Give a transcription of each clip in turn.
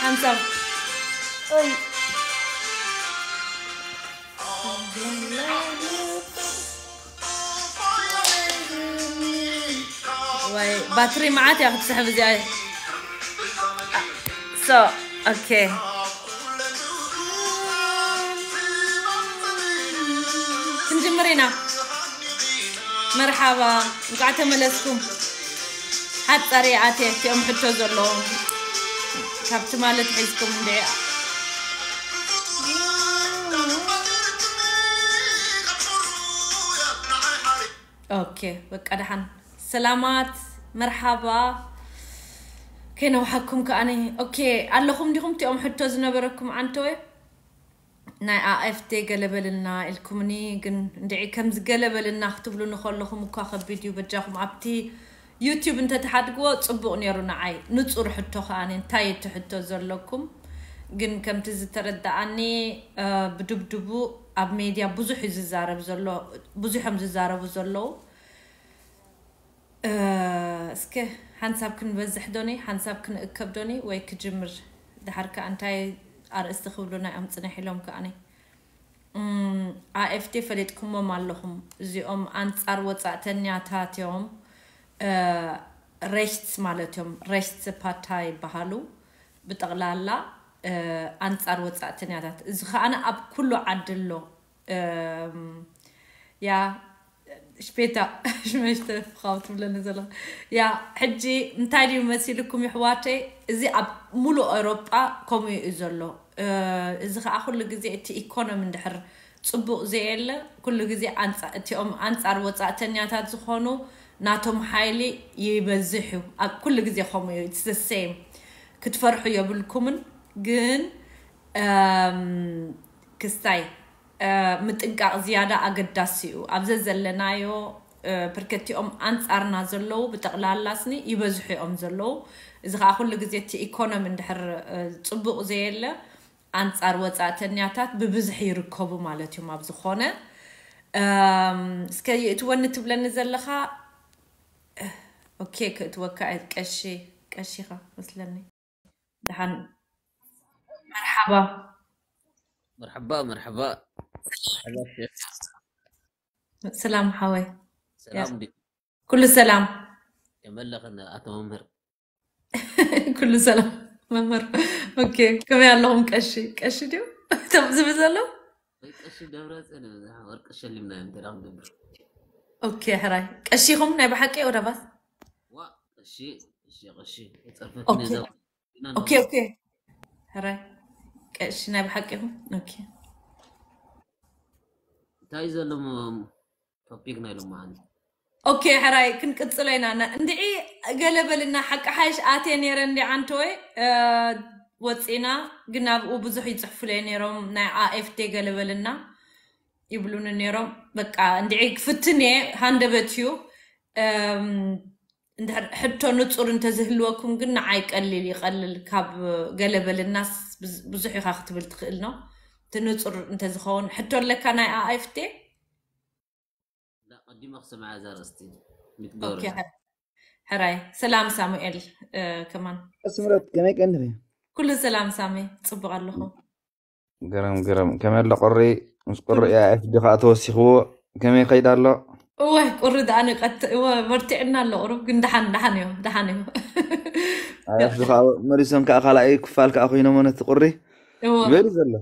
ሓንሳብ። ኦይ። ወይ፣ ባትሪ መዓት እያ ክትስሕብ እዚኣ። So, okay. ክንጅምር ኢና። መርሓባ፣ እንኳዕ ተመለስኩም። ሓጻር እየ ኣትየ፣ እቲኦም ሕቶ ዘለዎም ካብቲ ማለት ሒዝኩም እንድዒ። ኦኬ፣ በቃ ደሓን። ሰላማት፣ መርሓባ። ከይነውሓኩም ከኣኒ። ኦኬ፣ ኣለኹም ዲኹም እቲኦም ሕቶ ዝነበረኩም ዓንተወ? ናይ A F D ገለበልና ኢልኩምኒ፣ ግን እንድዒ ከምዚ ገለበልና ክትብሉኒ ከለኹም እኳ ከቢድ እዩ። በጃኹም ኣብቲ ዩቲዩብ እንተትሓድግዎ ጽቡቕ ነይሩ ንዓይ። ንጹር ሕቶ ከኣኒ፣ እንታይ እዩ እቲ ሕቶ ዘለኩም? ግን ከምቲ ዝተረዳኣኒ፣ እ፣ ብድብድቡ ኣብ ሜድያ ብዙሕ እዩ ዝዛረብ ዘሎ፣ ብዙሕ እዮም ዝዛረቡ ዘለዉ። እ፣ እስከ ሓንሳብ ክንበዝሕ ዶኒ፣ ሓንሳብ ክንእከብ ዶኒ፣ ወይ ክጅምር? ድሓር ከኣ እንታይ ኣርእስቲ ክብሉና እዮም ጽንሕ ኢሎም ከኣኒ? እም፣ A F D ፈሊጥኩሞም ኣለኹም። እዚኦም ኣንጻር ወጻእተኛታት እዮም። እ፣ ሬችትስ ማለት እዮም። ሬችትስ ፓርታይ ይበሃሉ። ብጠቕላላ፣ እ፣ ኣንጻር ወጻእተኛታት። እዚ ከኣነ ኣብ ኩሉ ዓዲ ኣሎ። እም፣ ያ፣ ሽፔታ፣ ሽመሽተ ፍኻው ትብለኒ ዘለኻ። ያ፣ ሕጂ እንታይ ድዩ መሲልኩም ይሕዋተይ? እዚ ኣብ ሙሉእ ኤውሮጳ ከምኡ እዩ ዘሎ። እ፣ እዚ ኸኣ ኩሉ ግዜ እቲ ኢኮኖሚ እንድሕር ጽቡቕ ዘየለ፣ ኩሉ ግዜ ኣንጻ-፣ እቲኦም ኣንጻር ወጻእተኛታት ዝኾኑ ናቶም ሓይሊ ይበዝሕ እዩ። ኣብ ኩሉ ግዜ ከምኡ እዩ። It's the same። ክትፈርሑ የብልኩምን፣ ግን፣ እም፣ ክስታይ፣ እ፣ ምጥንቃቕ ዝያዳ ኣገዳሲ እዩ። ኣብ ዘዘለናዮ፣ እ፣ ብርከቲኦም ኣንጻርና ዘለዉ ብጠቕላላ ስኒ ይበዝሑ እዮም ዘለዉ። እዚ ኸኣ ኩሉ ግዜ እቲ ኢኮኖሚ እንድሕር፣ እ፣ ጽቡቕ ዘየለ፣ ኣንጻር ወጻእተኛታት ብብዝሒ ይርከቡ ማለት እዮም። ኣብ ዝኾነ፣ እም፣ እስከ የእትወኒ ትብለኒ ዘለኻ? ኦኬ፣ ክእትወካ እየ። ቀሺ፣ ቀሺኻ መስለኒ። ደሓን። መርሓባ። መርሓባ፣ መርሓባ። መርሓባ ሼፍ። ሰላም ሓወይ። ሰላም ያ። እንዴ? ኩሉ ሰላም። የመለኽን ኣቶ መምህር። ኩሉ ሰላም መምህር። ኦኬ፣ ከመይ ኣለኹም ቀሺ? ቀሺ ድዩ? እቶም ዝብል ዘሎ? ወይ ቀሺ ደብረጽዮን፣ ወርቂ ሸሊምና እዮም፣ እንታይ ደኣ ክንገብር? ኦኬ፣ ሕራይ። ቀሺኹም ናይ ብሓቂ ወደባት? ዋ፣ ቀሺ፣ ቀሺ፣ ቀሺ። ጸርፈት ኦኬ። ነዛ ኢና ኦኬ፣ ኦኬ። ሕራይ። ቀሺ ናይ ብሓቂ ኢኹም? ኦኬ። እንታይ ዘሎ ሞ-፣ ቶፒክ ናይ ሎማዓንቲ? ኦኬ፣ ሕራይ ክንቅጽሎ ኢና። ና-፣ እንድዒ ገለ በልና፣ ሓቂ ሓይሽ ኣትየ ነይረ እንዲ ዓንተወይ፣ እ፣ ወጺና፣ ግን ኣብኡ ብዙሕ ይጽሕፉለይ ነይሮም፣ ናይ A F D ገለ በልና ይብሉኒ ነይሮም። በቃ እንድዒ ክፍትን እየ፣ ሃንደበት እዩ። እም፣ እንድሕር ሕቶ ንጹር እንተዝህልወኩም ግን ንዓይ ቀሊል ይቐልል፣ ካብ ገለ በልናስ ብዙ-፣ ብዙሕ ኢኻ ክትብል ትኽእል ነው። እቲ ንጹር እንተዝኸውን። ሕቶ ኣለካ ናይ A F D? ላ፣ ቀዲመ ክሰምዓ እዛ ኣርእስቲ። ሚትገሩ። ኦኬ፣ ሕራይ። ሰላም ሳሙኤል፣ እ፣ ከማን። ስምረት፣ ከመይ ቀኒኺ? ኩሉ ሰላም ሳሚ፣ ጽቡቕ ኣለኹ። ገረም፣ ገረም። ከመይ ኣሎ ቁሪ? ምስ ቁሪ ኩሉ። A F D ኸኣ ተወሲኽዎ። ከመይ ይኸይድ ኣሎ? እወ፣ ቁሪ ደኣ ንቀት-፣ እወ፣ በርቲዕና ኣሎ ቁሩብ፣ ግን ደሓን፣ ደሓን እዩ፣ ደሓን እዩ። A F D ኸኣ መሊሶም ከኣ ካልኣይ ክፋል ከኣ ኮይኖሞ ነቲ ቁሪ እወ። ይበል ዘሎ።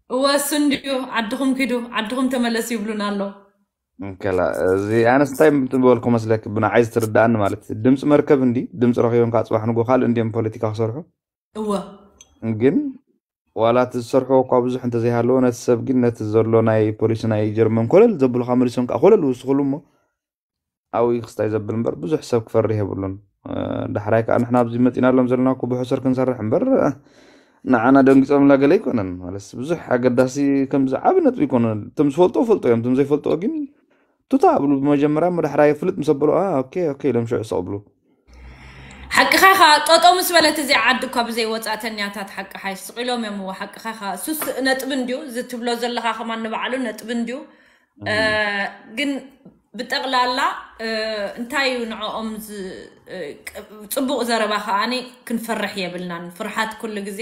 እወ፣ እሱ እንድዩ፣ ዓድኹም ኪዱ፣ ዓድኹም ተመለሱ ይብሉና ኣሎ። እንከላ፣ እዚ ኣነስ እንታይ ምበልኩ መስለክ? ብንዓይ ዝትርድኣኒ ማለት፣ ድምፂ መርከብ እንዲ፣ ድምፂ ረኺቦም ከዓ ፅባሕ ንጎ ካልእ እንዲዮም ፖለቲካ ክሰርሑ። እወ። ግን ዋላ እቲ ዝሰርሕዎ እኳ ብዙሕ እንተዘይሃለዎ፣ ነቲ ሰብ ግን ነቲ ዘሎ ናይ ፖሊሲ ናይ ጀርመን ኮለል ዘብሉኻ መሊሶም ከዓ ኮለል ይውስኹሉ እሞ፣ ኣብኡ ክስታይ ዘብል እምበር ብዙሕ ሰብ ክፈርህ የብሉን። እ፣ ዳሕራይ ከዓ ንሕና ኣብዚ መፂናሎም ዘለና እኮ ብሕሱር ክንሰርሕ እምበር፣ እ፣ ንዓና ደንጊፆምና ገለ ኣይኮነን። ማለትስ ብዙሕ ኣገዳሲ ከምዚ ዓቢ ነጥቢ ኣይኮነን። እቶም ዝፈልጥዎ ፈልጦ እዮም፣ እቶም ዘይፈልጥዎ ግን ቱታ ኣብሉ ብመጀመርያ እሞ ዳሕራይ ፍልጥ ምስ ኣበሉ፣ "ኣ፣ ኦኬ፣ ኦኬ" ኢሎም ሽዑ ስቕ ብሉ። ሓቅኻ ኢኻ፣ ጠጠው ምስ በለት እዚኣ ዓዲ እኳ ብዘይ ወጻእተኛታት ሓቅኻ ስቕ ኢሎም እዮም። እወ፣ ሓቅኻ ኢኻ። እሱስ ነጥቢ እንድዩ፣ እዚ ትብሎ ዘለኻ ከማን ንባዕሉ ነጥቢ እንድዩ። እ፣ እም። ግን ብጠቕላላ እንታይ እዩ ንዕኦም ጽቡቕ ዘረባ ከዓኒ፣ ክንፈርሕ የብልናን። ፍርሓት ኩሉ ግዜ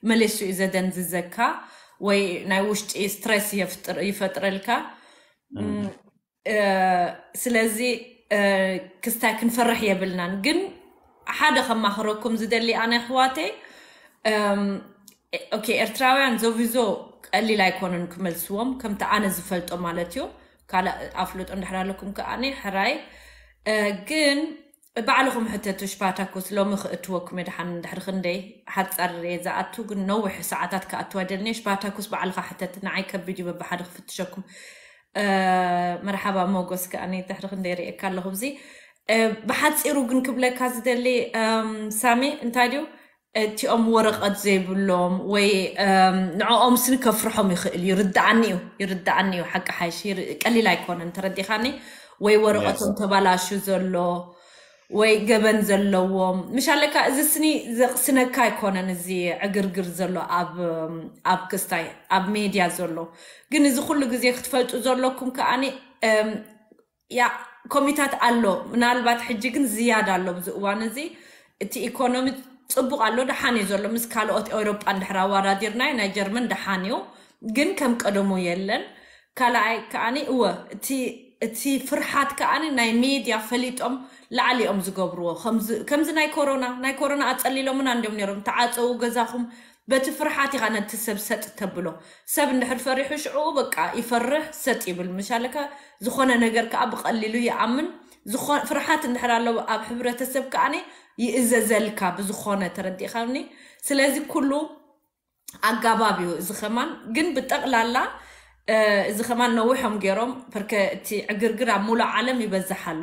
መሌሱ እዩ ዘደንዝዘካ፣ ወይ ናይ ውሽጢ ስትረስ ይፈጥረልካ። ስለዚ ክስታይ ክንፈርሕ የብልናን። ግን ሓደ ከማኽረኩም ዝደሊ ኣነ ኣሕዋተይ፣ ኦኬ፣ ኤርትራውያን ዞቪዞ ቀሊል ኣይኮነን ክመልስዎም፣ ከምቲ ኣነ ዝፈልጦ ማለት እዩ። ካልእ ኣፍልጦ እንድሕር ኣለኩም ከኣኒ ሕራይ። ግን ባዕልኹም ሕተቱ። ሽፓታኩስ ሎሚ ክእትወኩም እየ፣ ድሓን እንድሕር ክንደይ ሓጻር እየ ዝኣቱ፣ ግን ነዊሕ ሰዓታት ክኣቱ ኣይደልንየ። ሽፓታኩስ ባዕልኻ ሕተት፣ ንዓይ ከቢድ እዩ በብሓደ ክፍትሸኩም። መርሓባ ሞጎስ ከኣኒ ድሕሪ ክንደይ ርእየካ ኣለኹ። እዚ ብሓጺሩ ግን ክብለካ ዝደሊ ሳሚ እንታይ ድዩ፣ እቲኦም ወረቐት ዘይብሎም ወይ ንዕኦም ስኒ ከፍርሖም ይኽእል እዩ። ይርድኣኒ እዩ፣ ይርድኣኒ እዩ። ሓቂ ሓይሽ ቀሊል ኣይኮነን፣ ተረዲኻኒ። ወይ ወረቐቶም ተባላሹ ዘሎ ወይ ገበን ዘለዎም ምሽ ኣለካ። እዚ ስኒ ዘቕስነካ ኣይኮነን፣ እዚ ዕግርግር ዘሎ ኣብ ኣብ ክስታይ ኣብ ሜድያ ዘሎ። ግን እዚ ኩሉ ግዜ ክትፈልጡ ዘለኩም ከኣኒ ያ ኮሚታት ኣሎ። ምናልባት ሕጂ ግን ዝያዳ ኣሎ። ኣብዚ እዋን እዚ እቲ ኢኮኖሚ ጽቡቕ ኣሎ፣ ደሓን እዩ ዘሎ። ምስ ካልኦት ኤውሮጳ እንድሕር ኣወዳዲርናዮ ናይ ጀርመን ደሓን እዩ፣ ግን ከም ቀደሙ የለን። ካልኣይ ከኣኒ እወ እቲ እቲ ፍርሓት ከኣኒ ናይ ሜድያ ፈሊጦም ላዕሊ እዮም ዝገብርዎ። ከምዚ ከምዚ ናይ ኮሮና ናይ ኮሮና ኣጸሊሎምና እንዲዮም ነይሮም፣ ተዓጸዉ ገዛኹም። በቲ ፍርሓት ኢኻ ነቲ ሰብ ሰጥ ተብሎ። ሰብ እንድሕር ፈሪሑ ሽዑ በቃ ይፈርሕ፣ ሰጥ ይብል። ምሻለካ ዝኾነ ነገር ከኣ ብቐሊሉ ይኣምን። ዝኾ- ፍርሓት እንድሕር ኣለዎ ኣብ ሕብረተሰብ ከኣኒ ይእዘዘልካ ብዝኾነ፣ ተረዲእካኒ። ስለዚ ኩሉ ኣጋባብ እዩ። እዚ ከማን ግን ብጠቕላላ እዚ ከማን ነዊሖም ገይሮም ፐርከ እቲ ዕግርግር ኣብ ሙሉእ ዓለም ይበዝሕ ኣሎ።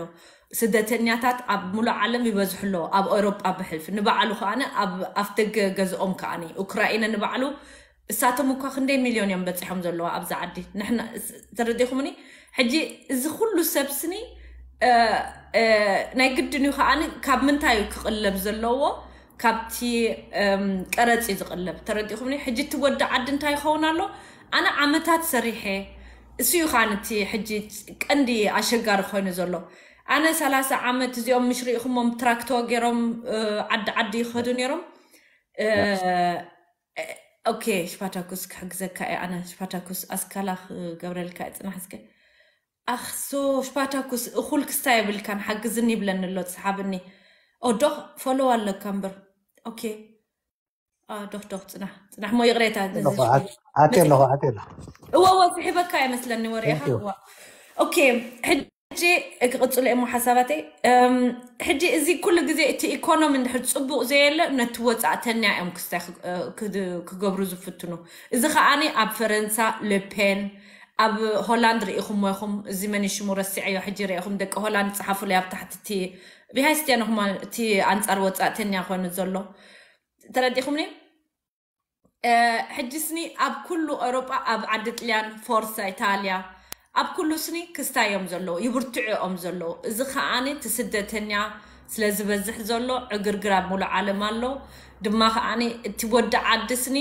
ስደተኛታት ኣብ ሙሉእ ዓለም ይበዝሑ ኣለዉ፣ ኣብ ኤውሮጳ ብሕልፊ። ንባዕሉ ከኣነ ኣብ ኣፍደገ ገዝኦም ከኣኒ ኡክራይነ ንባዕሉ እሳቶም እኳ ክንደይ ሚልዮን እዮም በጺሖም ዘለዉ ኣብዚ ዓዲ። ንሕና ተረዲኹምኒ። ሕጂ እዚ ኩሉ ሰብ ስኒ ናይ ግድን እዩ ከኣኒ ካብ ምንታይ እዩ ክቕለብ ዘለዎ? ካብቲ ቀረጽ እዩ ዝቕለብ። ተረዲኹምኒ። ሕጂ እቲ ወዲ ዓዲ እንታይ ይኸውን ኣሎ? ኣነ ዓመታት ሰሪሐ፣ እሱ እዩ ከኣኒ እቲ ሕጂ ቀንዲ ኣሸጋሪ ኮይኑ ዘሎ። ኣነ ሰላሳ ዓመት እዚኦም ምሽ ርኢኹሞም ትራክቶ ገይሮም ዓዲ ዓዲ ይኸዱ ነይሮም። ኦኬ፣ ሽፓታኩስ ክሕግዘካ እየ ኣነ። ሽፓታኩስ ኣስካላ ክገብረልካ እየ፣ ጽናሕ እስከ። ኣኽሶ ሽፓታኩስ እኹል ክስታይ የብልካን፣ ሓግዝኒ ይብለኒ ኣሎ፣ ትስሓብኒ። ኦዶ ፎሎው ኣለካ እምበር። ኦኬ። ዶኽ ዶኽ፣ ጽናሕ ጽናሕ ሞ ይቕሬታ። ኣቴ ኣለኹ ኣቴ ኣለኹ። እወ እወ፣ ስሒበካ እየ መስለኒ ወሬኻ። እዋ። ኦኬ፣ ሕጂ ክቕጽሉ እሞ ሓሳባተይ። ሕጂ እዚ ኩሉ ግዜ እቲ ኢኮኖሚ እንድሕር ጽቡቕ ዘየለ ነቲ ወጻእተኛ እዮም ክስታይ ክገብሩ ዝፍትኑ። እዚ ከኣኒ ኣብ ፈረንሳ ሌፔን፣ ኣብ ሆላንድ ርኢኹሞ ኢኹም። እዚ መን ሽሙ ረሲዐዮ ሕጂ፣ ርኢኹም ደቂ ሆላንድ ጽሓፉለይ ኣብ ታሕቲ። እቲ ቢሃይስቲያን ኹማ እቲ ኣንጻር ወጻእተኛ ኮይኑ ዘሎ፣ ተረዲኹምኒ። ሕጂ ስኒ ኣብ ኩሉ ኤውሮጳ፣ ኣብ ዓዲ ጥልያን፣ ፎርሳ፣ ኢታልያ፣ ኣብ ኩሉ ስኒ ክስታይ እዮም ዘለዉ፣ ይብርትዑ እዮም ዘለዉ። እዚ ከኣኒ እቲ ስደተኛ ስለ ዝበዝሕ ዘሎ ዕግርግር ኣብ ሙሉእ ዓለም ኣሎ። ድማ ከኣኒ እቲ ወዲ ዓዲ ስኒ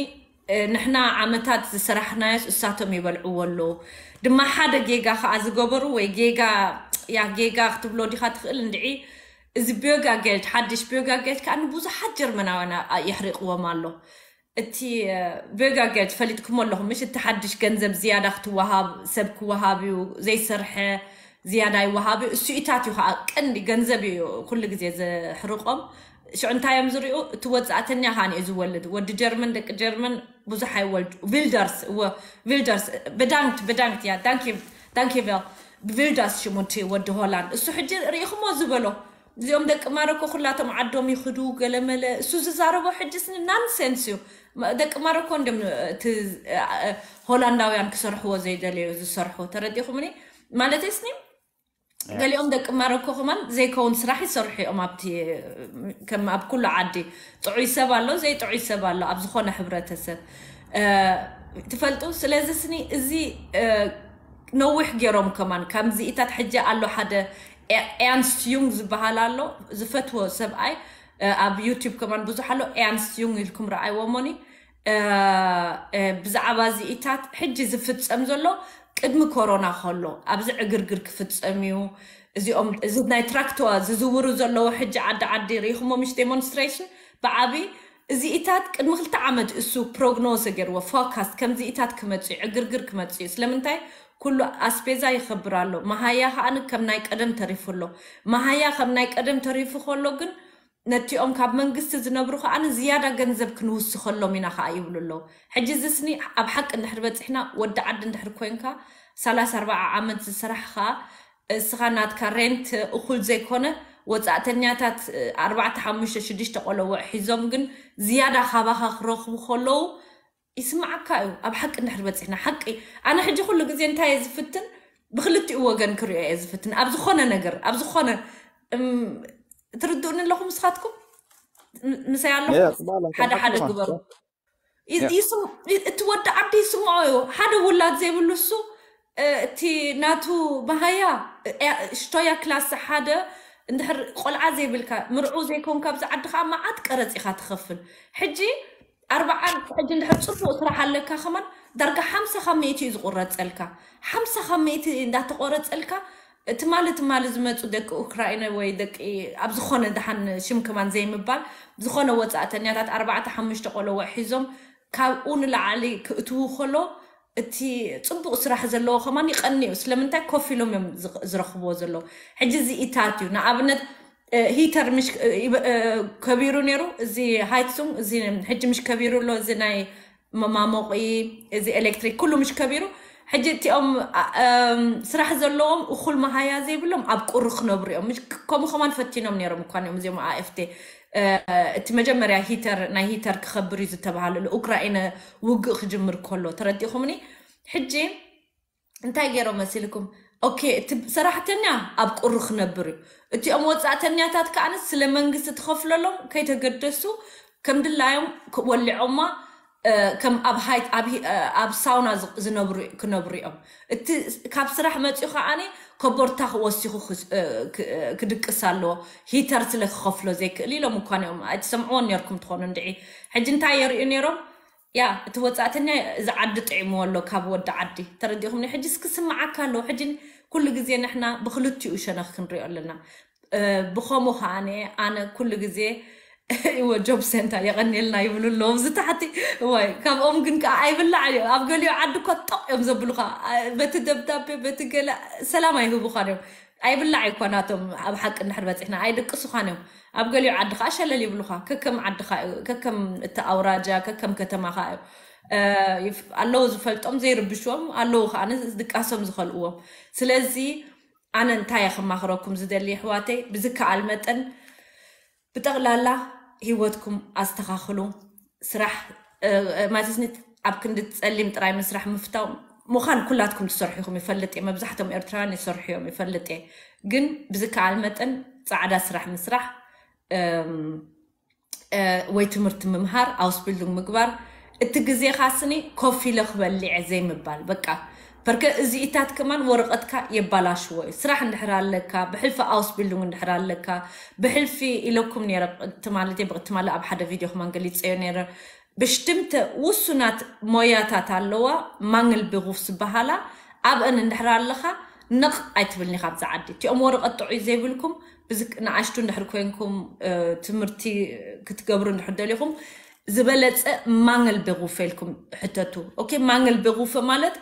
ንሕና ዓመታት ዝሰራሕናዮስ እሳቶም ይበልዕዎ ኣለዉ። ድማ ሓደ ጌጋ ከኣ ዝገበሩ ወይ ጌጋ ያ ጌጋ ክትብሎ ዲኻ ትኽእል እንድዒ። እዚ ቢዮጋ ጌልድ፣ ሓድሽ ቢዮጋ ጌልድ ከኣ ንብዙሓት ጀርመናውያን የሕሪቕዎም ኣሎ። እቲ ቢዮጋ ጌልድ ፈሊጥኩሞ ኣለኹም ምሽ? እቲ ሓድሽ ገንዘብ ዝያዳ ክትወሃብ፣ ሰብ ክወሃብ እዩ፣ ዘይሰርሐ ዝያዳ ይወሃብ እዩ። እሱ ኢታት እዩ ከኣ ቀንዲ ገንዘብ እዩ ኩሉ ግዜ ዘሕርቆም። ሽዑ እንታይ እዮም ዝሪኡ? እቲ ወጻእተኛ ከኣ እዩ ዝወልድ። ወዲ ጀርመን፣ ደቂ ጀርመን ብዙሕ ኣይወልዱ። ቪልደርስ፣ እወ፣ ቪልደርስ፣ ብዳንክት፣ ብዳንክት፣ ያ፣ ዳንኪ፣ ዳንኪ ቬል። ቪልደርስ ሽሙ እቲ ወዲ ሆላንድ። እሱ ሕጂ ርኢኹሞ ዝበሎ። እዚኦም ደቂ ማረኮ ኩላቶም ዓዶም ይኽዱ፣ ገለመለ። እሱ ዝዛረቦ ሕጂ ስኒ ናንሴንስ እዩ። ደቂ ማረኮ እንዲም እቲ ሆላንዳውያን ክሰርሕዎ ዘይደለዩ ዝሰርሑ። ተረዲኹምኒ? ማለት ስኒ ገሊኦም ደቂ ማረኮ ከማን ዘይከውን ስራሕ ይሰርሑ እዮም። ኣብቲ ከም ኣብ ኩሉ ዓዲ ጥዑይ ሰብ ኣሎ፣ ዘይጥዑይ ሰብ ኣሎ። ኣብ ዝኾነ ሕብረተሰብ ትፈልጡ። ስለዚ ስኒ እዚ ነዊሕ ገይሮም ከማን ከምዚ ኢታት ሕጂ ኣሎ ሓደ ኤርንስት ዩንግ ዝበሃል ኣሎ፣ ዝፈትዎ ሰብኣይ ኣብ ዩቲብ ከማን ብዙሕ ኣሎ። ኤርንስት ዩንግ ኢልኩም ረኣይዎ ሞኒ። ብዛዕባ እዚ ኢታት ሕጂ ዝፍጸም ዘሎ ቅድሚ ኮሮና ከሎ ኣብዚ ዕግርግር ክፍጸም እዩ። እዚኦም እዚ ናይ ትራክተዋ ዝዝውሩ ዘለዉ ሕጂ ዓዲ ዓዲ ርኢኹሞ ምሽ ዴሞንስትሬሽን ብዓቢ እዚኢታት ቅድሚ ክልተ ዓመት እሱ ፕሮግኖዝ ገይርዎ ፎካስት ከምዚኢታት ክመጽእ እዩ ዕግርግር ክመጽእ እዩ። ስለምንታይ ኩሉ ኣስቤዛ ይኸብር ኣሎ። መሃያ ከኣ ከም ናይ ቀደም ተሪፉ ኣሎ። መሃያ ከም ናይ ቀደም ተሪፉ ከሎ ግን ነቲኦም ካብ መንግስቲ ዝነብሩ ከኣ ዝያዳ ገንዘብ ክንውስኸሎም ኢና ከኣ ይብሉ ኣለዉ። ሕጂ ዝስኒ ኣብ ሓቂ እንድሕር በፂሕና ወዲ ዓዲ እንድሕር ኮንካ ሰላሳ ኣርባዓ ዓመት ዝሰራሕኻ እስኻ ናትካ ሬንት እኹል ዘይኮነ ወፃእተኛታት ኣርባዕተ ሓሙሽተ ሽዱሽተ ቆለውዕ ሒዞም ግን ዝያዳ ካባኻ ክረኽቡ ከለዉ ይስማዓካ እዩ። ኣብ ሓቂ እንድሕር በፂሕና ሓቂ ኣነ ሕጂ ኩሉ ግዜ እንታይ እየ ዝፍትን ብክልቲኡ ወገን ክሪኦ እየ ዝፍትን ኣብ ዝኾነ ነገር ኣብ ዝኾነ ትርድኡኒ ኣለኹም ንስኻትኩም ምሳይ ኣለኹም ሓደ ሓደ ግበሩ። እቲ ወዲ ዓዲ ይስምዖ እዩ ሓደ ውላድ ዘይብሉ እሱ እቲ ናቱ መሃያ ሽቶያ ክላስ ሓደ እንድሕር ቆልዓ ዘይብልካ ምርዑ ዘይኮንካ ኣብዚ ዓዲ ከዓ መዓት ቀረፅ ኢኻ ትኸፍል። ሕጂ ኣርባዓን ሕጂ እንድሕር ፅቡቅ ስራሕ ኣለካ ከማን ዳርጋ ሓምሳ ካብ ሚእቲ እዩ ዝቁረፀልካ። ሓምሳ ካብ ሚእቲ እንዳተቆረፀልካ ትማሊ ትማሊ ዝመፁ ደቂ ኡክራይነ ወይ ደቂ ኣብ ዝኾነ ደሓን ሽም ከማን ዘይምባል ዝኾነ ወፃእተኛታት ኣርባዕተ ሓሙሽተ ቆለወ ሒዞም ካብኡ ንላዕሊ ክእትዉ ከሎ እቲ ፅቡቅ ስራሕ ዘለዎ ከማን ይቀኒ እዩ። ስለምንታይ ኮፍ ኢሎም እዮም ዝረኽብዎ ዘለዉ። ሕጂ እዚ ኢታት እዩ ንኣብነት ሂተር ምሽ ከቢሩ ነይሩ እዚ ሃይትሱም እዚ ሕጂ ምሽ ከቢሩ ኣሎ እዚ ናይ መማሞቂ እዚ ኤሌክትሪክ ኩሉ ምሽ ከቢሩ ሕጂ እቲኦም ስራሕ ዘለዎም እኩል መሃያ ዘይብሎም ኣብ ቁሪ ክነብሩ እዮም። ከምኡ ከማን ፈቲኖም ነይሮም እኳ እዮም እዚኦም ኣኤፍቴ እቲ መጀመርያ ሂተር ናይ ሂተር ክኸብር እዩ ዝተባሃለሉ ኡክራይነ ውግእ ክጅምር ከሎ ተረዲኹምኒ። ሕጂ እንታይ ገይሮም መሲልኩም? ኦኬ እቲ ሰራሕተኛ ኣብ ቁሪ ክነብር እዩ። እቲኦም ወፃእተኛታት ከዓነ ስለ መንግስቲ ትኸፍለሎም ከይተገደሱ ከም ድላዮም ወሊዖማ ከም ኣብ ሃይት ኣብ ሳውና ክነብሩ እዮም። እቲ ካብ ስራሕ መፂኡ ከዓነ ከቦርታ ወሲኹ ክድቅስ ኣለዎ። ሂተር ስለ ክኸፍሎ ዘይክእል ኢሎም እኳ እዮም ኣይትሰምዕዎን ነርኩም ትኾኑ እንድዒ። ሕጂ እንታይ የርእዩ ነይሮም? ያ እቲ ወፃእተኛ እዚ ዓዲ ጥዒምዎ ኣሎ ካብ ወዲ ዓዲ ተረዲኹም ሕጂ እስክስምዓካ ኣለዎ። ሕጂ ኩሉ ግዜ ንሕና ብክልቲኡ ሸነኽ ክንሪኦ ኣለና። ብኸምኡ ከዓ ኣነ ኩሉ ግዜ እወ ጆብ ሴንታ የቐኒልና ይብሉ ኣለዉ ኣብዚ ታሕቲ። እዋይ ካብኦም ግን ከዓ ኣይብላዕ እዩ ኣብ ገሊኡ ዓዲ እኮ ጦቕ እዮም ዘብሉካ። በቲ ደብዳቤ በቲ ገለ ሰላም ኣይህቡኻን እዮም። ኣይብላዕ እኳ ናቶም ኣብ ሓቂ እንድሕር በፂሕና ኣይድቅሱኻን እዮም። ኣብ ገሊኡ ዓዲ ከዓ ሸለል ይብሉኻ ከከም ዓድኻ እዩ ከከም እቲ ኣውራጃ ከከም ከተማኻ እዩ። ኣለዉ ዝፈልጦም ዘይርብሽዎም ኣለዉ ከዓ ድቃሶም ዝኸልእዎም። ስለዚ ኣነ እንታይ እየ ክማኽረኩም ዝደሊ ኣሕዋተይ ብዝከኣል መጠን ብጠቕላላ ህይወትኩም ኣስተኻኽሉ። ስራሕ ማለትኒ ኣብ ክንዲ ፀሊም ጥራይ ምስራሕ ምፍታው ምዃን ኩላትኩም ትሰርሑ ኢኹም ይፈልጥ እየ። መብዛሕቶም ኤርትራውያን ይሰርሑ እዮም ይፈልጥ እየ። ግን ብዝከኣል መጠን ፃዕዳ ስራሕ ምስራሕ ወይ ትምህርቲ ምምሃር ኣውስቢልዱንግ ምግባር እቲ ግዜኻ ስኒ ኮፍ ኢለ ክበልዕ እየ ዘይምባል በቃ። በርከ እዚኢታት ከማን ወረቐትካ የባላሽዎ እዩ። ስራሕ እንድሕር ኣለካ ብሕልፊ ኣውስቢልዱንግ እንድሕር ኣለካ ብሕልፊ ኢለኩም ነይረ። ትማሊ ትማሊ ኣብ ሓደ ቪድዮ ከማን ገሊፀዮ ነይረ። ብሽትምተ ውሱናት ሞያታት ኣለዋ ማንግል ብጉፍ ዝበሃላ ኣብአን እንድሕር ኣለኻ ነቕ ኣይትብልኒ ካብዚ ዓዲ እቲኦም ወረቐት ጥዑይ ዘይብልኩም ንኣሽቱ እንድሕር ኮይንኩም ትምህርቲ ክትገብሩ እንድሕር ደሊኹም ዝበለፀ ማንግል ብጉፈ ኢልኩም ሕተቱ። ኦኬ ማንግል ብጉፈ ማለት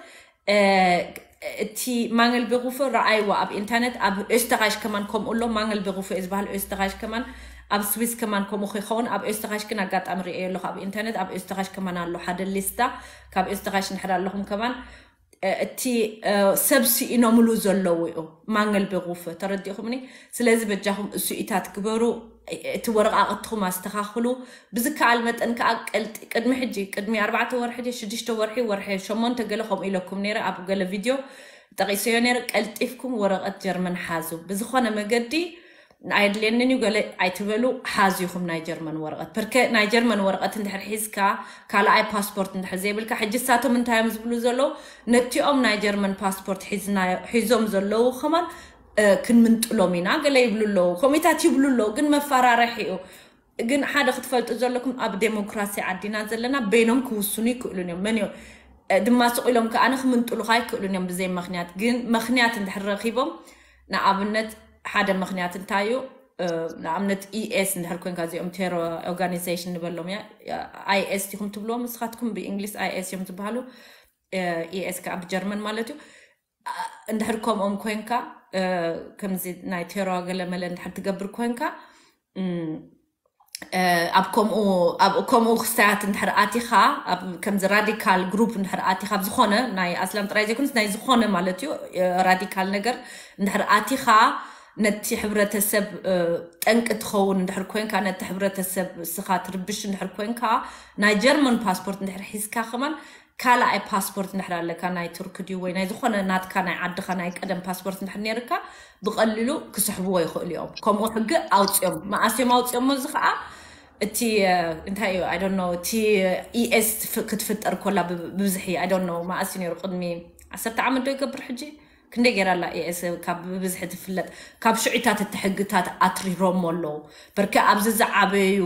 እቲ ማንግል ብጉፈ ረኣይዋ ኣብ ኢንተርነት ኣብ ኦስተራይሽ ከማን ከምኡ ኣሎ ማንግል ብጉፈ እዩ ዝበሃል ኦስተራይሽ ከማን ኣብ ስዊስ ከማን ከምኡ ክኸውን ኣብ ኦስተራይሽ ግን ኣጋጣሚ ርእየ ኣለኹ ኣብ ኢንተርነት ኣብ ኦስተራይሽ ከማን ኣሎ ሓደ ሊስታ ካብ ኦስተራይሽ እንድሕር ኣለኹም ከማን እቲ ሰብ ስኢኖምሉ ዘለዉ እዩ ማንገል ብጉፈ ተረዲኹምኒ። ስለዚ በጃኹም እሱኢታት ግበሩ። እቲ ወረቓቕትኹም ኣስተኻኽሉ። ብዝከኣል መጠን ከዓ ቅድሚ ሕጂ ቅድሚ ኣርባዕተ ወርሒ ሽዱሽተ ወርሒ ወርሒ ሸሞንተ ገለ ከምኡ ኢለኩም ነይረ ኣብ ገለ ቪድዮ ጠቒሰዮ ነይረ። ቀልጢፍኩም ወረቐት ጀርመን ሓዙ። ብዝኾነ መገዲ ኣየድልየንን እዩ ገለ ኣይትበሉ። ሓዙ ኢኹም ናይ ጀርመን ወረቐት። ፐርከ ናይ ጀርመን ወረቐት እንድሕር ሒዝካ ካልኣይ ፓስፖርት እንድሕር ዘይብልካ ሕጂ እሳቶም እንታይ እዮም ዝብሉ ዘለዉ? ነቲኦም ናይ ጀርመን ፓስፖርት ሒዝና ሒዞም ዘለዉ ከማን ክንምንጥሎም ኢና ገለ ይብሉ ኣለዉ። ከምኡታት ይብሉ ኣለዉ ግን መፈራርሒ እዩ። ግን ሓደ ክትፈልጡ ዘለኩም ኣብ ዴሞክራሲ ዓዲና ዘለና በይኖም ክውስኑ ይክእሉን እዮም። መን እዮም እ፣ ድማ ስቕ ኢሎም ከኣ ንክምንጥሉኻ ኣይክእሉን እዮም ብዘይ ምኽንያት። ግን ምኽንያት እንድሕር ረኺቦም፣ ንኣብነት ሓደ ምኽንያት እንታይ እዩ? እ፣ ንኣብነት ኢኤስ እንድሕር ኮንካ፣ እዚኦም ቴሮ ኦርጋኒዜሽን ንበሎም እያ፣ ኣይኤስ ዲኹም ትብልዎም ንስኻትኩም? ብእንግሊዝ ኣይኤስ እዮም ዝበሃሉ፣ እ፣ ኢኤስ ከኣ ብጀርመን ማለት እዩ። እ፣ እንድሕር ከምኦም ኮንካ፣ እ፣ ከምዚ ናይ ቴሮ ገለመለ እንድሕር ትገብር ኮንካ፣ እም፣ እ፣ ኣብ ከምኡ፣ ኣብ ከምኡ ክስታያት እንድሕር ኣቲኻ፣ ኣብ ከምዚ ራዲካል ግሩፕ እንድሕር ኣቲኻ፣ ኣብ ዝኾነ ናይ ኣስላም ጥራይ ዘይኮነስ ናይ ዝኾነ ማለት እዩ፣ እ፣ ራዲካል ነገር እንድሕር ኣቲኻ፣ ነቲ ሕብረተሰብ፣ እ፣ ጠንቂ ትኸውን እንድሕር ኮንካ፣ ነቲ ሕብረተሰብ እስኻ ትርብሽ እንድሕር ኮንካ፣ ናይ ጀርመን ፓስፖርት እንድሕር ሒዝካ ከማን፣ ካልኣይ ፓስፖርት እንድሕር ኣለካ፣ ናይ ቱርክ ድዩ ወይ ናይ ዝኾነ ናትካ ናይ ዓድኻ ናይ ቀደም ፓስፖርት እንድሕር ነይርካ፣ ብቐሊሉ ክስሕብዎ ይኽእሉ እዮም። ከምኡ ሕጊ ኣውፅኦም። መኣስ እዮም ኣውፅኦሞ? እዚ ከዓ እቲ፣ እ፣ እንታይ እዩ፣ I don't know፣ እቲ ኢኤስ ክትፍ-፣ ክትፍጠር ኮላ ብ-፣ ብብዝሒ፣ I don't know፣ መኣስ እዩ ነይሩ? ቅድሚ ዓሰርተ ዓመት ዶ ይገብር ሕጂ? ክንደይ ገይራ ኣላ ኢኤስ ካብ ብብዝሒ ትፍለጥ? ካብ ሽዑታት እቲ ሕግታት ኣትሪሮሞ ኣለዉ። በርካ ኣብዚ ዝዓበዩ፣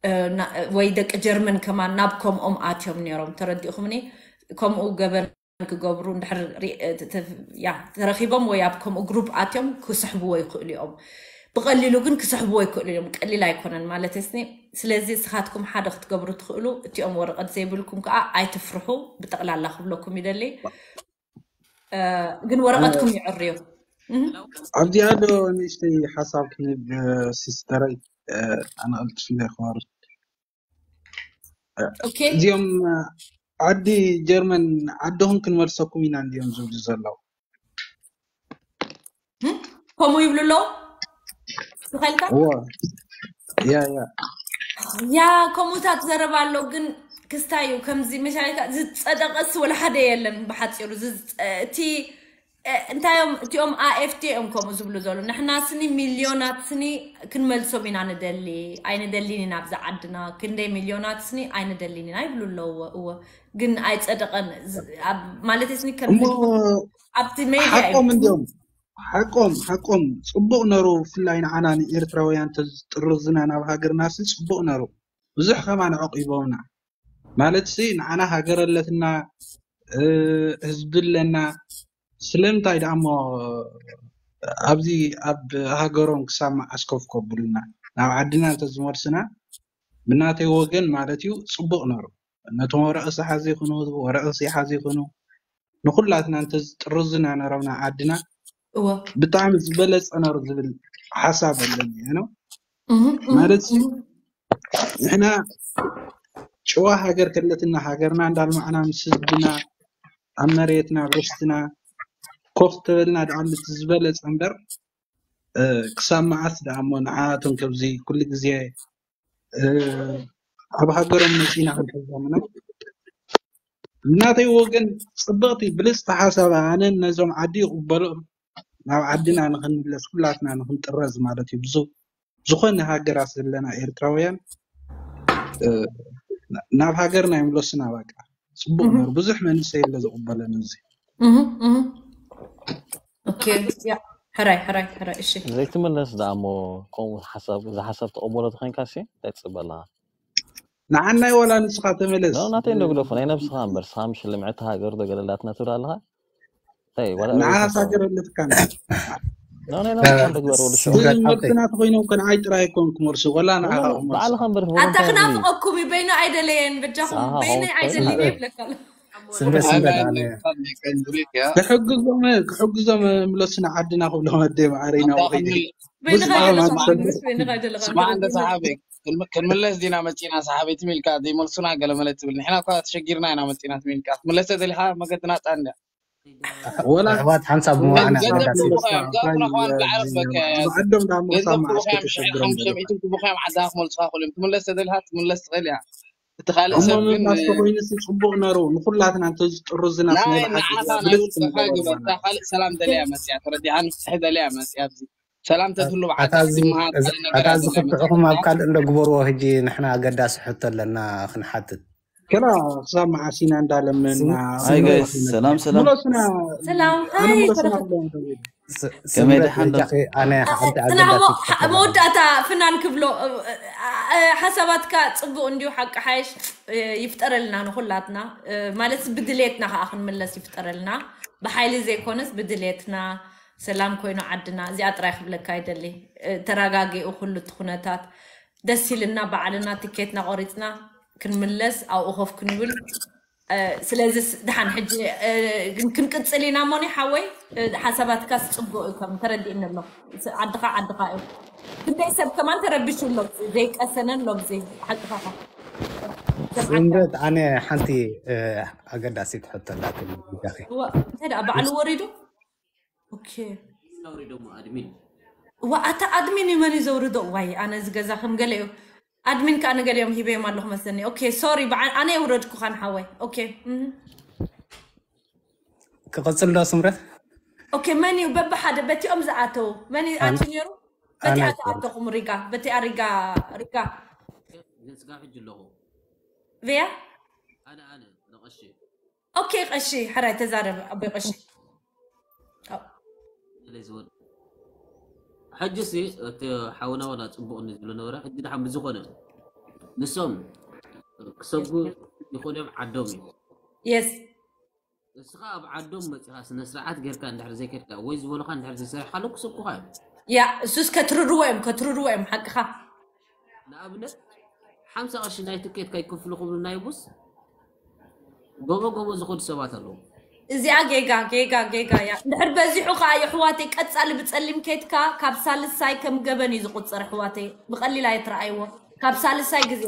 እ፣ ና-፣ ወይ ደቂ ጀርመን ከማን ናብ ከምኦም ኣትዮም ነይሮም። ተረዲእኹምኒ? ከምኡ ገበን ክገብሩ እንድሕር ሪ-፣ እ፣ ተ-፣ ተ-፣ ያ፣ ተረኺቦም ወይ ኣብ ከምኡ ግሩፕ ኣትዮም ክስሕብዎ ይኽእሉ እዮም። ብቐሊሉ ግን ክስሕብዎ ይኽእሉ እዮም። ቀሊል ኣይኮነን ማለት ስኒ። ስለዚ ንስኻትኩም ሓደ ክትገብሩ ትኽእሉ፣ እቲኦም ወረቐት ዘይብልኩም ከኣ ኣይትፍርሑ፣ ብጠቕላላ ክብለኩም ይደሊ። እ፣ ግን ወረቐትኩም ይዕርዩ። እህ። ኣብዚኣ ዶ ንእሽተይ ሓሳብ ክንብ ሲስተረይ፣ እ፣ ኣነ ቀልጥፍ ኢለ ክወርድ። ኦኬ። እዚኦም ዓዲ ጀርመን ዓድኹም ክንመልሰኩም ኢና እንዲዮም ዝብሉ ዘለዉ። እም? ከምኡ ይብሉ ኣለዉ? ትኸልካ? እዎ። ያ፣ ያ። ያ፣ ከምኡታት ዘረባ ኣሎ፣ ግን ክስታይ እዩ። ከምዚ መሻሪካ ዝጸደቐስ ወላ ሓደ የለን ብሓጺሩ። ዝጸ-፣ እቲ፣ እ፣ እንታይ እዮም እቲኦም ኣኤፍቲ እዮም ከምኡ ዝብሉ ዘለዉ? ንሕና ስኒ ሚልዮናት ስኒ ክንመልሶም ኢና ንደሊ፣ ኣይንደሊን ኢና ኣብዚ ዓድና። ክንደይ ሚልዮናት ስኒ ኣይንደሊን ኢና ይብሉ ኣለዉ። እወ፣ እወ። ግን ኣይጸደቐን። ዝ-፣ ኣብ-፣ ማለት ስኒ ከምዚ እሞ ኣብቲ ሜድያ እዩ። ሓቆም እንዲዮም፣ ሓቆም፣ ሓቆም። ጽቡቕ ነሩ፣ ብፍላይ ንዓና ንኤርትራውያን ተዝጥርዝና ናብ ሃገርና ሲ ጽቡቕ ነሩ። ብዙሕ ከማን ኣዕቂቦምና። ማለት ሲ ንዓና ሃገር ኣለትና፣ እ፣ ህዝቢ ኣለና። ስለምንታይ ደኣ እሞ ኣብዚ ኣብ ሃገሮም ክሳብ መዓስ ኮፍ ከብሉና? ናብ ዓድና እንተዝመልሱና ብናተይ ወገን ማለት እዩ ጽቡቕ ነሩ። ነቶም ወረቐ ዝሓዙ ይኹኑ፣ ወረቐ ዘይሓዙ ይኹኑ፣ ንኹላትና እንተዝጥርዙና ነሮም ናብ ዓድና እወ። ብጣዕሚ ዝበለጸ ነሩ ዝብል ሓሳብ ኣለኒ፣ you know? እህ፣ እህ፣ ማለት እህ። ንሕና ጭዋ ሃገር ከለትና ሃገርና እንዳልማዕና ምስ ህዝብና ኣብ መሬትና ኣብ ርስትና ኮፍ ተበልና ደኣ እቲ ዝበለጸ እምበር፣ እ፣ ክሳብ መዓስ ደኣ እሞ ንዓቶም ከምዚ ኩሉ ግዜ፣ እ፣ ኣብ ሃገሮም መጺና ክንሕዞም ኢና? ናተይ ወገን ጽብቕቲ ብልጽቲ ሓሳብ ኣነ ነዞም ዓዲ ይቕበሎም፣ ናብ ዓድና ንኽንምለስ ኩላትና ንኽንጥረዝ ማለት እዩ። ብዙ-፣ ዝኾነ ሃገራት ዘለና ኤርትራውያን፣ እ፣ ናብ ሃገርና ይምለሱና በቃ። ጽቡቕ እህ። ነሩ። ብዙሕ መንእሰይ የለ ዝቕበለኒ እዚ። እህ፣ እህ። ኦኬ፣ ያ፣ ሕራይ፣ ሕራይ፣ ሕራይ፣ እሺ። ዘይትምለስ ደኣ እሞ ከምኡ ሓሳብ፣ እዚ ሓሳብ ተቐበሎ ተኾይንካ ሲ እንታይ ትጽበ ኣለኻ? ንዓናይ ዋላ ንስኻ ተመለስ። ኖ፣ ናተይ እንዶ ግደፎ፣ ናይ ነብስኻ እምበር፣ ስኻ ምሽ ልምዕቲ ሃገር ዶ ገለላትና ትብል ኣለኻ? እንታይ፣ ዋላ ንዓኻስ ሃገር ኣለትካ እንዶ? ኖ፣ ናይ ነብስኻ እንዶ ግበር፣ ወዲ ሽው። ስምረት ሓብተይ። መልስና ተኾይኖም ከ ንዓይ ጥራይ ኣይኮን ክመልሱ፣ ዋላ ንዓኻ ኖ፣ ኖ፣ ክመልሱ። ባዕልኻ እምበር፣ ኣታ voluntary። ክናፍቐኩም እዩ፣ በይኑ ኣይደለየን፣ በጃኹም፣ ኣሃ፣ በይኑ ኦኬ። ኣይደለየን ይብለካ ኣሎ። ስምረት፣ ስምረት፣ ኣነ ኣነ ክሕግዞም፣ ክሕግዞም ምለሱና ዓድና ክብሎም ኣደ ማዕረይ ኣታ ናውኺ። ክንብል በይንኻ ብዙሕ ኣይደለኻን፣ ዓመት ምስ በይንኻ ኣይደለኻን፣ ስማዕ እንደ ተረድእና። ሰሓበይ፣ ክንም-፣ ክንምለስ ዲና መጺና ሰሓበይ ትም ኢልካ ዘይመልሱና ገለ መለ ትብል። ንሕና እኳ ተሸጊርና ኢና መጺና ትም ኢልካ። ክትምለስ ተደሊኻ መገዲ ናጻ እንድያ። ወላ ኣሕዋት ሓንሳብ ምዋዕና ገንዘብ ኣዳሲ። ትብኹ እዮም። እዛ እዛ ኣሕዋት ብዓረብ በከ ኣብ ዓዶም ዳሞ ገንዘብ ሳማ ትብኹ እዮም። ኣስከ ሽሕ ተሸግሮም ሓሙሽተ ሚእቲ ዘለዉ። ትብኹ እዮም። ዓድኻ ክመልሱኻ ክእሉ እዮም። ትምለስ ተደሊኻ ትምለስ ትኽእል እያ። እቲ ካልእ ሰብ ኣሞ ግን ምናስ ተኾይኑ ሲ ጽቡቕ ነሩ። ንኹላትና እንተዝጥርዙና ናይ ስነ ብሓቂ ንዓኻ ናይ ብልጽቲ ውልቀኻ ንገብሮ ግበር። ኣለና። እታ ካልእ ሰላም ደልያ መጽያ፣ ተረዲኣኒ፣ ፍትሒ ደልያ መጽያ። ኣብዚ ሰላም ተትህሉ ብዓዲ ኣታ እዚ፣ ክትምሃር፣ እዚ፣ ካልእ ነገር ኣታ እዚ ኣይደልያ መጽያ። ክትዕኹም ኣብ ካልእ እንዶ ግበርዎ። ሕጂ ንሕና ኣገዳሲ ሕቶ ኣለና ክንሓትት። ከላ ክሳብ መዓስ ኢና እንዳለመና? ስም-፣ ኣይ ጋይስ፣ ሰላም፣ ሰላም። ምለሱና፣ ሰላም፣ ኣነ ሃይ፣ ምለሱና ተረፈ-፣ ክብሎም ደው ኢለ። ከመይ ደሓን ዶ? ኣነ ሓንቲ ኣገዳሲ መወዳእታ ፍናን ክብሎ፣ ሓሳባትካ ጽቡቅ እንዲሁ ሓቂ ሓይሽ ይፍጠረልና ንኩላትና። ማለት ብድሌትና ከዓ ክንምለስ ይፍጠረልና፣ ብሓይሊ ዘይኮነስ ብድሌትና። ሰላም ኮይኑ ዓድና እዚኣ ጥራይ ክብለካ ይደሊ። ተረጋጊኡ ኩሉ እቲ ኩነታት ደስ ኢልና ባዕልና ትኬትና ቆሪፅና ክንምለስ ኣብኡ ኮፍ ክንብል። ስለዚ ደሓን ሕጂ ክንቅፅል ኢና። ሞኒ ሓወይ፣ ሓሳባትካ ስፅቡቅ እዩ ከም ተረዲእኒ ኣሎ። ዓድኻ ዓድኻ እዩ። ክንደይ ሰብ ከማን ተረቢሹ ኣሎ፣ ዘይቀሰነን ኣሎ። ብዘይ ሓቅኻ ስምረት ኣነ ሓንቲ ኣገዳሲት ሕቶ ኣላትኒ። እንታይ ደኣ ባዕሉ ወሪዱ? ኣውሪዶሞ ኣድሚን። ዋ ኣታ ኣድሚን እዩ መን እዩ ዘውርዶ? ዋይ ኣነ እዚ ገዛ ከም ገለ እዩ። ኣድሚን ከዓ ንገሊኦም ሂበዮም ኣለኹ መስለኒ። ኦኬ ሶሪ፣ ኣነ የውረድኩኻ ንሓወይ። ኦኬ እህ። ክቐፅል ዶ ስምረት? ኦኬ መን እዩ በብሓደ በቲኦም ዝኣተው መን እዩ ኣትዩ ነይሩ? በቲኣ ኣነ ዝኣተኹም ሪጋ በቲኣ ሪጋ ሪጋ ግን ስጋብ ሕጂ ኣለኹ። ቪያ ኣነ ኣነ ንቐሺ ኦኬ ቀሺ ሕራይ ተዛረብ ኣቦይ ቀሺ። ስለ ዝወድ ሕጂ ሲ እቲ ሓውና ወላ ፅቡቅ እንዲ ዝብሎ ነበረ። ሕጂ ድሓን ብዝኾነ ንሶም ክሰጉ ይኾኑ እዮም ዓዶም እዩ። የስ እስኻ ኣብ ዓዶም መፂኻ ስነ ስርዓት ጌርካ እንድሕር ዘይከድካ ወይ ዝበሉኻ እንድሕር ዘይሰሪሕካ ኣለዉ ክሰጉኻ እዮም። ያ እሱስ ከትርርዎ እዮም ከትርርዎ እዮም ሓቅኻ። ንኣብነት ሓምሳ ቅርሺ ናይ ትኬት ከይክፍሉ ክብሉ ናይ ቡስ ጎቦ ጎቦ ዝኸዱ ሰባት ኣለዉ። እዚኣ ጌጋ ጌጋ ጌጋ እያ። እንድሕር በዚሑ ከዓ የሕዋተይ ቀፃሊ ብፀሊም ኬድካ ካብ ሳልሳይ ከም ገበን እዩ ዝቁፀር። ኣሕዋተይ ብቀሊል ኣይትረኣይዎ። ካብ ሳልሳይ ግዜ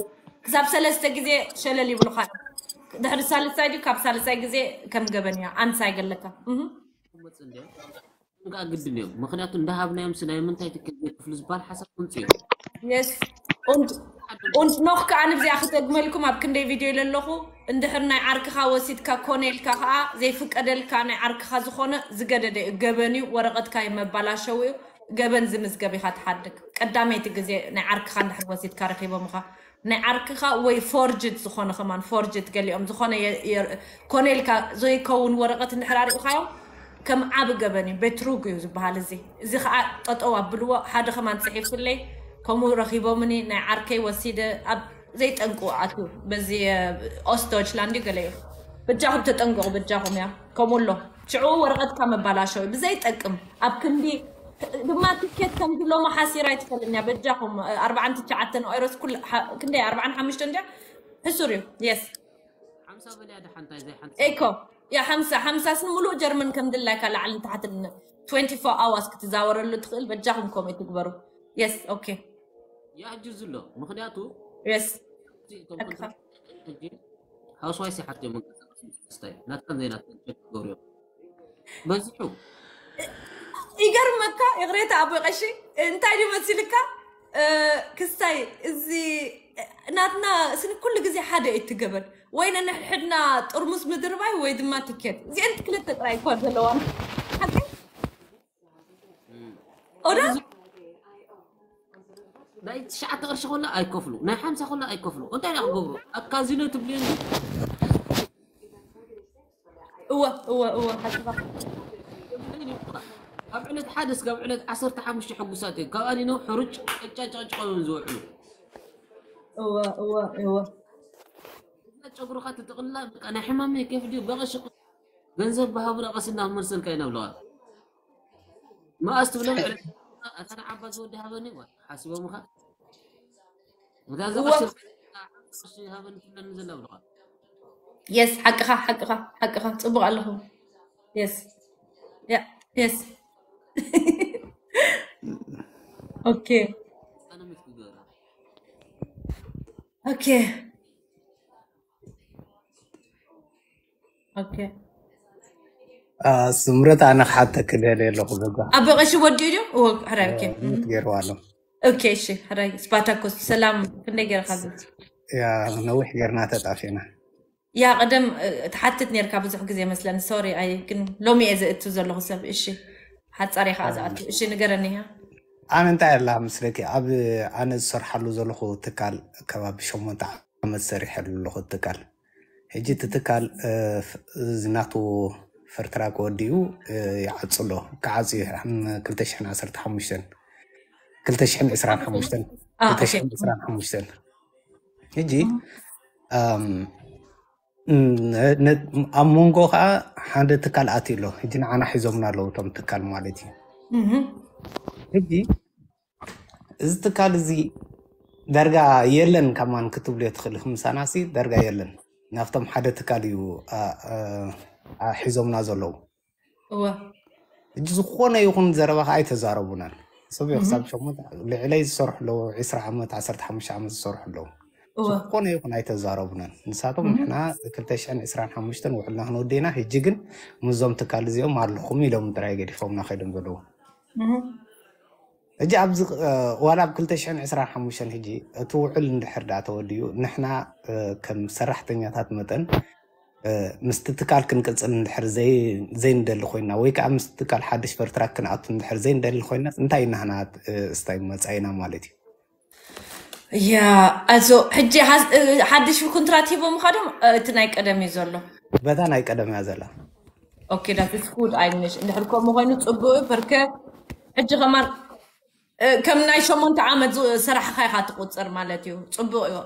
ክሳብ ሰለስተ ግዜ ሸለል ይብሉካ። ድሕሪ ሳልሳይ ድዩ ካብ ሳልሳይ ግዜ ከም ገበን እያ። ኣንሳይ ገለካ እህ። መፅ እንደ እንካ ግድን እዮም። ምክንያቱ እንዳሃብናዮም ሲ ናይ ምንታይ ትኬት ዘይክፍሉ ዝበሃል ሓሳብ ምምፅ እዮም። የስ und und noch ከዓ ንብዚኣ ክደግመልኩም ኣብ ክንደይ ቪድዮ ኢለ ኣለኹ። እንድሕር ናይ ዓርክኻ ወሲድካ ኮነ ኢልካ ከዓ ዘይፍቀደልካ ናይ ዓርክኻ ዝኾነ ዝገደደ እዩ። ገበን እዩ። ወረቐትካ የመባላሸው እዩ። ገበን ዝምዝገብ ኢኻ ትሓድግ። ቀዳመይቲ ግዜ ናይ ዓርክኻ እንድሕር ወሲድካ ረኺቦምኻ ናይ ዓርክኻ ወይ forged ዝኾነ ከማን forged ገሊኦም ዝኾነ የ- የ- ኮነ ኢልካ ዘይከውን ወረቐት እንድሕር ኣርኢኻዮም ከም ዓቢ ገበን እዩ። ቤትሩግ እዩ ዝበሃል እዚ። እዚ ከዓ ጠጠው ኣብልዎ። ሓደ ከማን ፅሒፍለይ ከምኡ ረኺቦምኒ ናይ ዓርከይ ወሲደ ኣብ ዘይጠንቁ ኣትዩ በዚ Ostdeutschland እዩ ገለ እዩ። በጃኹም ተጠንቀቑ በጃኹም እያ ከምኡ ኣሎ። ሽዑ ወረቐትካ መባላሸው እዩ ብዘይጠቅም ኣብ ክንዲ ድማ ትኬት ከምዚ ሎማ ሓሲራ ኣይትፈልጥን እያ። በጃኹም ኣርባዓን ትሽዓተን ኦይሮስ ኩል ክንደይ ኣርባዓን ሓሙሽተን እንድያ ሕሱር እዩ። የስ ሓምሳ በልያ ድሓንታይ ዘይሓንቲ ኤኮ ያ ሓምሳ ሓምሳ ስን ሙሉእ ጀርመን ከም ድላይካ ላዕልን ታሕትን twenty four hours ክትዛወረሉ ትኽእል። በጃኹም ከምኡ ትግበሩ። የስ ኦኬ ያ ሕጂ ዝሎ ምክንያቱ የስ ሕጂ እቶም ኮንትራክተር ሕጂ ሃውስዋይስ ይሓትዮ መንቀሳቀሲ ስታይ ናትካን ዘይናትካን ቸክ ክገብሩ እዮም በዚሑ ይገርመካ ይቕሬታ ኣቦ ቀሺ እንታይ ድዩ መሲልካ ክስታይ እዚ ናትና ስን ኩሉ ግዜ ሓደ እዩ ትገበር ወይ ነንሕድና ጥርሙስ ምድርባይ ወይ ድማ ትኬት እዚአን ክልተ ጥራይ እኳ ዘለዋና ሓቂ ኦዳ ናይ ትሽዓተ ቅርሺ ኮላ ኣይከፍሉ ናይ ሓምሳ ኮላ ኣይከፍሉ እንታይ ዳ ክገብሩ ኣብ ካዚኖ ትብልዮ እወ እወ እወ ሓቂኻ ኣብ ዕለት ሓደ እስካብ ዕለት ዓሰርተ ሓሙሽተ ሕጉሳት እዮም ካብ ኣሊኖ ሕሩጭ ጨጫጨቅጭቆ እዮም ዝውዕሉ እወ እወ እወ እዛ ጨጉርኻ ትጥቕልላ በቃ ናይ ሕማመይ ኬፍ ድዩ በቐ ሽቕ ገንዘብ ብሃቡና ቀስና ክመልሰልካ ኢና ብለዋል መኣስ ትብሎም ዕለት ኣታ ንዓባ ዝወዲ ሃበኒ ዋ ሓሲቦምኻ እዛ እዛ እወ። ቅርሺ ቅርሺ ሃበኒ ትብለኒ ዘላ ብለዋል የስ ሓቅኻ ሓቅኻ ሓቅኻ ፅቡቅ ኣለኹ የስ ያ የስ ኦኬ ኣነ ምት ክገብራ ኦኬ ኦኬ ስምረት ኣነ ክሓተክ ደልየ ኣለኹ በጋ ኣብ ቀሺ ወዲኡ ድዩ እወ ሕራይ ኦኬ ምት ገይርዋ ኣሎ ኦኬ እሺ ሕራይ ስፓታኮስ ሰላም ክንደይ ገይርካ ዝብል ያ ነዊሕ ገይርና ተጣፊና ያ ቀደም እ፣ ትሓትት ነርካ ብዙሕ ግዜ መስለኒ ሶሪ ኣይ ግን ሎሚ እየ ዝእቱ ዘለኹ ሰብ እሺ ሓፃሪ ከዓ ዝኣቱ እሺ ንገረኒ ያ ኣነ እንታይ ኣላ ምስለኪ ኣብ ኣነ ዝሰርሓሉ ዘለኹ ትካል ከባቢ ሸሞንተ ዓመት ሰሪሐሉ ኣለኹ ትካል ሕጂ እቲ ትካል እ፣ ፍ- እዚ ናቱ ፈርትራክ ወዲኡ ይዓፅሎ ክዓፅዩ ክልተ ሽሕን ዓሰርተ ሓሙሽተን ክልተ ሽሕን ዕስራን ሓሙሽተን ክልተ ሽሕን ዕስራን ሓሙሽተን ሕጂ ኣብ መንጎ ከዓ ሓደ ትካል ኣትዩ ኣሎ። ሕጂ ንዓና ሒዞምና ኣለዉ እቶም ትካል ማለት እዩ። ሕጂ እዚ ትካል እዚ ዳርጋ የለን ከማን ክትብሉ ትኽእል ምሳናሲ ዳርጋ የለን። ናብቶም ሓደ ትካል እዩ ሒዞምና ዘለዉ። ሕጂ ዝኾነ ይኹን ዘረባ ከዓ ኣይተዛረቡናን። ሰብ ክሳብ ሸሞንተ ልዕለይ ዝሰርሑ ኣለዉ፣ ዕስራ ዓመት ዓሰርተ ሓሙሽተ ዓመት ዝሰርሑ ኣለዉ። ዝኾነ ይኹን ኣይተዛረቡናን። ንሳቶም ንሕና ክልተ ሽሕን ዕስራን ሓሙሽተን ውዕልና ክንወዲና ሕጂ ግን ምስዞም ትካል እዚኦም ኣለኹም ኢሎም ጥራይ ገዲፎምና ከይዶም ዘለዉ። ሕጂ ኣብዚ ዋላ ኣብ ክልተ ሽሕን ዕስራን ሓሙሽተን ሕጂ እቲ ውዕል እንድሕር ዳ ተወዲኡ ንሕና ከም ሰራሕተኛታት መጠን ምስቲ ትካል ክንቅፅል እንድሕር ዘይንደሊ ኮይና ወይ ከዓ ምስቲ ትካል ሓድሽ ፈርትራክ ክንኣቱ እንድሕር ዘይንደሊ ኮይና እንታይ ናህና ስታይ መፃኢና ማለት እዩ። ያ ኣዞ ሕጂ ሓድሽ ኮንትራት ሂቦም ካዶም እቲ ናይ ቀደም እዩ ዘሎ። በታ ናይ ቀደም እያ ዘላ። ኦኬ that's good። ኣይንሽ እንድሕር ከምኡ ኮይኑ ፅቡቅ እዩ። በርከ ሕጂ ከማን ከም ናይ ሸሞንተ ዓመት ዝሰራሕካ ኢካ ትቁፅር ማለት እዩ። ፅቡቅ እዩ።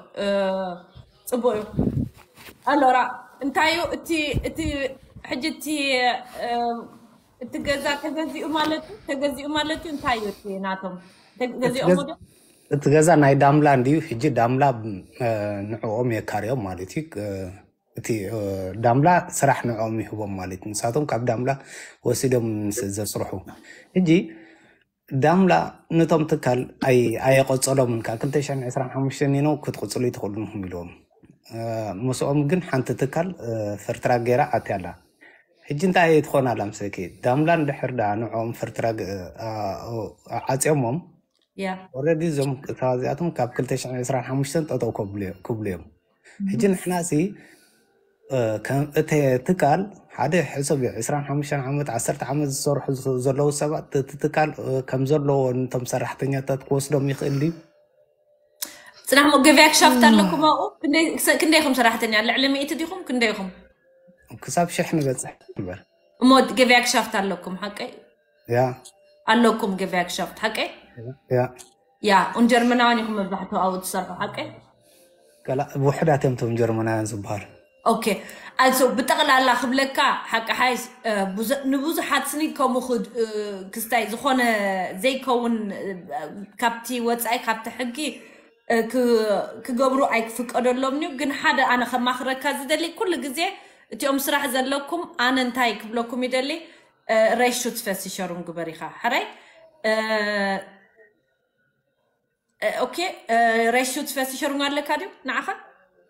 ፅቡቅ እዩ። ኣሎራ እንታይ እዩ እቲ እቲ ሕጂ እቲ እቲ ገዛ ተገዚኡ ማለት እዩ። ተገዚኡ ማለት እዩ እንታይ እዩ እቲ ናቶም ተገዚኦም ወደ እቲ ገዛ ናይ ዳምላ እንድዩ። ሕጂ ዳምላ ንዕኦም የካርዮም ማለት እዩ። እቲ ዳምላ ስራሕ ንዕኦም ይህቦም ማለት እዩ። ንሳቶም ካብ ዳምላ ወሲዶም ዘስርሑ። ሕጂ ዳምላ ነቶም ትካል ኣየቆፀሎምን ካብ ክልተ ሽሕን ዕስራን ሓሙሽተን ኒኖ ክትቕፅሉ ይትኽእሉንኹም ኢልዎም። ምስኦም ግን ሓንቲ ትካል ፈርትራክ ገይራ ኣትያ ኣላ። ሕጂ እንታይ ትኾን ኣላ ምሰኪ ዳምላ እንድሕር ዳ ንዕኦም ፈርትራክ ዓፅዮሞም ኦረዲ እዞም እዚኣቶም ካብ ክልተ ሽሕን ዕስራን ሓሙሽተን ጠጠው ክብሉ እዮም። ሕጂ ንሕና ሲ እቲ ትካል ሓደ ሕሰብ እዩ ዕስራን ሓሙሽተን ዓመት ዓሰርተ ዓመት ዝሰርሑ ዘለዉ ሰባት እቲ ትካል ከም ዘለዎ ነቶም ሰራሕተኛታት ክወስዶም ይኽእል ድዩ? ፅናሕሞ ገበያ ክሻፍት ኣለኩም ኣብኡ ክንደይ ኢኹም ሰራሕተኛ ልዕሊ ሚእቲ ዲኹም ክንደይ ኢኹም? ክሳብ ሽሕ ንበፅሕ እምበር። እሞ ገበያ ክሻፍት ኣለኩም ሓቀይ? ያ ኣለኩም ገበያ ክሻፍት ሓቀይ? ያ ያ ኡን ጀርመናውያን ኢኹም መብዛሕትኡ ኣብኡ ትሰርሑ ሓቀይ? ውሕዳት እዮም እቶም ጀርመናውያን ዝበሃሉ። ኦኬ ኣልሶ ብጠቕላላ ክብለካ ሓቂ ሓይስ ንብዙሓት ስኒ ከምኡ ክስታይ ዝኾነ ዘይከውን ካብቲ ወፃኢ ካብቲ ሕጊ ክገብሩ ኣይክፍቀደሎም እዩ። ግን ሓደ ኣነ ከማኽረካ ዝደሊ ኩሉ ግዜ እቲኦም ስራሕ ዘለኩም ኣነ እንታይ ክብለኩም ይደሊ ሬሹት ፈሲሸሩን ግበር ኢኻ ሕራይ ኦኬ ሬሹት ፈሲሸሩን ኣለካ ድዩ ንዓኻ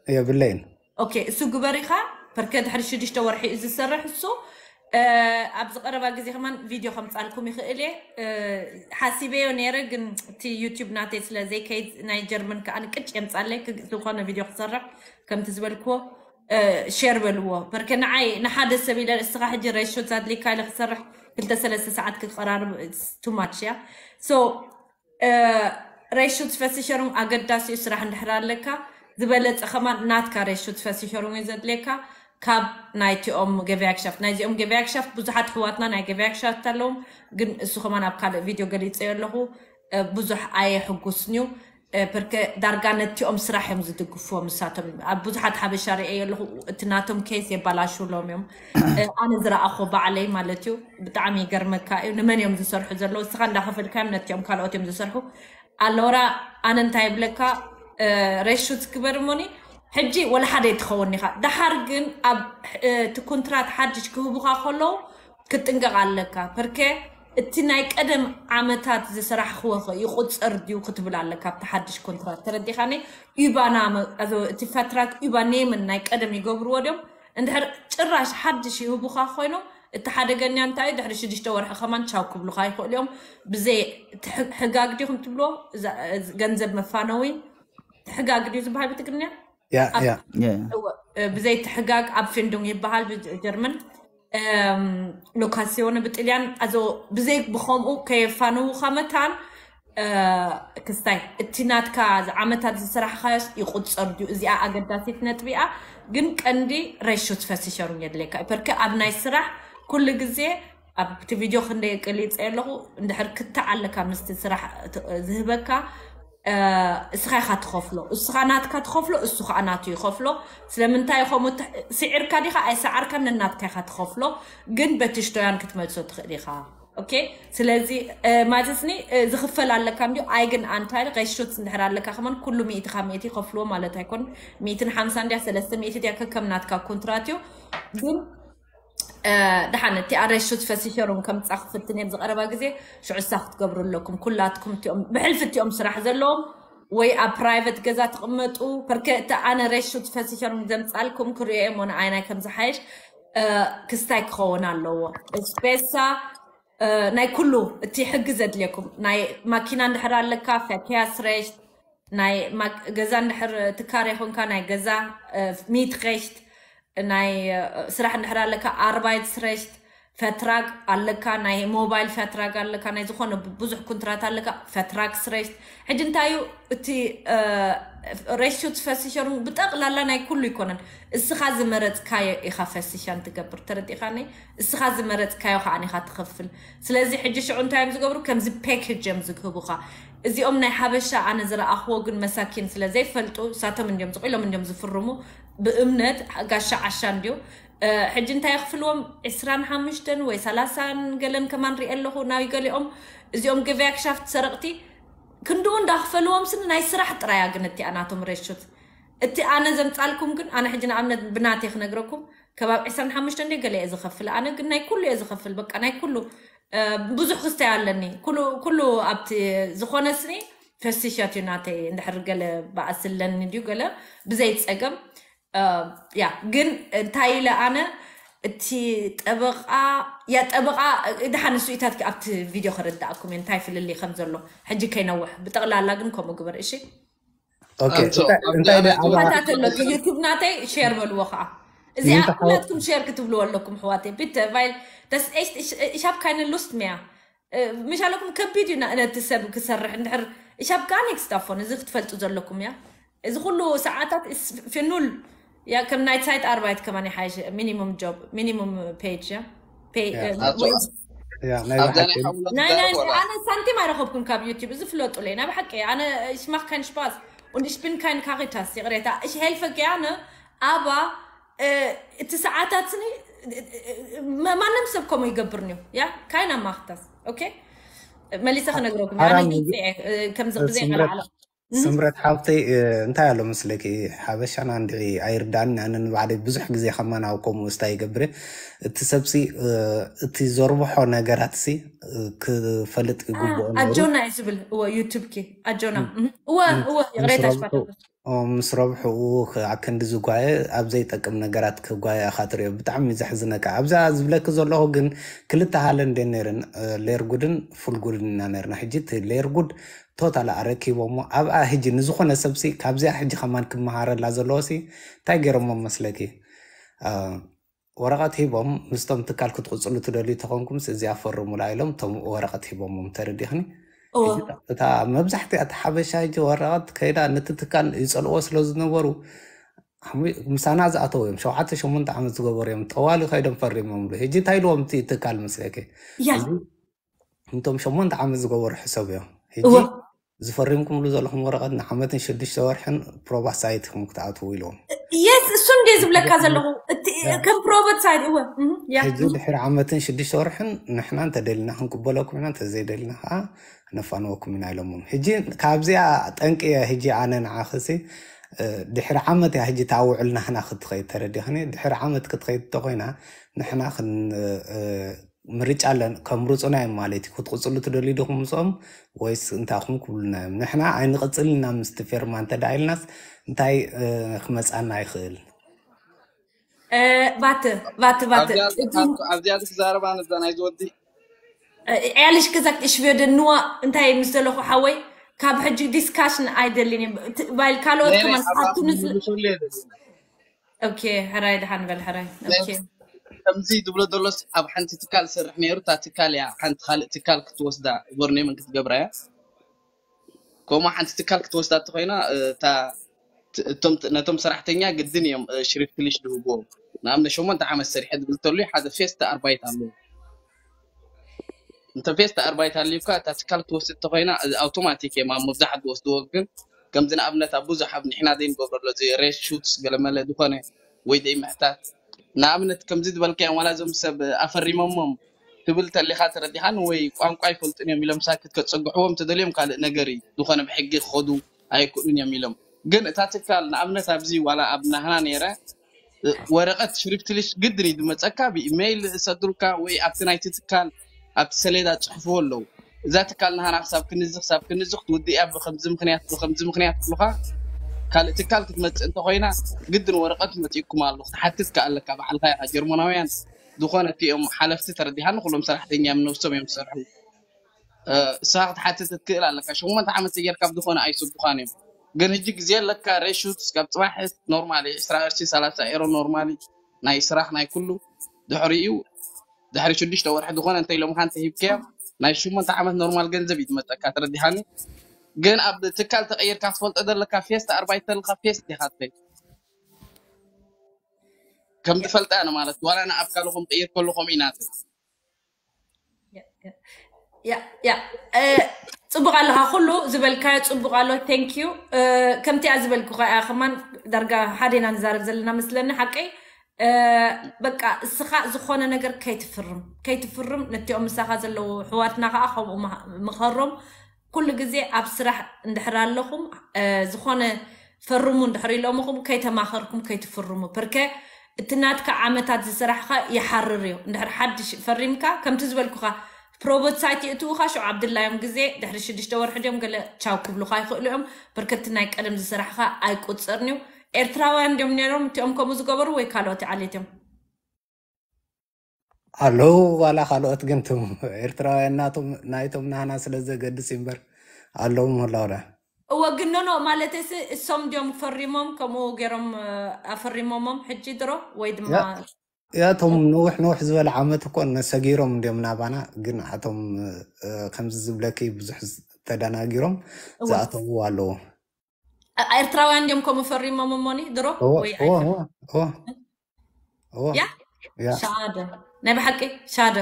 የብለይን። ኦኬ እሱ ግበር ኢኻ ፐርከ ድሕሪ ሽዱሽተ ወርሒ እዩ ዝሰርሕ እሱ ኣብዚ ቀረባ ግዜ ከማን ቪድዮ ከምፃልኩም ይኽእል እየ ሓሲበዮ ነይረ ግን እቲ ዩቲብ ናተይ ስለ ዘይከይድ ናይ ጀርመን ከዓ ንቅጭ የምፃለይ ዝኾነ ቪድዮ ክሰርሕ ከምቲ ዝበልክዎ ሼር በልዎ ፐርከ ንዓይ ንሓደ ሰብ ኢለ እስኻ ሕጂ ሬሾት ኣድሊካ ኢለ ክሰርሕ ክልተ ሰለስተ ሰዓት ክቀራርብ ቱማች እያ ሶ ሬሹት ፈሲሸሩም ኣገዳሲ እዩ ስራሕ እንድሕር ኣለካ ዝበለፀ ከማን ናትካ ሬሹት ፈሲሸሩም እዩ ዘድልየካ ካብ ናይቲኦም ገበያ ክሻፍት ናይዚኦም ገበያ ክሻፍት ብዙሓት ኣሕዋትና ናይ ገበያ ክሻፍት ኣለዎም ግን እሱ ከማን ኣብ ካልእ ቪድዮ ገሊፀዮ ኣለኹ ብዙሕ ኣየሕጉስን እዩ ፐርከ ዳርጋ ነቲኦም ስራሕ እዮም ዝድግፍዎም ንሳቶም ኣብ ብዙሓት ሓበሻ ርእየ ኣለኹ እቲ ናቶም ኬስ የባላሽሎም እዮም ኣነ ዝረኣኹ ባዕለይ ማለት እዩ ብጣዕሚ ይገርመካ እዩ ንመን እዮም ዝሰርሑ ዘለዉ እስኻ እንዳኸፈልካዮም ነቲኦም ካልኦት እዮም ዝሰርሑ ኣለውራ ኣነ እንታይ ይብለካ ሬሹት ግበር እሞኒ ሕጂ ወላ ሓደ ይትኸውን ኢኻ ደሓር ግን ኣብ እቲ ኮንትራት ሓድሽ ክህቡኻ ከለዉ ክትጥንቀቕ ኣለካ ፐርከ እቲ ናይ ቀደም ዓመታት ዝሰራሕክዎ ኸ ይቁፀር ድዩ ክትብል ኣለካ ኣብቲ ሓድሽ ኮንትራት ተረዲኻኒ ዩባና እቲ ፈትራክ ዩባ ኔምን ናይ ቀደም ይገብርዎ ድዮም እንድሕር ጭራሽ ሓድሽ ይህቡኻ ኮይኖም እቲ ሓደገኛ እንታይ እዩ ድሕሪ ሽዱሽተ ወርሒ ከማን ቻው ክብሉኻ ይኽእሉ እዮም ብዘይ ሕጋግ ዲኹም ትብልዎ ገንዘብ መፋነዊ ሕጋግ ድዩ ዝበሃል ብትግርኛ ያ ያ ብዘይ ትሕጋግ ኣብ ፊንዱንግ ይበሃል ብጀርመን ሎካሲዮን ብጥልያን ኣዞ ብዘይ ብኸምኡ ከየፋንዉኻ መታን ክስታይ እቲ ናትካ ዓመታት ዝስራሕኻዮስ ይቁፀር ድዩ እዚኣ ኣገዳሲት ነጥቢኣ ግን ቀንዲ ሬሾ ትፈስሸሩን የድልየካ እዩ ፐርከ ኣብ ናይ ስራሕ ኩሉ ግዜ ኣብቲ ቪድዮ ክንደይ ቀሊፀ ኣለኹ። እንድሕር ክትዕ ኣለካ ምስቲ ስራሕ ት- ዝህበካ፣ እ፣ እስኻ ኢኻ ትኸፍሎ። እስኻ ናትካ ትኸፍሎ፣ እሱ ከዓ ናቱ ይኸፍሎ። ስለምንታይ ከምኡ ትሕ- ስዒርካ ዲኻ ኣይሰዓርካን፣ ነናትካ ኢኻ ትኸፍሎ። ግን በቲ ሽቶያን ክትመልሶ ትኽእል ኢኻ። ኦኬ። ስለዚ፣ እ፣ ማለትኒ፣ እ፣ ዝኽፈል ኣለካ እንዲዩ። ኣይግን ኣንታይ ሬሾት እንድሕር ኣለካ ከማን ኩሉ ሚእቲ ካብ ሚእቲ ይኸፍልዎ ማለት ኣይኮን። ሚእትን ሓምሳ እንድያ፣ ሰለስተ ሚእቲ ድያ፣ ከከም ናትካ ኮንትራት እዩ። ግን፣ እ፣ ደሓን እቲ ኣረሹት ፈሲሸሩን ከምጻ ክፍትን እዮም ዝቐረባ ግዜ ሽዑ እሳ ክትገብሩ ኣለኩም። ኩላትኩም እቲኦም ብሕልፊ እቲኦም ስራሕ ዘለዎም ወይ ኣብ ፕራይቨት ገዛ ትቕመጡ። ፐርከ እቲ ኣነ ሬሹት ፈሲሸሩን ዘምጻልኩም ክርእዮ እሞ ንኣይ ናይ ከም ዝሓይሽ፣ እ፣ ክስታይ ክኸውን ኣለዎ። ስፔሳ፣ እ፣ ናይ ኩሉ እቲ ሕጊ ዘድልየኩም ናይ ማኪና እንድሕር ኣለካ ፈኪያ ስሬሽት፣ ናይ ማክ- ገዛ እንድሕር ትካረ ይኾንካ ናይ ገዛ፣ እ፣ ሚት ሬሽት፣ ናይ፣ እ፣ ስራሕ እንድሕር ኣለካ ኣርባይት ስሬሽት፣ ፈትራግ ኣለካ ናይ ሞባይል ፈትራግ ኣለካ ናይ ዝኾነ ብ- ብዙሕ ኩንትራት ኣለካ ፈትራግ ስሬሽት። ሕጂ እንታይ እዩ እቲ፣ እ፣ ሬሽት ፈሲሸሩን ብጠቕላላ ናይ ኩሉ ይኮነን። እስኻ ዝመረጽካዮ ኢኻ ፈሲሻን ትገብር፣ ተረዲኻኒ? እስኻ ዝመረጽካዮ ከዓ ኢኻ ትኸፍል። ስለዚ ሕጂ ሽዑ እንታይ እዮም ዝገብሩ? ከምዚ ፓኬጅ እዮም ዝህቡኻ። እዚኦም ናይ ሓበሻ ኣነ ዝረኣኽዎ ግን መሳኪን ስለ ዘይፈልጡ ሳቶም እንዲዮም ዝቑሎም እንዲዮም ዝፍርሙ ብእምነት ጋሻ ዓሻ እንዲዩ። እ፣ ሕጂ እንታይ የኽፍልዎም? ዕስራን ሓሙሽተን ወይ ሰላሳን ገለን ከማን ሪኤ ኣለኹ ናይ ገሊኦም። እዚኦም ገበያ ክሻፍት ሰረቕቲ ክንድኡ እንዳኽፈልዎም ስኒ ናይ ስራሕ ጥራያ ግን እቲኣ ናቶም ሬሾት። እቲ ኣነ ዘምጻልኩም ግን ኣነ ሕጂ ንኣብነት ብናቴ ክነግረኩም ከባብ ዕስራን ሓሙሽተን እንደ ገለ እየ ዝኸፍል። ኣነ ግን ናይ ኩሉ እየ ዝኸፍል። በቃ ናይ ኩሉ፣ እ፣ ብዙሕ ክስታይ ኣለኒ። ኩሉ ኩሉ ኣብቲ ዝኾነ ስኒ ፈሲሸት እዩ ናተይ። እንድሕር ገለ ባእሲ ኣለኒ ድዩ ገለ ብዘይ ጸገም፣ እ፣ ያ ግን እንታይ ኢለ ኣነ እቲ ጠበቓ ያ ጠበቓ ደሓን ንሱ ኢታትኪ ኣብቲ ቪድዮ ከረዳእኩም እየ እንታይ ፍልልይ ከም ዘሎ ሕጂ ከይነውሕ ብጠቕላላ ግን ከምኡ ግበር እሺ። ኦኬ፣ ኣንቶ እንታይ ኣብዛ እንታይ ናይቲ ደኣ ኣባ ተኸታተሎ እቲ ዩቱብ ናተይ ሼር በልዎ ከዓ። እዚኣ ምንታይ ሓው- ኩላትኩም ሼር ክትብልዎ ኣለኩም ኣሕዋተይ። Bitte, weil das ist echt, ich, ich habe keine Lust mehr. ምሽ ኣለኩም ከቢድ እዩ ና- ነቲ ሰብ ክሰርሕ እንድሕር ich habe gar nichts davon። እዚ ክትፈልጡ ዘለኩም እያ። እዚ ኩሉ ሰዓታት is für null። ያ ከም ናይ ሳይት ኣርባይት ከማን ይሓይሽ ሚኒሙም ጆብ ሚኒሙም ፔጅ ያ ፔ- ያ እ፣ ኣቶ ወይ- ያ ናይ ኣብዛ ናይ ብሓቂ ሓውና ናይ ትዛረብ ናይ ወላ ኣነ ሳንቲም ኣይረኸብኩን ካብ ዩቲብ እዚ ፍለጡለይ ናይ ብሓቂ ኣነ ich mache keine Spaß und ich bin keine Caritas ይቕሬታ ich helfe gerne aber እ፣ እቲ ሰዓታት ስኒ እ፣ እ፣ እ፣ ማንም ሰብ ከምኡ ይገብር ነው ያ keine macht das okay መሊሰ ክነግረኩም ኣነ ሓራም ግልፂ እየ እ፣ ከምዚ ብዘይ ስምረት ቃልዓላ ስምረት ሓብተይ እ፣ እንታይ ኣሎ መስለኪ ሓበሻና እንድዒ ኣይርዳእን ኣነ ንባዕለይ ብዙሕ ግዜ ከማን ኣብ ከምኡ እስታ ይገብር እየ። እቲ ሰብሲ እ፣ እቲ ዘርብሖ ነገራት ሲ እ፣ ክፈልጥ ይግብኦ ነይሩ። ኣጆና እዩ ዝብል እወ ዩቱብ ኪ ኣጆና እም፣ እወ እም፣ እወ ምስ ይቕሬታ ረብሑ ሽፋታ ኦ፣ ምስ ረብሕኡ ክ- ኣክንዲ ዝጓየ ኣብ ዘይጠቅም ነገራት ክጓየ ኢኻ ትሪኦ። ብጣዕሚ እዩ ዘሕዝነካ። ኣብዛ ዝብለኪ ዘለኹ ግን ክልተ ሃለ እንደ ነይረን እ፣ ሌር ጉድን ፉል ጉድን ኢና ነርና። ሕጂ እቲ ሌር ጉድ ቶታል ኣረኪቦሞ ኣብኣ ሕጂ ንዝኾነ ሰብሲ ካብዚኣ ሕጂ ከማን ክመሃረላ ዘለዎሲ እንታይ ገይሮሞ መስለኪ? እ፣ ወረቐት ሂቦም ምስቶም ትካል ክትቕፅሉ ትደልዩ ተኾንኩምስ እዚኣ ፈርሙላ ኢሎም እቶም ወረቐት ሂቦሞም ተረዲኽኒ። እወ ሕጂ እታ መብዛሕትኣ እታ ሓበሻ ሕጂ ወረቐት ከይዳ ነቲ ትካል ይፀልዎ ስለ ዝነበሩ ሓሙ- ምሳና ዝኣተው እዮም ሸውዓተ ሸሞንተ ዓመት ዝገበሩ እዮም ጠዋሊ ከይዶም ፈሪሞምሉ። ሕጂ እንታይ ኢልዎም እቲ ትካል መስለኪ? ያ እዚ እንቶም ሸሞንተ ዓመት ዝገበሩ ሕሰብ እዮም እወ ሕጂ ዝፈሪምኩምሉ ዘለኹም ወረቐት ንዓመትን ሽዱሽተ ወርሕን ፕሮባ ሳይት ኢኹም ክትኣትዉ ኢልዎም። የስ እሱ እንደ ዝብለካ ዘለኹ እቲ ከም ፕሮበት ሳይድ እወ እም፣ ያ ሕጂ እም፣ ድሕሪ ዓመትን ሽዱሽተ ወርሕን ንሕና እንተደሊና ክንቅበለኩም ኢና እንተዘይደሊና ከዓ ነፋንወኩም ኢና ኢሎሞም። ሕጂ ካብዚኣ ጠንቂ እየ ሕጂ ኣነ ንዓኽሲ እ፣ ድሕሪ ዓመት እያ ሕጂ ታውዕል ናህና ክትኸይድ ተረዲኽኒ። ድሕሪ ዓመት ክትኸይድ እንተኮይና ንሕና ክን እ፣ ምርጫ ኣለን ከምርፁና እዮም ማለት እዩ። ክትቕፅሉ ትደልዩ ዲኹም ምስኦም ወይስ እንታይ ኹም ክብሉና እዮም? ንሕና ኣይንቕፅልን ኢና ምስቲ ፌርማ እንተ ደኣ ኢልናስ እንታይ እ፣ ክመፃና ይኽእል? እ፣ ባት ባት ባት ኣብዚኣ እቲ ኣብዚኣ ክዛረባ ነዛ ናይ ዝወዲ እ፣ ዕያልሽ ክዛክ እሽብዮ ደንዋ እንታይ ምስ ዘለኹ ሓወይ ካብ ሕጂ ዲስካሽን ኣይደልን እየ። እቲ ባይል ካልኦት ናይ ናይ ከማን ኣብዛ ሰዓብቱ ምስ ክምልሰሉ የደልን ኦኬ ሕራይ ደሓን በል ሕራይ ናይ ኦኬ ከምዚ ዝብሎ ዘሎስ ኣብ ሓንቲ ትካል ዝሰርሕ ነይሩ እታ ትካል እያ ሓንቲ ካልእ ትካል ክትወስዳ ጎርኔምን ክትገብራ እያ። ከምኡ ሓንቲ ትካል ክትወስዳ እንተኮይና እታ ት- እቶም ነቶም ሰራሕተኛ ግድን እዮም ሽሪፍትሊሽ ዝህብዎም። ንኣብነት ሸሞንተ ዓመት ሰሪሐ ዝብል ተሎ ሓደ ፌስታ ኣርባይት ኣለዎ። እንተ ፌስታ ኣርባይት ኣልዩካ እታ ትካል ክትወስድ እንተኮይና፣ እዚ ኣውቶማቲክ እዮም ኣብ መብዛሕትኡ ዝወስድዎ። ግን ከምዚ ንኣብነት ኣብ ብዙሕ ኣብ ንሕና ዘይንገብረሉ እዚ ሬት ሹትስ ገለመለ ዝኾነ ወይ ደይ ምሕታት፣ ንኣብነት ከምዚ ዝበልካዮም ዋላ እዞም ሰብ ኣፈሪሞሞም ትብል ተሊኻ ተረዲኻን ወይ ቋንቋ ይፈልጡን እዮም ኢሎም ሳክት ከጸግዕዎም ተደልዮም ካልእ ነገር እዩ። ዝኾነ ብሕጊ ክኸዱ ኣይክእሉን እዮም ኢሎም። ግን እታ ትካል ንኣብነት ኣብዚ ዋላ ኣብ ናህና ነይረ ወረቐት ሽሪፍትሊሽ ግድን እዩ ዝመፀካ፣ ብኢሜይል ሰዱልካ ወይ ኣብቲ ናይቲ ትካል ኣብቲ ሰሌዳ ፅሕፍዎ ኣለዉ። እዛ ትካል ናህና ክሳብ ክንዚ ክሳብ ክንዚ ክትውድእ እያ፣ ብከምዚ ምክንያት ብከምዚ ምክንያት ክብሉካ፣ ካልእ ትካል ክትመፅእ እንተኮይና ግድን ወረቐት መፂእኩም ኣሎ ክትሓትት ከኣለካ። ባዕልካ ኢኻ ጀርመናውያን ዝኾነ እቲኦም ሓለፍቲ ተረዲሃኒ ኩሎም ሰራሕተኛ እዮም ነብሶም እዮም ዝሰርሑ። እሳ ክትሓትት ትክእል ኣለካ። ሸሞንተ ዓመት ተጌርካ ብዝኾነ ኣይስቡኻን እዮም። ግን ህጂ ግዜ ኣለካ ሬሹት እስካብ ፅባሕ ኖርማሊ ዕስራ ቅርሺ ሰላሳ ኤሮ ኖርማሊ ናይ ስራሕ ናይ ኩሉ ድሕሪኡ ድሕሪ ሽዱሽተ ወርሒ ዝኾነ እንተ ኢሎምካ እንተ ሂብካዮም ናይ ሸሞንተ ዓመት ኖርማል ገንዘብ እዩ ዝመፀካ። ተረዲሃኒ። ግን ኣብ ትካል ተቀይርካ ትፈልጦ ዘለካ ፌስት ኣርባይተ ኣለካ ፌስት ዲኻ ትፈይ ከም ትፈልጣ ነው ማለት ዋላ ንኣብ ካልኹም ቀይር ከለኹም ኢናት ያ ያ እ፣ ጽቡቕ ኣለኻ። ኩሉ ዝበልካዮ ጽቡቕ ኣሎ። Thank you። እ፣ ከምቲ እያ ዝበልኩኻ እያ። ከማን ዳርጋ ሓደ ኢና ንዛረብ ዘለና መስለኒ። ሓቀይ እ፣ በቃ እስኻ ዝኾነ ነገር ከይትፍርም ከይትፍርም፣ ነቲኦም ምሳኻ ዘለዉ ኣሕዋትና ከዓ ከምኡ ምሃ- ምኸሮም። ኩሉ ግዜ ኣብ ስራሕ እንድሕር ኣለኹም እ፣ ዝኾነ ፈርሙ እንድሕር ኢሎምኹም ከይተማኸርኩም ከይትፍርሙ። ፐርከ እቲ ናትካ ዓመታት ዝስራሕኻ ይሓርር እዩ። እንድሕር ሓድሽ ፈሪምካ ከምቲ ዝበልኩኻ ፕሮቦት ሳይት ይእትውኻ ሽዑ ኣብድላዮም ግዜ ድሕሪ ሽዱሽተ ወርሒ ድዮም ገለ ቻው ክብሉኻ ይኽእሉ እዮም። ፐርከ እቲ ናይ ቀደም ዝስራሕኻ ኣይቁፅርን እዩ። ኤርትራውያን ድዮም ነይሮም እቲኦም ከምኡ ዝገበሩ ወይ ካልኦት ዓሌት እዮም? ኣለዉ ዋላ ካልኦት ግን ቶም ኤርትራውያን ናቶም ናይቶም ናህና ስለ ዘገድስ እዩ እምበር ኣለዉ ምህላው ዳ እወ ግኖኖ ማለት ሲ እሶም ድዮም ፈሪሞም ከምኡ ገይሮም እ፣ ኣፈሪሞሞም ሕጂ ድሮ ወይ ድማ ያ ያ እቶም ንውሕ ንውሕ ዝበለ ዓመት እኮ ነሰጊሮም እንዲዮም ናባና ግን ኣቶም እ፣ ከምዚ ዝብለኪ ብዙሕ ተደናጊሮም እወ ዝኣተዉ ኣለዉ እ፣ ኤርትራውያን ድዮም ከምኡ ፈሪሞም እሞኒ ድሮ እወ ወይ እወ ኣይፈ እወ እወ እወ ያ ያ ሻደ ናይ ብሓቂ ሻደ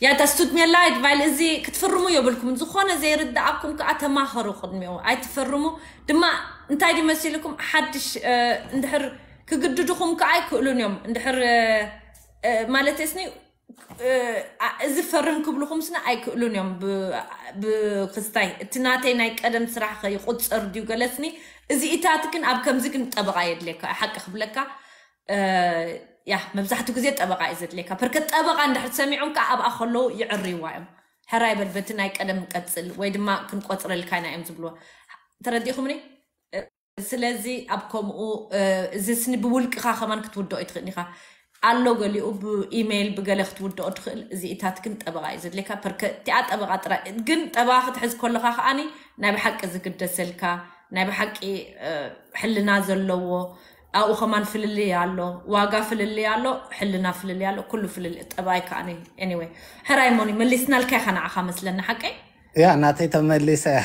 ያታ ስቱድሜላ ይትባይል እዚ ክትፍርሙ የብልኩም ዝኾነ ዘይርዳኣኩም ከዓ ተማኸሩ ቅድሚኡ ኣይትፈርሙ ድማ እንታይ ድዩ መሲልኩም ሓድሽ እ፣ እንድሕር ክግድድኹም ከዓ ኣይክእሉን እዮም እንድሕር እ፣ እ፣ ማለት ስኒ እ፣ ኣ- እዚ ፈርም ክብልኹም ስኒ ኣይክእሉን እዮም ብ- ብክስታይ እቲ ናተይ ናይ ቀደም ስራሕ ከይቁፅር ድዩ ገለስኒ እዚኢታት ግን ኣብ ከምዚ ግን ጠበቃ የድልየካ ሓቂ ክብለካ እ፣ ያ መብዛሕትኡ ግዜ ጠበቃ እዩ ዘድልየካ ፐርከ ጠበቃ እንድሕር ሰሚዖም ከዓ ኣብኣ ከለዉ ይዕርይዋ እዮም ሕራይ በል በቲ ናይ ቀደም ንቀፅል ወይ ድማ ክንቆፅረልካ ኢና እዮም ዝብልዎ ተረዲኹምኒ ስለዚ ኣብ ከምኡ እዚ ስኒ ብውልቅኻ ከማን ክትውድኦ ይትኽእል ኢኻ ኣሎ ገሊኡ ብኢሜይል ብገለ ክትውድኦ ትኽእል እዚኢታት ግን ጠበቃ እዩ ዘድልየካ ፐርከ እቲኣ ጠበቃ ጥራይ ግን ጠበቃ ክትሕዝ ከለኻ ከዓኒ ናይ ብሓቂ ዝግደሰልካ ናይ ብሓቂ ሕልና ዘለዎ ኣብኡ ከማን ፍልልይ ኣሎ ዋጋ ፍልልይ ኣሎ ሕልና ፍልልይ ኣሎ ኩሉ ፍልልይ ጠባይ ከዓኒ anyway ሕራይ ሞኒ መሊስናልካ ኢኻ ንዓኻ መስለኒ ሓቀይ ያ ናተይ ተመሊሰ ያ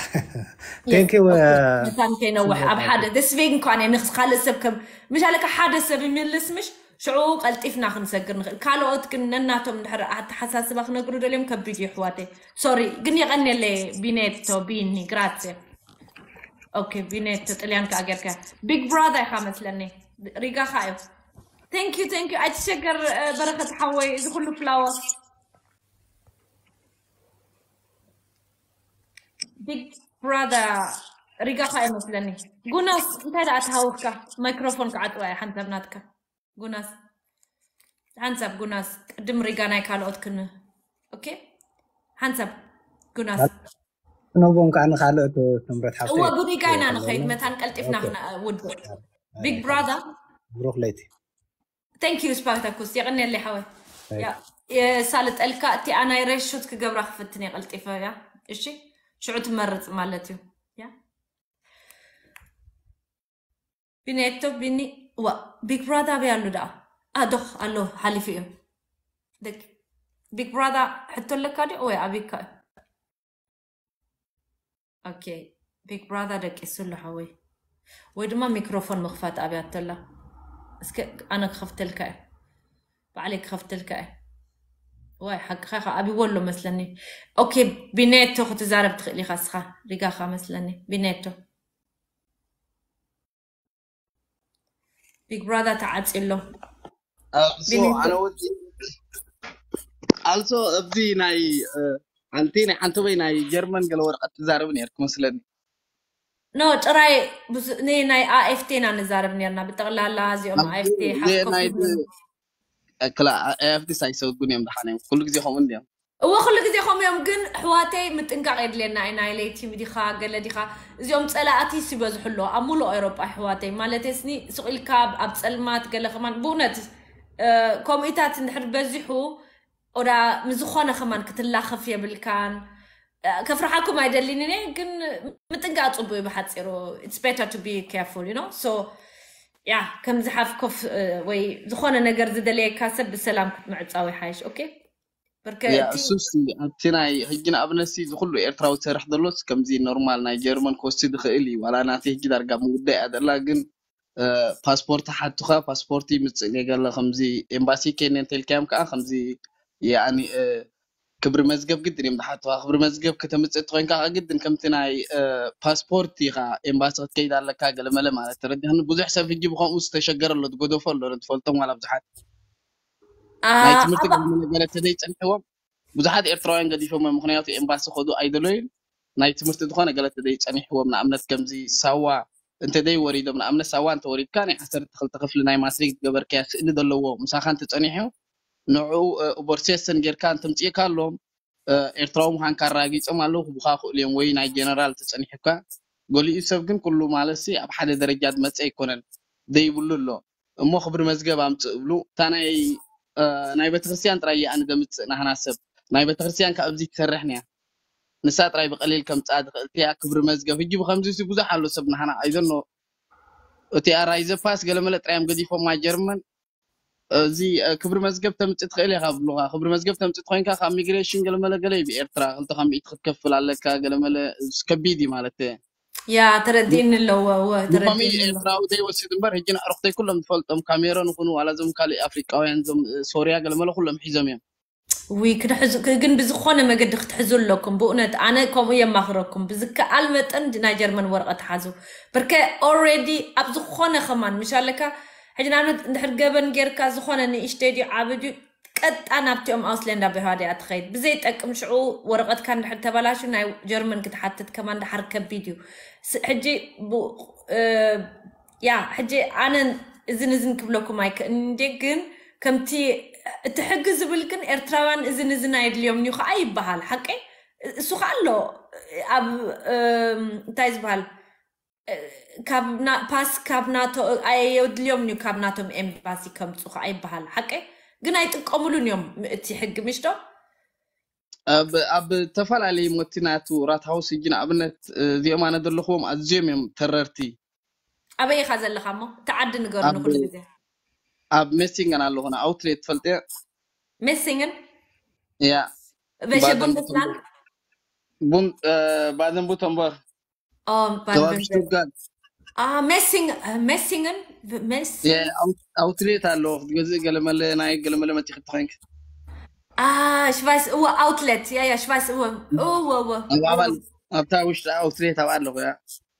thank you መታን ከይነውሕ ኣብ ሓደ ደስቤግ እንኳን ንክስ ካልእ ሰብ ከም ምሻለካ ሓደ ሰብ ይምልስ ምሽ ሽዑ ቀልጢፍና ክንሰግር ንኽእል ካልኦት ግን ነናቶም ድሕሪ ኣተሓሳስባ ክነግሩ ደልዮም ከቢድ እዩ ኣሕዋተይ sorry ግን የቐንየለይ ቢኔቶ ቢኒ ግራዜ okay ቢኔቶ ጥልያን ከዓ ጌርካ big brother ኢኻ መስለኒ ሪጋኻ እዩ thank you thank you ኣይትሸገር በረኸት ሓወይ እዚ ኩሉ flower big brother ሪጋኻ ይመስለኒ ጉናስ እንታይ ደኣ ተሃውኽካ ማይክሮፎን ክዓጥዋ እየ ሓንሳብ ናትካ ጉናስ ሓንሳብ ጉናስ ቅድም ሪጋ ናይ ካልኦት ክን okay ሓንሳብ ጉናስ ነቦም ከዓ ንካልኦት ስምረት ሓፍተ እወ ብሪጋ ኢና ንኸይድ መታን ቀልጢፍና ክነውድእ big brother ብሩክ ለይቲ thank you ስፓርታኩስ የቐንየለይ ሓወይ የሳልጠልካ እቲኣ ናይ ሬሾት ክገብራ ክፍትን እየ ቀልጢፈ እያ እሺ ሽዑ ትመርፅ ማለት እዩ ያ ቢኔቶ ቢኒ ዋ big brother ኣበይ ኣሉ ደኣ ኣዶኽ ኣሎ ሓሊፉ እዩ big brother ሕቶ ኣለካ ድዩ ወይ ኣበይካ እዩ okay big brother ደቂሱ ኣሎ ሓወይ ወይ ድማ ሚክሮፎን ምኽፋት ኣብያቶ ኣላ እስከ ኣነ ክኸፍተልካ እዩ ባዕለይ ክኸፍተልካ እየ። ዋይ ሓቅኻ ኢኻ፣ ኣብይዎ ኣሎ መስለኒ። ኦኬ፣ ብኔቶ ክትዛረብ ትኽእል ኢኻ እስኻ፣ ሪጋኻ መስለኒ። ብኔቶ ቢግ ብራዳ ተዓፂ ኣሎ። ኣልሶ ኣነ ወዲ ኣልሶ ኣብዚ ናይ ሓንቲ ናይ ሓንተበይ ናይ ጀርመን ገለ ወረቐት ትዛረብ ነርክ መስለኒ። ኖ ጥራይ ናይ ኣኤፍቴ ኢና ንዛረብ ነርና። ብጠቕላላ እዚኦም ኣኤፍቴ ክላ ኤፍዲስ ኣይሰጉን እዮም። ደሓን እዮም። ኩሉ ግዜ ከምኡ እንዲዮም። እወ ኩሉ ግዜ ከምኡ እዮም። ግን ኣሕዋተይ ምጥንቃቕ የድልየና እዩ። ናይ ለይቲ ዲኻ ገለ ዲኻ እዚኦም ጸላእቲ ይበዝሑ ኣለዉ ኣብ ሙሉእ ኤውሮጳ ኣሕዋተይ። ማለት ስኒ ስቕ ኢልካ ኣብ ጸልማት ገለ ከማን ብእውነት ከምኡታት እንድሕር በዚሑ ኦዳ ምዝኾነ ከማን ክትላኸፍ የብልካን። ከፍርሓኩም ኣይደሊን እኔ ግን ምጥንቃቕ ጽቡቅ እዩ። ብሓፂሩ it's better to be careful you know so yeah ከም ዝሓፍ ኮፍ ወይ ዝኾነ ነገር ዝደለየካ ሰብ ብሰላም ክትምዕፃው ይሓይሽ። ኦኬ በርከ ያ እሱስ ኣብቲ ናይ ሕጂ ንኣብነት እዚ ኩሉ ኤርትራዊ ዝሰርሕ ዘሎስ ከምዚ ኖርማል ናይ ጀርመን ክወስድ ይኽእል እዩ። ዋላ ናተይ ሕጂ ዳርጋ ምጉዳይ እያ ዘላ ግን ፓስፖርት ሓቱኻ ፓስፖርት ይምፅእ ገለ ከምዚ ኤምባሲ ኬንያ እንተልካዮም ከዓ ከምዚ ያኒ ክብሪ መዝገብ ግድን እዮም ዝሓቱኻ። ክብሪ መዝገብ ከተምፅእ እትኮይንካ ከዓ ግድን ከምቲ ናይ ፓስፖርት ኢኻ ኤምባሲ ክትከይድ ኣለካ ገለመለ ማለት ተረዲኽኒ። ብዙሕ ሰብ ሕጂ ብከምኡ ዝተሸገረ ኣሎ ዝጎደፎ ኣሎ ትፈልጦም ዋላ ብዙሓት ናይ ትምህርቲ ገለመለ ገለ ተዘይፀንሕዎም ብዙሓት ኤርትራውያን ገዲፎም እዮም። ምክንያቱ ኤምባሲ ከዱ ኣይደለዩን ናይ ትምህርቲ ዝኾነ ገለ ተዘይፀኒሕዎም ንኣብነት ከምዚ ሳዋ እንተደይ ወሪዶም ንኣብነት ሳዋ እንተወሪድካ ናይ ዓሰርተ ክልተ ክፍሊ ናይ ማትሪክ ዝገበርካያ ስእሊ ዘለዎ ምሳኻ እንተፀኒሑ ንዑ ኦቦርሴሰን ጌርካ እንተምፅእካ ኣሎም ኤርትራዊ ምዃንካ ኣረጋጊፆም ኣለዉ ክቡካ ክእሉ እዮም ወይ ናይ ጀነራል ተፀኒሑካ። ገሊኡ ሰብ ግን ኩሉ ማለት ሲ ኣብ ሓደ ደረጃ ዝመፀ ኣይኮነን ዘይብሉ ኣሎ እሞ ክብሪ መዝገብ ኣምፅእ እብሉ። እታ ናይ ናይ ቤተክርስትያን ጥራይ እያ ኣነ ዘምፅእ ናህና ሰብ ናይ ቤተክርስትያን ካብ ኣብዚ ትሰርሕ ንያ ንሳ ጥራይ ብቀሊል ከምፅኣ ዝኽእል እያ ክብሪ መዝገብ ህጂ ብከምዚ ሲ ብዙሕ ኣሎ ሰብ ናህና ኣይዘኖ እቲ ኣራይ ዘፓስ ገለመለ ጥራዮም ገዲፎማ ጀርመን እዚ ክብሪ መዝገብ ተምፅእ ትኽእል ኢኻ ብሉካ ክብሪ መዝገብ ተምፅእ ትኮይንካ ካብ ሚግሬሽን ገለመለ ገለ እዩ ብኤርትራ ክልተ ካብ ሚእቲ ክትከፍል ኣለካ ገለመለ ከቢድ እዩ ማለት ያ ተረዲእኒ ኣለዎ እወ ብኸመይ ተረዲእኒ ኣለዎ ኤርትራዊ ዘይወስድ እምበር ህጂ ንዕርክተይ ኩሎም ዝፈልጦም ካሜሮን ይኹኑ ዋላ ዞም ካልእ ኣፍሪቃውያን ዞም ሶርያ ገለመለ ኩሎም ሒዞም እዮም ውይ ክድሕዙ ክ- ግን ብዝኾነ መገዲ ክትሕዙ ኣለኩም ብእውነት ኣነ ከምኡ የማኽረኩም ብዝከኣል መጠን ናይ ጀርመን ወረቐት ሓዙ ብርከ already ኣብ ዝኾነ ከማን ምሽ ኣለካ ሕጂ ንኣብነት እንድሕር ገበን ጌርካ ዝኾነ ንእሽተይ ድዩ ዓቢ ድዩ ቀጣ ናብቲኦም ኣውስለንዳ ብሃደ እያ ትኸይድ ብዘይጠቅም ሽዑ ወረቐትካ እንድሕር ተበላሹ ናይ ጀርመን ክትሓትት ከማን ድሓር ከቢድ እዩ ስ- ሕጂ ብ- እ፣ ያ ሕጂ ኣነ እዝን እዝን ክብለኩም ኣይክእልን እንዴ ግን ከምቲ እቲ ሕጊ ዝብል ግን ኤርትራውያን እዝን እዝን ኣየድልዮም እዩ ከዓ ይበሃል ሓቂ እሱ ከዓ ኣሎ ኣብ እም፣ እንታይ ዝበሃል እ፣ ካብ ና- ፓስ ካብ ናቶ ኣየድልዮም እዩ ካብ ናቶም ኤምባሲ ከምፁ ከዓ ይበሃል ሓቂ ግን ኣይጥቀሙሉን እዮም እቲ ሕጊ ምሽዶ ኣብ ኣብ ዝተፈላለዩ ሞቲ ናቱ ራት ሃውስ ህጂ ንኣብነት እዚኦም ኣነ ዘለኽዎም ኣዝዮም እዮም ተረርቲ ኣበይ ኢኻ ዘለኻ እሞ እቲ ዓዲ ንገሩኒ ኣብ ኩሉ ግዜ ኣብ ሜሲንገን ኣለኹ ንኣውትሌት ትፈልጥዮ ሜሲንግን ያ በሸ ባደን ቡንደስላንድ ቡን ባደን ቡተንበርግ ኦ ከባቢ ባንበንበርግ ሽቱትጋርት ሜሲንግ ሜሲንግን ሜስ ኣውትሌት ኣለዎ ክትገዝእ ገለመለ ናይ ገለመለ መፂ ክትኾይንክ ሽቫይስ እወ ኣውትሌት ያ ያ ሽቫይስ እወ እወ እወ ኣብ ኣባል ኣብታ ውሽጢ ኣውትሌት ኣብ ኣለኹ ያ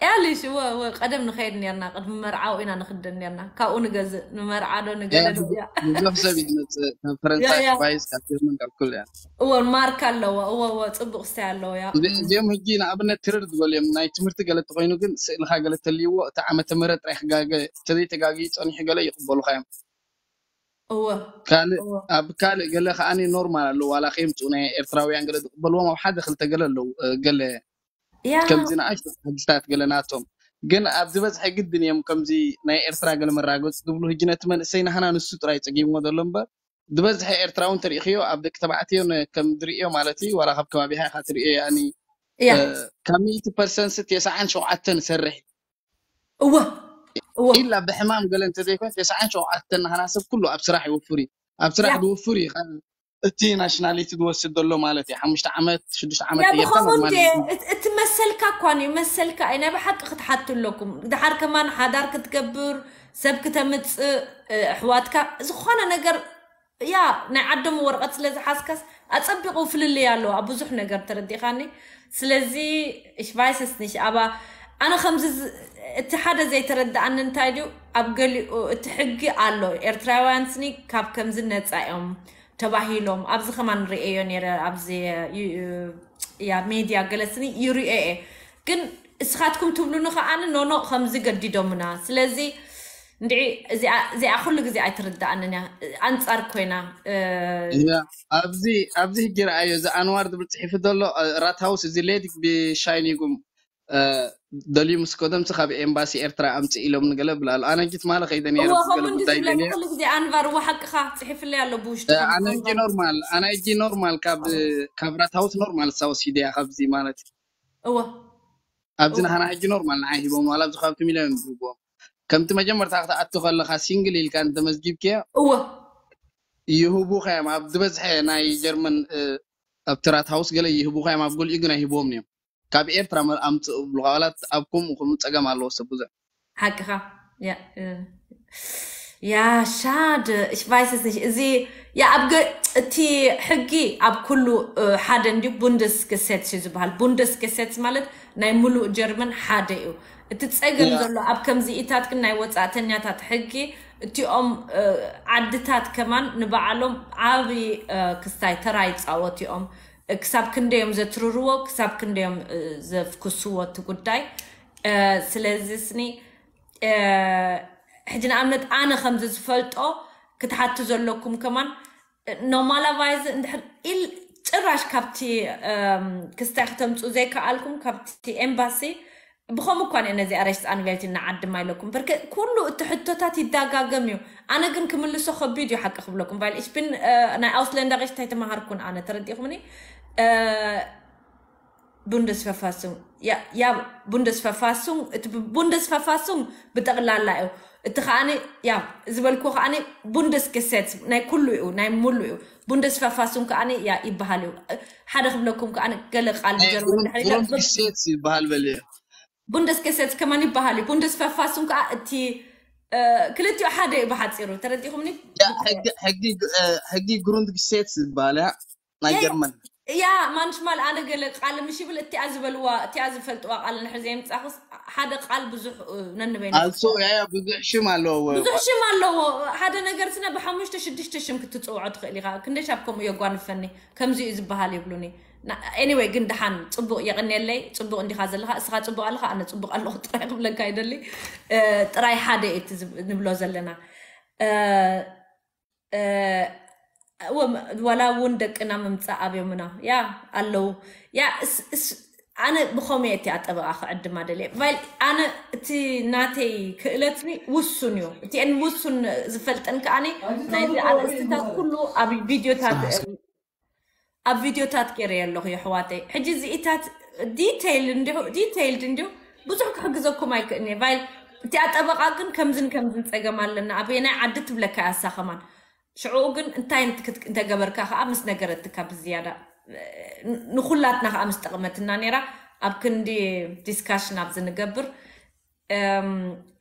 ያልሽ እወ እወ ቀደም ንኸይድ ነርና ቅድሚ መርዓው ኢና ንኽደን ነርና ካብኡ ንገዝእ ንመርዓዶ ንገለዶ እያ ብዙሕ ሰብ እዩ ዝመፅእ ካብ ፈረንሳ ያ፣ ያ። ሽቫይስ ካብ ጀርመን ካብ ኩሉ እያ እወ ማርክ ኣለዎ እወ እወ ፅቡቅ ስታይ ኣለዎ ያ እዚ- እዚኦም ሕጂ ንኣብነት ትርር ዝበሉ እዮም ናይ ትምህርቲ ገለ ተኮይኑ ግን ስእልካ ገለ ተልይዎ እቲ ዓመተ ምህረት ጥራይ ክጋገ ተዘይተጋጊ ፀኒሑ ገለ ይቅበሉካ እዮም እወ ካልእ እወ ኣብ ካልእ ገለ ከዓኒ ኖርማል ኣለዉ ዋላ ከየምፅኡ ናይ ኤርትራውያን ገለ ዝቅበልዎም ኣብ ሓደ ክልተ ገለ ኣለዉ እ፣ ገለ ያ ከምዚ ንኣሽቱ ሕግታት ገለ ናቶም ግን ኣብ ዝበዝሐ ግድን እዮም ከምዚ ናይ ኤርትራ ገለ መራገፂ ዝብሉ ሕጂ ነቲ መንእሰይ ናህና ንሱ ጥራይ ፀጊምዎ ዘሎ እምበር ዝበዝሐ ኤርትራዊ እንተሪእኽዮ ኣብ ደቂ ተባዕትዮ ነ- ከም ዝርእዮ ማለት እዩ ዋላ ካብ ከባቢኻ ኢኻ ትርእዮ ያኒ ያ እ፣ ካብ ሚእቲ ፐርሰንት ተስዓን ሸውዓተን ሰርሕ እወ እወ ኢላ ብሕማም ገለ እንተዘይኮን ተስዓን ሸውዓተን ናህና ሰብ ኩሉ ኣብ ስራሕ ይውፍር እዩ ኣብ ስራሕ ያ ዝውፍር እዩ ከ- እቲ ናሽናሊቲ ዝወስድ ዘሎ ማለት እዩ ሓሙሽተ ዓመት ሽዱሽተ ዓመት ያ ተጌርካ ብኸምኡ ኖርማል እንዴ እዩ እት- እቲ መሰልካ እኳ እዩ መሰልካ እዩ ናይ ብሓቂ ክትሓቱ ኣለኩም ድሓር ከማን ሓዳር ክትገብር ሰብ ክተምፅእ እ፣ ኣሕዋትካ ዝኾነ ነገር ያ ናይ ዓዶም ወረቐት ስለ ዝሓዝካስ ኣጸቢቑ ፍልልይ ኣለዎ ኣብ ብዙሕ ነገር፣ ተረዲኻኒ። ስለዚ ich weiß es nicht, aber ኣነ ከምዚ ዝ- እቲ ሓደ ዘይተረድኣኒ እንታይ ድዩ፣ ኣብ ገሊኡ እቲ ሕጊ ኣሎ፣ ኤርትራውያን ስኒ ካብ ከምዚ ነጻ እዮም ተባሂሎም። ኣብዚ ከማን ርእየዮ ነይረ፣ ኣብዚ ዩ- ያ ሜድያ ገለ ስኒ ይርእዮ እየ። ግን እስኻትኩም ትብሉኒ ከኣ ኖኖ ከምዚ ገዲዶምና። ስለዚ እንድዒ እዚኣ እዚኣ ኩሉ ግዜ ኣይትርድኣንን እያ፣ ኣንጻር ኮይና። እ፣ እያ። ኣብዚ ኣብዚ ሕጂ ረኣዮ፣ እዚ ኣንዋር ዝብል ጽሒፉ ዘሎ፣ እ፣ ራት ሃውስ፣ እዚ ሌዲክ ብሻይኒጉም፣ እ፣ ደልዩ ምስ ከደምሲ ካብ ኤምባሲ ኤርትራ ኣምጽእ ኢሎም ንገለ ብላ ኣሎ። ኣነ ሕጂ ትማሊ ከይደ ነይረ እወ ብገለ ከምኡ እንዲ ጉዳይ ዝብለካ ገለ ኩሉ ግዜ ኣንቫር እወ ሓቅኻ ጽሒፍለይ ኣሎ ብውሽጢ እ፣ ከም ኣነ ሕጂ ኣንቫር ኖርማል ኣነ ሕጂ ኖርማል ካብ ካብ ራት ሃውስ ኖርማል ሳውስ ሂደያ ካብዚ ማለት እዩ። እወ ኣብዚ እወ ንሓና ሕጂ ኖርማል ንዓይ ሂቦም ዋላ ኣብዚ ካብቲ ሚልዮን ዝህብዎም ከምቲ መጀመርታ ክትኣቱ ከለኻ ሲንግል ኢልካ እንተመዝጊብክዮ እወ ይህቡኻ እዮም። ኣብ ዝበዝሐ ናይ ጀርመን እ፣ ኣብ ትራት ሃውስ ገለ ይህቡኻ እዮም። ኣብ ገሊኡ ግን ኣይህብዎም እዮም። ካብ ኤርትራ መ- ኣምፅእ ብሉኻ ዋላ ኣብ ከምኡ ከምኡ ፀገም ኣለዎ ሰብ ብዙሕ ሓቅኻ። ያ እ፣ ያ ሻድ ich weiß es nicht, እዚ ያ ኣብ ገ- እቲ ሕጊ ኣብ ኩሉ እ፣ ሓደ እንዲዩ። ቡንደስ ገሴትስ እዩ ዝበሃል። ቡንደስ ገሴትስ ማለት ናይ ሙሉእ ጀርመን ሓደ እዩ። እቲ ጸገም ያ ዘሎ ኣብ ከምዚኢታት ግን ናይ ወጻእተኛታት ሕጊ እቲኦም እ፣ ዓድታት ከማን ንባዕሎም ዓቢ እ፣ ክስታይ ተራ ይጻወቱ እዮም። እ፣ ክሳብ ክንደዮም ዘትርርዎ ክሳብ ክንደዮም እ፣ ዘፍኩስዎ እቲ ጉዳይ እ፣ ስለዚ ስኒ እ፣ ሕጂ ንኣብነት ኣነ ከምዚ ዝፈልጦ ክትሓቱ ዘለኩም ከማን ኖማላቫይዝ እንድሕር ኢል ጭራሽ ካብቲ እም፣ ክስታይ ክተምፁ ዘይከኣልኩም ካብቲ ኤምባሲ ብኸምኡ እኳ እየ ነዚ ኣረሽት ኣንቬልቲ እናዓድማ ኢለኩም በርከ ኩሉ እቲ ሕቶታት ይዳጋገም እዩ። ኣነ ግን ክምልሶ ከቢድ እዩ ሓቂ ክብለኩም ቫይል እሽፒን ናይ ኣውስለንዳ ሽ እንታይ ተመሃርኩን ኣነ ተረዲኹምኒ እ፣ ቡንደስፈፋሱንግ ያ ያ ቡንደስፈፋሱንግ እቲ ብ- ቡንደስፈፋሱንግ ብጠቕላላ እዩ። እቲ ከዓኒ ያ ዝበልኩ ከዓኒ ቡንደስገሴት ናይ ኩሉ እዩ ናይ ሙሉ እዩ። ቡንደስፈፋሱንግ ከዓኒ ያ ይበሃል እዩ። ሓደ ክብለኩም ከዓኒ ገለ ቃል ናይ ብጀርመን ግሩንድ ድሕሪ ግሩንድ ገጽ ግሴት ይበሃል በል እዩ። ቡንደስገሴት ከማን ይበሃል እዩ። ቡንደስፈፋሱንግ ከዓ እቲ እ፣ ክልቲኡ ሓደ እዩ ብሓፂሩ ተረዲኹምኒ። ያ፣ ሕጊ ሕጊ እ፣ ሕጊ ግሩንድ ግሴት ይበሃል ያ ናይ ያ ያ ጀርመን ያ ማንሽማል ኣነ ገለ ቃል ምሽ ይብል እቲኣ ዝበልዋ እቲኣ ዝፈልጥዋ ቃል ንሕር ዘይምፃኹስ ሓደ ቃል ብዙሕ እ፣ ነንበይኑ ኣልሶ ያ ያ ብዙሕ ሽም ኣለዎ። ብዙሕ ሽም ኣለዎ። ሓደ ነገር ስነ ብሓሙሽተ ሽዱሽተ ሽም ክትፅውዖ ትኽእል ኢኻ። ክንደይ ሻብ ከምኡ የጓንፈኒ ከምዚ እዩ ዝበሃል ይብሉኒ። ኤኒወይ ግን ደሓን ፅቡቕ የቐንየለይ። ፅቡቕ እንዲኻ ዘለኻ እስኻ ፅቡቕ ኣለኻ ኣነ ፅቡቕ ኣለኹ ጥራይ ክብለካ ይደሊ። እ፣ ጥራይ ሓደ እዩ እቲ ዝብ- ንብሎ ዘለና እ፣ እ፣ እወ፣ ወላ እውን ደቅና ምምፃእ ኣብዮምና ያ ኣለዉ ያ እስ- እስ- ኣነ ብኸመይ እቲ ኣጠበቃ ክዕድማ ደልየ ቫይል ኣነ እቲ ናተይ ክእለትኒ ውሱን እዩ። እቲአን ውሱን ዝፈልጠን ከኣኒ ናይዚ ኣርእስትታት ኩሉ ኣብ ቪድዮታት ኣብ ቪድዮታት ገይረ ኣለኹ የሕዋተይ። ሕጂ እዚኢታት ዲቴይል እንዲሁ ዲቴይልድ እንዲሁ ብዙሕ ክሕግዘኩም ኣይክእልኒ ቫይል እቲኣ ጠበቃ ግን ከምዝን ከምዝን ፀገም ኣለና ኣበየናይ ዓዲ ትብለካ ያሳ ከማን ሽዑኡ ግን እንታይ እንተገበርካ ከዓ ምስ ነገረትካ ብዝያዳ ንኩላትና ከዓ ምስ ጠቕመትና ነይራ። ኣብ ክንዲ ዲስካሽን ኣብዚ ንገብር እም፣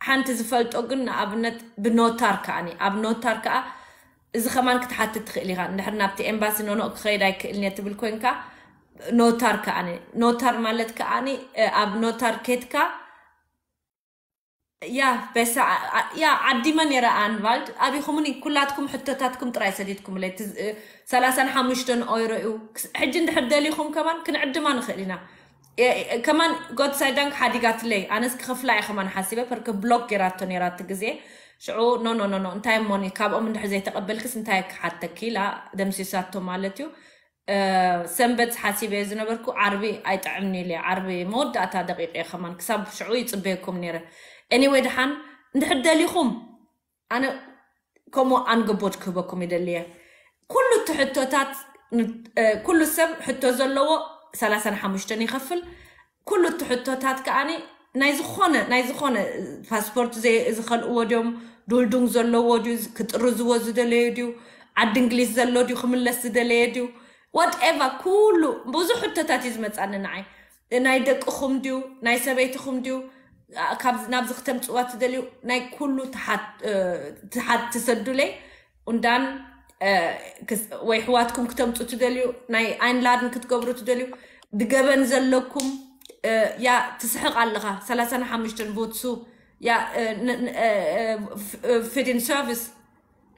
ሓንቲ ዝፈልጦ ግን ንኣብነት ብኖታር ከዓኒ ኣብ ኖታር ከዓ እዚ ከማን ክትሓትት ትኽእል ኢኻ። እንድሕር ናብቲ ኤምባሲ ኖኖ ክኸይድ ኣይክእልን እየ ትብል ኮንካ ኖታር ከዓኒ ኖታር ማለት ከዓኒ እ፣ ኣብ ኖታር ኬትካ ያ በሳ ያ ዓዲመ ነይረ ኣንቫልድ ኣቢኹምኒ ኩላትኩም ሕቶታትኩም ጥራይ ሰዲድኩምለይ። እቲ፣ እ፣ ሰላሳን ሓሙሽተን ኦይሮ እዩ። ክስ- ሕጂ እንድሕር ደሊኹም ከማን ክንዕድማ ንኽእል ኢና። እ፣ እ፣ ከማን ጎድ ሳይዳንክ ሓዲጋትለይ ኣነስ ክኸፍላ እየ ከማን ሓሲበ ፐርከ ብሎክ ጌራቶ ነይራ እቲ ግዜ ሽዑ ኖ ኖ ኖ ኖ እንታይ እሞኒ ካብኦም እንድሕር ዘይተቐበልክስ እንታይ ክሓተኪ ኢላ ደምሲሳቶ ማለት እዩ። እ፣ ሰንበት ሓሲበ ዝነበርኩ ዓርቢ ኣይጥዕምኒ ኢለ ዓርቢ መወዳእታ ደቂቀ ከማን ክሳብ ሽዑ ይፅበየኩም ነይረ። ኤኒወይ ድሓን እንድሕር ደሊኹም ኣነ ከምኡ ኣንገቦት ክህበኩም ይደልየ። ኩሉ እቲ ሕቶታት ን- እ፣ ኩሉ ሰብ ሕቶ ዘለዎ ሰላሳን ሓሙሽተን ይኸፍል። ኩሉ እቲ ሕቶታት ከዓኒ ናይ ዝኾነ ናይ ዝኾነ ፓስፖርት ዘይ- ዝኸልእዎ ድዮም ዱልዱንግ ዘለዎ ድዩ ክጥርዝዎ ዝደለዩ ድዩ ዓዲ እንግሊዝ ዘሎ ድዩ ክምለስ ዝደለየ ድዩ ዋትኤቨር ኩሉ ብዙሕ ሕቶታት እዩ ዝመፃኒ ንዓይ ናይ ደቅኹም ድዩ ናይ ሰበይትኹም ድዩ ኣ- ካብ ናብዚ ክተምፅዋ ትደልዩ ናይ ኩሉ ትሓት- እ፣ ትሓት ትሰዱለይ ኡንዳን ወይ ሕዋትኩም ክተምፁ ትደልዩ ናይ ኣይንላድን ክትገብሩ ትደልዩ ድገበን ዘለኩም። ያ ትስሕቕ ኣለኻ ሰላሳን ሓሙሽተን ቮትሱ ያ ፊዲን ሰርቪስ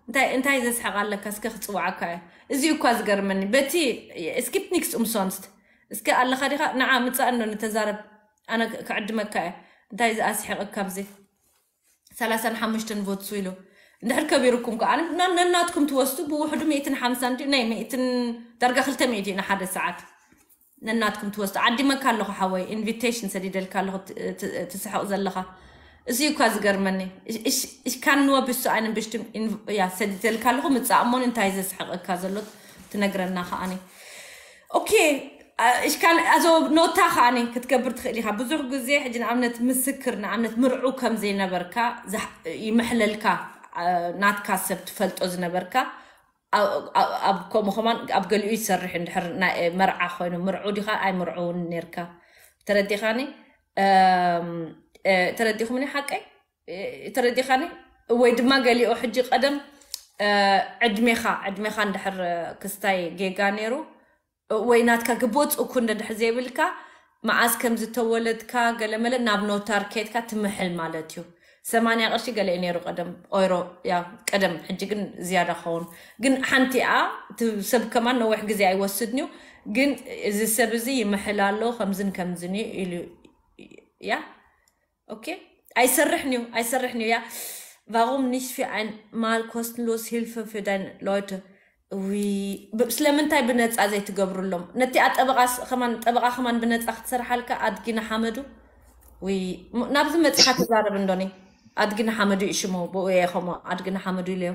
እንታይ እንታይ ዘስሕቕ ኣለካ እስከ ክፅዋዓካ እየ። እዚ እኳ ዝገርመኒ በቲ ስኪፕኒክስ ኡምሶንስት እስከ ኣለኻ ዲኻ ንዓ ምፃእ እንዶ ንተዛረብ ኣነ ክዕድመካ እየ። እንታይ ዝኣስሕቕካ ኣብዚ ሰላሳን ሓሙሽተን ቮትሱ ኢሉ እንድሕር ከቢርኩም ከ ኣነ ነናትኩም ትወስዱ ብውሕዱ ሚእትን ሓምሳን ድዩ ናይ ሚእትን ዳርጋ ክልተ ሚእቲ እዩ ንሓደ ሰዓት ነናትኩም ትወስዱ ዓዲመካ ኣለኹ ሓወይ ኢንቪቴሽን ሰዲደልካ ኣለኹ ትስሕቕ ዘለኻ እዚ እኳ ዝገርመኒ ich kann nur bis zu einem bestimmten ja ሰዲደልካ ኣለኹ ምጻእ እሞን እንታይ ዘስሕቐካ ዘሎ ትነግረና ከኣኒ okay እሽካን ኣዞ ኖታ ከኣኒ ክትገብር ትኽእል ኢኻ ብዙሕ ግዜ ሕጂ ንኣብነት ምስክር ንኣብነት ምርዑ ከም ዘይነበርካ ይምሕለልካ ናትካ ሰብ ትፈልጦ ዝነበርካ ኣብ ከምኡ ከማን ኣብ ገሊኡ ይሰርሕ እንድሕር መርዓ ኮይኑ ምርዑ ዲኻ ኣይ ምርዑ እውን ነርካ ተረዲኻኒ ተረዲኹምኒ ሓቀይ ተረዲኻኒ ወይ ድማ ገሊኡ ሕጂ ቀደም ዕድሜኻ ዕድሜኻ እንድሕር ክስታይ ጌጋ ነይሩ ወይ ናትካ ግቦ ፅእኩ እንድሕር ዘይብልካ መዓዝ ከም ዝተወለድካ ገለመለ ናብ ኖታር ኬድካ ትምሕል ማለት እዩ ሰማንያ ቅርሺ ገለ ነይሩ ቀደም ኦይሮ ያ ቀደም ሕጂ ግን ዝያዳ ኸውን ግን ሓንቲኣ ሰብ ከማን ነዊሕ ግዜ ኣይወስድን እዩ ግን እዚ ሰብ እዚ ይምሕል ኣሎ ከምዝን ከምዝን እዩ ኢሉ ያ okay ኣይሰርሕን እዩ ኣይሰርሕን እዩ ያ warum nicht für ein mal kostenlos Hilfe für deine Leute ስለምንታይ ብነፃ ዘይትገብሩሎም ነቲ ጠበቃ ከማን ጠበቃ ከማን ብነፃ ክትሰርሓልካ ኣድጊ ንሓመዱ ናብዚ መፂካ ተዛረብ እንዶኒ ኣድጊ ንሓመዱ ይሽሙ ብኡ እየ ከሞ ኣድጊ ንሓመዱ ኢለዮ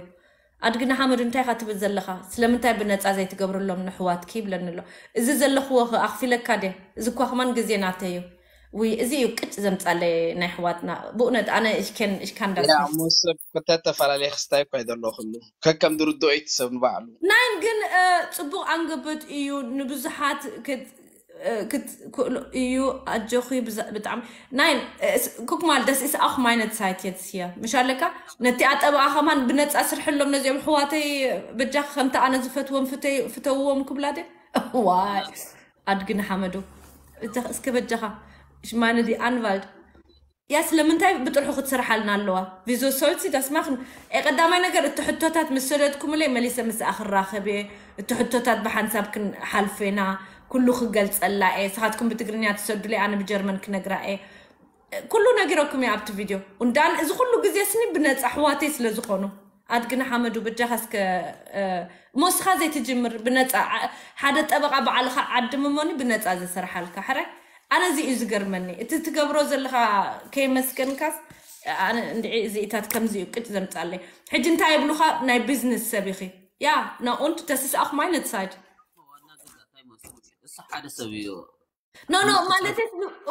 ኣድጊ ንሓመዱ እንታይ ኢኻ ትብል ዘለኻ ስለምንታይ ብነፃ ዘይትገብርሎም ንሕዋትኪ ይብለኒ ኣሎ እዚ ዘለኽዎ ኣኽፊለካ ድየ እዚ እኳ ከማን ግዜ ናተይ እዩ ውይ እዚ እዩ ቅጭ ዘምፃለይ ናይ ኣሕዋትና ብእውነት ኣነ እሽከን እሽካንዳስ ያ እሞ ሰብ ክተፈላለየ ክስታይ እኳ ይደሎ ኩሉ ከከም ድርድኦ እዩ ሰብ ንባዕሉ ናይን ግን እ፣ ፅቡቅ ኣንገበት እዩ ንብዙሓት ክት- እ፣ ክትክእሎ እዩ ኣጆኺ ብዛ- ብጣዕሚ ናይን ኩክማል ደስ ኢስ ኣኹ ማይነት ሳይት የትስያ ምሽ ኣለካ ነቲ ኣጠበቃ ከማን ብነፃ ስርሕሎም ነዚኦም ኣሕዋተይ በጃ ከምቲ ኣነ ዝፈትዎም ፍተይ- ፍተውዎም ክብላ ደ ዋይ ኣድግን ሓመዱ እተ እስከ በጃኻ ሽማንዲ ኣንቫልድ ያ ስለምንታይ ብጥርሑ ክትሰርሓልና ኣለዋ ቪዞ ሶልሲ ዳስማኽን ቀዳማይ ነገር እቲ ሕቶታት ምስ ሰደድኩምለይ መሊሰ ምስኣ ክራኸብ እየ እቲ ሕቶታት ብሓንሳብ ክንሓልፎ ኢና ኩሉ ክገልፀላ እየ ስኻትኩም ብትግርኛ ትሰዱለይ ኣነ ብጀርመን ክነግራ እየ ኩሉ ነጊረኩም እየ ኣብቲ ቪድዮ እንዳን እዚ ኩሉ ግዜ ስኒ ብነፃ ኣሕዋተይ ስለ ዝኾኑ ኣድግን ሓመዱ በጃኻ እስከ እሞ እስኻ ዘይትጅምር ብነፃ ሓደ ጠበቃ በዓልኻ ዓድም እሞኒ ብነፃ ዘሰርሓልካ ሕራይ ኣነ እዚ እዩ ዝገርመኒ እቲ ትገብሮ ዘለኻ ከይመስገንካስ ኣነ እንድዒ እዚኢታት ከምዚ እዩ ቅጭ ዘምፃለይ ሕጂ እንታይ የብሉኻ ናይ ቢዝነስ ሰብ ኢኺ ያ na und das ist auch meine Zeit እሱ ሓደ ሰብ እዩ no no ማለት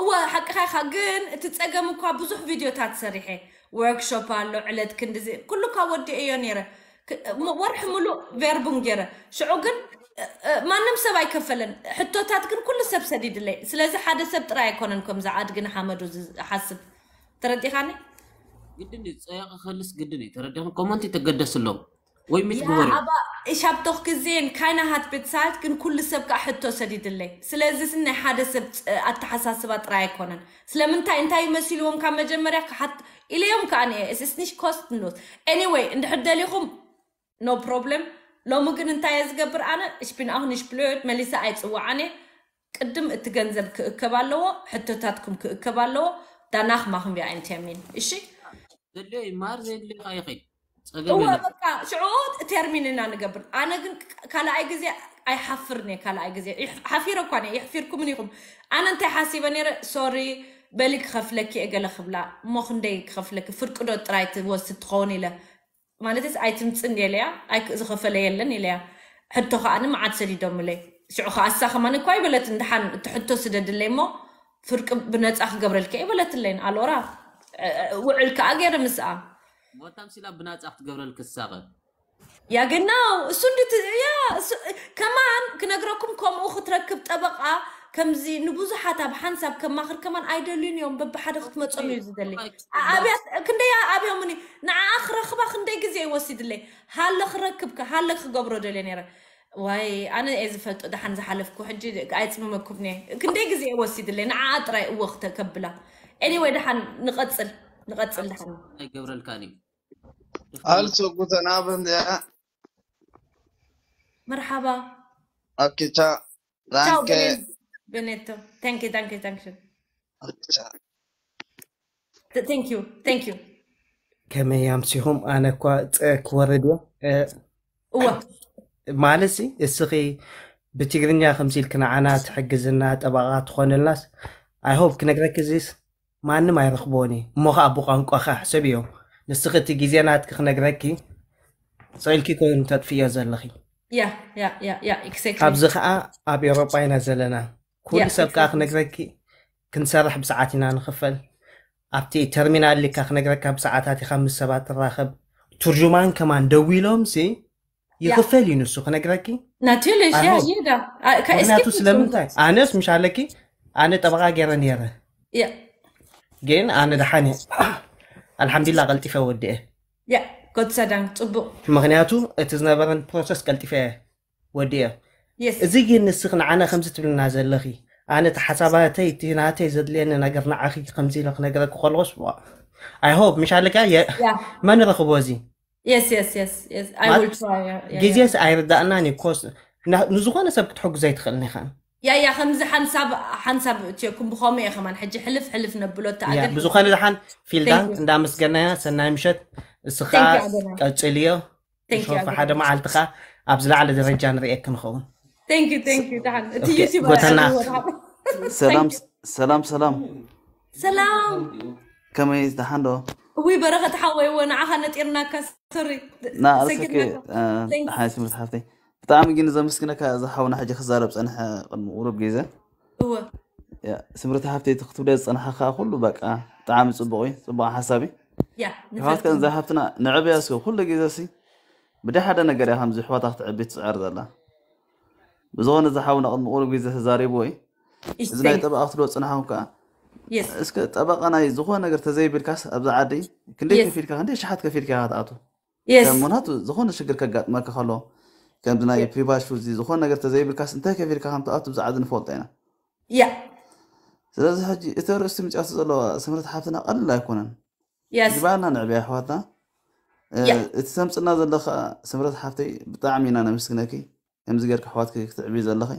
እወ ሓቅኻ ኢኻ ግን እቲ ፀገም እኳ ብዙሕ ቪድዮታት ሰሪሐ ወርክሾፕ ኣሎ ዕለት ክንድዚ ኩሉ እኳ ወዲአዮ ነይረ ወርሒ ሙሉእ ቬርቡን ገይረ ሽዑ ግን ማንም ሰብ ኣይከፈለን ሕቶታት ግን ኩሉ ሰብ ሰዲድለይ ስለዚ ሓደ ሰብ ጥራይ ኣይኮነን ከምዚ ኣድግን ሓመዱ ዝሓስብ ተረዲኻኒ ግድን እዩ ፀያቂ ከልስ ግድን እዩ ተረዲኹም ኮመንቲ ተገደስሎም ወይ mit ግበሩ aber ich habe doch gesehen keiner hat bezahlt ግን ኩሉ ሰብ ከዓ ሕቶ ሰዲድለይ ስለዚ ናይ ሓደ ሰብ ኣተሓሳስባ ጥራይ ኣይኮነን ስለምንታይ እንታይ መሲልዎም ካብ መጀመርያ ክሓት ኢለዮም ከዓ es ist nicht kostenlos anyway እንድሕር ደሊኹም no problem ሎሚ ግን እንታይ እየ ዝገብር ኣነ ich bin auch nicht blöd መሊሰ ኣይፅዋዓን እየ ቅድም እቲ ገንዘብ ክእከብ ኣለዎ ሕቶታትኩም ክእከብ ኣለዎ danach machen wir einen Termin እሺ ዘድልዮ ይመሃር ዘየድልዮ ከዓ ይኸይድ እወ በቃ ሽዑ ተርሚን ኢና ንገብር ኣነ ግን ካልኣይ ግዜ ኣይሓፍርን እየ ካልኣይ ግዜ ሓፊረ እኳ እየ የሕፊርኩምን ኢኹም ኣነ እንታይ ሓሲበ ነይረ sorry በሊ ክኸፍለኪ እየ ገለ ክብላ እሞ ክንደይ ክኸፍለኪ ፍርቂ ዶ ጥራይ ትወስድ ትኸውን ኢለ ማለትስ ኣይትምፅን የለያ ዝኸፈለ የለን ኢለያ ሕቶ ከዓ ንመዓት ሰዲዶምለይ ሽዑ ከዓ እሳ ከማን እኳ ይበለት እንድሓን እቲ ሕቶ ስደድለይ እሞ ፍርቂ ብነፃ ክገብረልከ ይበለትለይን ኣሎራ ውዕል ከዓ ገይረ ምስኣ ሞታም ሲላ ብናፃ ክትገብረልክ ዝሳቐ ያ genau እሱ እንድት ያ እሱ- ከማን ክነግረኩም ከምኡ ክትረክብ ጠበቃ ከምዚ ንብዙሓት ኣብ ሓንሳብ ከማኽር ከማን ኣይደልዩን እዮም። በብሓደ ክትመጾም እዩ ዝደሊ። ኣኣብያ ክንደይ ኣብዮምኒ ንዓኣ ክረኽባ ክንደይ ግዜ ይወሲድለይ። ሃለ ክረክብካ ሃለ ክገብሮ ደልየ ነይረ። ዋይ ኣነ እየ ዝፈልጦ ደሓን ዝሓለፍኩ ሕጂ ኣይፅምመኩብኒ። ክንደይ ግዜ ይወሲድለይ ንዓኣ ጥራይ እወ ክተከብላ። Anyway ደሓን ንቐፅል ንቐፅል ደሓን ኣይገብረልካን እዩ። Also guten Abend, ja. መርሓባ Okay, ciao. ቻው Danke. ቤኔቶ። Thank you, thank you, thank you. Ciao. Thank you, thank you. ከመይ ኣምሲኹም? ኣነ እኳ ፀ ክወርድ እየ። እ፣ እወ ማለት ሲ እስኺ ብትግርኛ ከምዚ ኢልክ ንዓና ትሕግዝና ጠበቓ ትኾንልናስ I hope ክነግረኪ እዚስ ማንም ኣይረኽቦን እዩ። እሞ ኸዓ ብቋንቋኻ ሕሰብዮ። ንስኺ እቲ ግዜ ናትኪ ክነግረኪ ሰኢልኪ ኮይኑ ተጥፍዮ ዘለኺ። ያ ያ ያ ያ exactly። ካብዚ ኸዓ ኣብ ኤውሮጳ ኢና ዘለና። ኩሉ ያ ሰብ ከዓ exactly። ክነግረኪ ክንሰርሕ ብሰዓት ኢና ንኽፈል። ኣብቲ ተርሚናል ኢልካ ክነግረካ ብሰዓታት ኢኻ ምስ ሰባት ትራኸብ። ትርጁማን ከማን ደዊሎም ሲ ያ ይኽፈል እዩ ንሱ ክነግረኪ። Natürlich I ያ hope ይዳ ምክንያቱ ስለምንታይ ኣነስ ምሽ ኣለኪ ኣነ ጠበቓ ገይረ ነይረ ያ ግን ኣነ ደሓን እየ ኣልሓምዱሊላ ቀልጢፈ ወዲኤ። ያ ጎትሰዳን ጽቡቕ ምክንያቱ እቲ ዝነበረን ፕሮሰስ ቀልጢፈ ወዲኤ። የስ እዚ ግን ንስኽ ንዓና ከምዚ ትብልና ዘለኺ ኣነ እቲ ሓሳባተይ እቲ ናተይ ዘድልየኒ ነገር ንዓኺ ከምዚ ኢለ ክነግረኪ ከለኹስ I hope ምሽ ኣለካ የ- ያ መን ረኽቦ እዚ የስ የስ የስ የስ I ማለት will try ያ ያ ግዜስ ኣይርዳእናን እዩ ኮስ ንዝኾነ ሰብ ክትሕጉዝ ኣይትኽእልን ኢኻ። ያ ያ ከምዚ ሓንሳብ ሓንሳብ እትዮ ክንብኸሙ እየ ከማን ሕጂ ሕልፍ ሕልፍ ነብሎ ያ ተኣገድ ብዝኾነ ደሓን ፊልዳን Thank you. እንዳመስገናያ ሰናይ ምሸት እስኻ Thank you ኣገና ቀጽልዮ Thank you ሾፈ ኣገና ሓደ መዓልቲ ኸዓ ኣብዚ ላዕሊ ደረጃ ንርእየኪ ንኸውን። Thank you thank you ደሓን እቲ ኦኬ፣ ዩቲዩብ ጎተና። ሰላም ሰላም ሰላም ሰላም ከመይ ደሓን ዶ? እዊ በረኸት ሓወይ እወ ንዓኻ ነጢርናካ ሶሪ ንኣሰኪ ሰጊድናካ Thanks. ሓይ ስምርት ሓፍተይ ብጣዕሚ ግን ዘመስግነካ እዚ ሓውና ሕጂ ክዛረብ ፀንሐ ቅድሚ ቁሩብ ግዜ እወ ያ፣ ስምርት ሓፍተይ እቲ ክትብለ ዝፀንሓካ ኩሉ በቃ ብጣዕሚ ፅቡቅ እዩ ፅቡቅ ሓሳብ እዩ ያ ኣሕዋት ከ እዛ ሓፍትና ንዕብያ እስኪ ኩሉ ግዜ ሲ ብደይ ሓደ ነገር እያ ከምዚ ኣሕዋታ ክትዕቢ ትፅዕር ዘላ ብዝኾነ እዚ ሓውና ቅድሚ ቁሩብ ግዜ ተዛሪብዎ እዩ እዚ ናይ ጠበቃ ክትብሎ ፅንሓኩም ከዓ የስ እስከ ጠበቃ ናይ ዝኾነ ነገር ተዘይብልካስ ኣብዚ ዓዲ ክንደይ Yes. ከፊልካ ክንደይ ሸሓት ከፊልካ ኢኻ ትኣቱ የስ ከም ምክንያቱ ዝኾነ ሽግር ከጋጥመካ ከሎ ከምዚ ናይ ፕሪቫት ሹዚ ዝኾነ ነገር ተዘይብልካስ እንታይ ከፊልካ ከም ትኣቱ ብዛዕባ ንፈልጦ ኢና ያ ስለዚ ሕጂ እቲ ርእስቲ ምፅያቱ ዘለዋ ስምረት ሓፍትና ቀልል ኣይኮነን የስ ይግባና ንዕብያ ኣሕዋትና እ፣ ያ እቲ ተምፅና ዘለካ ስምረት ሓፍተይ ብጣዕሚ ኢና ነመስግነኪ ከምዚ ጌርካ ኣሕዋትኪ ክትዕብይ ዘለኺ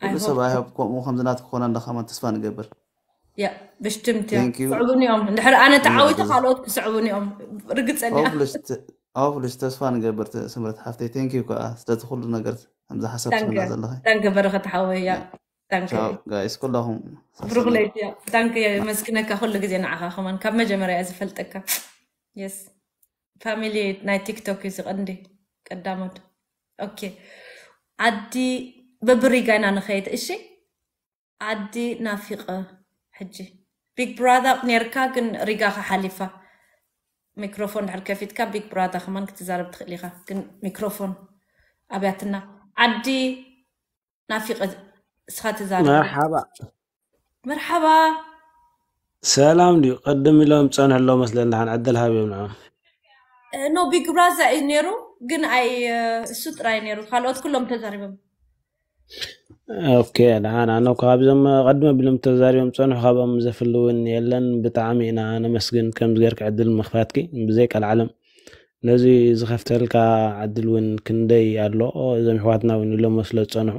ኩሉ ሰብ ኣይሃብ ከምኡ ከምዚ ናትኪ ክኾነና ከማን ተስፋ ንገብር ያ ብሽትምቲ እያ Thank you. ክስዕቡኒ እዮም እንድሕር ኣነ ተዓዊተ ይዕግዝ። ካልኦት ክስዕቡኒ እዮም ርግፀኒ እያ ኦፍልሽ ተስፋ ንገብር ት- ስምረት ሓፍተይ thank you ከዓ ስለቲ ኩሉ ነገር ከምዚ ሓሳብ ትብልና ዘለኺ ዳንከ በረኸት ሓወይ እያ ዳንከ ቻው ጋይስ ኩላኹም ብሩክ ለይቲ እያ ዳንከ የመስግነካ ኩሉ ግዜ ንዓኻ ከማን ካብ መጀመርያ እየ ዝፈልጠካ የስ ፋሚሊ ናይ ቲክቶክ እዩ ዝቐንዲ ቀዳሞት ኦኬ ዓዲ በብሪጋ ኢና ንኸይድ እሺ ዓዲ ናፊቐ ሕጂ ቢግ ብራዛ ነርካ ግን ሪጋኻ ሓሊፋ ሚክሮፎን ድሕር ከፊትካ ቢግ ብራዛ ከማን ክትዛረብ ትኽእል ኢኻ ግን ሚክሮፎን ኣብያትና ዓዲ ናፊቐ እስኻ ትዛረብ መርሓባ መርሓባ ሰላም ድዩ ቅድም ኢሎም ፀንሑ ኣለዉ መስለኒ ሓን ዕድል ሃብዮም ንዖም ኖ ቢግ ብራዛ እዩ ነይሩ ግን ኣይ እሱ ጥራይ ነይሩ ካልኦት ኩሎም ተዛሪቦም ኦኬ ደሓን ኣነ እኮ ካብዞም ቀድም ኣቢሎም ተዛሪቦም ፀንሑ ካብኦም ዘፍሊ እውን የለን ብጣዕሚ ኢና ነመስግን ከምዚ ገይርካ ዕድል ምኽፋትኪ ብዘይ ቀልዓለም ነዚ ዝኸፍተልካ ዕድል እውን ክንደይ ኣሎ እዞም ኣሕዋትና እውን ኢሎሞ ስለ ዝፀንሑ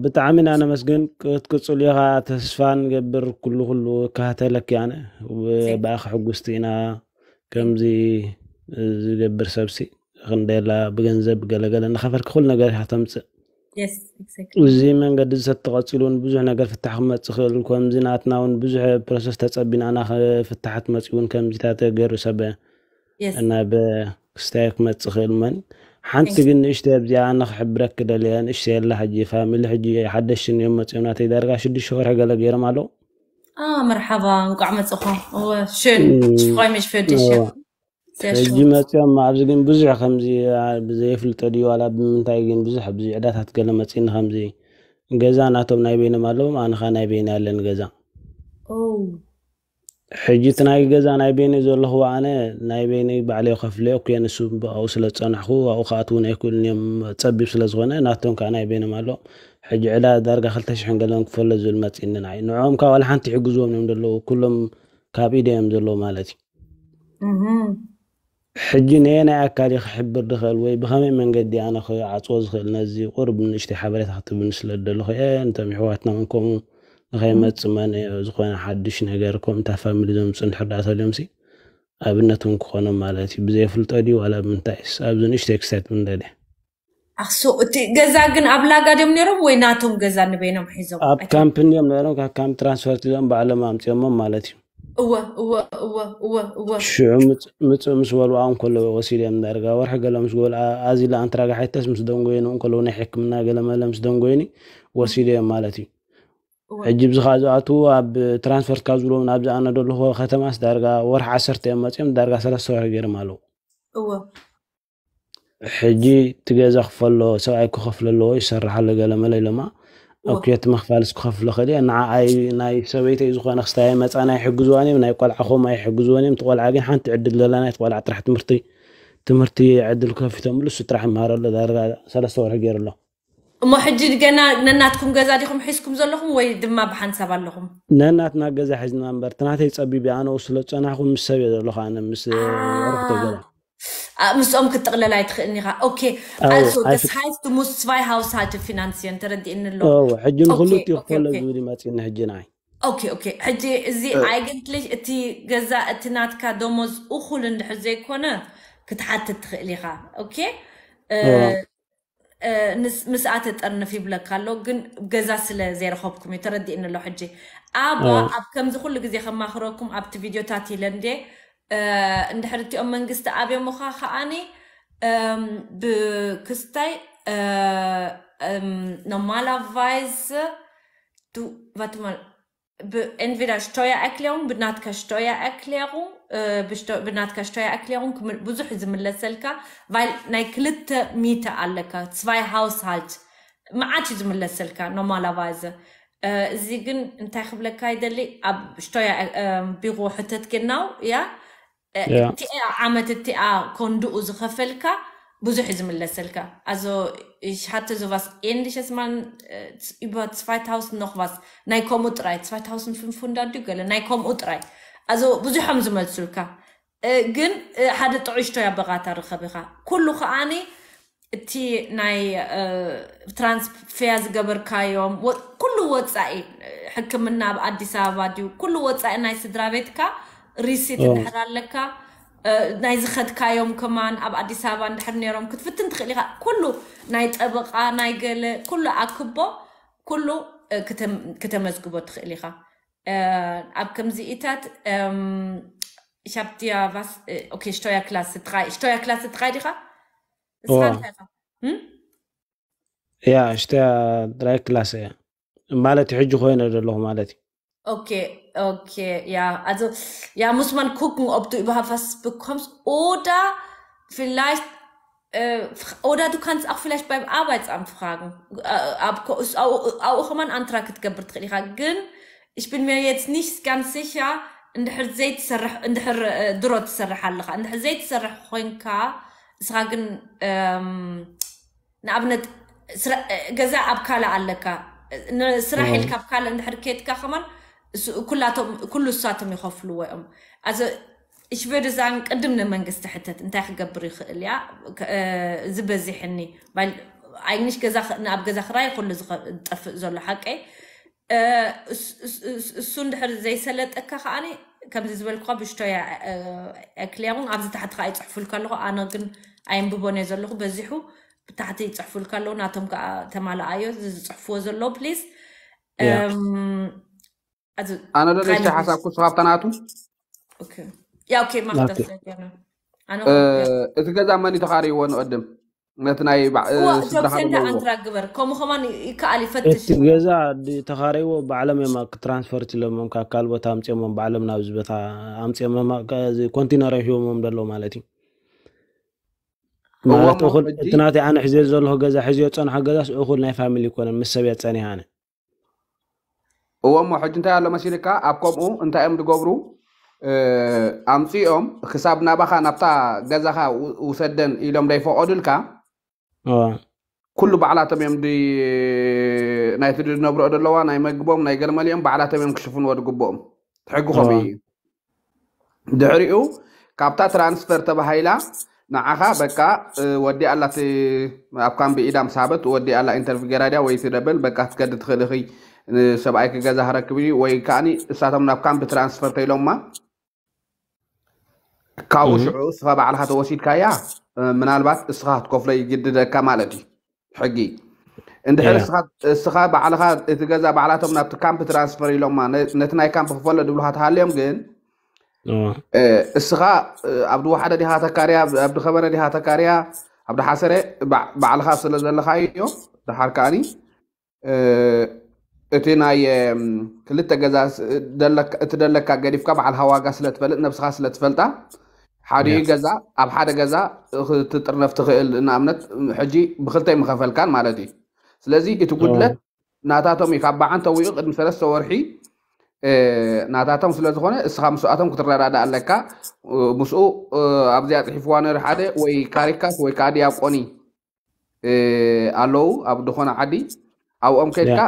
ብጣዕሚ ኢና ነመስግን ክትቅፅሉ ኢኻ ተስፋ ንገብር ኩሉ ኩሉ እከታተለኪ ኣነ ብኣኺ ሕጉስቲ ኢና ከምዚ ዝገብር ሰብሲ ክንደላ ብገንዘብ ገለገለ እናኸፈልኪ ኩሉ ነገር ኢኻ ተምፅእ እዚ መንገዲ እዚ ተተቐፂሉ እውን ብዙሕ ነገር ፍታሕ ክመፅእ ክእል ከምዚ ናትና እውን ብዙሕ ፕሮሰስ ተፀቢና ኢና ክፍታሓት መፂኡ እውን ከምዚታት ገይሩ ሰብ ናብ ክስታይ ክመፅእ ክእል መን ሓንቲ ግን ንእሽተ ኣብዚኣ ኣነ ክሕብረክ ደልየ ንእሽተ የላ ሕጂ ፋሚሊ ሕጂ ሓደሽን እዮም መፅኦም ናተይ ዳርጋ ሽዱሽተ ወርሒ ገለ ገይሮም ኣለዉ መርሓባ እንቋዕ መፅኹም ሽን ሽኮይ ምሽ ፈድሽ ሕጂ መፅኦም ኣብዚ ግን ብዙሕ ከምዚ ብዘየፍልጦ ድዩ ዋላ ብምንታይ ግን ብዙሕ ኣብዚ ዕዳታት ገለ መፂኒ ከምዚ ገዛ ናቶም ናይ በይኖም ኣለዎም፣ ኣነ ኸዓ ናይ በይነይ ኣለኒ ገዛ። ሕጂ እቲ ናይ ገዛ ናይ በይነይ ዘለኽዎ ኣነ ናይ በይነይ ባዕለይ ከፍለዮ እኮ እየ፣ ንሱ ብኣኡ ስለ ዝጸናሕኩ ኣብኡ ክኣትዉን ኣይክእሉን እዮም፣ ጸቢብ ስለ ዝኾነ ናቶም ከኣ ናይ በይኖም ኣለዎም። ሕጂ ዕዳ ዳርጋ ክልተ ሽሕን ገለን ክፈሎ ዝብል መጺእኒ ንዓይ። ንዕኦም ከኣ ዋላ ሓንቲ ይሕግዝዎም እዮም ዘለዉ፣ ኩሎም ካብ ኢደይ እዮም ዘለዉ ማለት እዩ። ሕጂ ነየናይ ኣካል እየ ክሕብር ዝኽእል ወይ ብኸመይ መንገዲ ኣነ ክዓጽዎ ዝኽእል ነዚ ቁሩብ ንእሽተይ ሓበሬታ ክትብኒ ስለ ዝደለኹ እየ። እንቶም የሕዋትና እውን ከምኡ ንኸይመጽእ መን ዝኾነ ሓድሽ ነገር ከምኡ እታ ፋሚሊ ዘምጽኡ እንድሕር ደኣ ተልዮምሲ ኣብነት እውን ክኾኖም ማለት እዩ። ብዘይፍልጦ ድዩ ዋላ ብምንታይስ ኣብዚ ንእሽተይ ክሳይት ምንደደ ኣክሱ እቲ ገዛ ግን ኣብ ላጋ ድዮም ነይሮም ወይ ናቶም ገዛ ንበይኖም ሒዞም ኣብ ካምፕ እንድዮም ነይሮም ካብ ካምፕ ትራንስፈርት ኢሎም ባዕሎም ኣምፅኦሞም ማለት እዩ። እወ እወ እወ እወ እወ ሽዑ ምፅ- ምፅእ ምስ በሉ ኣብኡ እንከለዉ ወሲዶም ዳርጋ ወርሒ ገለ ምስ በሉ ኣ- ኣዚላ ኣንትራጋ ሓይተስ ምስ ደንጎየኑ እንከለዉ ናይ ሕክምና ገለ መለ ምስ ደንጎየኒ ወሲዶም ማለት እዩ። እወ ሕጂ ብዚ ከዓ ዝኣትዉ ኣብ ትራንስፈርት ካብ ዝብሎም ናብዚ ኣነ ዘለኹ ከተማስ ዳርጋ ወርሒ ዓሰርተ እዮም መፅኦም ዳርጋ ሰለስተ ወርሒ ገይሮም ኣለዉ። እወ ሕጂ እቲ ገዛ ክፈሎ ሰብኣይ ክኸፍለሎ ይሰርሓሎ ገለ መለ ኢሎማ። እወ ኦኬ እቲ ምኽፋልስ ክኸፍሎ ክእል እየ ንዓኣይ ናይ ሰበይተይ ዝኾነ ክስታይ መፃና ይሕግዝዋን እዮም ናይ ቆልዓ ኸም ኣይሕግዝወን እዮም። እቲ ቆልዓ ግን ሓንቲ ዕድል ዘለና እቲ ቆልዓ ጥራሕ ትምህርቲ ትምህርቲ ዕድል ከፊቶምሉ እሱ ጥራሕ ይምሃረሎ ዳርጋ ሰለስተ ወርሒ ገይሩ ኣሎ። እሞ ሕጂ ገና ነናትኩም ገዛ ዲኹም ሒዝኩም ዘለኹም ወይ ድማ ብሓንሳብ ኣለኹም? ነናትና ገዛ ሒዝና እምበር እቲ ናተይ ፀቢብ እየ ኣነ ስለ ዝፀናሕኩ ምስ ሰብ እየ ዘለኹ ኣነ ምስ ኣ ኣዕሩኽተይ ገዛ ኣ- ምስኦም ክትጥቕለል ኣይትኽእልን ኢኻ። ኦኬ ኣው also das ኣይፍ heißt du musst zwei Haushalte finanzieren ተረዲእኒ ኣሎ። ኣው ሕጂ ኦኬ ንክልቲኡ ኦኬ ክፈሎ ኦኬ ዝብል ይመፅእኒ ሕጂ ንዓይ ኦኬ ኦኬ። ሕጂ እዚ ኣይገንትልሽ እቲ ገዛ እቲ ናትካ ደሞዝ እኹል እንድሕር ዘይኮነ ክትሓትት ትኽእል ኢኻ። ኦኬ እ፣ እዋ እ፣ ንስ- ምስኣ ተጠርንፍ ይብለካ ኣሎ፣ ግን ገዛ ስለ ዘይረኸብኩም እዩ። ተረዲእኒ ኣሎ። ሕጂ ኣባ እዋ ኣብ ከምዚ ኩሉ ግዜ ከማኽረኩም ኣብቲ ቪድዮታት ኢለ እንዴ እ፣ እንድሕር እቲኦም መንግስቲ ኣብዮምኻ ከኣኒ እም፣ ብክስታይ እ፣ እም፣ normalerweise du warte mal entweder Steuererklärung ብናትካ Steuererklärung እ፣ ብሽቶ- ብናትካ Steuererklärung ክም- ብዙሕ እዩ ዝምለሰልካ። ቫይል ናይ ክልተ ሚተ ኣለካ zwei Haushalt መዓት እዩ ዝምለሰልካ normalerweise። እ፣ እዚ ግን እንታይ ክብለካ ይደሊ ኣብ Steuer ቢሮ ሕተት genau እያ እ፣ ያ እቲኣ ዓመት እቲኣ ኮንድኡ ዝኸፈልካ ብዙሕ እዩ ዝምለሰልካ። Also ich hatte so was Ähnliches mal äh, über zweitausend noch was ናይ ከምኡ ጥራይ zwei Komma fünfhundert ድዩ ገለ ናይ ከምኡ ጥራይ። Also ብዙሖም ዝመልሱልካ እ፣ ግን እ፣ ሓደ ጥዑይ ሽቶያ በቓታ ርኸብ ኢኻ። ኩሉ ከኣኒ እቲ ናይ ትራንስፌር ዝገበርካዮም ወ- ኩሉ ወፃኢ ሕክምና ኣብ ኣዲስ ኣበባ ድዩ ኩሉ ወፃኢ ናይ ስድራ ቤትካ ሪሲት እንድሕር ኣለካ እ፣ ናይ ዝኸድካዮም ከማን ኣብ ኣዲስ ኣበባ እንድሕር ነይሮም ክትፍትን ትኽእል ኢኻ። ኩሉ ናይ ጠበቃ ናይ ገለ ኩሉ ኣክቦ ኩሉ እ፣ ክተም- ክተመዝግቦ ትኽእል ኢኻ። እ፣ ኣብ ከምዚኢታት እም፣ ich hab dir was äh, okay Steuerklasse drei Steuerklasse drei ዲኻ እስኻ እዋ እንታይ ኢኻ? እም? ያ ሽተያ ድራይ ክላስ እያ ማለት እዩ ሕጂ ኮይነ ዘለኹ ማለት እዩ። Okay, okay, ja, also ja, muss man gucken, ob du überhaupt was bekommst oder vielleicht, äh, oder du kannst auch vielleicht beim Arbeitsamt fragen. Äh, auch, auch kann man Antrag ክትገብር ትኽእል ኢኻ ግን ich bin mir jetzt nicht ganz sicher እንድሕር ዘይትሰርሕ እንድሕር ድሮ ትሰርሕ ኣለኻ እንድሕር ዘይትሰርሕ ኮይንካ እስኻ ግን ንኣብነት ገዛ ኣብ ካልእ ኣለካ ስራሕ ኢልካ ኣብ ካልእ እንድሕር ኬድካ ከማን ኩሉ እሳቶም ይኸፍልዎ እዮም። Ich würde sagen ቅድም ንመንግስቲ ሕተት እንታይ ክገብር ይኽእል እያ ዝበዚሕኒ። Eigentlich ገዛ ኣብ ገዛ ክራይ ኩሉ ዝጠፍእ ዘሎ ሓቀይ እሱ እንድሕር ዘይሰለጠካ ከዓኒ ከምዚ ዝበልኩኻ ብሽቶያ Erklärung ኣብዚ ታሕቲ ከዓ ይፅሕፉልካ ኣለኹ። ኣነ ግን ኣየንብቦን እየ ዘለኹ በዚሑ ብታሕቲ ይፅሕፉልካ ኣለዉ። ናቶም ከዓ ተማልኣዮ ዝፅሕፍዎ ዘለዉ please። ኣነ ዶ ነሽተ ሓሳብ ክሱ ካብታ ናቱ Ja, okay, mach das sehr gerne. እቲ ገዛ መን እዩ ተኻርይዎ ንቐድም ነቲ ናይ ስድራኻ ጆብሴንታ ኣንትራ ግበር ከምኡ ከማን ይከኣል ይፈትሽ እቲ ገዛ ተኻረይዎ ባዕሎም እዮም ትራንስፈርት ኢሎሞም ካብ ካልእ ቦታ ኣምፅኦሞም ባዕሎም ናብዚ ቦታ ኣምፅኦሞም ኮንቲነር እዮም ሂቦሞም ደለዉ ማለት እዩ። ማለት እኹል እቲ ናተይ ኣነ ሕዝዮ ዘለኹ ገዛ ሕዝዮ ዝፀንሖ ገዛስ እኹል ናይ ፋሚሊ ይኮነን፣ ምስ ሰብ እየ ፀኒሓ ኣነ። እዎ እሞ ሕጂ እንታይ ኣሎ መሲልካ? ኣብ ከምኡ እንታይ እዮም ዝገብሩ? ኣምፅኦም ክሳብ ናባኻ ናብታ ገዛኻ ውሰደን ኢሎም ዘይፈቐዱልካ ኩሉ ባዕላቶም እዮም ናይቲ ዝነብርኦ ዘለዋ ናይ መግቦም ናይ ገለመሊኦም ባዕላቶም እዮም ክሽፍንዎ ዝግብኦም። ሕጊ ከምኡ እዩ። ድሕሪኡ ካብታ ትራንስፈር ተባሂላ ንዓኻ በቃ ወዲ ኣላት ኣብ ካምቢ ኢዳ ምስ ሃበት ወዲ ኣላ ኢንተርቪ ገራድያ ወይ ትደብል በቃ ትከዲ ትኽእል ኢኺ። ሰብኣይ ክገዛ ክረክብ እዩ ወይ ከዓኒ እሳቶም ናብ ካምቢ ትራንስፈር ተኢሎማ ካብኡ ሽዑ እስኻ ባዕልኻ ተወሲድካያ ምናልባት እስኻ ክትከፍሎ ይግድደካ ማለት እዩ። ሕጊ እንድሕር እስኻ ባዕልኻ እቲ ገዛ ባዕላቶም ናብቲ ካምፕ ትራንስፈር ኢሎማ ነቲ ናይ ካምፕ ክፈሎ ድብሉካ ተሃልዮም ግን እስኻ ኣብ ድወሓደ ዲኻ ተካርያ ኣብ ድኸበረ ዲኻ ተካርያ ኣብ ድሓሰረ ባዕልኻ ስለ ዘለኻዮ ድሓር ከዓኒ እቲ ናይ ክልተ ገዛ እቲ ደለካ ገዲፍካ ባዕልካ ዋጋ ስለትፈልጥ ነብስኻ ስለትፈልጣ ሓደ ገዛ ኣብ ሓደ ገዛ ክትጥርነፍ ትኽእል ንኣብነት ሕጂ ብክልተ ምኸፈልካን ማለት እዩ። ስለዚ እቲ ጉድለት ናታቶም እዩ ካብ በዓን ተዊኡ ቅድሚ ሰለስተ ወርሒ ናታቶም ስለዝኾነ እስኻ ምስኣቶም ክትረዳዳ ኣለካ። ምስኡ ኣብዚኣ ፅሒፍዋ ነሪ ሓደ ወይ ካሪካስ ወይ ከዓ ዲያቆኒ ኣለዉ ኣብ ዝኾነ ዓዲ ኣብኦም ከድካ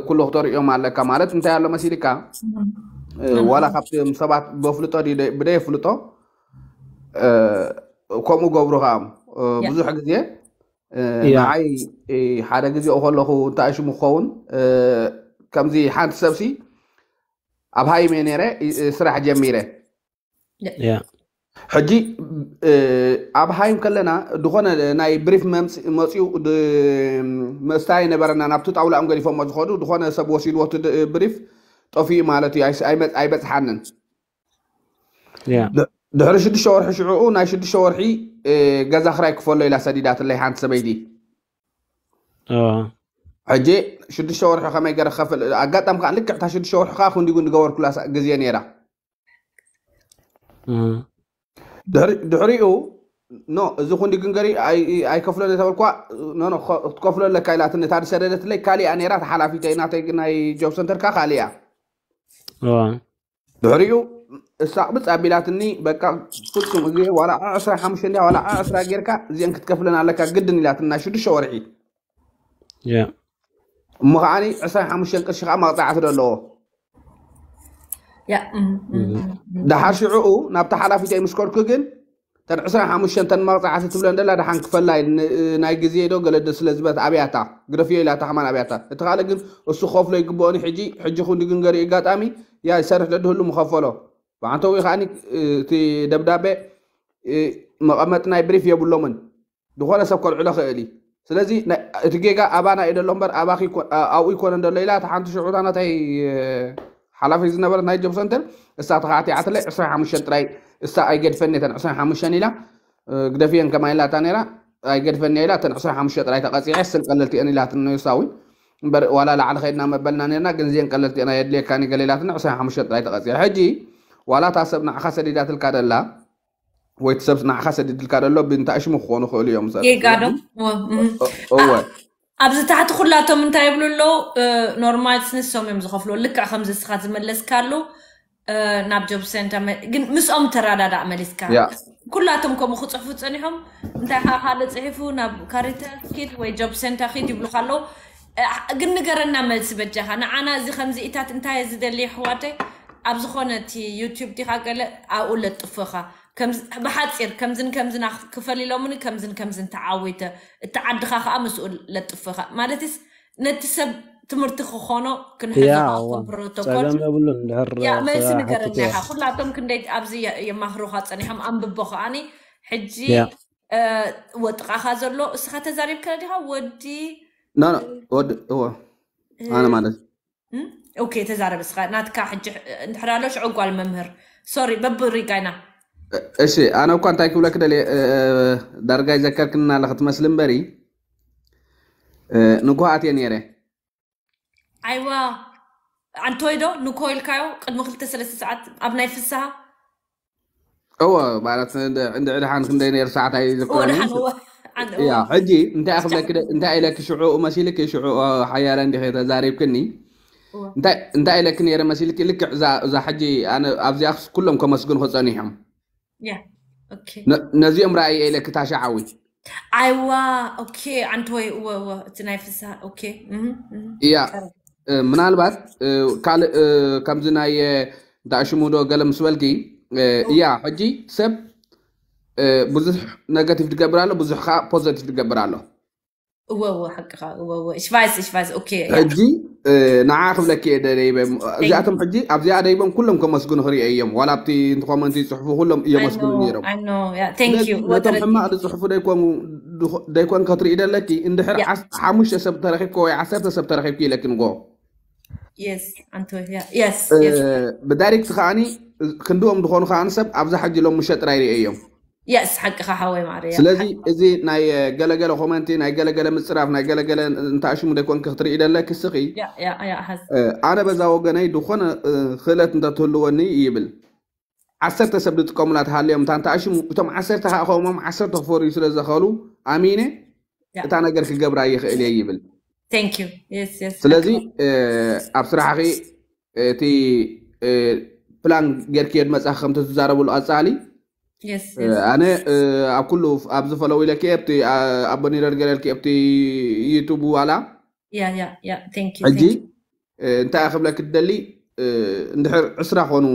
ኩሉ ክተርእዮም ኣለካ ማለት እንታይ ኣሎ መሲልካ ዋላ ካብቶም ሰባት በፍልጦ ብደይ ፍልጦ ከምኡ ገብሩ ከኣም ብዙሕ ግዜ ንዓይ ሓደ ግዜ ከለኹ እንታይ ሽሙ ክኸውን ከምዚ ሓንቲ ሰብሲ ኣብ ሃይመ ነረ ስራሕ ጀሚረ ሕጂ ኣብ ሃይም ከለና ዝኾነ ናይ ብሪፍ መፅኡ መስታ የነበረና ናብቲ ጣውላኦም ገዲፎሞ ዝኸዱ ዝኾነ ሰብ ወሲድዎ ብሪፍ ጠፊኡ ማለት እዩ። ኣይበፅሓንን ድሕሪ ሽዱሽተ ወርሒ ሽዕኡ ናይ ሽዱሽተ ወርሒ ገዛ ክራይ ክፈሎ ኢላ ሰዲዳትለይ ሓንቲ ሰበይቲ ሕጂ ሽዱሽተ ወርሒ ከመይ ገረ ክኸፍል ኣጋጣሚ ከዓ ልክዕ እታ ሽዱሽተ ወርሒ ከዓ ክንዲ ጉንዲ ገበርኩላ ግዜ ነይራ ድሕሪኡ ኖ እዚ ኩንዲ ግንገሪ ኣይከፍሎን የተበልኳ ክትከፍሎ ኣለካ ኢላትኒ እታ ዝሰደደትለይ ካሊኣ ነይራ ተሓላፊተይ ናተይ ናይ ጆብ ሰንተር ካ ካሊኣ ድሕሪኡ እሳ ቅብፅ ኣቢላትኒ በቃ ፍፁም እዚ ዋላ ዕስራ ሓሙሽተ እንዲያ ዋላ ዕስራ ጌርካ እዚአን ክትከፍለን ኣለካ ግድን ኢላትኒ ናይ ሽዱሽተ ወርሒ እሞ ከዓኒ ዕስራ ሓሙሽተ ቅርሺ ከዓ መቕፃዕቲ ዶ ኣለዎ ደሓር ሽዕኡ ናብቲ ሓላፊተይ ምስ ከድኩ ግን ተን ዕስራ ሓሙሽተ ተን መቕፃዕቲ ትብለን ደላ ደሓን ክፈላ ናይ ግዜ ዶ ገለደ ስለ ዝበለት ኣብያታ ግደፍዮ ኢላታ ከማን ኣብያታ እቲ ካልእ ግን እሱ ክኸፍሎ ይግብኦኒ ሕጂ ሕጂ ኩንዲ ግን ገሪኡ ኣጋጣሚ ያ ይሰርሕ ደድህሉ ምኸፈሎ ብዓንተዊ ከዓኒ እቲ ደብዳቤ መቐመጢ ናይ ብሪፍ የብሎምን ዝኾነ ሰብ ከልዕሎ ክእል እዩ ስለዚ እቲ ጌጋ ኣባና እዩ ደሎ እምበር ኣባኺ ኣብኡ ይኮነን ደሎ ኢላ እታ ሓንቲ ሽዑታ ናታይ ሓላፊ ዝነበረት ናይ ጆብ ሰንተር እሳ ተኻዕቲዓትለይ ዕስራ ሓሙሽተ ጥራይ እሳ ኣይገድፈኒ ተን ዕስራ ሓሙሽተ ኢላ ግደፍየን ከማ ኢላታ ነራ ኣይገድፈኒ ኢላ ተን ዕስራ ሓሙሽተ ጥራይ ተቐፂዐ ስን ቀለልቲ እየን ኢላትኒ ንሳ እውን እምበር ዋላ ላዕሊ ከይድና መበልና ነርና ግን እዚአን ቀለልቲ እየን ኣየድልየካኒ ገለ ኢላትኒ ዕስራ ሓሙሽተ ጥራይ ተቐፂዐ ሕጂ ዋላ እታ ሰብ ንዓኻ ሰዲዳትልካ ደላ ወይ እቲ ሰብ ንዓኻ ሰዲድልካ ደሎ ብእንታይ ሽሙ ክኾኑ ክእሉ እዮም ጌጋ ዶ እወ ኣብዚ ታሕቲ ኩላቶም እንታይ ይብሉ ኣለዉ ኖርማልስ ንሶም እዮም ዝኸፍልዎ ልክዕ ከምዚ እስኻ ዝመለስካሉ ናብ ጆብ ሴንተር ግን ምስኦም ተረዳዳእ መሊስካ ኩላቶም ከምኡ ክፅሕፉ ፀኒሖም እንታይ ከዓ ካልእ ፅሒፉ ናብ ካሪታስ ኪድ ወይ ጆብ ሴንተር ኪድ ይብሉካ ኣለዉ ግን ንገረና መልሲ በጃኻ ንዓና እዚ ከምዚ ኢታት እንታይ ዝደሊ ኣሕዋተይ ኣብ ዝኾነ እቲ ዩቲዩብ ዲኻ ገለ ኣብኡ ለጥፎኻ ብሓፂር ከምዝን ከምዝን ክፈል ኢሎምኒ ከምዝን ከምዝን ተዓዊተ እቲ ዓድኻ ከዓ ምስኡ ለጥፎኻ ማለትስ ነቲ ሰብ ትምህርቲ ክኾኖ ክንሕዞ ፕሮቶኮል መልሲ ንገረና ኢኻ ኩላቶም ክንደይ ኣብዚ የማህሩኻ ፀኒሖም ኣንብቦ ከዓኒ ሕጂ ወጥቓኻ ዘሎ እስኻ ተዛሪብካ ዲኻ ወዲ ወዲ እዎ ኣነ ማለት ኦኬ ተዛረብ እስኻ ናትካ ሕጂ እንድሕር ኣሎ ሽዑ ጓል መምህር ሶሪ በብሪጋይና እሺ ኣነ እኳ እንታይ ክብለክ ደልየ ዳርጋ ይዘከርክና ኣለኽ ትመስል እምበሪ ንጉሃት እየ ነይረ ኣይዋ ኣንቶይ ዶ ንኮ ኢልካዮ ቅድሚ ክልተ ሰለስተ ሰዓት ኣብ ናይ ፍስሃ እወ ማለት እንድዒ ድሓን ክንደይ ነይሩ ሰዓት ኣይዝክረኒ። ያ ሕጂ እንታይ ኣኽብለኪ እንታይ ኢለኪ ሽዑ መሲልኪ ሽዑ ሓያለ እንዲኸ ተዛሪብክኒ እንታይ ኢለኪ ነይረ መሲልኪ ልክዕ እዛ ሕጂ ኣነ ኣብዚኣ ኩሎም ከመስግንኹ ጸኒሖም። ነዚኦም ረኣየ ኢለኪ ታሻዓዊ ኣይዋ ኦኬ ኣንተ ወይ እወ እወ እቲ ናይ ፍስሃ ኦኬ እያ ምናልባት ካልእ ከምዚ ናይ እንታይ ሽሙ ዶ ገለ ምስ በልኪ እያ ሕጂ ሰብ ብዙሕ ነገቲቭ ትገብር ኣሎ ብዙሕ ከዓ ፖዘቲቭ ትገብር ኣሎ እወ እወ ሓቅኻ እወ እወ ich weiß ich weiß okay ሕጂ ንዓ ክብለኪ እየ ደይበ እዚኣቶም ሕጂ ኣብዚኣ ደይቦም ኩሎም ከመስግኑ ክርእየ እዮም ዋላ ኣብቲ ኮመንቲ ይፅሕፉ ኩሎም እየመስግኑ ነይሮም ነቶም ሕማቕ ዝፅሕፉ ደይኮን ከትርኢ ደለኪ እንድሕር ሓሙሽተ ሰብ ተረኪብኪ ወይ ዓሰርተ ሰብ ተረኪብኪ ኢለኪ ንጎ ብዳይሬክት ከዓኒ ክንድኦም ዝኾኑ ከዓኒ ሰብ ኣብዛ ሕጂ ሎም ምሸ ጥራይ ርእየ እዮም የስ ሓቅኻ ሓወይ ማርያ ስለዚ እዚ ናይ ገለገለ ኮመንቲ ናይ ገለገለ ምፅራፍ ናይ ገለገለ እንታሽሙ ደይኮንክ ክትርኢ ደለክ ስኺ ኣነ በዛ ወገነይ ዝኾነ ክእለት እንተትህልወኒ ይብል ዓሰርተ ሰብ ዝጥቀሙላ ተሃልዮም እታ እንታሽሙ እቶም ዓሰርተ ከዓ ከምኦም ዓሰርተ ክፈርዩ ስለ ዘኸሉ ኣሚነ እታ ነገር ክገብራ ይኽእል እየ ይብል ስለዚ ኣብ ስራሕኺ እቲ ፕላን ጌርክዮ ድመፅኻ ከምቲ ትዛረብሉ ኣፃሊ ኣነ ኣብ ኩሉ ኣብዚ ፈለው ኢለኪ ኣብቲ ኣቦኒረር ገለልኪ ኣብቲ ዩቱብ ዋላ ሕጂ እንታይ ክብለኪ ትደሊ እንድሕር ዕስራ ኮኑ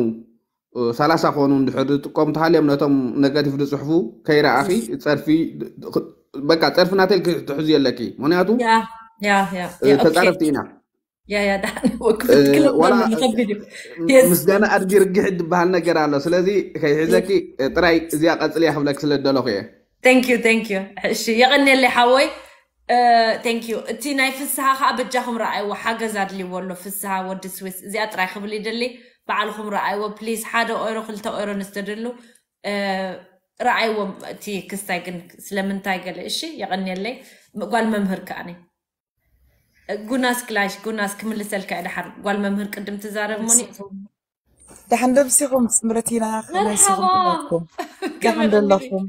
ሰላሳ ኮኑ እንድሕር ዝጥቀሙ ተሃልዮም ነቶም ነገቲቭ ዝፅሕፉ ከይረኣኺ ፀርፊ በቃ ፀርፊ ናተል ክትሕዙ የለኪ ምክንያቱ ተፃረፍቲ ኢና ምስጋና ኣድጊ ርግሕ ዝበሃል ነገር ኣሎ ስለዚ ከይሕዘኪ ጥራይ እዚኣ ቀፅልያ ክብለክ ስለ ደለኹ እየ thank you thank you እሺ የቐንየለይ ሓወይ thank you እቲ ናይ ፍስሃ ከዓ በጃኹም ረኣይዎ ሓገዝ ኣድልይዎ ኣሎ ፍስሃ ወዲ ስዊስ እዚኣ ጥራይ ክብል ይደሊ በዓልኹም ረኣይዎ please ሓደ ኦይሮ ክልተ ኦይሮ ንዝተደሉ ረኣይዎም እቲ ክስታይ ግን ስለምንታይ ገለ እሺ የቐንየለይ ጓል መምህር ከኣኒ ጉናስ ግላሽ ጉናስ ክምልሰልካ እየ ድሓር ጓል መምህር ቅድም ትዛረብ ሞኒ ደሓን ደምሲኹም ስምረቲና ከመይሲኹም ደሓን ደለኹም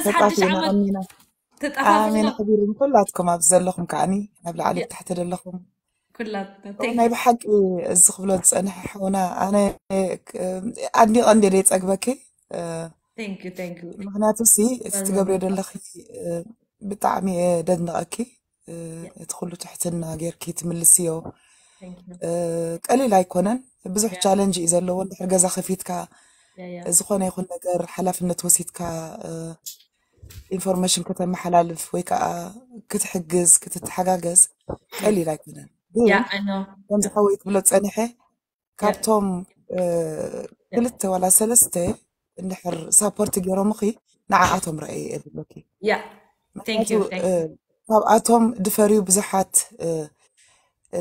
ተጣፊና ኣሚና ኣሜን ሓቢሩ ንኩላትኩም ኣብዚ ዘለኹም ከዓኒ ኣብ ላዕሊ ታሕቲ ዘለኹም ናይ ብሓቂ እዚ ክብሎ ዝፀንሐ ሓውና ኣነ ኣድኒቐ እንደ ደይፀግበኪ ምክንያቱ ሲ እቲ ትገብርዮ ዘለኺ ብጣዕሚ እየ ደድንቐኪ እቲ ኩሉ ትሕትና ጌርኪ ትምልስዮ ቀሊል ኣይኮነን ብዙሕ ቻለንጅ እዩ ዘለዎ እንድሕር ገዛ ከፊትካ ዝኾነ ይኹን ነገር ሓላፍነት ወሲድካ ኢንፎርሜሽን ከተመሓላልፍ ወይ ከዓ ክትሕግዝ ክትተሓጋገዝ ቀሊል ኣይኮነን ግን ከምዚ ሓወይ ትብሎ ፀኒሐ ካብቶም ክልተ ዋላ ሰለስተ እንድሕር ሳፖርት ገይሮምኺ ንዓኣቶም ረኣየ እየ ዝብለኪ ምክንያቱ ካብኣቶም ድፈርዩ ብዙሓት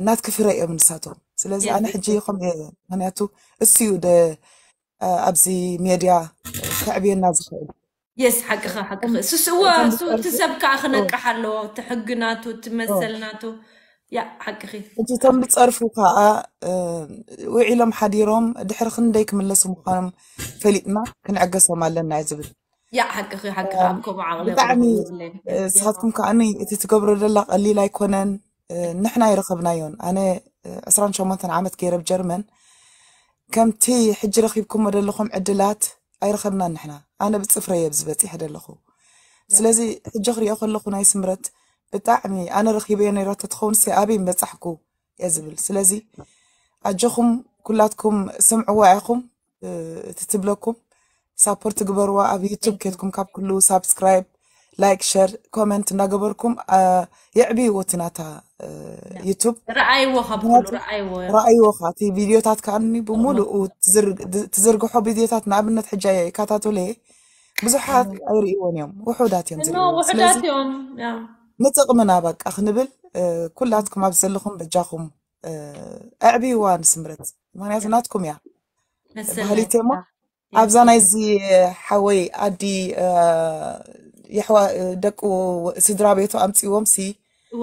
ናትኪ ፍረ እዮም ንሳቶም ስለዚ ኣነ ሕጂ ከም እየ ምክንያቱ እሱ እዩ ኣብዚ ሜድያ ከዕብየና ዝኽእል የስ ሓቅኻ ሓቅኺ ስስዋ እቲ ሰብ ከዓ ክነቅሕ ኣለዎ እቲ ሕጊ ናቱ እቲ መሰል ናቱ ያ ሓቅኺ ሕጂ እቶም ዝፀርፉ ከዓ ውዒሎም ሓዲሮም ድሕሪ ክንደይ ክምለሱ ምዃኖም ፈሊጥና ክንዕገሶም ኣለና እዩ ዝብል ያ ሓቅኺ ሓቅኺ ኣብ ከምኡ ዓቕሊ ብጣዕሚ ንስኻትኩም ከዓ እቲ ትገብሮ ዘላ ቀሊል ኣይኮነን ንሕና ይረኸብናዮን ኣነ ዕስራን ሸሞንተን ዓመት ገይረ ብ ጀርመን ከምቲ ሕጂ ረኺብኩሞ ዘለኹም ዕድላት ኣይረኸብናን ንሕና ኣነ ብፅፍረ እየ ብዝበፂሐ ዘለኹ ስለዚ ሕጂ ክሪኦ ከለኹ ናይ ስምረት ብጣዕሚ ኣነ ረኺበዮ ነይራ ተትኸውን ሲ ኣበይ ምበፃሕኩ እየ ዝብል ስለዚ ኣጆኹም ኩላትኩም ስምዕዋ ኢኹም እቲ ትብለኩም ሳፖርት ግበርዋ ኣብ ዩቱብ ኬድኩም ካብ ኩሉ ሳብስክራይብ ላይክ ሸር ኮመንት እናገበርኩም የዕብይዎ እቲ ናታ ዩቱብ ረኣይዎ ካብ ኩሉ ረኣይዎ ረኣይዎ ከዓ እቲ ቪድዮታት ከዓ ብሙሉኡ ትዝርግሖ ቪድዮታት ንኣብነት ሕጃ ይከታተሎ እየ ብዙሓት ኣይርእይዎን እዮም ውሑዳት እዮም ዝርእይዎ ስለዚ ውሑዳት እዮም ያ ንጥቕምና በቃ ክንብል ኩላትኩም ኣብ ዘለኹም በጃኹም ኣዕብይዋ ንስምረት ምክንያቱ ናትኩም እያ መሰለይ። ባህሊት እሞ ኣብዛ ናይዚ ሓወይ ኣዲ የሕዋ ደቁ ስድራ ቤቱ ኣምፅዎም ሲ እወ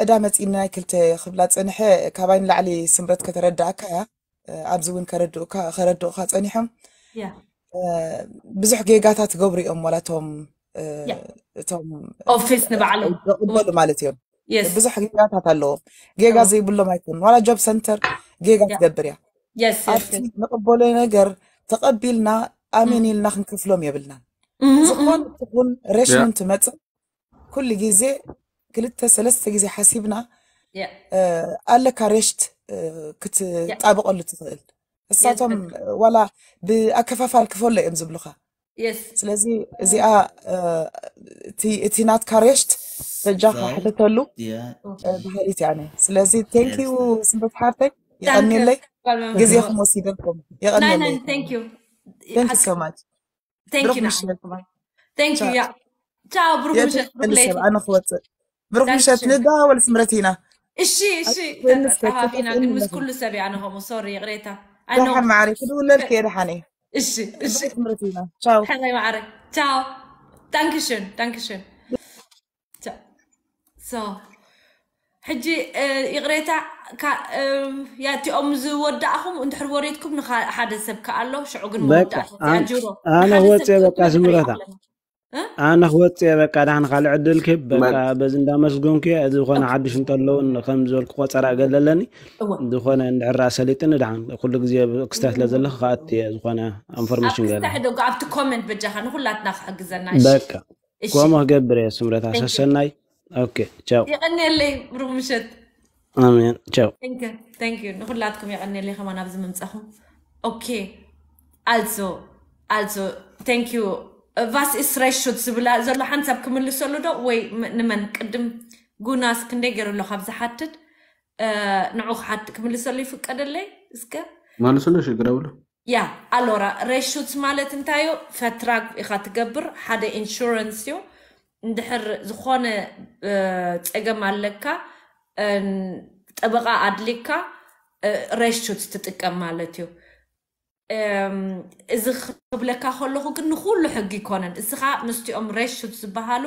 ዕዳ መፂኒ ናይ ክልተ ክብላ ፀንሐ ካባይ ንላዕሊ ስምረት ከተረዳእካ እያ ኣብዚ እውን ከረድኡካ ከረድኡካ ፀኒሖም ያ ብዙሕ ጌጋታት ገብሩ እዮም ዋላ እቶም እቶም ኦፊስ ንባዕሎም ይቕበሉ ማለት እዮም። የስ ብዙሕ ጌጋታት ኣለዎም። ጌጋ ዘይብሎም ኣይኮን። ዋላ ጆብ ሰንተር ጌጋ ትገብር እያ። የስ ኣብቲ ንቕበሎ ነገር ተቐቢልና ኣሜን ኢልና ክንከፍሎም የብልናን። ዝኾነ ትኹን ሬሽኑን ትመጽእ ኩሉ ግዜ ክልተ ሰለስተ ግዜ ሓሲብና ኣለካ ሬሽት ክትጣበቐሉ ትኽእል። እሳቶም ዋላ ብኣከፋፋል ክፈሎ እዮም ዝብሉኻ። የስ ስለዚ እዚኣ እቲ ናትካ ሬሽት በጃኻ ሕተተሉ። በሃሊት እያ። ስለዚ ቴንኪዩ ስንበት ሓርተይ፣ የቐንየለይ ግዜኹም ወሲደልኩም። የቐንየለይ። ቴንኪዩ ቴንኪዩ ሶ ማች። ቴንኪዩ ብሩክ ምሽት። ቴንኪዩ ያ ቻው። ብሩክ ምሸት ብሩክ ለይቲ ሰብ ኣነ ክወፅእ። ብሩክ ምሸት። ንደዋወል ስምረት ኢና። እሺ እሺ ወይንስ ተጠፋፊና ግን ምስ ተጠፋፊና? ኩሉ ሰብ እያ ኣነ ከምኡ ሶሪ ይቕሬታ። ኣይ ኖ ደሓን ማዕረይ ክድውለልኪ እየ ደሓነይ። እሺ እሺ ስምረት ኢና። ቻው። ሕራይ ማዕረ ቻው። ዳንክሽን ዳንክሽን። ሶ ሕጂ እ፣ ይቕሬታ ካ- እ፣ ያ እቲኦም ዝወዳእኹም እንድሕር ወሪድኩም ንኻ ሓደ ሰብ ከኣሎ ሽዑ ግን በቃ መወዳእታ እዚኣ ኣን- ጅሮ ኣነ ንሓደ ሰብ ክወፅእ በቃ ዘጥምር ንርኢ ስምረታ ኣለና። እ? ኣነ ክወፅእ በቃ ዳሕን ካልእ ዕድል ክህብ በቃ መ- በዚ እንዳመስገንኩ እየ። እዚ ዝኾነ ሓድሽ እንተለውን ከም ዝበልኩ ቆፀራ ገለ ኣለኒ እወ ዝኾነ እንድሕር ኣ ሰሊጥኒ ደሓን ኩሉ ግዜ ክስታይ ስለ ዘለኹ ከኣቲ እየ ዝኾነ ኣብ ኢንፎርሜሽን ገለ ክስታይ ሕደጉ ኣብቲ ኮመንት በጃኻ ንኩላትና ክሕግዘና እሺ በቃ እሺ ከምኡ ክገብር እየ ስምረታ Thank you። ሰሰናይ። ኦኬ ቻው። የቐንየለይ ብሩክ ምሸት። ኣሜን ቻው። Thank you ንኹላትኩም የቐንየለይ ከማን ኣብዚ ምምፃኹም። ኦኬ ኣልዞ ኣልዞ ቴንክ ዩ። ቫስ ኢስ ሬሹት ዝብላ ዘሎ ሓንሳብ ክምልሰሉ ዶ ወይ ም- ንመን ቅድም ጉናስ ክንደይ ገይሩ ኣሎ ካብ ዝሓትት እ፣ ንዑ ክሓት ክምልሰሉ ይፍቀደለይ እስከ መልስሉ ሽግር የብሉ። ያ ኣሎራ ሬሹት ማለት እንታዩ ፈትራግ ኢኻ ትገብር ሓደ ኢንሹረንስ እዩ። እንድሕር ዝኾነ እ፣ ፀገም ኣለካ እ፣ ጠበቃ ኣድሊካ እ፣ ሬሹት ትጥቀም ማለት እዩ። እም፣ እዚ ክብለካ ከለኹ ግን ንኩሉ ሕጊ ይኮነን። እስኻ ምስቲኦም ሬሹት ዝበሃሉ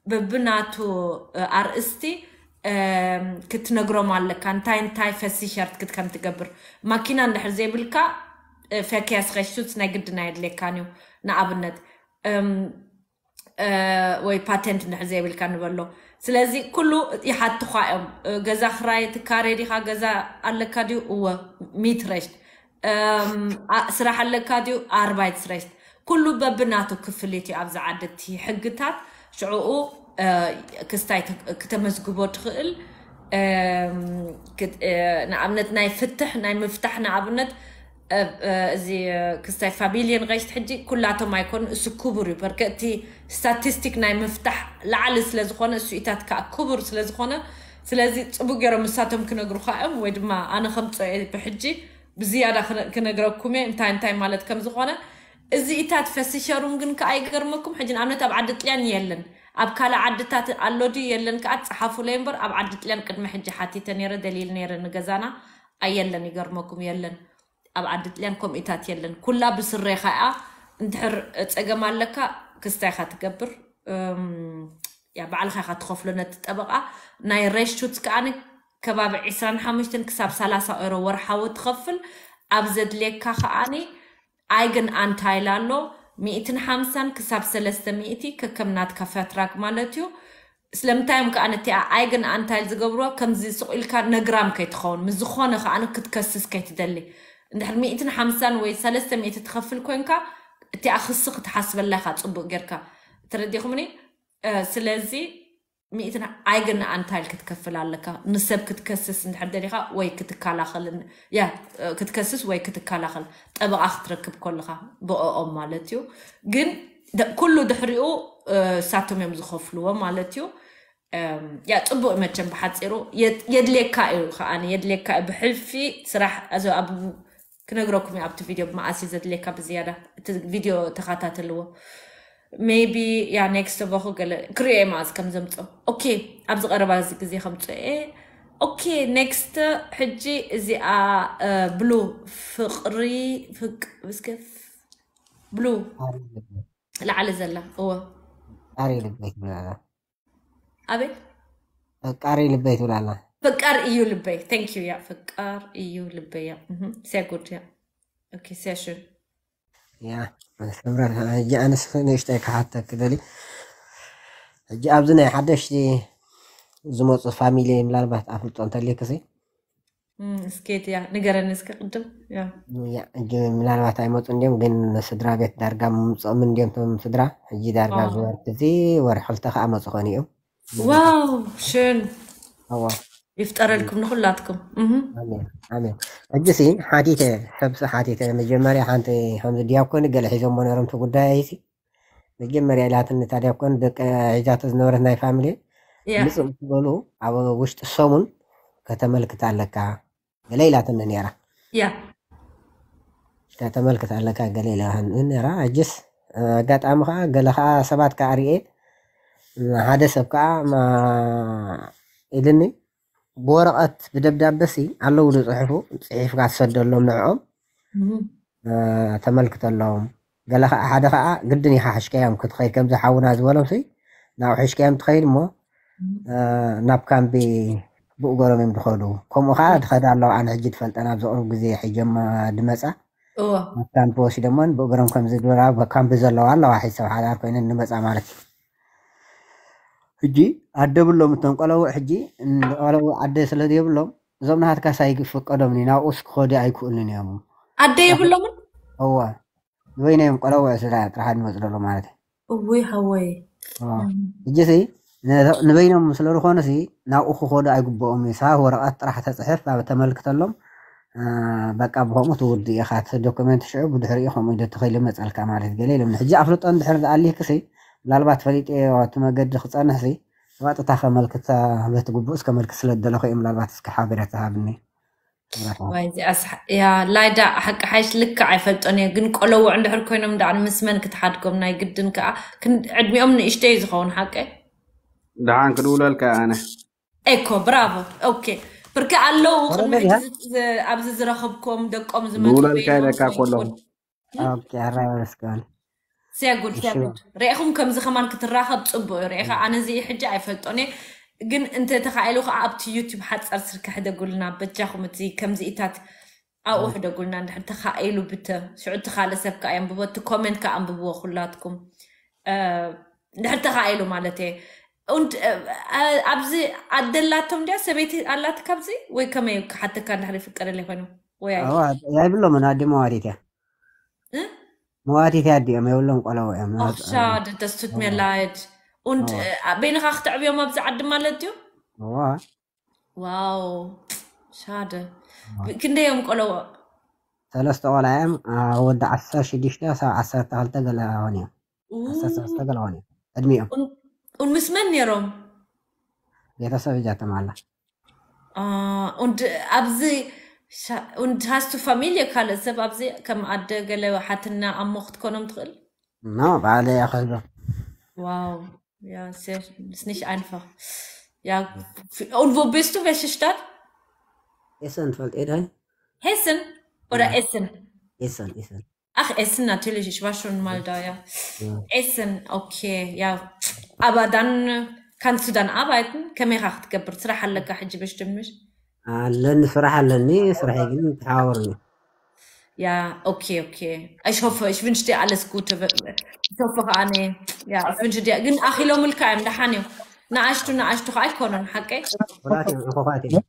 በብናቱ እ፣ ኣርእስቲ እም፣ ክትነግሮም ኣለካ እንታይ እንታይ ፈሲሸርት ክት ከም ትገብር ማኪና እንድሕር ዘይብልካ እ፣ ፈኪያስ ሬሹት ናይ ግድን ኣየድልየካን እዩ። ንኣብነት እም፣ እ፣ ወይ ፓተንት እንድሕር ዘይብልካ ንበሎ። ስለዚ ኩሉ ይሓትኳ እዮም። እ፣ ገዛ ክራይ ትካረ ዲኻ ገዛ ኣለካ ድዩ? እወ ሚት ሬሽት። እም፣ ኣ- ስራሕ ኣለካ ድዩ? ኣርባይት ሬሽት። ኩሉ በብናቱ ክፍሊት እዩ ኣብዚ ዓዲ እቲ ሕግታት። ሽዕኡ እ፣ ክስታይ ተ- ክተመዝግቦ ትኽእል። እም፣ ክት- እ፣ ንኣብነት ናይ ፍትሕ ናይ ምፍታሕ ንኣብነት እ፣ እ፣ እዚ እ፣ ክስታይ ፋቢልየን ሬሽት ሕጂ ኩላቶም ኣይኮኑ እሱ ክቡር እዩ በርከ እቲ ስታቲስቲክ ናይ ምፍታሕ ላዕሊ ስለ ዝኾነ እሱ ኢታት ከዓ ክቡር ስለ ዝኾነ ስለዚ ፅቡቅ ገይሮም ንሳቶም ክነግሩካ እዮም ወይ ድማ ኣነ ከምፅኦ እየ ብሕጂ ብዝያዳ ክነ- ክነግረኩም እየ እንታይ እንታይ ማለት ከም ዝኾነ። እዚ ኢታት ፈሲሸሩን ግን ከዓ ይገርመኩም ሕጂ ንኣብነት ኣብ ዓዲ ጥልያን የለን ኣብ ካልእ ዓድታት ኣሎ ድዩ የለን ከዓ ፀሓፉለይ እምበር ኣብ ዓዲ ጥልያን ቅድሚ ሕጂ ሓቲተ ነይረ ደሊል ነይረ ንገዛና ኣየለን ይገርመኩም የለን። ኣብ ዓዲ ጥልያን ከምኡታት የለን ኩላ ብስሬኻ እያ። እንድሕር ፀገም ኣለካ ክስታይካ ትገብር እም፣ ያ ባዕልኻ ኢኻ ትኸፍሎ ነቲ ጠበቃ። ናይ ሬሽቱት ከዓኒ ከባቢ ዕስራን ሓሙሽተን ክሳብ ሰላሳ ኦሮ ወርሓዊ ትኸፍል። ኣብ ዘድልየካ ከዓኒ ኣይግን ኣንታይል ኣሎ ሚእትን ሓምሳን ክሳብ ሰለስተ ሚእቲ ከከም ናትካ ፈትራክ ማለት እዩ። ስለምንታይ እዮም ከዓ ነቲኣ ኣይግን ኣንታይል ዝገብርዋ ከምዚ ስቕ ኢልካ ነግራም ከይትኸውን ምስ ዝኾነ ከዓ ክትከስስ ከይትደሊ። እንድሕር ሚእትን ሓምሳን ወይ ሰለስተ ሚእቲ ትኸፍል ኮይንካ እቲኣ ክሲ ክትሓስበላ ኢኻ ፅቡቅ ጌርካ ተረዲኹምኒ። ስለዚ ሚእትን ኣይግን ኣንታይል ክትከፍል ኣለካ ንሰብ ክትከስስ እንድሕር ደሊኻ ወይ ክትከላኸል ያ ክትከስስ ወይ ክትከላኸል ጠበቓ ክትረክብ ከለኻ ብኦም ማለት እዩ። ግን ኩሉ ድሕሪኡ እሳቶም እዮም ዝኸፍልዎ ማለት እዩ። ያ ፅቡቅ መቸም ብሓፂሩ የድልየካ እዩ ከዓ የድልየካ እዩ ብሕልፊ ስራሕ ኣብ ክነግረኩም እዩ ኣብቲ ቪድዮ ብመዓስ እዩ ዘድልየካ ብዝያዳ እቲ ቪድዮ ተኸታተልዎ። ሜቢ ያ ኔክስት ቮኹ ገለ ክሪኦ እየ መዓዝ ከም ዘምፅኦ። ኦኬ ኣብዚ ቀረባ እዚ ግዜ ከምፅኦ እየ። ኦኬ ኔክስት ሕጂ እዚኣ ብሉ ፍቅሪ ፍቅ እስከ ብሉ ላዕሊ ዘላ እወ ቃሪ ልበይ ትብላላ ኣበይ ቃሪ ልበይ ትብላላ ፍቃር እዩ ልበይ thank you ያ ፍቃር እዩ ልበይ ያ sehr gut ያ okay sehr schön ያ፣ መስተምረር። ሕጂ ኣነስ ንእሽተይ ክሓተክ ደሊ። ሕጂ ኣብዚ ናይ ሓደሽቲ ዝመፁ ፋሚሊ ምናልባት ኣፍልጦ እንተልክሲ እስኬት ያ ንገረኒ እስከ ቅድም። ያ ያ፣ ሕጂ ምናልባት ኣይመፁ እንዲም፣ ግን ስድራ ቤት ዳርጋ ምምፅኦም እንዲም ቶም ስድራ። ሕጂ ዳርጋ ዋ ዝወርክ እዚ ወርሒ ክልተ ከዓ መፁ ኾኑ እዮም። ዋው ሽን ኣዋ ይፍጠረልኩም ንኩላትኩም። እህ ኣሜን ኣሜን። ሕጂ ሲ ሓቲተ፣ ሰብሲ ሓቲተ፣ መጀመርያ ሓንቲ ከምዚ ዲያኮን ገለ ሒዞሞ ነሮም እቲ ጉዳይ ሲ መጀመርያ ኢላትኒ። እታ ዲያኮን ደቂ ሒዛቶ ዝነበረት ናይ ፋሚሊ ያ ምፅእ ምስ በሉ ኣብ ውሽጢ ሰሙን ከተመልክት ኣለካ ገለ ኢላትኒ ነራ። ያ ከተመልክት ኣለካ ገለ ኢላትኒ ነራ። ሕጅስ ኣጋጣሚ ከዓ ገለ ከዓ ሰባት ከዓ ርኤ ሓደ ሰብ ከዓ ማ- ኢልኒ ብወረቐት ብደብዳበ ሲ ኣለዉ ዝፅሕፉ፣ ፅሒፍካ ትሰደሎም ንዕኦም እህ እ፣ ተመልክተሎም። ገለ ከዓ ሓደ ከዓ ግድን ኢኻ ሕሽካዮም ክትኸይድ፣ ከምዚ ሓውና ዝበሎም ሲ ናብኡ ሕሽካዮም ትኸይድ እሞ እ፣ ናብ ካምቢ ብእግሮም እዮም ዝኸዱ። ከምኡ ከዓ ዝኸዳ ኣለዋ። ኣነ ሕጂ ትፈልጠን ኣብዚ ቅርብ ግዜ ሒጀማ ድመፃ እዎ ናብ ካምቢ ወሲደሞን ብእግሮም ከምዚ ድበራ ካምቢ ዘለዋ ኣለዋ። ሕጂ ሰብ ሓዳር ኮይነን ንመፃ ማለት እዩ። ሕጂ ኣደ ብሎም እቶም ቆለውዕ፣ ሕጂ ቆለውዕ ኣደ ስለ የብሎም እዞም ናሃትካ ሳይፍቀዶም ናብኡስ ክኸዱ ኣይክእሉን እዮም። ኣደ የብሎምን። እወ ንበይኖም ቆለውዕ ስለ ጥራሕ ንመፅእ ዘሎ ማለት እዩ። እውይ ሃወይ እወ። ሕጂ ሲ ንበይኖም ስለ ዝኾኑ ሲ ናብኡ ክኸዱ ኣይግብኦም እዩ። ሳብ ወረቐት ጥራሕ ተፅሕፍ ኣብ ተመልክተሎም እ፣ በቃ ብኸምኡ ትውድእ ኢኻ እቲ ዶክመንት ሽዑ ብድሕሪኡ ከምኡ ኢሉ ተኸይሉ መፀልካ ማለት ገለ ኢሎም። ሕጂ ኣፍልጦ እንድሕር ዝኣሊህክሲ ምናልባት ፈሊጠዮ እቲ መገዲ ክፀንሕሲ ዋጥታ ከመልክት በቲ ግቡእስ ከመልክት ስለ ዝደለኹ እየ። ምናልባት እስኪ ሓበሬታ ሃብኒ። ዋይ እዚኣስ ያ ላይዳ ሓቂ ሓይሽ ልክዕ ኣይፈልጦን እየ፣ ግን ቆለውዕ እንድሕር ኮይኖም ደኣ ምስ መን ክትሓድጎም ናይ ግድን ከዓ ክን- ዕድሚኦም ንእሽተይ ዝኸውን ሓቂ ደሓን ክድውለልካ ኣነ ኤኮ ብራቮ ኦኬ። ብርክ ኣለዉ ቅድሚ ሕጂ ዝ- ዝ- ኣብዚ ዝረኸብኩም ደቆም ዝመፁ ድውለልካ ኢለካ ከለኹ ኦኬ ኣራበረስከን ሲያጉድ እሺ ሲያጉድ ርኢኹም ከምዚ ከማን ክትራኸብ ፅቡቅ እዩ። ርኢኻ ኣነ እዚ ሕጂ ኣይፈልጦን እየ፣ ግን እንተ ተኻኢሉ ከዓ ኣብቲ ዩቲብ ሓፀር ስልኪ ሕደጉልና በጃኹም። እቲ ከምዚ ኢታት ኣብኡ ሕደጉልና እንድሕር ተኻኢሉ ብተ ሽዑ እቲ ካልእ ሰብ ከዓ የንብቦ፣ እቲ ኮሜንት ከዓ ኣንብብዎ ኩላትኩም እ፣ እንድሕር ተኻኢሉ ማለት እየ። Und ኣብዚ ኣደላቶም ድያ ሰበይቲ ኣላት ካብዚ ወይ ከመይ ክሓተካ እንድሕር ይፍቀደለይ ኮይኑ ወይ ኣይ ኣይብሎምን ኣዲ መዋቲት እያ እ? መዋቲት እያ ኣዲኦም የብሎም ቆለዎ እዮም Och, schade, das tut mir leid. Und äh, በይንኻ ክተዕብዮም ኣብዚ ዓዲ ማለት ድዩ? እዋ ዋው ሻደ ክንደይ እዮም ቆለዎ? ሰለስተ ቆልዓ እዮም። ወዲ ዓሰርተ ሽዱሽተ ሳብ ዓሰርተ ክልተ ገለ ሆን እዮም። ዓሰርተ ሰለስተ ገለ ሆን እዮም ዕድሚኦም። Und ምስ መን ነይሮም? ቤተሰብ እጃቶም ኣላ። Ah, und ኣብዚ ሻ- und hast du Familie ካልእ ሰብ ኣብዚ ከም ኣደ ገለ ሓትና ኣሞ ክትኮኖም ትኽእል? ኖ ባዕለ እያ ክህዞ። Wow, ja, sehr, ist nicht einfach. Ja, f- und wo bist du? Welche Stadt? ኤሰን ትፈልጥ ኤዳይ? Hessen oder Essen? ኤሰን ኤሰን Ach, Essen natürlich, ich war schon mal da, ja. Essen, okay, ja. Aber dann äh, kannst du dann arbeiten? ከመይ ኢኻ ክትገብር? ስራሕ ኣለካ ሕጂ በሽድምሽ? ኣለኒ ስራሕ ኣለኒ፣ ስራሐይ ግን ተሓባበሩኒ። Ja, okay, okay. Ich hoffe, ich wünsche dir alles Gute. Ich hoffe, Anne. Ja, ich wünsche dir. ግን ኣኺሎምልካ እዮም ደሓን እዮም። ንኣሽቱ ንኣሽቱ ከዓ ኣይኮኑን ሓቀይ። ፍራት እዮም፣ እንኾኳት እዮም።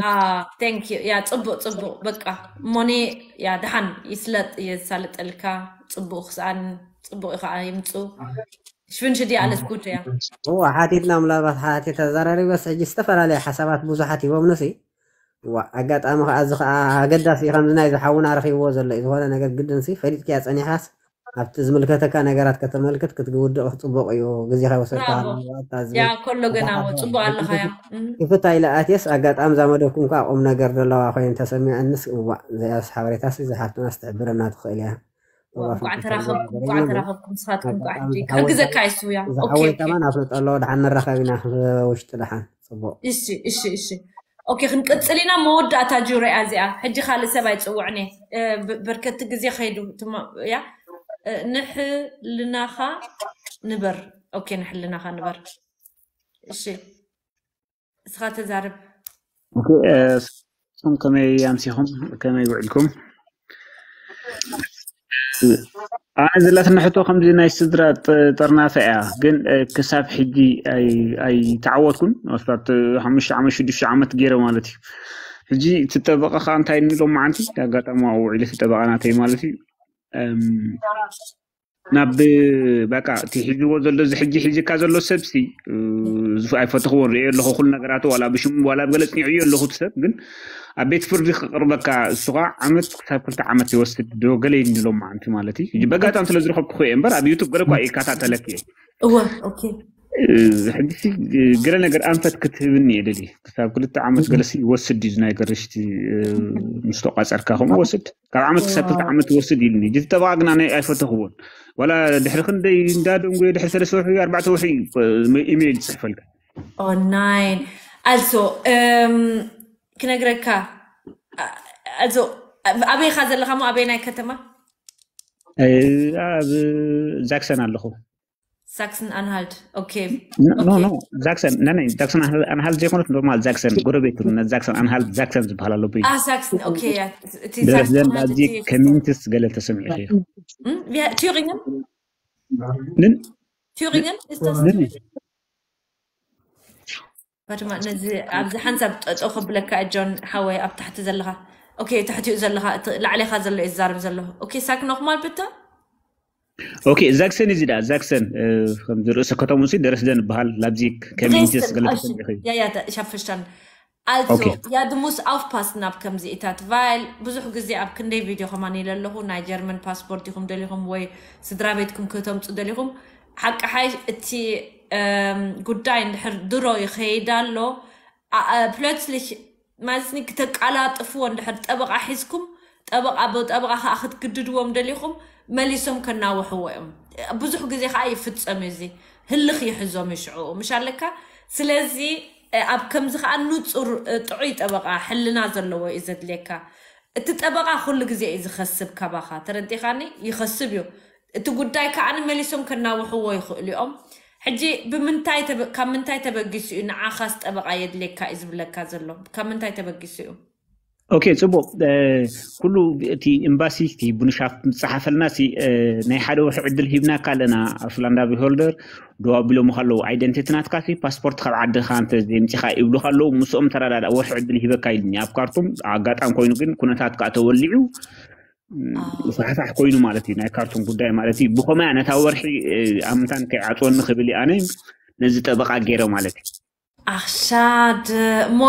Ah, thank you. ያ ጽቡቅ ጽቡቅ በቃ ሞኒ ያ ደሓን ይስለጥ የሳልጠልካ። ጽቡቅ ክስኣን ጽቡቅ ከዓ ይምፁ። ሽፍን ሽዲ ኣለስ ጉድ ያ እዋ ሓቲትና ምናልባት ሓቲት ተዘራሪበስ ሕጂ ዝተፈላለየ ሓሳባት ብዙሓት ሂቦም ንሲ እዋ ኣጋጣሚ ከዓ እዚ ከዓ ኣገዳሲ እዩ። ከምዚ ናይ ዝሓውና ረኪብዎ ዘሎ እዩ። ዝኾነ ነገር ግድን ሲ ፈሊጥክያ ፀኒሓስ ኣብቲ ዝምልከተካ ነገራት ከተመልክት ክትውድቕ ፅቡቅ እዩ። ግዜ ከይወሰድካ ብራቮ። ዋጣ እዚ ያ ከሎ ገና ወ- ጽቡቅ ኣለኻ ያ እም። ክፍታ ኢለ ኣትየስ ኣጋጣሚ እዛ መደብኩም ከዓ ቁም ነገር ዘለዋ ኮይኑ ተሰሚዐንስ እዋ እዚኣስ ሓበሬታስ እዚ ሓፍትና ክትሕብረና ትኽእል እያ። እዋ እንኳዕ ፍልጠት ተራኸብኩም ዘለዎ እንኳዕ ነገር ተራኸብኩም ንስኻትኩም እንኳዕ ኣጋጣሚ ሕጂ ዝሓወይ- ክሕግዘካ ይስውያ ኦኬ ዝሓወይ ኦኬ ከማን ኣፍልጦ ኣለዎ። ደሓን ንራኸብ ኢና ውሽጢ ደሓን ፅቡቅ እሺ እሺ እሺ ኦኬ ክንቅፅል ኢና። መወዳእታ ጁርያ እዚኣ ሕጂ ካልእ ሰብ ኣይፅውዕን እየ። እ፣ ብ- በርከቲ ግዜ ከይዱ ትማ- ያ እ፣ ንሕልናኻ ንበር። ኦኬ ንሕልናኻ ንበር። እሺ እስኻ ተዛርብ። ኦኬ፣ እ፣ ሶም ከመይ ኣምሲኹም? ከመይ ውዕልኩም? ኣነ ዘላትና ሕቶ ከምዚ ናይ ስድራ ጥ- ጥርናፈ እያ፣ ግን እ፣ ክሳብ ሕጂ ኣይ- ኣይተዓወትኩን። ኣስታት ሓሙሽተ ዓመት ሽዱሽተ ዓመት ገይረ ማለት እዩ። ሕጂ እቲ ጠበቃ ከዓ እንታይ ንሎም መዓንቲ ኣጋጣሚ ውዒሉ እቲ ጠበቃ ናተይ ማለት እዩ እም፣ ናብ በቃ እቲ ሒዝዎ ዘሎ እዚ ሕጂ ሒዝካ ዘሎ ሰብ ሲ እ፣ ዝፍ- ኣይፈተኽዎን ርእዮ ኣለኹ ኩሉ ነገራቱ ዋላ ብሽሙ ዋላ ብገለ ፅኒዕዮ ኣለኹ እቲ ሰብ ግን ኣብ ቤት ፍርዲ ክቕርበካ እሱ ከዓ ዓመት ክሳብ ክልተ ዓመት ይወስድ ዶ ገለ ይንሎም መዓንቲ ማለት እዩ። ሕጂ በጋጣሚ ስለ ዝረኸብኩ እየ እምበር ኣብ ዩቱብ ገለ እኳ ይከታተለክ እየ። እወ ኦኬ እ፣ ሕጂ ሲ ገለ ነገር ኣንፈት ክትህብኒ እየ ደሊ ክሳብ ክልተ ዓመት ገለሲ ይወስድ እዩ ናይ ገርሽቲ ምስ ተቋፀርካ ከምኡ ወስድ ካብ ዓመት ክሳብ ክልተ ዓመት ይወስድ ኢልኒ። ሕጂ ጠበቃ ግና ናይ ኣይፈተኽዎን ዋላ ድሕሪ ክንደይ እንዳደንጎየ ድሕሪ ሰለስተ ወርሒ ኣርባዕተ ወርሒ ኢሜይል ይፅሕፈልካ። ኦንላይን ኣልሶ እም፣ ክነግረካ አ- ኣልሶ ኣብ- ኣበይኻ ዘለኻ ሞ ኣበይ ናይ ከተማ ኣብ ዛክሰን ኣለኹ። ሳክስን ኣንሃልድ ኦኬ ኖ ኖ ዛክሰን ነነ ዛክሰን ኣንሃልድ ዘይኮነት ኖርማል ዛክሰን ጎረቤት ነ ዛክሰን ኣንሃልድ ዛክሰን ዝበሃል ኣሎ ብይ አ ሳክስን ኦኬ ያ እቲ ድረስደን ሳክስን ኣብዚ ኮሚኒቲስ ገለ ተሰሚዑ ኢኺ ም? ያ- ቲዩሪንግን ምን ቲዩሪንግን is that ምን ባድማ ነዚ ኣብዚ ሓንሳብ ጠጠው ከብለካ ጆን ሓወይ ኣብ ታሕቲ ዘለኻ ኦኬ ትሕቲኡ ዘለኻ እቲ ላዕሌኻ ዘሎ እዩ ዝዛረብ ዘሎ ኦኬ ሳክ ኖክማል ብታ ኦኬ ዛክሰን እዚ ዳ ዛክሰን እ፣ ከምዚ ርእሰ ከተሙ ሲ ደረስደን ይበሃል ላብዚ ኮሚኒቲስ ድሬስደን ገለ እሺ ተሰሚዑ ኢኺ ያ ያ ተ- ሻፍሽታን Also, ኦኬ ja, du musst aufpassen ኣብ ከምዚኢታት ቫይል ብዙሕ ግዜ ኣብ ክንደይ ቪድዮ ከማን ኢለ ኣለኹ ናይ ጀርመን ፓስፖርት ኢኹም ደሊኹም ወይ ስድራ ቤትኩም ከተምፁ ደሊኹም ሓቂ ሓይ እቲ እም፣ ጉዳይ እንድሕር ድሮ ይኸይድ ኣሎ plötzlich ማለት ኒ ክተቃላጥፍዎ እንድሕር ጠበቃ ሒዝኩም ጠበቃ ብጠበቃ ከዓ ክትግድድዎም ደሊኹም መሊሶም ከናውሕዎ እዮም ብዙሕ ግዜ ከዓ ይፍፀም እዩ እዚ ህልኽ ይሕዞም እዩ ሽዑ ምሽ ኣለካ ስለዚ ኣብ ከምዚ ከዓ ንፁር ጥዑይ ጠበቃ ሕልና ዘለዎ እዩ ዘድልየካ እቲ ጠበቃ ኩሉ ግዜ እዩ ዝኸስብ ካባኻ ተረዲኻኒ ይኸስብ እዩ እቲ ጉዳይ ከዓ መሊሶም ከናውሕዎ ይኽእሉ እዮም ሕጂ ብምንታይ ካብ ምንታይ ተበጊሱ እዩ ንዓኻስ ጠበቃ የድልየካ እዩ ዝብለካ ዘሎ ካብ ምንታይ ተበጊሱ እዩ ኦኬ ፅቡቅ ኩሉ እቲ ኤምባሲ እቲ ብኑሻፍት ዝፀሓፈልና ናይ ሓደ ወርሒ ዕድል ሂብናካ ኣለና ኣፍላንዳ ቢሆልደር ደው ኣቢሎም ከለዉ ኣይደንቲቲ ናትካ ሲ ፓስፖርት ካብ ዓድኻ እንተ ዘይምፂኻ ይብሉካ ኣለዉ ምስኦም ተረዳዳ ወርሒ ዕድል ሂበካ ኢልኒ ኣብ ካርቱም ኣጋጣሚ ኮይኑ ግን ኩነታት ከዓ ተወሊዑ ፋሕፋሕ ኮይኑ ማለት እዩ ናይ ካርቱም ጉዳይ ማለት እዩ ብኸመያ ነታ ወርሒ ኣምንታን ከይዓፅወኒ ክብል ኣነ ነዚ ጠበቃ ገይረ ማለት እዩ ኣኽሻድ እሞ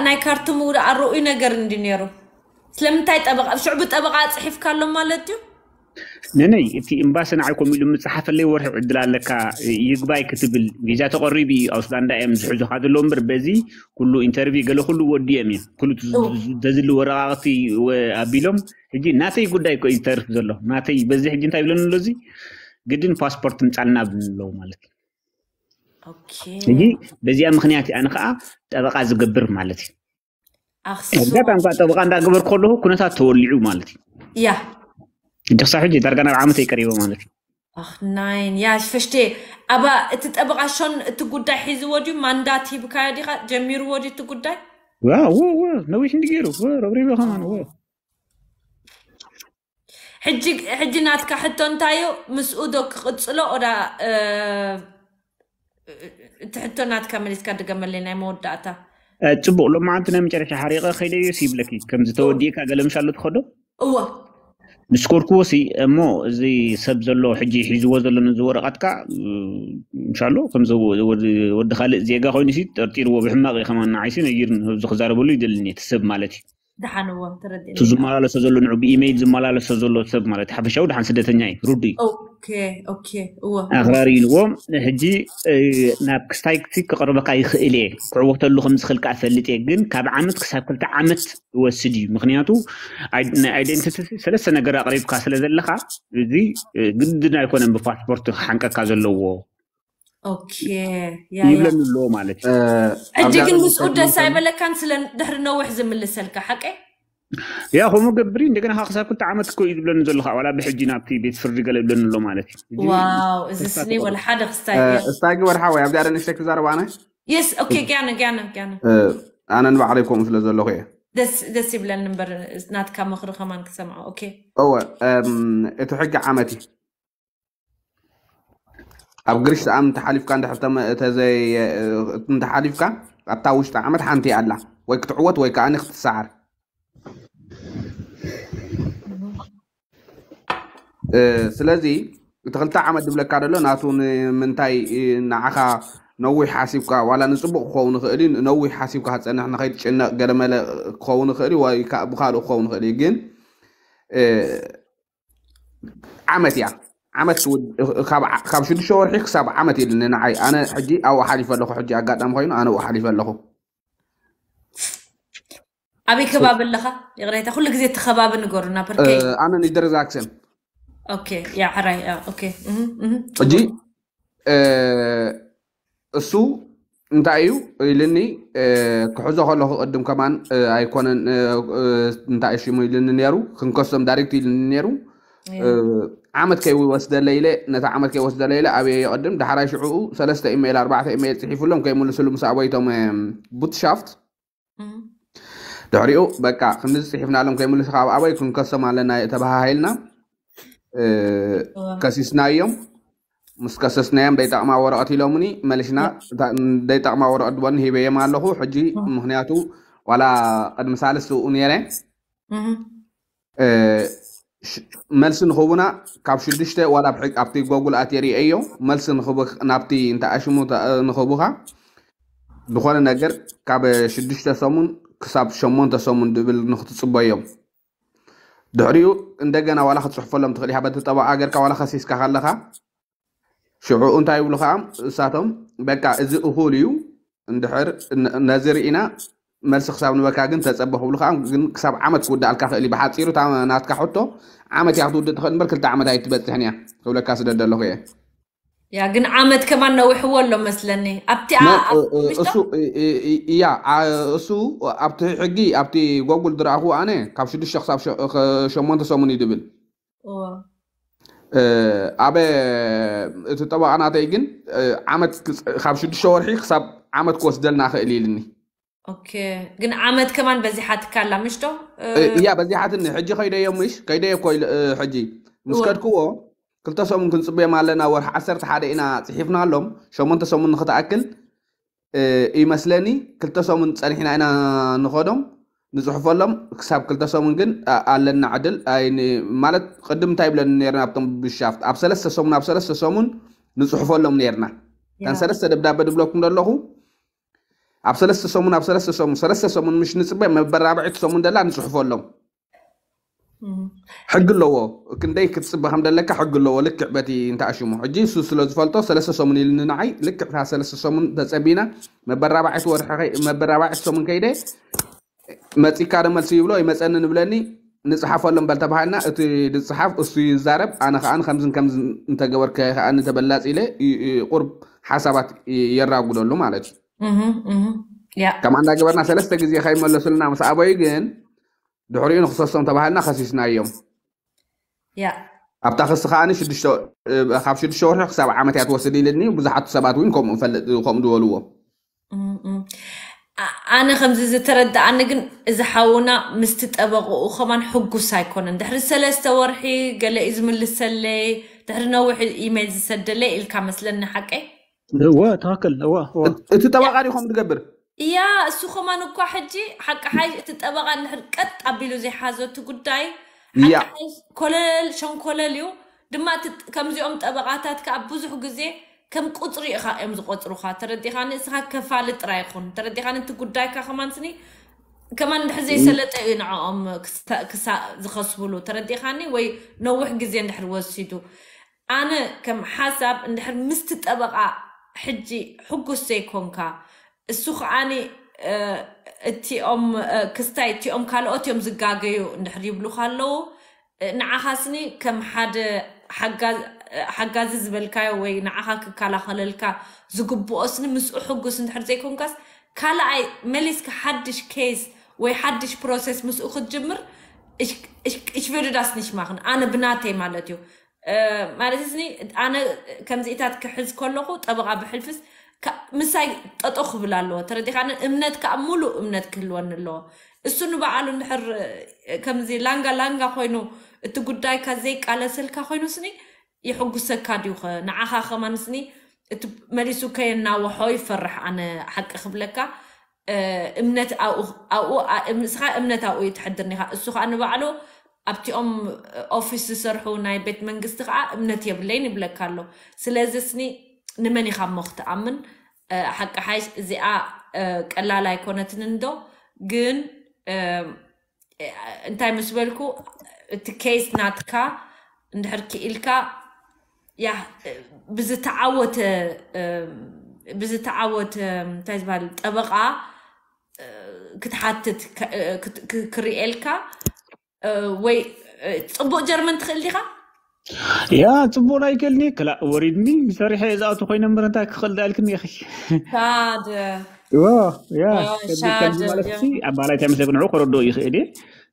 ናይ ካርቱም ውደ ኣረኡይ ነገር እንዲ ነይሩ ስለምንታይ ጠበቃ ሽዑ ብጠበቃ ፅሒፍካ ኣሎ ማለት እዩ ነነይ እቲ ኤምባሲ ንዓይ ኮም ኢሉ ምፅሓፈለይ ወርሒ ዕድል ኣለካ ይግባይ ክትብል ቪዛ ተቐሪቡ እዩ ኣውስላንዳ እዮም ዝሕዙካ ዘሎ እምበር በዚ ኩሉ ኢንተርቪ ገለ ኩሉ ወዲኦም እዮም ኩሉ ተዝሊ ወረቃቅቲ ኣቢሎም ሕጂ ናተይ ጉዳይ ኮ ዝተርፍ ዘሎ ናተይ በዚ ሕጂ እንታይ ብለኒ ኣሎ እዚ ግድን ፓስፖርት ምፃልና ብለዉ ማለት እዩ ሕጂ በዚኣ ምክንያት ኣነ ከዓ ጠበቃ ዝገብር ማለት እዩ ኣጋጣሚ ጠበቃ እንዳገበርኩ ከለኹ ኩነታት ተወሊዑ ማለት እዩ ያ እንጂ ክሳብ ሕጂ ዳርጋ ናብ ዓመት ይቀሪበ ማለት እዩ ናይን ያ ፈሽቴ ኣባ እቲ ጠበቃ ሾን እቲ ጉዳይ ሒዝዎ ድዩ ማንዳት ሂብካዮ ዲካ ጀሚርዎ ድዩ እቲ ጉዳይ ነዊሕ እንዲ ገይሩ ረብሪበ ከማን ሕጂ ናትካ ሕቶ እንታዩ ምስኡ ዶ ክቅፅሎ ኦዳ እቲ ሕቶ ናትካ መሊስካ ድገመለይ ናይ መወዳእታ ፅቡቅ ሎማዓንቲ ናይ መጨረሻ ሓሪቀ ከይደዮስ ይብለኪ ከምዚ ተወዲእካ ገለ ምሻሉ ትኸዶ እወ ምስ ኮርክዎ ሲ እሞ እዚ ሰብ ዘሎ ሕጂ ሒዝዎ ዘሎ ነዚ ወረቐትካ ምሻሎ ከምዚ ወዲ ካልእ ዜጋ ኮይኑ ሲ ጠርጢርዎ ብሕማቕ እዩ ከማን ንዓይሲ ነጊር እዚ ክዛረበሉ ይደልኒ እቲ ሰብ ማለት እዩ ደሓንዎ ተረዲእ እቲ ዝመላለሶ ዘሎ ንዑ ብኢሜይል ዝመላለሶ ዘሎ ሰብ ማለት ሓፈሻዊ ደሓን ስደተኛ እዩ ሩዱይ ኦኬ ኦኬ እወ ኣኽራሪ ኢልዎ ሕጂ ናብ ክስታይ ክቐርበካ ይኽእል እየ ክዕወተሉ ከም ዝኽእል ከዓ ፈልጥ እየ ግን ካብ ዓመት ክሳብ ክልተ ዓመት ይወስድ እዩ ምክንያቱ ናይ ኣይደንቲቲ ሰለስተ ነገር ኣቅሪብካ ስለ ዘለካ እዚ ግድን ኣይኮነን ብፓስፖርት ክሓንቀካ ዘለዎ ኦኬ ይብለኒ ኣለዎ ማለት እዩ ሕጂ ግን ምስኡ ደስ ኣይበለካን ስለ ድሕሪ ነዊሕ ዝምልሰልካ ሓቀይ ያ ከምኡ ገብሪ እንደገና ከዓ ክሳብ ክልተ ዓመት እኮ እዩ ዝብለኒ ዘሎ ከዓ ዋላ ብሕጂ ናብቲ ቤት ፍርዲ ገለ ይብለኒ ኣሎ ማለት እዩ ዋው እዚ ስኒ ወላ ሓደ ክስታይ እስታጊ ወርሓዊ ኣብዚኣ ደንሽተይ ክዛረብ ኣነ የስ ኦኬ ጋነ ጋነ ጋነ ኣነ ንባዕለይ ከምኡ ስለ ዘለኹ እየ ደስ ደስ ይብለኒ እምበር፣ ናትካ ምኽሪ ከማን ክሰምዖ። ኦኬ። እወ እም፣ እቲ ሕጊ ዓመት እዩ። ኣብ ግሪሽ ሰኣም እንተሓሊፍካ እንድሕር ተመ- ተዘይ እንተሓሊፍካ፣ ኣብታ ውሽጢ ዓመት ሓንቲ ኣላ፣ ወይ ክትዕወት ወይ ከዓ ክትሰዓር። እ፣ ስለዚ እቲ ክልተ ዓመት ዝብለካ ዘሎ ናቱ ንምንታይ፣ እ፣ ንዓኻ ነዊሕ ሓሲብካ፣ ዋላ ንፅቡቅ ክኸውን ይኽእል እዩ፣ ነዊሕ ሓሲብካ ክፀንሕ ንኸይትጭነቅ ገለመለ ክኸውን ይኽእል እዩ፣ ወይ ከዓ ብካልኡ ክኸውን ይኽእል እዩ። ግን እ፣ ዓመት እያ። ዓመት ትውድ- ካብ ዓ- ካብ ሽዱሽተ ወርሒ ክሳብ ዓመት ኢልኒ ንዓይ። ኣነ ሕጂ ኣብኡ ሓሊፈ ኣለኹ። ሕጂ ኣጋጣሚ ኮይኑ ኣነ ኣብኡ ሓሊፈ ኣለኹ። ኣበይ ከባቢ ኣለኻ? ይቕሬታ፣ ኩሉ ግዜ እቲ ከባቢ ንገሩና። እ፣ ፐርከይ ኣነ ኒደርዛክሰን። ኦኬ። ያ ሕራይ ያ። ኦኬ። እህ፣ እህ፣ ሕጂ ጽቡቅ። እ፣ እሱ እንታይ እዩ ኢልኒ፣ እ፣ ክሕዞ ከለኹ ቅድም ከማን፣ እ፣ ኣይኮነን፣ እ፣ እ፣ እንታይ ሽሙ ኢልኒ ነይሩ፣ ክንከሶም ዳይሬክት ኢልኒ ነይሩ። እ፣ ያ። ዓመት ከይወስደለ ኢለ፣ ነታ ዓመት ከይወስደለ ኢለ ኣብየ የቐድም። ዳሕራይ ሽዕኡ ሰለስተ ኢሜይል ኣርባዕተ ኢሜይል ጽሒፉሎም ከይምልስሉ ምስ ኣበይቶም ቡትሻፍት። እህ። ድሕሪኡ በቃ ክንዚ ጽሒፍናሎም ከይምልሱ ካብ ኣበይ ክንከሶም ኣለና ተባሃሂልና። እ፣ እዋ። ከሲስናዮም። ምስ ከሰስናዮም ደይጠቕማ ወረቐት ኢሎምኒ መሊስና። ያ። እታ ደይጠቕማ ወረቐት ድቦኒ ሂበዮም ኣለኹ ሕጂ። እህ። ምክንያቱ ዋላ ቅድሚ ሳልስቲ እኡ ነይረ። እህ። እ፣ ሽ- መልሲ ንኽቡና ካብ ሽዱሽተ ዋላ ኣብ ሕግ- ኣብቲ ጎጉል ኣትየ ርእየዮ። መልሲ ንኽቡ ናብቲ እንተ ኣሽሙ ተ- ንኽቡኻ ዝኾነ ነገር ካብ ሽዱሽተ ሰሙን ክሳብ ሸሞንተ ሰሙን ድብል ንክትጽበዮም። ድሕሪኡ እንደገና ዋላ ክትጽሕፈሎም ትኽእል ኢኻ። በቲ ጠበቓ ገርካ ዋላ ከሲስካ ከለኻ ሽዑ እንታይ ይብሉ ከዓ እሳቶም፣ በቃ እዚ እኹል እዩ፣ እንድሕር ነ- ነዚ ርኢና መልሲ ክሳብ ንበካ ግን ተጸበ ክብሉ ከዓ፣ ግን ክሳብ ዓመት ክውዳእልካ ክእል እዩ። ብሓፂሩ እታ ናትካ ሕቶ ዓመት እያ ክትውድእ ትኽእል እምበር ክልተ ዓመት ኣይትበፅሕን እያ ክብለካ ስለ ዘለኹ እየ። ያ፣ ግን ዓመት ከማን ነዊሕዎ ኣሎ መስለኒ። ኣብቲ ኣ- ኖ ኣብ እ- እ- ምሽቶ? እሱ እ- እ- እ- እያ ዓ- እሱ ኣብቲ ሕጊ ኣብቲ ጎጉል ዝረኣኹ ኣነ ካብ ሽዱሽተ ክሳብ ሸ- ኸ- ሸሞንተ ሰሙን እዩ ዝብል። እዎ። እ፣ ኣበ እቲ ጠበቓ ናተይ ግን እ፣ ዓመት ክስ- ካብ ሽዱሽተ ወርሒ ክሳብ ዓመት ክወስደልና ክእል ኢልኒ። ኦኬ። ግን ዓመት ከማን በዚሓትካ ኣላ ምሽቶ? እ፣ እ፣ እያ በዚሓትኒ። ሕጂ ከይደዮ ምሽ ከይደዮ እኮ ኢለ- እ፣ ሕጂ ምስ እወ። ከድክዎ ክልተ ሰሙን ክንፅበዮም ኣለና። ወርሒ ዓሰርተ ሓደ ኢና ፅሒፍናሎም ሸሞንተ ሰሙን ንክትኣክል እ፣ ይመስለኒ። ክልተ ሰሙን ፀኒሕና ኢና ንኸዶም ንፅሑፈሎም። ክሳብ ክልተ ሰሙን ግን ኣ- ኣለና ዕድል። ኣይ ን- ማለት ቅድም እንታይ ይብለኒ ነይርና ኣብቶም ብሻፍት ኣብ ሰለስተ ሰሙን ኣብ ሰለስተ ሰሙን ንፅሑፈሎም ነይርና። እታን ያ። ሰለስተ ደብዳበ ድብለኩም ዘለኹ ኣብ ሰለስተ ሰሙን ኣብ ሰለስተ ሰሙን ሰለስተ ሰሙን ምሽ ንፅበ መበራብዒቲ ሰሙን ደላ ንፅሑፈሎም። እም። ሕጊ ኣለዎ። ክንደይ ክትፅበ ከም ደለካ ሕጊ ኣለዎ። ልክዕ በቲ እንተኣሽሙ ሕጂ እሱ ስለ ዝፈልጦ ሰለስተ ሰሙን ኢልኒ ንዓይ። ልክዕ እታ ሰለስተ ሰሙን ተፀቢና መበራባዕቲ ወርሒ ከይ- መበራባዕቲ ሰሙን ከይደ መፂካ ዶ መልሲ ይብሎ ይመፀኒ ንብለኒ። ንፅሓፈሎም በል ተባሃልና። እቲ ዝፅሓፍ እሱ ይዛረብ፣ ኣነ ከዓ ከምዝን ከምዝን እንተገበርከ ከዓ ንተበላፂ ኢለ ይ- ይ- ቁርብ ሓሳባት ይ- የራጉደሉ ማለት እዩ። እህ፣ እህ። ያ። ከምኣ እንዳገበርና ሰለስተ ግዜ ከይመለሱልና ምስ ኣበዩ ግን ድሕሪኡ ንክሰሶም ተባሃልና ከሲስናዮም። ያ። ኣብታ ክሲ ከዓ ን ሽዱሽተ እ፣ ካብ ሽዱሽተ ወርሒ ክሳብ ዓመት እያ ትወስድ ኢልኒ። ብዙሓት ሰባት እውን ከምኡ ፈልጥ ከምኡ ዝበልዎ። እም፣ እም። ኣ- ኣነ ከምዚ ዝተረዳኣኒ ግን እዚ ሓውና ምስቲ ጠበቕኡ ከማን ሕጉስ ኣይኮነን። ድሕሪ ሰለስተ ወርሒ ገለ እዩ ዝምልሰለይ፣ ድሕሪ ነዊሕ ኢሜይል ዝሰደለይ ኢልካ መስለኒ። ሓቀይ? እወ ትክክል። እወ እወ እት- እቲ ጠበቃ ድዩ ከምኡ ዝገብር? እያ። እሱ ከማን እኳ ሕጂ ሓቂ ሓይ እቲ ጠበቃ እንድሕር ቀጥ ኣቢሉ ዘይሓዞ እቲ ጉዳይ ሓቂ እያ። ሓይ ኮለል ሸንኮለል እዩ። ድማ እቲ ጥ- ከምዚኦም ጠበቃታት ከዓ ብዙሕ ግዜ ከም ቁፅሪ ኢኻ እዮም ዝቆፅሩኻ። ተረዲኻኒ? እስኻ ከፋሊ ጥራይ ይኹን። ተረዲኻኒ? እቲ ጉዳይካ ከማን ስኒ ከማን እንድሕር ዘይሰለጠ እዩ ንዕኦም ክስተ- ክሳ- ዝኸስብሉ። ተረዲኻኒ? ወይ ነዊሕ ግዜ እንድሕር ወሲዱ። ኣነ ከም ሓሳብ እንድሕር ምስቲ ጠበቃ ሕጂ ሕጉስ ዘይኮንካ፣ እሱ ከዓኒ እ፣ እቲኦም እ፣ ክስታይ እቲኦም ካልኦት እዮም ዝጋገዩ እንድሕር ይብሉካ ኣለዉ፣ እ፣ ንዓኻ ስኒ ከም ሓደ ሓጋ- እ፣ ሓጋዚ ዝበልካዮ ወይ ንዓኻ ክከላኸለልካ ዝግብኦ ስኒ ምስኡ ሕጉስ እንድሕር ዘይኮንካስ፣ ካልኣይ መሊስካ ሓድሽ ኬስ ወይ ሓድሽ ፕሮሰስ ምስኡ ክትጅምር፣ እሽ- እሽ- እሽ ቪርዳስ ንሽማኽን ኣነ ብናተይ ማለት እዩ። እ፣ ማለት ስኒ ኣነ ከምዚኢታት ክሕዝ ከለኹ ጠበቓ ብሕልፍስ ካ- ምሳይ ጠጦ ክብል ኣለዎ። ተረዲኻኒ? እምነት ከዓ ሙሉእ እምነት ክህልወኒ ኣለዎ። እሱ ንባዕሉ እንድሕር ከምዚ ላንጋ ላንጋ ኮይኑ እቲ ጉዳይካ ዘይቃለሰልካ ኮይኑ ስኒ ይሕጉሰካ ድዩ ኸ? ንዓኻ ከማን ስኒ እቲ መሊሱ ከየናወሖ ይፈርሕ። ኣነ ሓቂ ክብለካ እምነት ኣብኡ እስኻ እምነት ኣብኡ እዩ ትሕድር ኒኻ። እሱ ከዓ ንባዕሉ ኣብቲኦም ኦፊስ ዝሰርሑ ናይ ቤት መንግስቲ ከዓ እምነት የብለይን ይብለካ ኣሎ። ስለዚ ስኒ ንመን ኢኻ እሞ ክትኣምን? ሓቂ ሓይሽ እዚኣ ቀላል ኣይኮነትን እንዶ ግን እንታይ ምስ በልኩ እቲ ኬስ ናትካ እንድሕር ክኢልካ ያ ብዝተዓወተ ብዝተዓወተ እንታይ ዝበሃል ጠበቃ ክትሓትት ክርእየልካ ወይ ፅቡቅ ጀርመን ትኽእል ዲኻ? ያ ፅቡቅ ኣይከልኒ ክላእ ወሪድኒ ሰሪሐ ዝኣቱ ኮይነ እምበር እንታይ ክኽእል ዳልክኒ ኢኺ ሻደ ያ ሻደ ማለት ሲ ኣባላይ እንታይ መስለክ ንዑ ከረድኦ ይኽእል እየ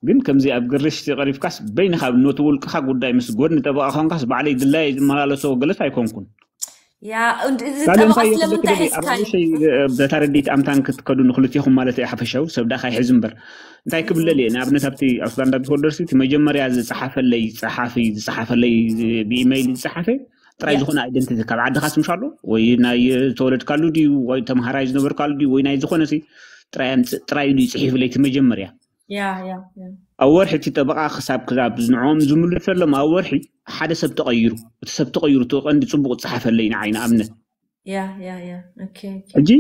ግን ከምዚ ኣብ ግርሽ ቀሪብካስ በይንኻ ነቲ ውልቅኻ ጉዳይ ምስ ጎድኒ ጠበቃ ኮንካስ ባዕለይ ድላይ ዝመላለሶ ገለስ ኣይኮንኩን ያ እዚ ጠበቃ ስለምንታይ ሒዝካዮ? በታ ረዲት ኣምታን ክትከዱ ንክልቲኹም ማለት እየ ሓፈሻዊ ሰብ ዳኻ ይሕዝ እምበር እንታይ ክብለል እየ ንኣብነት ኣብቲ ኣውስላንዳ ዲስኦርደርሲ እቲ መጀመርያ ዝፀሓፈለይ ፀሓፊ ዝፀሓፈለይ ብኢመይል ዝፀሓፈ ጥራይ ዝኾነ ኣይደንቲቲ ካብ ዓድኻስ ምሽ ኣሎ ወይ ናይ ዝተወለድካሉ ድዩ ወይ ተምሃራይ ዝነበርካሉ ድዩ ወይ ናይ ዝኾነ ጥራይ ኣምፅእ ጥራይ ድዩ ፅሒፍለይ እቲ መጀመርያ ያ ያ ያ ኣብ ወርሒ እቲ ጠበቃ ክሳብ ክሳብ ዝንዕኦም ዝምልሰሎም ኣብ ወርሒ ሓደ ሰብ ተቐይሩ እቲ ሰብ ተቐይሩ እቲ ቀንዲ ፅቡቅ ዝፀሓፈለይ ንዓይ ንኣብነት ያ ያ ያ ኦኬ ኦኬ ሕጂ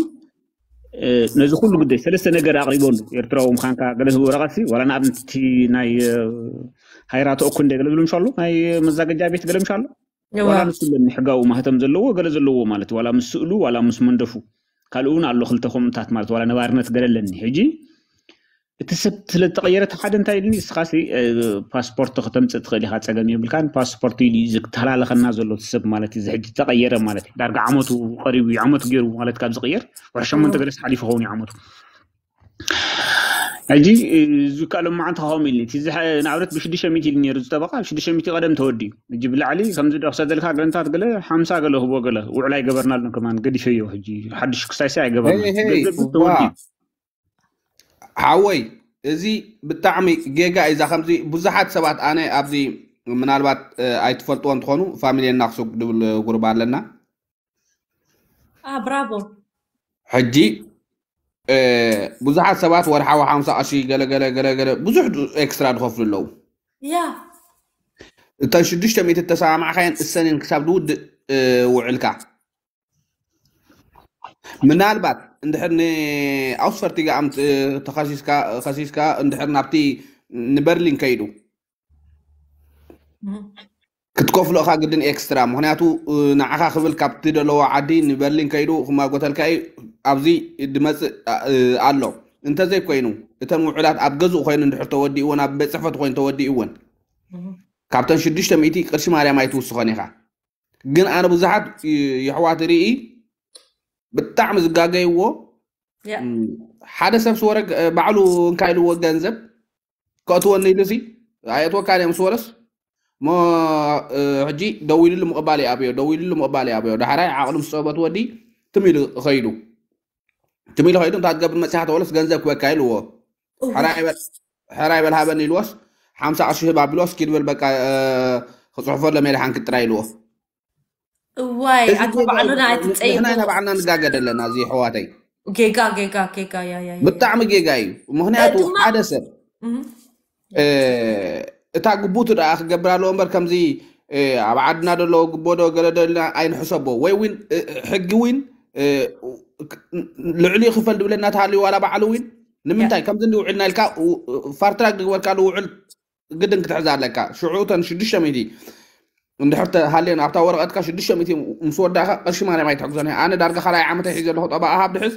ነዚ ኩሉ ግዳይ ሰለስተ ነገር ኣቕሪበሉ ኤርትራዊ ምዃንካ ገለ ዝህብ ወረቐት ዋላ ንኣብነት እቲ ናይ ሃይራቶ እኮ እንደ ገለ ዝብሉ ምሻሉ ናይ መዛገጃ ቤት ገለ ምሻሉ ዋላ ንሱ ኣለኒ ሕጋዊ ማህተም ዘለዎ ገለ ዘለዎ ማለት ዋላ ምስ ስእሉ ዋላ ምስ መንደፉ ካልኡ እውን ኣሎ ክልተ ከምኡታት ማለት ዋላ ነባርነት ገለ ኣለኒ ሕጂ እቲ ሰብ ስለ ዝተቐየረ እቲ ሓደ እንታይ ኢልኒ እስኻሲ ፓስፖርት ከተምፅእ ትኽእል ኢኻ ፀገም የብልካን ፓስፖርት ኢሉ እዩ ዝተላለኸና ዘሎ እቲ ሰብ ማለት እዩ ሕጂ ተቐየረ ማለት እዩ ዳርጋ ዓመቱ ቀሪቡ እዩ ዓመቱ ገይሩ ማለት ካብ ዝቕየር ወርሒ ሸሞንተ ገለስ ሓሊፉ ኸውን እዩ ዓመቱ ሕጂ ዝካሎም መዓንት ከኸም ኢልኒ እቲ ንኣብረት ብሽዱሽተ ሚእቲ ኢሉ ነሩ ዝጠበቃ ሽዱሽተ ሚእቲ ቀደም ተወዲዩ ሕጂ ብላዕሊ ከምዚ ዶ ክሰደልካ ገለንታት ገለ ሓምሳ ገለ ህቦ ገለ ውዕል ኣይገበርናሉ ከማን ገዲፈዮ ሕጂ ሓድሽ ክሳይሲ ኣይገበርና ገንዘብ ተወዲዩ ሓወይ እዚ ብጣዕሚ ጌጋ እዩ። እዛ ከምዚ ብዙሓት ሰባት ኣነ ኣብዚ ምናልባት ኣይትፈልጥዎ እንትኾኑ ፋሚሊ እናክሱግ ድብል ጉርባ ኣለና። ብራቮ ሕጂ ብዙሓት ሰባት ወርሓዊ ሓምሳ ቅርሺ ገለገለ ገለገለ ብዙሕ ኤክስትራ ዝኸፍሉ ኣለዉ። ያ እተን ሽዱሽተ ሚእቲ ተሰማማዕካየን እሰንን ክሳብ ዝውድእ ውዕልካ ምናልባት እንድሕር ንኣውስፈርቲጋ ኣምፅ ተኸሲስካ እንድሕር ናብቲ ንበርሊን ከይዱ ክትከፍሎ እኻ ግድን ኤክስትራ ምክንያቱ ንዓኻ ክብል ካብቲ ዘለዎ ዓዲ ንበርሊን ከይዱ ክማጎተልካ እዩ ኣብዚ ድመፅእ ኣሎ እንተዘይኮይኑ እተን ውዕላት ኣብ ገዝኡ ኮይኑ እንድሕር ተወዲእወን ኣብ ቤት ፅሕፈት ኮይኑ ተወዲእወን ካብተን ሽዱሽተ ሚእቲ ቅርሺ ማርያም ኣይትውስኾን ኢኻ ግን ኣነ ብዙሓት የሕዋት ርኢ ብጣዕሚ ዝጋገይዎ ሓደ ሰብ ስወረ ባዕሉ እንካ ኢልዎ ገንዘብ ከእትወኒ ኢሉ ሲ ኣየእትወካን እዮም ስወረስ ሞ ሕጂ ደዊሉሉ ምቕባል ይኣብዮ ደዊሉሉ ምቕባል ይኣብዮ ዳሕራይ ዓቕሉ ምስ ፀበቱ ወዲ ትም ኢሉ ኸይዱ ትም ኢሉ ኸይዱ እንታይ ትገብር መፅኻ ተበለስ ገንዘብ ክበካ ኢልዎ ሕራይ በል ሃበኒ ኢልዎስ ሓምሳ ቅርሺ ህብ ኣቢልዎስ ኪድ በል በቃ ክፅሕፎ ለመድሓን ክትጥራ ኢልዎ እዋይ ኣቶ ባዕሉና ኣይትፀይፉ ንሕና ኢና ባዕልና ንጋገድ ኣለና እዚ ኣሕዋተይ ጌጋ ጌጋ ጌጋ ያ ያ ያ ብጣዕሚ ጌጋ እዩ ምክንያቱ ድማ- ሓደ ሰብ እህ፣ እ፣ እታ ግቡቱ ደኣ ክገብር ኣለዎ እምበር ከምዚ እ፣ ኣብ ዓድና ደለዎ ግቦ ዶ ገለ ደልና ኣይንሕሰቦ ወይ እውን እ፣ ሕጊ እውን እ፣ ልዕሊ ክፈል ድብለና ተሃልዩ ዋላ ባዕሉ እውን ንምንታይ ከምዚ እንዲ ውዕልና ኢልካ ው- ፋርትራክ ዝግበርካሉ ውዕል ግድን ክትሕዝ ኣለካ ሽዑ እተን ሽዱሽተ ሚእቲ እንድሕር ተሃልየን ኣብታ ወረቐትካ ሽዱሽተ ሚእቲ ምስ ወዳእካ ቅርሺ ማርያም ኣይትሕግዞን እየ ኣነ ዳርጋ ካልኣይ ዓመት ይሒዘ ኣለኹ ጠባኣ ሃብ ድሕዝ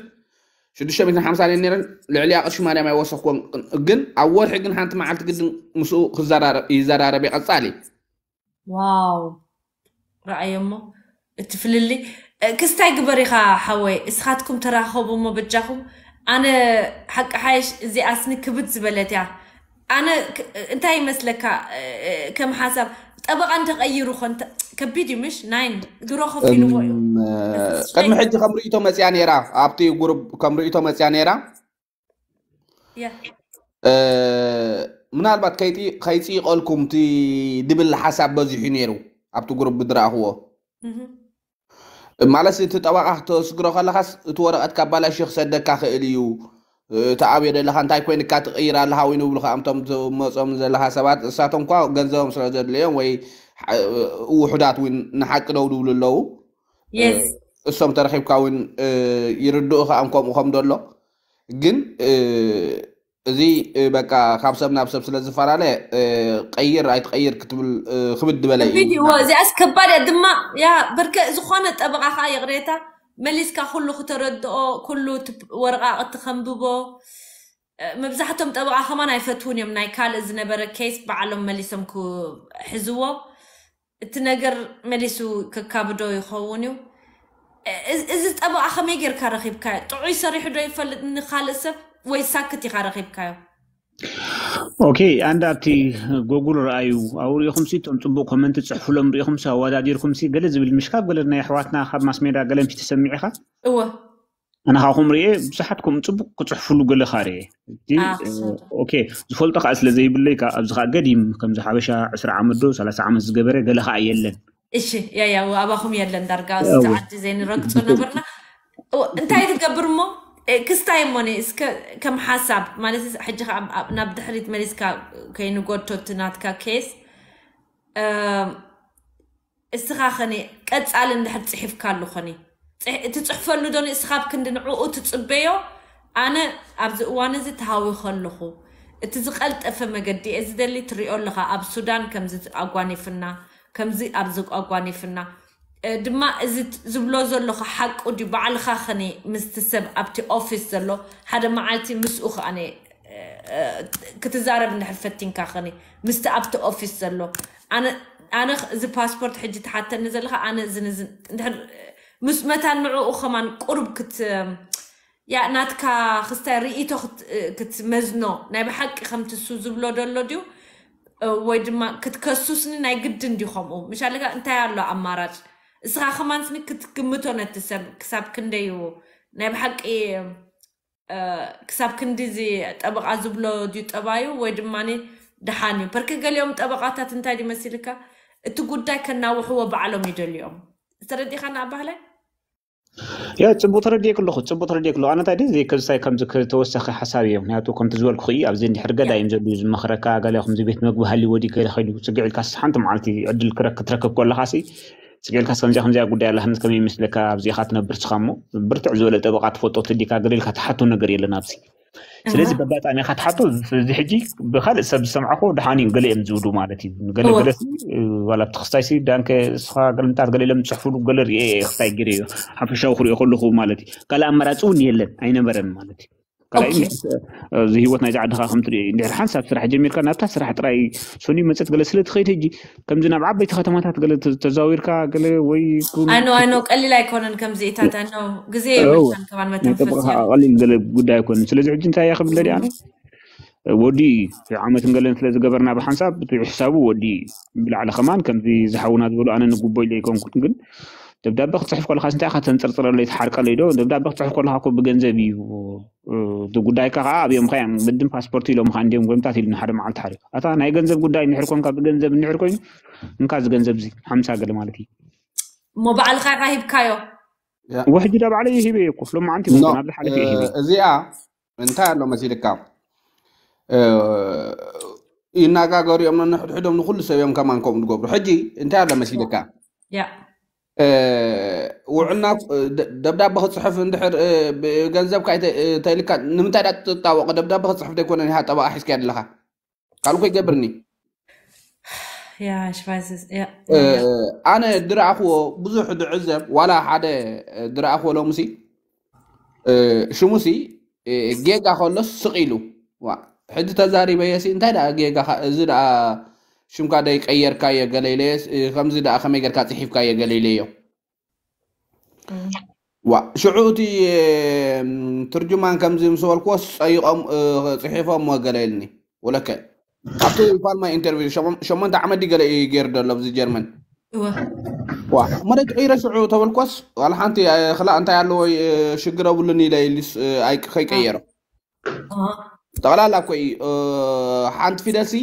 ሽዱሽተ ሚእትን ሓምሳን እየን ነይረን ልዕሊያ ቅርሺ ማርያም ኣይወሰኽኩን ግን ኣብ ወርሒ ግን ሓንቲ መዓልቲ ግድን ምስኡ ክዘራረብ ይዘራረብ እየ ቀጻሊ ዋው ረኣዮ እሞ እቲ ፍልልይ እ፣ ክስታይ ግበር ኢኻ ሓወይ እስኻትኩም ተራኸቡ እሞ በጃኹም ኣነ ሓቂ ሓይሽ እዚኣስኒ ክብድ ዝበለት እያ ኣነ ክ- እንታይ ይመስለካ እ፣ እ፣ ከም ሓሳብ ጠበቃ እንተቀይሩ ኮን ከቢድ እዩ ምሽ ናይን ድሮ ከፊልዎ እዩ ቅድሚ ሕጂ ከም ርእቶ መፅያ ነይራ ኣብቲ ጉሩብ ከም ርእቶ መፅያ ነይራ ያ እ፣ ምናልባት ከይጢ- ከይፅይቐልኩም እቲ ድብል ሓሳብ በዚሑ ነይሩ ኣብቲ ግሩፕ ዝረኣኽዎ። ማለት እቲ ጠበቓ ክተስግሮ ከለኻስ እቲ ወረቐት ካባላሽ ክሰደካ ክእል እዩ። እቲ ኣብዮ ዘለኻ እንታይ ኮይንካ ትቕይር ኣለኻ ወይ ንብሉኻ እምቶም ዝመፆም ዘለኻ ሰባት እሳቶም እኳ ገንዘቦም ስለ ዘድልዮም ወይ ውሑዳት እውን ንሓቂ ደው ድብሉ ኣለዉ። እሶም ተረኺብካ እውን ይርድኡ ከኣም ከምኡ ከም ደሎ ግን እዚ በቃ ካብ ሰብ ናብ ሰብ ስለ ዝፈላለ ቀይር ኣይትቀይር ክትብል ክብድ ዝበለ እዩ። እዚኣስ ከባድ እያ ድማ ያ ብርከ ዝኾነ ጠበቃ ከዓ ይቕሬታ መሊስካ ኩሉ ክተረድኦ ኩሉ ወረቃቅቲ ከንብቦ። መብዛሕቶም ጠበቃ ከማን ኣይፈትውን እዮም ናይ ካልእ ዝነበረ ኬስ በዓሎም መሊሶም ክሕዝዎ። እቲ ነገር መሊሱ ከካብዶ ይኸውን እዩ። እዚ ጠበቃ ከመይ ጌርካ ረኺብካዮ? ጥዑይ ሰሪሑ ዶ ይፈልጥ ንካልእ ሰብ ወይ ሳክት ኢኻ ረኺብካዮ? ኦኬ፣ ኣንድ ኣብቲ ጎጉል ረኣዩ ኣብኡ ሪኢኹም ሲ እቶም ፅቡቅ ኮመንት ፅሕፉሎም ሪኢኹም ሲ ኣወዳዲርኩም ሲ ገለ ዝብል ምሽ ካብ ገለ ናይ ኣሕዋትና ካብ ማስሜዳ ገለ ምሽ ትሰሚዕ ኢኻ? እወ። ኣነ ካብኹም ርኤ ብዙሓት ከምኡ ፅቡቅ ክፅሕፉሉ ገለ ካ ርኤ። ኦኬ፣ ዝፈልጦ ከዓ ስለ ዘይብለይ ከዓ ኣብዚ ከዓ ገዲም ከምዚ ሓበሻ ዕስራ ዓመት ዶ ሰላሳ ዓመት ዝገበረ ገለ ከዓ የለን። እሺ፣ ያ ያ ኣባኹም የለን ዳርጋ ኣብዚ ዓዲ ዘይንረግጾ ነበርና። እንታይ ትገብር እሞ ክስታይ እሞ እስከ ከም ሓሳብ ማለት ሕጂ ናብ ድሕሪት መሊስካ ከይንጎድቶ እቲ ናትካ ኬስ እስኻ ኸኒ ቀጻሊ እንድሕር ጽሒፍካ ኣሉ ኸኒ ትጽሕፈሉ ዶ ንእስኻ ኣብ ክንዲ ንዕኡ ትጽበዮ? ኣነ ኣብዚ እዋን እዚ ተሃዊኸ ኣለኹ። እቲ ዝቐልጠፈ መገዲ እየ ዝደሊ። ትሪኦ ኣለኻ ኣብ ሱዳን ከምዚ ኣጓኒፍና ከምዚ ኣብዚ ኣጓኒፍና ድማ እዚ ዝብሎ ዘለኹ ሓቁ ድዩ? ባዕልኻ ኸኒ ምስቲ ሰብ ኣብቲ ኦፊስ ዘሎ ሓደ መዓልቲ ምስኡ ከኣነ ክትዛረብ እንድሕር ፈቲንካ ኸኒ ምስቲ ኣብቲ ኦፊስ ዘሎ ኣነ ኣነ እዚ ፓስፖርት ሕጂ ትሓተኒ ዘለኻ ኣነ እዚ ንዚ እንድሕር ምስ መታን ንዕኡ ከማን ቁሩብ ክት ያ ናትካ ክስታይ ርእይቶ ክትመዝኖ ናይ ብሓቂ ከምቲ እሱ ዝብሎ ደሎ ድዩ ወይ ድማ ክትከሱስኒ ናይ ግድን ድዩ ከምኡ ምሻለካ እንታይ ኣሎ ኣማራጭ እስኻ ከማን ስኒ ክትግምቶ ነቲ ሰብ ክሳብ ክንደዩ ናይ ብሓቂ ክሳብ ክንዲ እዚ ጠበቃ ዝብሎ ድዩ ጠባዩ ወይ ድማ ድሓን እዩ ፐርክ ገሊኦም ጠበቃታት እንታይ ድዩ መሲልካ እቲ ጉዳይ ከናውሕዎ ባዕሎም ይደልዮም ዝተረዲኻና ኣባህላይ ያ ፅቡቅ ተረዲእክ ኣለኹ ፅቡቅ ተረዲእክ ኣለኹ ኣነ እንታይ ዘይከዝታይ ከምዚ ተወሳኺ ሓሳብ እዮም ምክንያቱ ከምቲ ዝበልኩ ክኢ ኣብዚ እንድሕር ገዳ እዮም ዘለዩ ዝመኽረካ ገለ ከምዚ ቤት መግቢ ሃሊዎ ድዩ ገለ ከይሉ ፅግዕ ኢልካ ሓንቲ መዓልቲ ዕድል ክትረክብ ከለካ ሲ ፅግዕ ኢልካ ከምዚኣ ከምዚኣ ጉዳይ ኣላ ከመይ ይመስለካ ኣብዚኢካ ትነብር ስኻ እሞ ብርትዕ ዝበለ ጠበቃ ትፈልጦ ትዲካ ገለ ኢልካ ትሓቶ ነገር የለን ኣብዚ ስለዚ በጋጣሚ ኢኻ ትሓቶ እዚ ሕጂ ብካልእ ሰብ ዝሰምዓኮ ድሓን እዩ ገለ እዮም ዝብሉ ማለት እዩ ገለ ገለ ዋላ ብቲ ክስታይ ሲ ዳንከ እስኻ ገልምታት ገለ ኢሎም ዝፅሕፉሉ ገለ ርኤ ክስታይ ገይረ እዩ ሓፈሻዊ ክሪኦ ከለኹ ማለት እዩ ካልእ ኣመራፂ እውን የለን ኣይነበረን ማለት እዩ ካልኣይ እዚ ህይወት ናይዚ ዓድኻ ከም ትሪኦ እዩ እንድሕር ሓንሳብ ስራሕ ጀሚርካ ናብታ ስራሕ ጥራይ ሰኑይ መፀት ገለ ስለ ትኸይድ ሕጂ ከምዚ ናብ ዓበይቲ ከተማታት ገለ ተዛዊርካ ገለ ወይ ኣይኖ ኣይኖ ቀሊል ኣይኮነን ከምዚኢታት ኣይኖ ግዜ የብልካን ከማን መተንፈስ ቀሊል ገለ ጉዳይ ኣይኮነን ስለዚ ሕጂ እንታይ እያ ክብል ደሊ ኣነ ወዲ ዓመትን ገለን ስለ ዝገበርና ብሓንሳብ እቲ ሕሳቡ ወዲ ብላዕሊ ከማን ከምዚ ዝሓውና ዝበሉ ኣነ ንጉቦ ኢለ ይኮንኩን ግን ደብዳቤ ክፅሕፍ ከለካ እንታይ ኢካ ተንፅርፅረለይ ትሓርቀለይ ዶ ደብዳቤ ክፅሕፍ ከለካ ኮ ብገንዘብ እዩ እቲ ጉዳይካ ከዓ ኣብዮም ከያ ምድን ፓስፖርት ኢሎም ካ እንዲዮም ጎምታት ኢሉ ሓደ መዓልቲ ሓደ ኣታ ናይ ገንዘብ ጉዳይ እንድሕር ኮንካ ብገንዘብ እንድሕር ኮይኑ እንካ እዚ ገንዘብ እዚ ሓምሳ ገለ ማለት እዩ እሞ ባዕልካ ኢካ ሂብካዮ ወሕጂ ዳ ባዕለይ ሂበ እኮ ሎማዓንቲ ናብዚ ሓለፊ ሂበ እዚኣ እንታይ ኣሎ መሲልካ ይናጋገሩ እዮም ነንሕድሕዶም ንኩሉ ሰብ እዮም ከማን ከምኡ ዝገብሩ ሕጂ እንታይ ኣሎ መሲልካ ውዕልና ደብዳቤ ክፅሕፍ እንድሕር ገንዘብካ ተልካ ንምንታይ ዳ ትጣወቅ ደብዳቤ ክፅሕፍ ዘይኮነ ኒሃ ጠበቃ ሒዝካ ኣለካ ካልኮ ይገብርኒ ኣነ ድረኣኽዎ ብዙሕ ድዕዘብ ዋላ ሓደ ድረኣኽዎ ሎምሲ ሽሙሲ ጌጋ ከሎስ ስቕ ኢሉ ሕጂ ተዛሪበየሲ እንታይ ደኣ ጌጋ እዚ ደኣ ሽምካ ደይ ቀየርካዮ ገለ ኢለየስ ከምዚ ደኣ ከመይ ጌርካ ፅሒፍካዮ ገለ ኢለዮ ዋ ሽዑ እቲ ትርጅማን ከምዚ ምስ በልክዎ ፀይቆም ፅሒፎም ወገለ ኢልኒ ወለከ ኣብቲ ፋልማይ ኢንተርቪው ሸሞንተ ዓመት ገለ እዩ ገይሩ ዘሎ ኣብዚ ጀርመን ዋ እሞ ተቀይረ ሽዑ ተበልኮስ ዋላ ሓንቲ ክላ እንታይ ኣለዎ ሽግር ኣብሉን ኢለ ኢሉስ ከይቀየሮ ጠቕላላ እኮ እዩ። ሓንቲ ፊደልሲ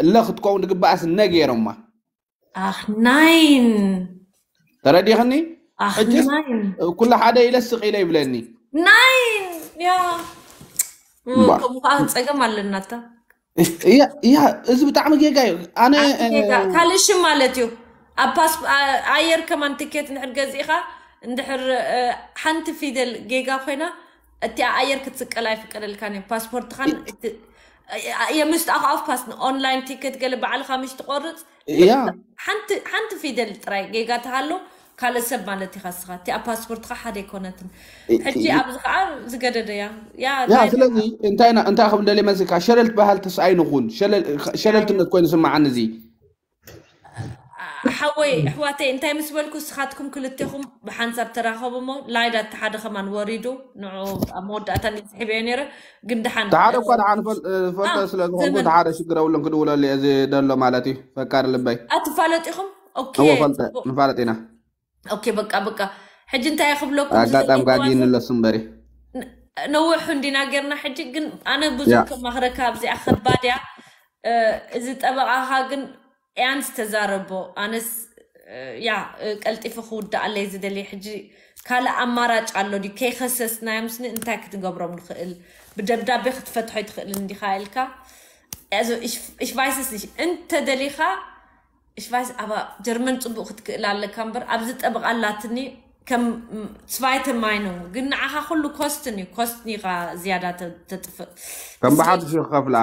እለ ክትከውን ዝግባኣስ ነገሮማ። ኣኽ ናይን ተረዲኽኒ? ኣኽ ሕጅስ ናይን ኩሉ ሓደ ኢለ ስቕ ኢለ ይብለኒ። ናይን ያ እሞ እምባ። ከምኡ ከዓ ጸገም ኣለናታ። እያ እያ፣ እዚ ብጣዕሚ ጌጋ እዩ። ኣነ ኣንቲ ጌጋ ካልእ ሽም ማለት እዩ። ኣብ ፓስ ኣየር ከማን ትኬት እንድሕር ገዚእኻ እንድሕር ሓንቲ ፊደል ጌጋ ኮይና እቲኣ ኣየር ክትስቀል ኣይፍቀደልካን እዩ። ፓስፖርትኻን የምስጣ ከኣፍ ፓስ ኦንላይን ቲኬት ገለ ባዕልኻ ምሽ ትቆርፅ እያ ሓንቲ ፊደል ጥራይ ጌጋ ተሃሎ ካልእ ሰብ ማለት ኢኻ ስኻ እቲ ኣብ ፓስፖርትካ ሓደ ኣይኮነትን። ሕጂ ኣብዚ ከዓ ዝገደደ ያ ያ ያ ስለዚ እንታይ ኢና እንታይ ክብል ደልየ መስልካ፣ ሸለልት ባህል ተስኣይ ንኹን። ሸለልትነት ኮይኑ ስማዓኒ እዚ። ሓወይ ኣሕዋተይ እንታይ ምስ በልኩ ስኻትኩም ክልቴኹም ብሓንሳብ ተራኸቡ እሞ ላይድ ኣቲ ሓደ ከማን ወሪዱ ንዑ ኣብ መወዳእታ ዝሕብዮ ነይረ። ግን ድሓን ተሓደ እኳ ደሓን ፈልጠ ስለ ዝኾንኩ ተሓደ ሽግር የብሉን፣ ክድውለሉ እየ እዚ ደሎ ማለት እዩ። ፈቃር ልበይ ኣትፋለጢኹም እዎ ፈልጠ ንፋለጥ ኢና። ኦኬ በቃ በቃ። ሕጂ እንታይ ክብለኩም ኣጋጣሚ ጋጊ ንለሱ እምበሪ ነውሑ እንዲና ጌርና። ሕጂ ግን ኣነ ብዙሕ ከማኽረካ ኣብዚኣ ከባድ እያ። እዚ ጠበቃኻ ግን ያንስ ተዛረቦ። ኣነስ ያ ቀልጢፉ ክውዳእ ኣለይ ዝደሊ። ሕጂ ካልእ ኣማራጭ ኣሎ ድዩ? ከይኸሰስናዮምስኒ እንታይ ክትገብሮም ንኽእል? ብደብዳቤ ክትፈትሖ ይትኽእል እንዲኻ ኢልካ። Also ich, ich weiß es nicht። እንተ ደሊኻ ich weiß aber ጀርመን ጽቡቅ ክትክእል ኣለካ እምበር ኣብዚ ጠበቃ ኣላትኒ ከም zweite Meinung ግን ንዓኻ ኩሉ ኮስትን እዩ። ኮስትን ኢኻ ዝያዳ ተጥፍእ ከም ብሓድሽ ክኸፍላ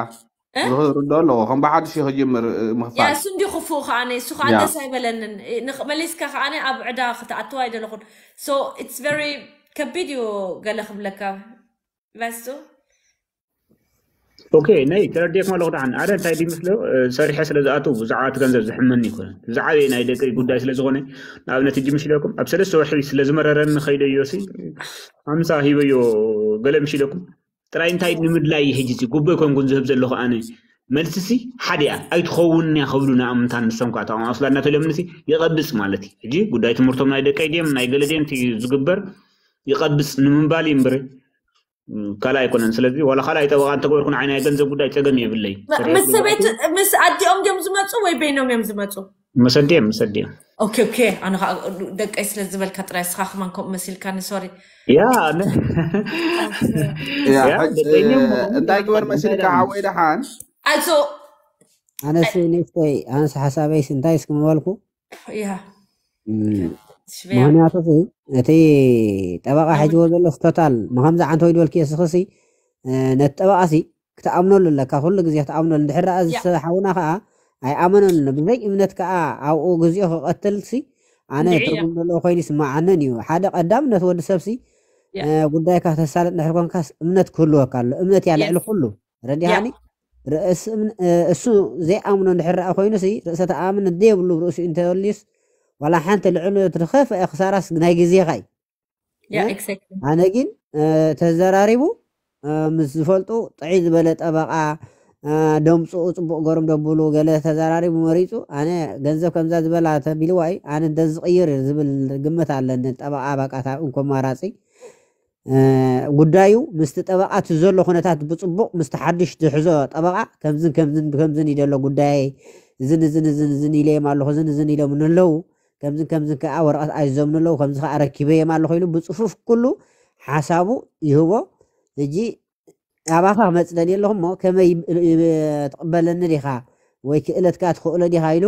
ዝርዶ ኣለዎ። ከም ብሓድሽ ክጅምር ምኽፋል እሱ እንዲ ክፉእ ከዓነ እሱ ከዓ ደስ ኣይበለንን። መሊስካ ከዓነ ኣብ ዕዳ ክትኣትዋ ኣይደለኹን። So it's very ከቢድ እዩ ገለ ክብለካ በሱ ኦኬ ናይ ተረዲእኩም ኣለኹ። ደሓን ኣደ እንታይ ድዩ ምስሎ ሰሪሐ ስለ ዝኣቱ ብዛዕባ እቲ ገንዘብ ዝሕመኒ ይኮነ ዝዓበየ ናይ ደቂ ጉዳይ ስለ ዝኾነ ንኣብነት እጂ ምሽለኩም ኣብ ሰለስተ ወርሒ ስለ ዝመረረኒ ኸይደዮ ሲ ሓምሳ ሂበዮ ገለ ምሽለኩም ጥራይ እንታይ ንምድላይ ሕጂ ሲ ጉቦ ይኮንኩን ዝህብ ዘለኹ ኣነ መልስሲ ሓደ እያ ኣይትኸውን እያ ከብሉ ንኣምንታ ንሶም ከዓ ተቃም ኣስላ እናተለምንሲ ይቐብፅ ማለት እዩ። ሕጂ ጉዳይ ትምህርቶም ናይ ደቀይ ድም ናይ ገለ ድም ዝግበር ይቐብፅ ንምንባል እዩ እምበረ ካልእ ኣይኮነን። ስለዚ ዋላ ካልኣይ ጠበቃ እንተገበርኩ ንዓይ ናይ ገንዘብ ጉዳይ ፀገም የብለይ። ምስ ሰበይት ምስ ኣዲኦም ድዮም ዝመፁ ወይ በይኖም እዮም ዝመፁ? መሰዲኦም መሰዲኦም ኦኬ ኦኬ። ኣነ ከዓ ደቀይ ስለ ዝበልካ ጥራይ ስኻ ከማን ከምኡ መሲልካኒ ሶሪ። ያ ያ፣ ያ፣ ሕጂ፣ ደቀይ እዮም። እንታይ ግበር መሲልካ ሓወይ ደሓን ኣዞ ኣነስ ንእሽተይ ኣነስ ሓሳበይስ እንታይ እስኪ ምበልኩ ያ ምክንያቱ እቲ ጠበቃ ሕጅዎ ዘሎ ስቶታል ምከምዚ ዓንተ ወይ ድበልክዮ ስኽሲ ነቲ ጠበቃ ሲ ክትኣምነሉ ኣለካ። ኩሉ ግዜ ክትኣምነሉ እንድሕር ደኣ ዝሰብ ሓውና ከዓ ኣይኣመነሉ ብዘይ እምነት ከዓ ኣብኡግዚኦ ክቀትል ሲ ኣነ ትርጉም ዘለዎ ኮይኑ ይስማዓንን እዩ። ሓደ ቀዳም ነቲ ወዲ ሰብ ሲ ጉዳይካ ተሳልጥ እንድሕር ኮንካስ እምነት ክህልወካ ኣሎ። እምነት እያ ልዕሊ ኩሉ ረዲኻኒ። እሱ ዘይኣምኖ እንድሕር ደኣ ኮይኑ ሲ ርእሰ ተኣማምነት ዘይብሉ ርእሱ እንተልዩስ ዋላ ሓንቲ ልዕሊ ትኸፍአ ክሳራስ ናይ ግዜኻ እዩ። ኣነ ግን ተዘራሪቡ ምስ ዝፈልጡ ጥዕይ ዝበለ ጠበቃ ደምፅኡ ፅቡቅ ገሮም ደብሉ ገለ ተዘራሪቡ መሪፁ ኣነ ገንዘብ ከምዛ ዝበላ ተቢልዋ እዩ ኣነ ደዝቅይር ዝብል ግምት ኣለኒ። ጠበቃ በቃ እንኮ ኣማራፂ ጉዳዩ ምስቲ ጠበቃ እቲ ዘሎ ኩነታት ብፅቡቅ ምስቲ ሓድሽ ዝሕዞ ጠበቃ ከምዝን ከምዝን ብከምዝን እዩ ዘሎ ጉዳየይ እዝን እዝን እዝን እዝን ኢለዮም ኣለኹ እዝን እዝን ኢሎም ንለዉ ከምዝን ከምዝን ከዓ ወረቀት ኣይዞም ንለዉ ከምዚ ከዓ ረኪበዮም ኣለኹ ኢሉ ብፅፉፍ ኩሉ ሓሳቡ ይህቦ። ሕጂ ኣባኻ ክመፅእ ደልየ ኣለኹ እሞ ከመይ ትቕበለኒ ዲኻ ወይ ክእለትካ ትኽእሎ ዲኻ ኢሉ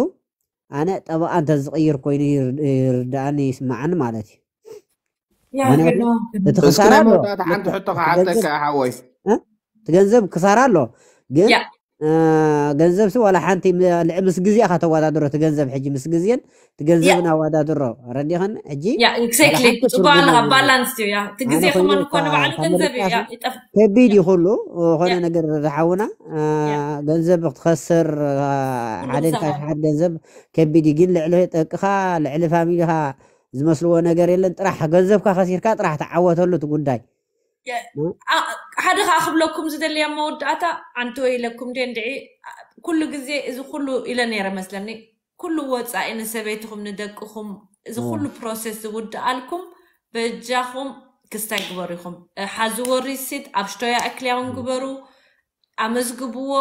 ኣነ ጠበቓ እንተዝቕይር ኮይኑ ይርድኣኒ ይስምዓኒ ማለት እዩ። ያ ምክንያቱ ገና እቲ ክሳራ ኣሎ መወዳእታ ሓንቲ ሕቶ ክሓተካ ሓወይ እቲ ገንዘብ ክሳራ ኣሎ ግን ያ ገንዘብ ሲ ዋላ ሓንቲ ልዕ ምስ ግዜ ኢኻ ተወዳድሮ እቲ ገንዘብ ሕጂ ምስ ግዜን እቲ ገንዘብን ኣወዳድሮ ረዲኸን ሕጂ ያ exactly ሓንቲ ጽቡቅ ትርጉም ኣለካ ኣለዎ። balance እዩ ያ እቲ ግዜ ኣነ ከማን ኮይኑ እኮ ንባዕሉ እታ ገንዘብ እዩ ያ ምርጫ ይጠፍ ከቢድ እዩ ኩሉ ዝኾነ ያ ነገር ዝሓውና ያ ገንዘብ ክትኸስር ሓደ ኩሉ ኢልካ ሰማን ሓደ ገንዘብ ከቢድ እዩ ግን ልዕሊ ደቅኻ ልዕሊ ፋሚሊኻ ዝመስልዎ ነገር የለን ጥራሕ ገንዘብካ ከሲርካ ጥራሕ ተዓወተሉ እቲ ጉዳይ የ- አ- ሓደ ከዓ ክብለኩም ዝደልያ መወዳእታ ኣንቲ ወይ ኢለኩም ደ እንድዒ ኩሉ ግዜ እዚ ኩሉ ኢለ ነይረ መስለኒ ኩሉ ወፃኢ ንሰበይትኹም ንደቅኹም እዚ ኩሉ process ዝውድኣልኩም በጃኹም ክስታይ ግበሩ ኢኹም። ሓዝዎ ሪሲት ኣብ ሽቶያ ኣክሊያውን ግበሩ፣ ኣመዝግብዎ።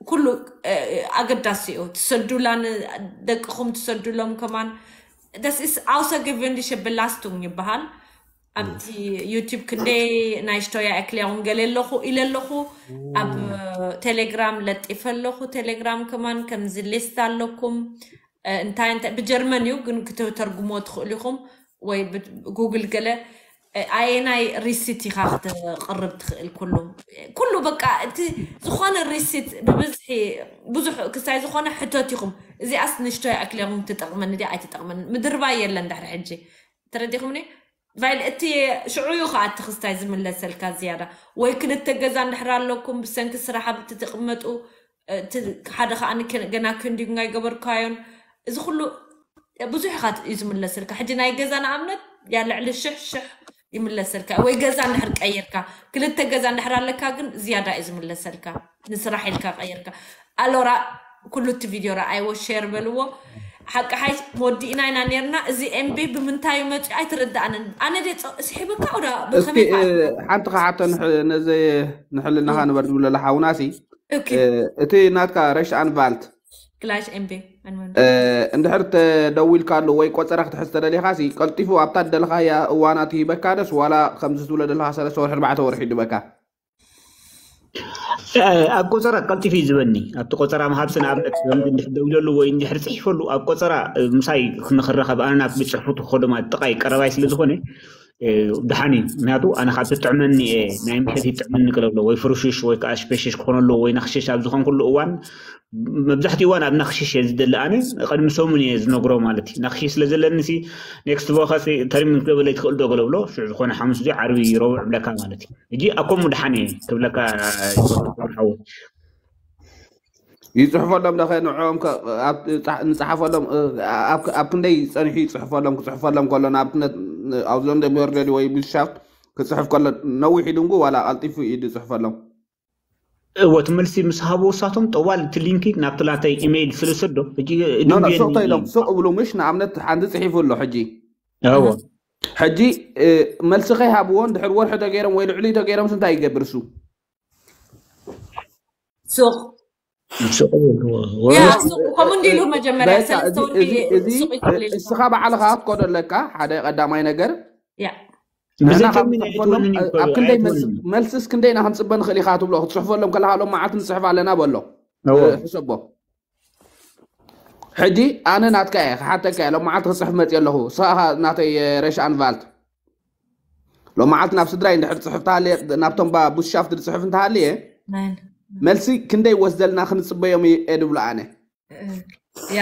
ኩሉ ኣገዳሲ እዩ። ትሰዱላ፣ ንደቅኹም ትሰዱሎም ከማን። Das ist außergewöhnliche Belastung ይበሃል። ኣብቲ ዩቲዩብ ክንደይ ናይ ሽቶያ ኣክሊያውን ገለ ኣለኹ ኢለ ኣለኹ። ኣብ ቴሌግራም ለጢፈ ኣለኹ። ቴሌግራም ከማን ከምዚ ሊስት ኣለኩም። እንታይ እንታይ ብጀርመን እዩ ግን ክትተርጉሞ ትኽእሉ ኢኹም ወይ ጉግል ገለ። ኣየናይ ሪሲት ኢኻ ክተቕርብ ትኽእል? ኩሉ ኩሉ በቃ እቲ ዝኾነ ሪሲት ብብዝሒ ብዙሕ ክሳይ ዝኾነ ሕቶት ኢኹም። እዚኣስ ንሽቶ ይኣክል ኢኹም ትጠቕመኒ ድያ ኣይትጠቕመኒ ምድርባይ የለን ድሕሪ ሕጂ። ተረዲኹምኒ? ቫይል እቲ ሽዑ እዩ ከዓ እቲ ክስታይ ዝምለሰልካ ዝያዳ። ወይ ክልተ ገዛ እንድሕር ኣለኩም ብሰንኪ ስራሕ ኣብቲ ትቕመጡ፣ እቲ ሓደ ከዓ ገና ክንዲጉ ኣይገበርካዮን። እዚ ኩሉ ብዙሕ ኢኻ እዩ ዝምለሰልካ። ሕጂ ናይ ገዛ ንኣብነት ያ ልዕሊ ሽሕ ሽሕ ይምለሰልካ። ወይ ገዛ እንድሕር ቀይርካ፣ ክልተ ገዛ እንድሕር ኣለካ ግን ዝያዳ እዩ ዝምለሰልካ። ንስራሕ ኢልካ ቀይርካ። ኣሎራ ኩሉ እቲ ቪድዮ ረኣይዎ ሼር በልዎ። ሓቂ ሓይ ወዲእና ኢና ነርና። እዚ ኤምቢ ብምንታይ እዩ መፅኡ ኣይትርዳእንን። ኣነ ደ ስሒበካ ወዳ እስኪ ብኸመይ እ፣ ሓንቲ ከሓቶ ንሕ- ነዚ ንሕልናኻ ንበር ዝብለላ ሓውናሲ ኦኬ። እ፣ እቲ ናትካ ረሽ ኣንቫልት ክላሽ ኤምቢ ኣንመን እ፣ እንድሕር ተደዊልካሉ ወይ ቆፀራ ክትሕዝ ተደሊኻሲ ቀልጢፉ ኣብታ ደለኻያ እዋናት ይህበካ ደስ ዋላ ከምዚ ትብሎ ደለኻ ሰለስተ ወርሒ ኣርባዕተ ወርሒ ይድበካ? ኣብ ቆፀራ ቀልጢፉ እዩ ዝበኒ። ኣብቲ ቆፀራ ምሃብሲ ንኣብነት ከምዚ እንድሕር ደዊለሉ ወይ እንድሕር ፅሒፈሉ ኣብ ቆፀራ ምሳይ ንክረኸብ ኣነ ናብ ብፅሕፉ ትኸዶ ማለት ጥቃይ ቀረባይ ስለዝኾነ ደሓን እዩ። ምክንያቱ ኣነ ካብ ትጥዕመኒ እየ ናይ ምሸት ይጥዕመኒ ክለብሎ ወይ ፍርሽሽ ወይ ከዓ ሽፐሽሽ ክኾነሉ ወይ ነክሽሽ ኣብ ዝኾንኩሉ እዋን መብዛሕትኡ እዋን ኣብ ነክሽሽ እየ ዝደሊ ኣነ። ቅድሚ ሰሙን እየ ዝነግሮ ማለት እዩ። ነክሽሽ ስለዘለኒ ሲ ኔክስት ቮከስ ተርሚን ክገብለይ ትኽእል ዶ ገለብሎ ሽዑ ዝኾነ ሓሙስ ዚ ዓርቢ ረቡዕ ብለካ ማለት እዩ። ሕጂ ኣኮሙ ድሓን እየ ክብለካ ሓወ ይፅሕፈሎም ዶ ንዕኦም ንፅሓፈሎም ኣብ ክንደይ ፀኒሑ ይፅሕፈሎም ክፅሕፈሎም ከሎ ንኣብነት ኣውዝሎም ደሚወርደዲ ወይ ቢልሻፍት ክፅሕፍ ከሎ ነዊሕ ኢሉ እንጉ ዋላ ቀልጢፉ እዩ ዝፅሕፈሎም እወ ትመልሲ ምስ ሃቡ እሳቶም ጠዋል እቲ ሊንኪ ናብቲ ናተይ ኢሜይል ስለሰዶ ሕጂ ኖ ኖ ሱቕ ተይሎም ሱቕ እብሉ ምሽ ንኣብነት ሓንቲ ፅሒፉ ኣሎ ሕጂ እወ ሕጂ እ፣ መልሲ ከይሃብዎ እንድሕር ወርሒ ተገይሮም ወይ ልዕሊ ተገይሮም እንታይ ይገብር እሱ ሱቕ ሱቕ ይብልዎ። ያ ሱቕ ከምኡ እንዲሉ መጀመርያ በቃ፣ ሰለስተ እዚ- ወርሒ እዚ- እዚ- ሱቕ ይኽእል እዩ እስኻ ባዕልኻ ክትኮዶ ኣለካ ሓደ ቀዳማይ ነገር ያ ንሕና ብዘይ ካብ ተርሚን ንፅሕፈሎም ኣይትኮንን እዩ ኣብ ክንደይ ኣይትኮንን መልስ- እዩ። መልስስ ክንደይ ኢና ክንፅበ ንኽእል ኢኻ ትብሎ ክትፅሕፈሎም ከለካ ሎም መዓልቲ ንፅሕፍ ኣለና በሎ እወ። ሕሰቦ ሕጂ ኣነ ናትካ እየ ክሓተካ እየ ሎም መዓልቲ ክፅሕፍ መፅእ ኣለኹ ስኻ ናተይ ረሽ ኣንቫልት ሎም መዓልቲ ናብ ስድራይ እንድሕር ፅሕፍ ተሃልየ ናብቶም ባ- ቡትሻፍት ዝፅሕፍ እንተሃልየ ናይን መልሲ ክንደይ ወስደልና ክንፅበዮም እየ ድብሎ ኣነ ያ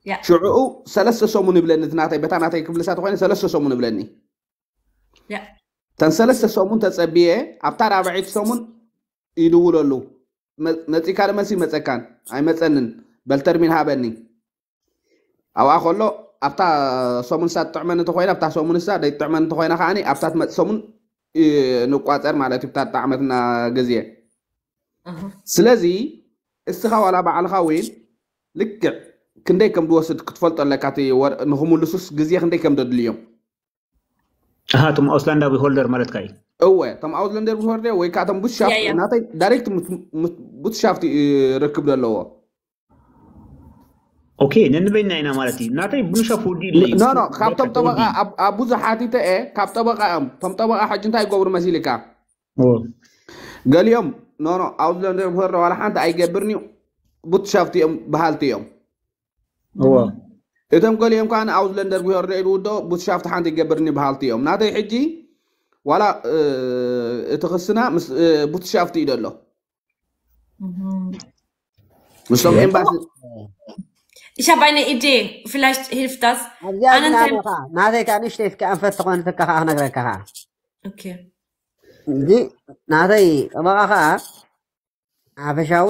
ያ ሽዑኡ ሰለስተ ሰሙን ይብለኒ እቲ ናተይ በታ ናተይ ክምልሳ ተኮይነ ሰለስተ ሰሙን ይብለኒ ያ ተን ሰለስተ ሰሙን ተፀቢየ ኣብታ ራብዐይቲ ሰሙን ይድውለሉ መ- መፂካ ዶ መልሲ ይመፀካን ኣይመፀንን በል ተርሚን ሃበኒ ኣብኣ ከሎ ኣብታ ሰሙን ሳ ትጥዕመኒ ተኮይና ኣብታ ሰሙን ሳ ደይትጥዕመኒ ተኮይና ከዓኒ ኣብታ ትመፅ ሰሙን እ፣ ንቋፀር ማለት እዩ ብታ ጣዕመትና ግዜ ኣሃ። ስለዚ እስኻ ዋላ ባዕልኻ እውን ልክዕ ክንደይ ከም ዝወስድ ክትፈልጦ ኣለካ እቲ ወር- ንክምልሱስ ግዜ ክንደይ ከም ዘድልዮም ኣሃ እቶም ኣውስላንዳዊ ሆልደር ማለትካ እዩ። እወ እቶም ኣውስለንደር ቢሆርደ ወይ ከዓ እቶም ቡትሻፍት ያ፣ ያ። ናተይ ዳይሬክት ቡትሻፍት ርክብ ዘለዎ ኦኬ ነንበይና ኢና ማለት እዩ። ናተይ ቡንሻፍ ወዲ ኢለ እዩ። ኖ ኖ ካብቶም ጠበቃ ኣብ- ኣብ ብዙሕ ሓቲተ እየ ካብ ጠበቃ እዮም እቶም ጠበቃ ሕጂ እንታይ ይገብሩ መሲልካ ኦ፣ ገሊኦም ኖ ኖ ኣውስለንደር ቢሆርደ ዋላ ሓንቲ ኣይገብርን እዩ ቡትሻፍት እዮም በሃልቲ እዮም እወ። እቶም ገሊኦም ከዓ ንኣውስለንደር ቢሆርደ ኢሉ ውዶ ቡትሻፍት ሓንቲ ይገብርኒ በሃልቲ እዮም ናተይ ሕጂ ዋላ እ፣ እቲ ክስና ምስ እ፣ ቡትሻፍት እዩ ዘሎ ምስቶም ኤምባሲ Ich habe eine Idee, vielleicht hilft das. ኣብዚኣ ኣነ ግን እንታይ- ኣነ ኸዓ ናተይ ከዓ ንእሽተይ እስኪ ኣንፈት ትኾንትካ ከዓ ክነግረካ ከዓ Okay. እዚ ናተይ ጠበቃ ከዓ ሓፈሻዊ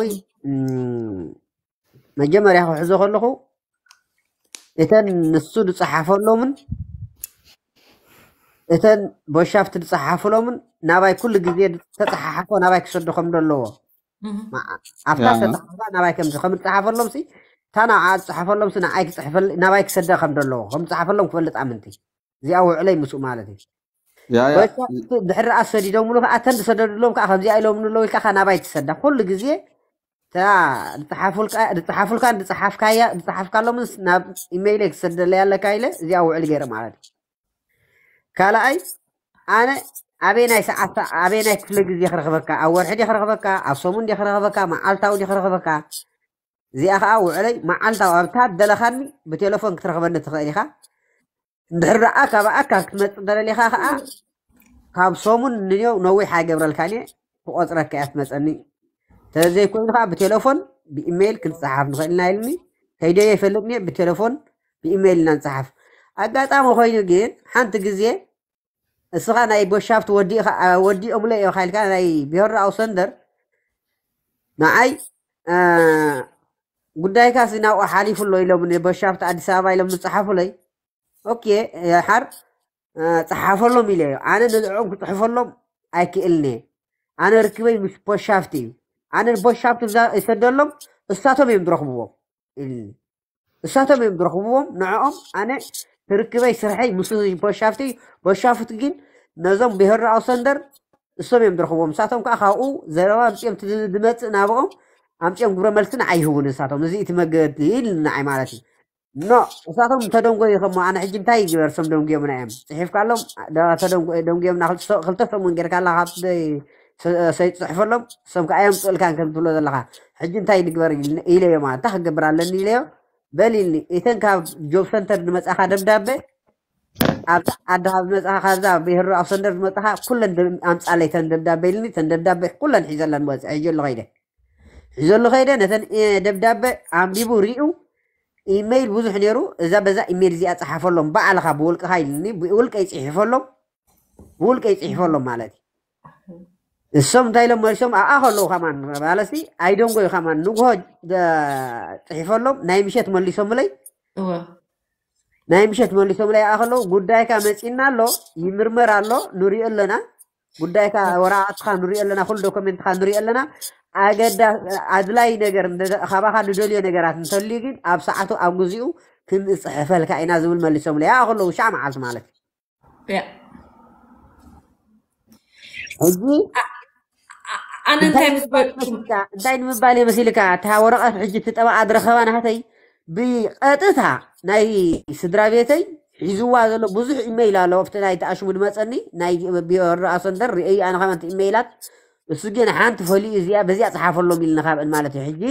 እም፣ መጀመርያ ክሕዞ ከለኹ እተን ንሱ ዝፀሓፈሎምን እተን ቦሻፍት ዝፀሓፍሎምን ናባይ ኩሉ ግዜ ተፀሓሓፎ ናባይ ክሰዶ ከም ዘለዎ Mhm. ኣብታ ያ። ዝተፃሓፋ ናባይ ከም ከም ዝፀሓፈሎም ሲ እታ ናብዓ ዝፀሓፈሎም ሲ ንዓይ ክፅሕፈል ናባይ ክሰደ ከም ዘለዎ ከም ዝፀሓፈሎም ክፈልጥ ኣምንቲ እዚኣ ውዕለይ ምስኡ ማለት እዩ። ያ ያ በሻፍቱ ድሕሪ ኣሰዲዶምሉ ከዓ እተን ዝሰደዱሎም ከዓ ከምዚኣ ኢሎምኒ ኣለዉ ኢልካ ከዓ ናባይ ትሰዳ ኩሉ ግዜ እታ ዝፀሓፉልካ ዝፀሓፉልካን ዝፀሓፍካያ ዝፀሓፍካሎምን ናብ ኢሜይለይ ክሰደለይ ኣለካ ኢለ እዚኣ ውዕል ገይረ ማለት እዩ። ካልኣይ ኣነ ኣበየናይ ሰዓት ኣበየናይ ክፍለ ግዜ ክረኽበካ ኣብ ወርሒ ዲ ክረኽበካ ኣብ ሰሙን ዲ ክረኽበካ መዓልታዊ ዲ ክረኽበካ እዚኣ ከዓ ውዕለይ መዓልታዊ ኣብታ ደለኻኒ ብቴሌፎን ክትረኽበኒ ትኽእል ኢኻ። እንድሕር ደኣ ካባኣካ ክትመፅእ እንተደሊኻ ከዓ ካብ ሰሙን ንየው ነዊሕ ኣይገብረልካን እየ ክቆፅረካ እያ ትመፀኒ። ተዘይኮይኑ ከዓ ብቴሌፎን ብኢሜይል ክንፀሓፍ ንኽእል ኢና ኢልኒ። ከይደዮ ይፈልጥኒ እየ ብቴሌፎን ብኢሜይል ኢና ንፀሓፍ። ኣጋጣሚ ኮይኑ ግን ሓንቲ ግዜ እስኻ ናይ ቦሻፍት ወዲእኻ ወዲኦምለ እዮም ኢልካ ናይ ቢሆራ ኣውሰንደር ንዓይ ጉዳይካ ሲ ናብኡ ሓሊፉ ኣሎ ኢሎም ቦሻፍት ኣዲስ ኣበባ ኢሎም ዝፀሓፉለይ። ኦኬ ሓር ፀሓፈሎም ኢለ እዩ ኣነ ንዕኦም ክፅሕፈሎም ኣይክእልን እየ። ኣነ ርክበይ ምስ ቦሻፍት እዩ። ኣነ ቦሻፍት ይሰደሎም እሳቶም እዮም ዝረኽብዎም እሳቶም እዮም ዝረኽብዎም ንዕኦም ኣነ ትርክበይ ስርሐይ ምስ ቦሻፍት እዩ። ቦሻፍት ግን ነዞም ብሄር ኣውሰንደር እሶም እዮም ዝረኽብዎም እሳቶም ከዓ ካብኡ ዘረባ ኣምፅኦም ዝመፅእ ናብኦም ኣምፅኦም ግብረ መልሲ ንዓይ ይህቡን እሳቶም እዚ እቲ መገዲ ይብል ንዓይ ማለት እዩ። ኖ እሳቶም እንተደንጎዩ ከሞ ኣነ ሕጂ እንታይ ይግበር እሶም ደንጉዮምና እዮም ፅሒፍካሎም ደንጉዮምና ክልተ ሰሙን ጌርካ ኣላ ካብ ሰይፅሕፈሎም እሶም ከዓ እዮም ፅእልካን ከም ትብሎ ዘለካ ሕጂ እንታይ ንግበር ኢለዮ ማለት እንታይ ክገብር ኣለኒ ኢለዮ በል ኢልኒ እተን ካብ ጆብ ሰንተር ዝመፃኻ ደብዳበ ኣብዛ ዓዲ ካብ ዝመፃኻ ካብዛ ብሄር ኣውሰንደር ዝመፃኻ ኩለን ኣምፃለይ ተን ደብዳበ ኢልኒ ተን ደብዳበ ኩለን ሒዘለን ወፅአ ሒዘሉ ከይደ ሒዘሉ ከይደ ነተን ደብዳበ ኣንቢቡ ሪኡ ኢሜይል ብዙሕ ነይሩ እዛ በዛ ኢሜይል እዚኣ ፀሓፈሎም ባዕልኻ ብውልቅኻ ኢልኒ ብውልቀይ ፅሒፈሎም ብውልቀይ ፅሒፈሎም ማለት እዩ እሶም እንታይ ኢሎም መሪሶም ኣብኣ ከለዉ ከማን ባለሲ ኣይደንጎዩ ከማን ንግሆ ፅሒፈሎም ናይ ምሸት መሊሶምለይ ናይ ምሸት መሊሶምለይ ኣብኣ ከለዉ ጉዳይካ መፂና ኣሎ ይምርመር ኣሎ ንሪኦ ኣለና ጉዳይካ ወረቃቅትኻ ንሪኦ ኣለና ኩሉ ዶኮሜንትኻ ንሪኦ ኣለና ኣገዳ ኣድላይ ነገር ካባኻ ንደልዮ ነገራት እንተልዩ ግን ኣብ ሰዓቱ ኣብ ግዜኡ ክንፅሕፈልካ ኢና ዝብል መሊሶምለይ ኣብኣ ከለዉ ሻዕ መዓልቲ ማለት እዩ ሕጂ ኣነ እንታይ ምስ እንታይ ንምባል እየ መሲልካ እታ ወረቐት ሕጂ እቲ ጠበቓ ዝረኸባ ናህተይ ብቐጥታ ናይ ስድራ ቤተይ ሒዝዋ ዘሎ ብዙሕ ኢመይል ኣሎ ኣብቲ ናይ ተኣሽሙ ዝመፀኒ ናይ ቢሮ ኣሰንደር ርእይ ኣነ ከማን ኢመይላት እሱ ግን ሓንቲ ፈልዩ እዚኣ በዚኣ ፀሓፈሎም ኢልኒ ካብእን ማለት እዩ ሕጂ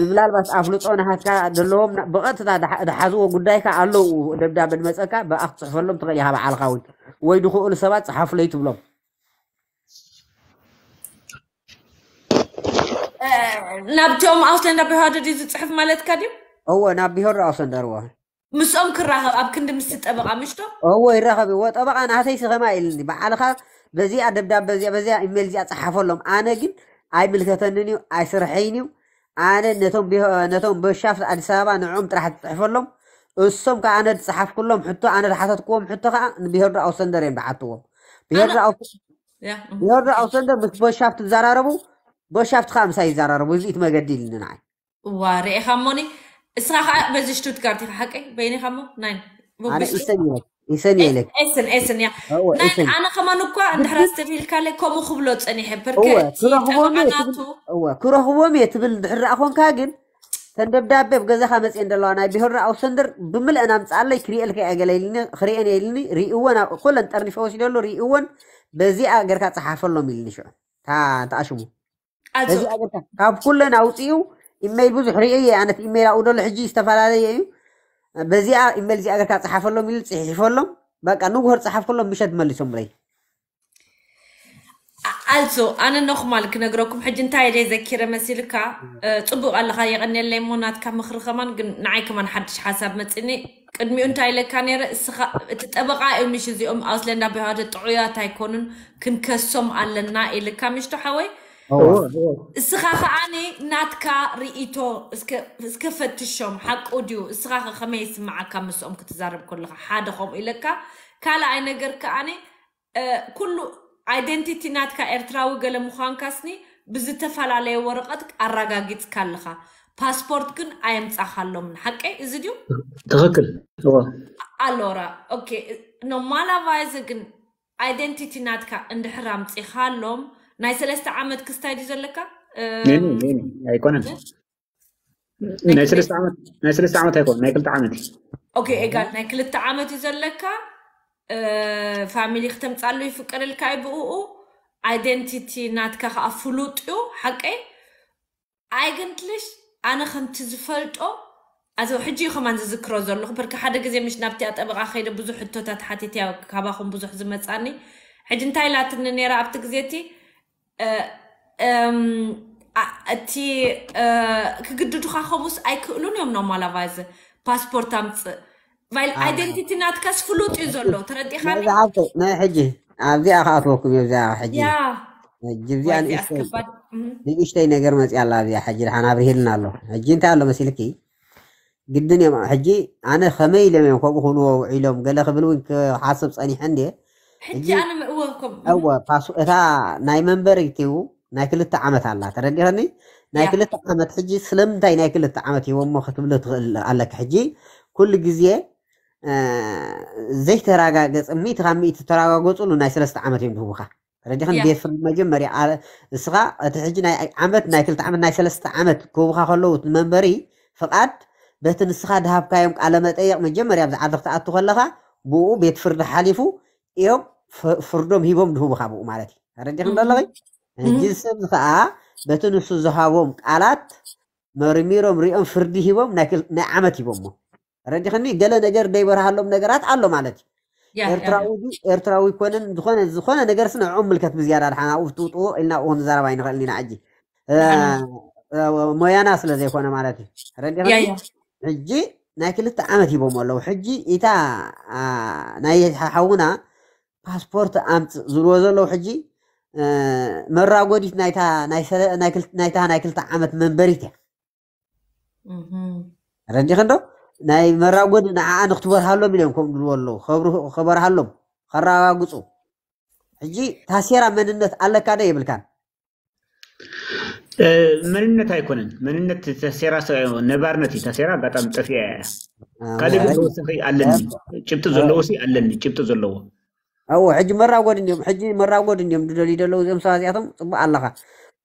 ምናልባት ኣፍልጦ ናሃትካ ዘለዎም ብቐጥታ ዝሓዝዎ ጉዳይካ ኣለዉ ደብዳበ ንመፀካ ብኣ ክትፅሕፈሎም ትኽእል ኢኻ በዓልካ እውን ወይ ዝኽእሉ ሰባት ፀሓፉለይ ትብሎም ናብቶም ኣውስለንዳ ብሃዶ ድዩ ዝፅሕፍ ማለትካ ድዩ እወ ናብ ብሄር ኣውሰንደር እወ ምስኦም ክራኸብ ኣብ ክንዲ ምስ ጠበቓ ምሽቶ እወ ይራኸብ እወ ጠበቓ ናተይ ስኸማ ኢልኒ በዓልኻ በዚኣ ደብዳበ እዚኣ በዚኣ ኢሜል እዚኣ ፀሓፈሎም ኣነ ግን ኣይምልከተንን እዩ ኣይስርሐይን እዩ ኣነ ነቶም ነቶም በሻፍት ኣዲስ ኣበባ ንዕኦም ጥራሕ ትፅሕፈሎም እሶም ከዓ ኣነ ዝፀሓፍኩሎም ሕቶ ኣነ ዝሓተትክዎም ሕቶ ከዓ ንብሄር ኣውሰንደር እዮም ዝሓትዎም ብሄር ብሄር ኣውሰንደር ምስ በሻፍት ዝዘራረቡ በሻፍት ከዓ ምሳይ ይዘራረቡ እዚ እቲ መገዲ ኢልኒ ንዓይ እዋ ርኢኻ እሞኒ እስኻ ከዓ በዚ ሽቱትጋርት ኢኻ ሓቀይ በይኒኻ እሞ ናይ ኣነ ኢሰን ኢለክ ኢሰን ኢለክ ኤስን ኤስን ያ ናይ ኣነ ከማን እኳ እንድሕር ኣስተብሂልካለይ ከምኡ ክብሎ ፀኒሐ ፐርከ ክረኽቦም እየ ትብል ድሕር ደኣ ኮንካ ግን ተን ደብዳቤ ኣብ ገዛኻ መፅየን ዘለዋ ናይ ብሄር ኣውሰንደር ብምልአን ኣምፅኣለይ ክሪኤልካ እየ ገለ ኢልኒ ክሪኤን እየ ኢልኒ ሪእወን ኩለን ጠርኒፈ ወሲደሉ ሪእወን በዚኣ ገርካ ፀሓፈሎም ኢልኒ ሽዑ ተኣሽሙ በዚኣ ገርካ ካብ ኩለን ኣውፅኡ ኢሜይል ብዙሕ ሪእየ ኣነት ኢሜይል ኣብኡ ደሎ ሕጂ ዝተፈላለየ እዩ በዚኣ ኢሜይል እዚኣ ገርካ ፀሓፈሎም ኢሉ ፅሒፈሎም በቃ ንጉሆር ፀሓፍኩሎም ምሸት መሊሶምለይ ኣልሶ ኣነ ነኹማል ክነግረኩም ሕጂ እንታይ ደይ ዘኪረ መሲልካ ፅቡቅ ኣለካ የቀንየለይ እሞ ናትካ ምክሪ ከማን ግን ንዓይ ከማን ሓድሽ ሓሳብ መፅኒ ቅድሚኡ እንታይ ኢለካ ነረ እስኻ እቲ ጠበቃ እዮም ምሽ እዚኦም ኣውስለንዳ ብሃደ ጥዑያት ኣይኮኑን ክንከሶም ኣለና ኢልካ ምሽቶ ሓወይ እስኻ ከዓኒ ናትካ ርእቶ እስከ ፈትሾም ሓቁ ድዩ እስኻ ከመይ ይስምዓካ ምስኦም ክትዛረብ ከለካ ሓደ ከምኡ ኢለካ ካልኣይ ነገር ከዓኒ ኩሉ ኣይደንቲቲ ናትካ ኤርትራዊ ገለ ምዃንካስኒ ብዝተፈላለየ ወረቐት ኣረጋጊፅካ ኣለኻ ፓስፖርት ግን ኣየምፃኻሎምን ሓቀይ እዚ ድዩ ትኽክል ኣሎራ ኦኬ normalerweise ግን identity ናትካ እንድሕር ኣምፂኻሎም ናይ ሰለስተ ዓመት ክስታይ ድዩ ዘለካ? ኔ ኔ ኔ ኣይኮነን። ናይ ሰለስተ ዓመት ናይ ሰለስተ ዓመት ኣይኮነን፣ ናይ ክልተ ዓመት እዩ። ኦኬ፣ ኤጋል ናይ ክልተ ዓመት እዩ ዘለካ። ፋሚሊ ክተምፃሉ ይፍቀደልካ እዩ ብኡ። identity ናትካ ከዓ ፍሉጥ እዩ። ሓቀይ? Eigentlich ኣነ ከምቲ ዝፈልጦ ኣዚ ሕጂ እዩ ከማን ዝዝክሮ ዘለኹ። በርካ ሓደ ግዜ ምሽ ናብቲ ጠበቓ ከይደ ብዙሕ ሕቶታት ሓቲትያ፣ ካባኹም ብዙሕ ዝመፃኒ። ሕጂ እንታይ ኢላትኒ ነይራ ኣብቲ ግዜ እቲ እ፣ እም፣ ኣ- እቲ እ፣ ክግድዱኻ ከሙስ ኣይክእሉን እዮም። normalerweise ፓስፖርት ኣምፅእ፣ ቫይል አ- identity ናትካስ ፍሉጥ እዩ ዘሎ። ተረዲኻኒ? ናይ ዝሓፍተ ናይ ሕጂ ኣብዚኣ ክኣትወኩም እየ። ኣብዚኣ ሕጂ ያ ሕጂ እዚኣ ዋይ እዚኣስ ንእሽተይ ከባድ። እም፣ ንእሽተይ ነገር መፅያ ኣላ። ኣብዚኣ ሕጂ ድሓን ኣብርሂልና ኣሎ። ሕጂ እንታይ ኣሎ መሲልኪ? ግድን እዮም። ሕጂ ኣነ ከመይ ኢሎም እዮም ከምኡ ክብልዎ ውዒሎም ገለ ክብል እውን ክሓስብ ፀኒሐ እንዴ። ሕጂ ሕጂ ኣነ ም- እወ ከም እም፣ እወ ፓሱ እታ ናይ መንበሪ ትዩ ናይ ክልተ ዓመት ኣላ። ተረዲኸኒ? ናይ ያ ክልተ ዓመት። ሕጂ ስለምንታይ ናይ ክልተ ዓመት ሂቦሞ ክትብሎ ትኽእል ኣለካ። ሕጂ ኩሉ ግዜ እ፣ ዘይተረጋገጽ ሚእቲ ካብ ሚእቲ ተረጋገጽሉ ናይ ሰለስተ ዓመት እዮም ዝህቡኻ። ተረዲኸኒ? ያ ቤት ፍርዲ መጀመርያ ኣ- እስኻ እቲ ሕጂ ናይ ዓመት ናይ ክልተ ዓመት ናይ ሰለስተ ዓመት ክህቡኻ ከለዉ እቲ መንበሪ ፍቓድ በቲ ንስኻ ድሃብካዮም ቃለ መጠየቕ መጀመርያ ኣብዚ ዓዲ ክትኣቱ ከለኻ ብኡ ቤት ፍርዲ ሓሊፉ እዮም ፍ- ፍርዶም ሂቦም ድህቡኻ ብኡ ማለት እዩ። ተረዲኽን እም፣ ዘለኺ? ሕጂ እም፣ እዚ ሰብ እዚ ከዓ በቲ ንሱ ዝሃቦም ቃላት መርሚሮም ሪኦም ፍርዲ ሂቦም ናይ ክል- ናይ ዓመት ሂቦሞ። ረዲኽኒ ገለ ነገር ደይበርሃሎም ነገራት ኣሎ ማለት እዩ። ያ ያ ኤርትራዊ ያ ድዩ ኤርትራዊ ኮነን ዝኾነ ዝኾነ ነገር ስነ ዕኡ ምልከት ብዝያዳ ድሓን ኣብኡ ትውጥዎ ኢልና ኣብኡ ክንዛረብ ኣይንኽእልን ኢና። ሕጂ እ፣ ድሓን እ፣ ሞያና ስለ ዘይኮነ ማለት እዩ። ረዲኽኒ ያ ያ ሕጂ ናይ ክልተ ዓመት ሂቦም ኣለዉ። ሕጂ ኢታ አ፣ ናይ ሓውና ፓስፖርት ኣምፅ ዝብልዎ ዘለዉ ሕጂ እ፣ መራጎዲት ናይታ ናይ ሰለ- ናይ ክል- ናይታ ናይ ክልተ ዓመት መንበሪት እያ። እህም። ረዲኽን ዶ? ናይ መራጎዲ ንዓኣ ንክትበርሃሎም ኢሎም ከምኡ ድልዎ ኣለዉ። ከብርሁ- ከበርሃሎም ከረጋግፁ። ሕጂ ታሴራ መንነት ኣለካ ዶ የብልካን? እ፣ መንነት ኣይኮነን መንነት። ተሴራ ሰ- ነባርነት እዩ። ተሴራ ኣጋጣሚ ጠፊኣ እያ። ካልእ ግን ኣይ፣ ተወሳኺ ኣለኒ። ጭብጢ እ፣ ዘለዎ ሲ ኣለኒ። ጭብጢ ዘለዎ ኣዎ፣ ሕጂ መራጎዲ እንዲዮም። ሕጂ መራጎዲ እንዲዮም ድደልዩ ደለዉ እዚኦም ሰባት እዚኣቶም። ፅቡቅ ኣለኻ።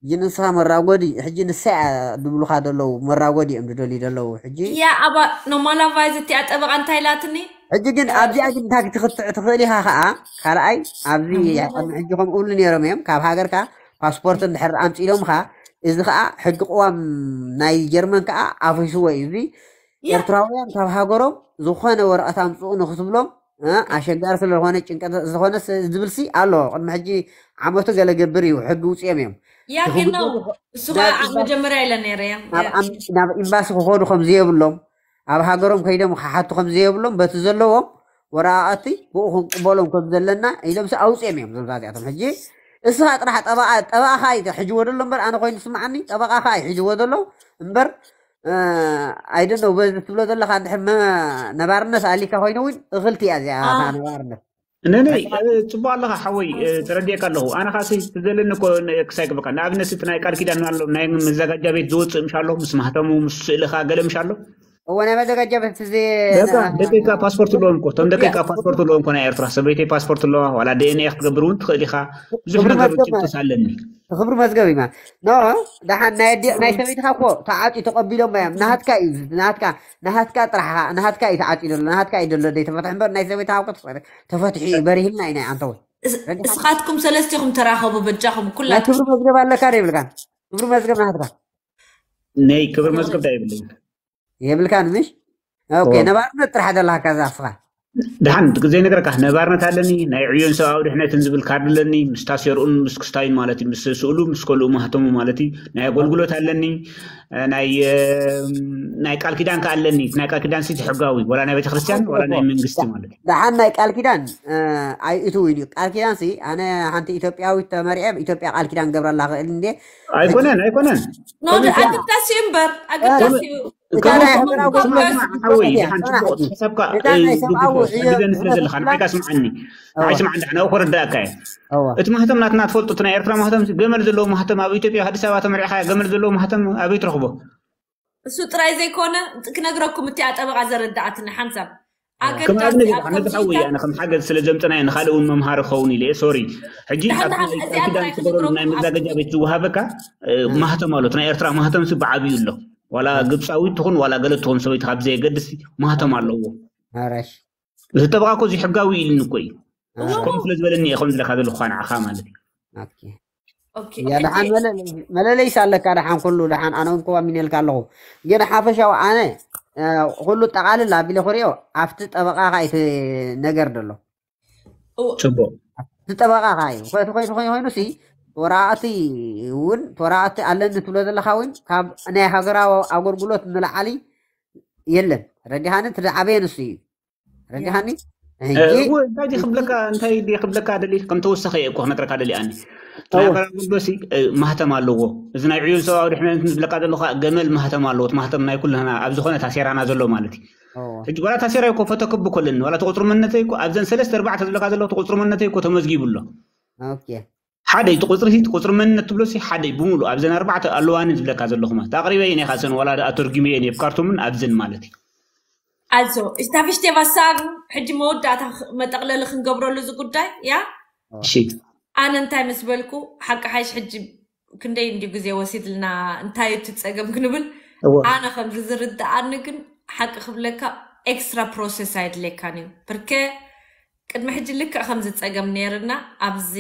ሕጂ ንስኻ መራጎዲ፣ ሕጂ ንሳ እያ ድብሉኻ ደለዉ፣ መራጎዲ እዮም ድደልዩ ደለዉ። ሕጂ ያ ኣባ ኖማላቫይዝ እቲኣ ጠበቃ እንታይ ኢላትኒ? ሕጂ ግን ኣብዚኣ ግን እንታይ ክትኽትዕ ትኽእል ኢኻ ከዓ? ካልኣይ ኣብዚ ቅድሚ ሕጂ ከምኡ እብሉ ነይሮም እዮም፣ ካብ ሃገርካ ፓስፖርት እንድሕር ኣምፂሎምኻ፣ እዚ ከዓ ሕጊ ቅዋም ናይ ጀርመን ከዓ ኣፍሪስዎ እዩ። እዚ ያ ኤርትራውያን ካብ ሃገሮም ዝኾነ ወረቐት ኣምፅኡ ንክትብሎም እ፣ ኣሸጋሪ ስለዝኾነ ጭንቀት ዝኾነ ስ- ዝብል ሲ ኣሎ። ቅድሚ ሕጂ ዓመቱ ገለ ገብር እዩ ሕጊ ውፅኦም እዮም። ያ እቲ ግን ጉዳይ ነው ዝኾ- እሱ ከዓ ናብ ኤምባሲ መጀመርያ ኢለን ነይረ እያ ናብ ኣም- ናብ ኤምባሲ ክኸዱ ከም ዘየብሎም ኣብ ሃገሮም ከይዶም ክሓቱ ከም ዘየብሎም በቲ ዘለዎም ወረቃቅቲ ብኡ ክንቅበሎም ከም ዘለና ኢሎም ሲ ኣውፅኦም እዮም። እዞም ዛዚኣቶም ሕጂ እስኻ ጥራሕ ጠበቃ ጠበቃ ከዓ እዩ ሕጂ ወደሎ እምበር ኣነ ኮይኑ ስማዓኒ ጠበቃ ከዓ እዩ ሕጂ ወደሎ እምበር ኣይደነው በዚ ትብሎ ዘለካ እንድሕር መ- ነባርነት ኣሊካ ኮይኑ እውን እኽልቲ እያ እዚኣ እታ ነባርነት ነነይ እ፣ ፅቡቅ ኣለካ ሓወይ። እ፣ ተረዲኤካ ኣለኹ። ኣነ ካሲ ትዘለኒ እኮ ን- ክሳይ ክብልካ ንኣብነት እቲ ናይ ቃል ኪዳን ኣሎ ናይ መዘጋጃ ቤት ዝወፅእ ምሽ ኣሎ ምስ ማህተሙ ምስ ስእልካ ገለ ምሽ ኣሎ። እወ ናይ መዘጋጃ ቤት እዚ ደቃ ደቂካ ፓስፖርት ኣለዎም እኮ እቶም ደቂካ ያ ፓስፖርት ኣለዎም እኮ ናይ ኤርትራ ሰበይተይ ፓስፖርት ኣለዋ ዋላ ዲኤንኤ ክትገብር እውን ትኽእል ኢኻ። ብዙሕ ክብሪ ነገር መዝገብና ጭብጥስ ኣለኒ። ክብሪ መዝገብ እዩ ማለት ኖ። ደሓን ናይ ኣዲ ናይ ሰበይትካ እኮ ተዓፂ ተቀቢሎም እዮም። ናሃትካ እዩ ናሃትካ ናሃትካ ጥራሕ ናሃትካ እዩ ተዓፂ ዘሎ ናሃትካ እዩ ዘሎ ደይ ተፈትሐ እምበር ናይ ሰበይትካ እኮ ተፈ- ተፈትሑ እዩ በሪህልና እዩ ናይ ኣንተወይ እስ- እስኻትኩም ሰለስቲኹም ተራኸቡ በጃኹም ናይ ኩላትኩም። ክብሪ መዝገብ ኣለካ ዶ ይብልካ? ክብሪ መዝገብ ናሃትካ ነይ ክብሪ መዝገብ ዳ ይብለኝ። የብልካን ምሽ? ኦኬ እወ። ነባርነት ጥራሕ ዘለካ ከዛ እስኻ ደሓን ዘይነግረካ ነባርነት ኣለኒ ናይ ዕዮን ሰብኣዊ ድሕነትን ዝብል ካርድ ኣለኒ ምስ ታሴርኡን ምስ ክስታዩን ማለት እዩ ምስ ስእሉ ምስ ከልኡ ማህተሙ ማለት እዩ ናይ ኣገልግሎት ኣለኒ ናይ ናይ ቃል ኪዳን ከ ኣለኒ ናይ ቃል ኪዳን ሲ ሕጋዊ ወላ ናይ ቤተክርስትያን ወላ ናይ መንግስቲ ማለት እዩ ደሓን ናይ ቃል ኪዳን ኣይእትውን እዩ ቃል ኪዳን ሲ ኣነ ሓንቲ ኢትዮጵያዊት ተመሪዐ ኢትዮጵያ ቃል ኪዳን ገብረላ ክእል እንዴ ኣይኮነን ኣይኮነን ኖ ኣገዳሲ እዩ እምበር ኣገዳሲ እዩ። እታ ናይ ሃገራዊ ስማዕ ኣገልግሎት ስማዕ ሓወይ እያ፣ ደሓን ጽናሕ ጽቡቅ እዩ። ሓሳብካ እታ ናይ ሰብኣዊ ዕዮ ትፈልገኒ ስለ ዘለካ ንዓይ ዝፍለጥ ስምዓኒ ንዓይ እዋ፣ ስምዓኒ ደሓን ክረዳእካ እየ እዋ። እቲ ማህተም ናትና ትፈልጡ እቲ ናይ ኤርትራ ማህተም ገመል ዘለዎ ማህተም ኣብ ኢትዮጵያ ኣዲስ ኣበባ ተመሪዕካ ገመል ዘለዎ ማህተም ኣበይ ትረኽቦ እሱ ጥራይ ዘይኮነ ክነግረኩም እቲኣ ጠበቃ ዘረዳኣትኒ ሓንሳብ ከም ኣብነት ኢኻ ነዚ ሓወይ ኣነ ከም ሓገዝ ስለ ዘምፅናዮ ንካልእ እውን መምሃሪ ክኸውን ኢለ እየ። ሶሪ። ሕጂ ኣብቲ ናይ ቃል ኪዳን ትገብረሉ ናይ መዛገጃ ቤት ዝወሃበካ ማህተም ኣሎት። ናይ ኤርትራ ማህተም ሲ ብዓብዩ ኣሎ። ዋላ ግብፃዊ ትኹን ዋላ ገለ ትኹን ሰበይቲ ካብ ዘየገድስ ማህተም ኣለዎ። እቲ ጠበቓ እኮ እዚ ሕጋዊ ኢሉኒ እኮ እዩ። ከምኡ ስለ ዝበለኒ እየ ከም ዝለካ ዘለኹ ንዓኻ ማለት እዩ። ያ ደሓን መለለይስ ኣለካ ደሓን ኩሉ ደሓን ኣነ እንኮ ኣሚነልካ ኣለኹ። ግን ሓፈሻዊ ኣነ ኩሉ ጠቓልል ኣቢለ ክሪኦ ኣብቲ ጠበቓ ካ እቲ ነገር ደሎ ጽቡቅ እቲ ጠበቓ ካ እዩ። እቲ ኮይኑ ኮይኑ ኮይኑ ሲ ተወራእቲ እውን ተወራእቲ ኣለኒ ትብሎ ዘለካ እውን ካብ ናይ ሃገራዊ ኣገልግሎት ንላዓሊ የለን። ረዲኻኒ እቲ ዝዓበየ ንሱ እዩ። ረዲኻኒ እንታይ ዲ ክብለካ እንታይ ዲ ክብለካ ደሊ ከም ተወሰኸ እየ እኮ ክነግረካ ደሊ ኣኒ ናይ ኣበራ ጉልበሲ ማህተም ኣለዎ። እዚ ናይ ዕዮ ሰብኣዊ ድሕነት ዝብለካ ዘሎ ከዓ ገመል ማህተም ኣለዎ። ማህተም ናይ ኩልና ኣብ ዝኾነ ታሴራና ዘሎ ማለት እዩ። ሕጂ ዋላ ታሴራ እኮ ፈተክብ ኮለኒ ዋላ ተቁፅሩ መንነተይ እኮ ኣብዘን ሰለስተ ኣርባዕተ ዝብለካ ዘለኹ ተቁፅሩ መንነተይ እኮ ተመዝጊቡ ኣሎ። ሓደ እቲ ቁፅሪ እቲ ቁፅሪ መንነት ትብሎ ሲ ሓደ እዩ ብሙሉ ኣብዘን ኣርባዕተ ኣለዋኒ ዝብለካ ዘለኹማ ታቅሪበ እየ ነካ ሰን ዋላ ኣተርጉመ እየ ብካርቶምን ኣብዘን ማለት እዩ። Also, ich darf ich dir was sagen? ሕጂ መወዳእታ መጠቕለሊ ክንገብረሉ እዚ ጉዳይ ያ እሺ ኣነ እንታይ ምስ በልኩ ሓቂ ሓይሽ ሕጂ ክንደይ እንዲ ግዜ ወሲድልና እንታይ እቲ ፀገም ክንብል እወ። ኣነ ከምዚ ዝርድኣኒ ግን ሓቂ ክብለካ ኤክስትራ ፕሮሰስ ኣይድልየካን እዩ ብርከ ቅድሚ ሕጂ ልክዕ ከምዚ ፀገም ነይርና ኣብዚ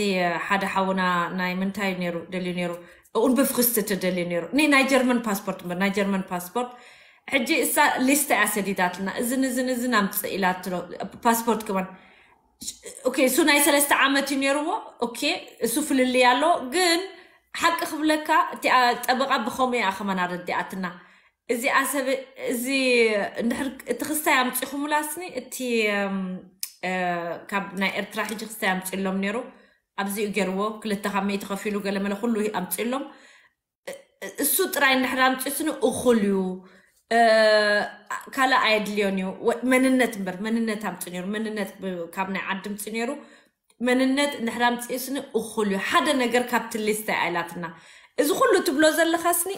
ሓደ ሓውና ናይ ምንታይ ነይሩ ደልዩ ነይሩ እውን ብፍክስቲ ተደልዩ ነይሩ ኒ ናይ ጀርመን ፓስፖርት እምበር ናይ ጀርመን ፓስፖርት ሕጂ እሳ ሊስታ እያ ሰዲዳትልና እዝን እዝን እዝን ኣምፅእ ኢላ ትሎ ፓስፖርት ክመን ኦኬ እሱ ናይ ሰለስተ ዓመት እዩ ነይርዎ ኦኬ እሱ ፍልልይ ኣሎ ግን ሓቂ ክብለካ እቲኣ ጠበቃ ብከምኡ እያ ከመን ኣረዲኣትና እዚኣ ሰብ እዚ እንድሕር እቲ ክስታይ ኣምፂኹምላስኒ እቲ ካብ ናይ ኤርትራ ሕጂ ክስታይ ኣምፅሎም ነይሩ ኣብዚኡ ገይርዎ ክልተ ካብ ሚእቲ ከፊሉ ገለመለ ኩሉ ኣምፅሎም እሱ ጥራይ እንድሕር ኣምፅስኒ እኹል እዩ ካልእ ኣየድልዮን እዩ መንነት እምበር መንነት ኣምፅ ነይሩ መንነት ካብ ናይ ዓዲ ምፅ ነይሩ መንነት እንድሕር ኣምፅስኒ እኹል እዩ ሓደ ነገር ካብቲ ሊስት ኣይላትና እዚ ኩሉ ትብሎ ዘለኻስኒ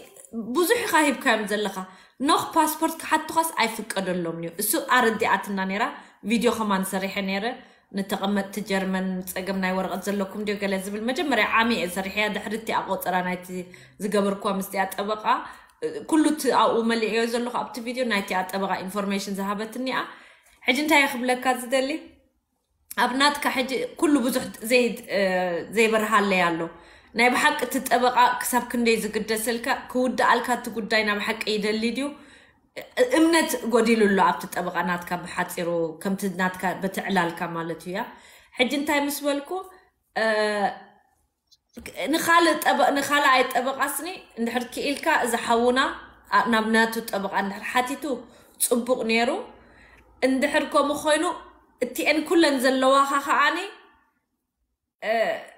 ብዙሕ ኢኻ ሂብካዮም ዘለኻ ኖኽ ፓስፖርት ክሓቱኻስ ኣይፍቀደሎም እዩ እሱ ኣረዲኣትና ነይራ ቪድዮ ከማን ሰሪሐ ነይረ ንተቐመጥቲ ጀርመን ጸገም ናይ ወረቐት ዘለኩም ድዮ ገለ ዝብል መጀመርያ ዓሚ እየ ሰሪሐያ ድሕሪ እቲ ኣቆጸራ ናይቲ ዝገበርኩዋ ምስቲኣ ጠበቓ ኩሉ እቲ ኣብኡ መሊእዮ ዘለኹ ኣብቲ ቪድዮ ናይቲኣ ጠበቓ ኢንፎርሜሽን ዝሃበትኒ እያ ሕጂ እንታይ እየ ክብለካ ዝደሊ ኣብ ናትካ ሕጂ ኩሉ ብዙሕ ዘይበርሃለይ ኣሎ ናይ ብሓቂ እቲ ጠበቓ ክሳብ ክንደይ ዝግደሰልካ ክውድኣልካ እቲ ጉዳይ ናብ ሓቂ ይደሊ ድዩ እምነት ጎዲሉ ኣሎ ኣብቲ ጠበቓ ናትካ ብሓፂሩ ከምቲ ናትካ በቲ ዕላልካ ማለት እዩ ያ ሕጂ እንታይ ምስ በልኩ ንኻልኣይ ጠበቓ ስኒ እንድሕር ክኢልካ እዚ ሓውና ናብ ናቱ ጠበቓ እንድሕር ሓቲቱ ፅቡቕ ነይሩ እንድሕር ከምኡ ኮይኑ እቲኤን ኩለን ዘለዋኻ ከዓኒ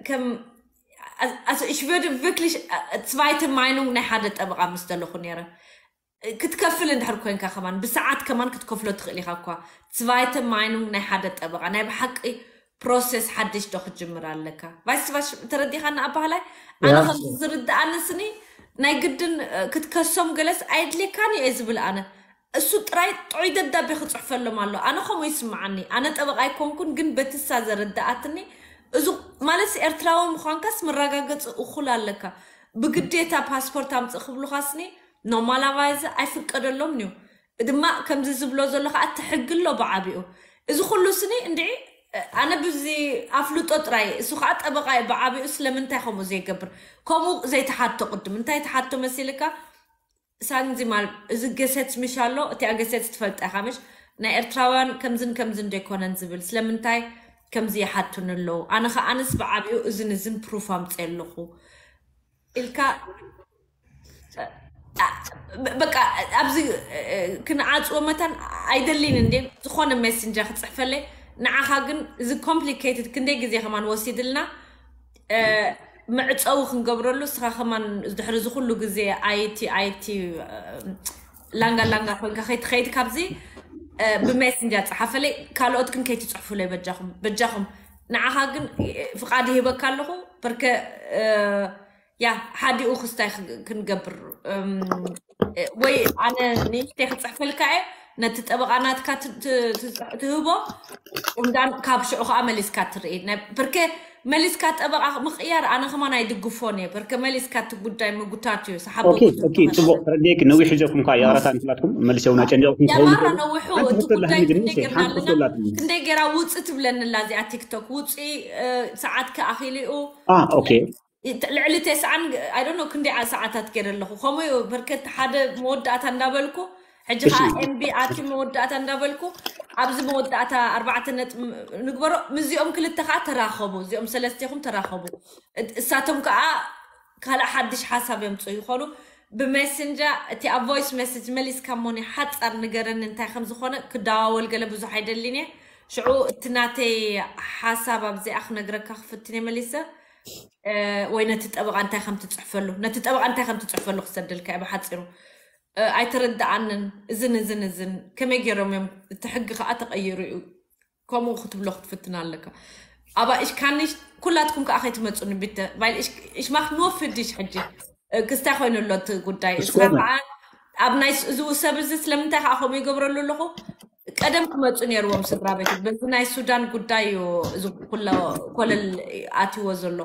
ከም ich würde wirklich zweite Meinung ናይ ሓደ ጠበቓ ምስ ዘለኹ ነይረ ክትከፍል እንድሕር ኮንካ ከማን ብሰዓት ከማን ክትከፍሎ ትኽእል ኢኻ እኳ zweite Meinung ናይ ሓደ ጠበቓ ናይ ብሓቂ ፕሮሰስ ሓድሽ ዶ ክጅምር ኣለካ ቫይስቫሽ ተረዲኻና ኣባህላይ ኣነ ከም ዝርድኣኒ ስኒ ናይ ግድን ክትከሶም ገለስ ኣየድልየካን እየ ዝብል ኣነ እሱ ጥራይ ጥዑይ ደብዳቤ ክፅሕፈሎም ኣሎ ኣነ ከምኡ ይስምዓኒ ኣነ ጠበቃ ኣይኮንኩን ግን በትሳ ዘረዳኣትኒ እዚ ማለት ኤርትራዊ ምዃንካስ መረጋገፂ እኩል ኣለካ ብግዴታ ፓስፖርት ኣምፅእ ክብሉኻስኒ ኖማላቫይዘ ኣይፍቀደሎም እዩ ድማ ከምዚ ዝብሎ ዘሎ ከዓ እቲ ሕጊ ኣሎ ብዓቢኡ እዚ ኩሉ ስኒ እንድዒ ኣነ ብዚ ኣፍልጦ ጥራይ እሱ ከዓ ጠበቃ ብዓቢኡ ስለምንታይ ከምኡ ዘይገብር ከምኡ ዘይተሓቶ ቅድም እንታይ ተሓቶ መሲልካ ሳንዚ ማል እዚ ገሰት ምሽ ኣሎ እቲኣ ገሰት ትፈልጣ ኢኻ ምሽ ናይ ኤርትራውያን ከምዝን ከምዝን ደይኮነን ዝብል ስለምንታይ ከምዚ ይሓቱኒ ኣለዉ ኣነ ከዓንስ ብዓቢኡ እዝን እዝን ፕሩፍ ኣምፀ ኣለኹ ኢልካ በቃ ኣብዚ ክንዓፅዎ መታን ኣይደሊን እንዴ ዝኾነ ሜስንጀር ክፅሕፈለይ ንዓኻ ግን እዚ ኮምፕሊኬትድ ክንደይ ግዜ ከማን ወሲድልና መዕፀዊ ክንገብረሉ እስኻ ከማን ድሕሪ እዚ ኩሉ ግዜ ኣይቲ ኣይቲ ላንጋ ላንጋ ኮይንካ ከይትኸይድ ካብዚ ብሜስንጀር ፀሓፈለይ ካልኦት ግን ከይትፅሕፉለይ በጃኹም በጃኹም ንዓኻ ግን ፍቃድ ይህበካ ኣለኹ በርከ ያ ሓዲኡ ክስታይ ክንገብር ወይ ኣነ ንእሽተይ ክፅሕፈልካ እየ ነቲ ጠበቓ ናትካ ት- ት- ት- ትህቦ፣ እምዳን ካብ ሽዑ ከዓ መሊስካ ትርኢ። ናይ- ብርኬ መሊስካ ጠበቓ ምቕያር ኣነ ከማን ኣይድግፎን እየ። ብርኬ መሊስካ እቲ ጉዳይ ምጉታት እዩ። ሰሓቦ ኦኬ ኦኬ፣ ጽቡቅ፣ ተረዲኤኪ። ነዊሕ ሒዘኩም እኳ ያራታ ንክላትኩም መልሰው ናጨንዲቕኩም ትኸውን ያማራ ይኽእል። ነዊሑ ሓንቲ እቲ ሕቶ ጉዳይ ላህኒ ግን ክንደይ ጌርና ሓንቲ ኣለና? ሕቶ ላትኒ። ክንደይ ጌራ ውፅእ ትብለኒ ኣላ እዚኣ ቲክቶክ ውፅእ፣ እ፣ ሰዓት ከኣኺሉ እዩ። አ ኦኬ ልዕሊ ተስዓን ኣይዶኖ ክንደይ ሰዓታት ገይረ ኣለኹ። ከምኡ እዩ። በርከት ሓደ መወዳእታ እንዳበልኩ፣ ሕጂ ከዓ ኤምቢ ኣቲ መወዳእታ እንዳበልኩ፣ ኣብዚ መወዳእታ ኣርባዕተ ነጥብ ንግበሮ። ምስዚኦም ክልተ ከዓ ተራኸቡ፣ እዚኦም ሰለስቴኹም ተራኸቡ። እሳቶም ከዓ ካልእ ሓድሽ ሓሳብ የምፅኡ ይኾኑ። ብሜሴንጀር እቲ ኣብ ቮይስ ሜሴጅ መሊስካ ሞኒ ሓፃር ንገረኒ እንታይ ከም ዝኾነ። ክደዋወል ገለ ብዙሕ ኣይደልን እየ። ሽዑ እቲ ናተይ ሓሳብ ኣብዚኣ ክነግረካ ክፍትን እየ መሊሰ። እ፣ ወይ ነቲ ጠበቓ እንታይ ከም ትፅሕፈሉ፣ ነቲ ጠበቓ እንታይ ከም ትፅሕፈሉ ክሰደልካ እየ ብሓፂሩ። እ፣ ኣይተረድኣንን፣ እዝን እዝን እዝን ከመይ ገይሮም እዮም፣ እቲ ሕጊ ከዓ ተቐይሩ እዩ። ከምኡ ክትብሎ ክትፍትን ኣለካ። Aber ich kann nicht ኩላትኩም ከዓ ከይትመፁኒ bitte, weil ich, ich mache nur für dich ሕጂ። እ፣ ክስታይ ኮይኑ ኣሎ እቲ ጉዳይ። እስኻ እስኮና ከዓ ኣብ ናይ ስ- እዚ ሰብ እዚ ስለምንታይ ከዓ ከምኡ ይገብረሉ ኣለኹ? ቀደም ክመፁ ነይርዎም ስድራ ቤት። በዚ ናይ ሱዳን ጉዳይ እዩ፣ እዚ ኩሎ ኮለል ኣትይዎ ዘሎ።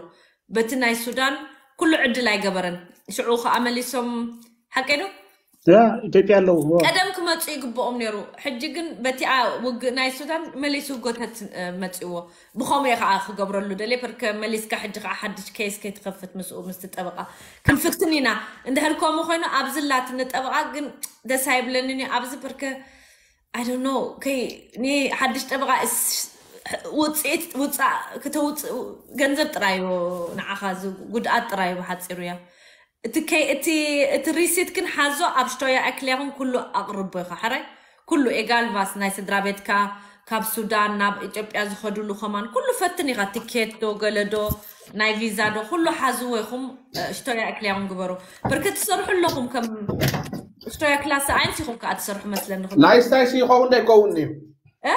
በቲ ናይ ሱዳን ኩሉ ዕድል ኣይገበረን። ሽዑ ከዓ መሊሶም፣ ሓቀይ ዶ? ያ ኢትዮጵያ ኣለዉ። ዋ። ቀደም ክመፁ ይግብኦም ነይሩ። ሕጂ ግን በቲኣ ውግእ ናይ ሱዳን መሊሱ ጎተት፣ እ፣ መፂዎ። ብኸምኡ እየ ከዓ ክገብረሉ ደልየ። በርከ መሊስካ ሕጂ ከዓ ሓድሽ ኬስ ከይትኸፍት ምስኡ ምስቲ ጠበቃ ክንፍትን ኢና። እንድሕር ከምኡ ኮይኑ ኣብዚ ላት ንጠበቃ ግን ደስ ኣይብለንን እዩ። ኣብዚ በርከ I don't know፣ ከይ ኒ ሓድሽ ጠበቃ እስ- ውፅኢት ውፃእ ክተውፅእ ገንዘብ ጥራዩ ንዓኻ ዝ- ጉድኣት ጥራዩ ብሓፂሩ እያ። እቲ ከይ እቲ እቲ ሪሲት ግን ሓዞ ኣብ ሽቶያ ኣክሊያኹም ኩሉ ኣቕርቦ ኢኻ። ሕራይ ኩሉ ኤጋል ቫስ ናይ ስድራ ቤትካ ካብ ሱዳን ናብ ኢትዮጵያ ዝኸዱሉ ከማን ኩሉ ፈትን ኢኻ። ቲኬት ዶ ገለ ዶ ናይ ቪዛ ዶ ኩሉ ሓዝዎ ኢኹም። እ፣ ሽቶያ ኣክሊያኹም ግበሩ። ብርክ ትሰርሑ ኣለኹም ከም ሽቶያ ክላስ ሳይንስ ኢኹም ከዓ ትሰርሑ መስለኒ። ናይ ስታይሲ ይኸውን ዶ ኣይከውን እዩ? እ?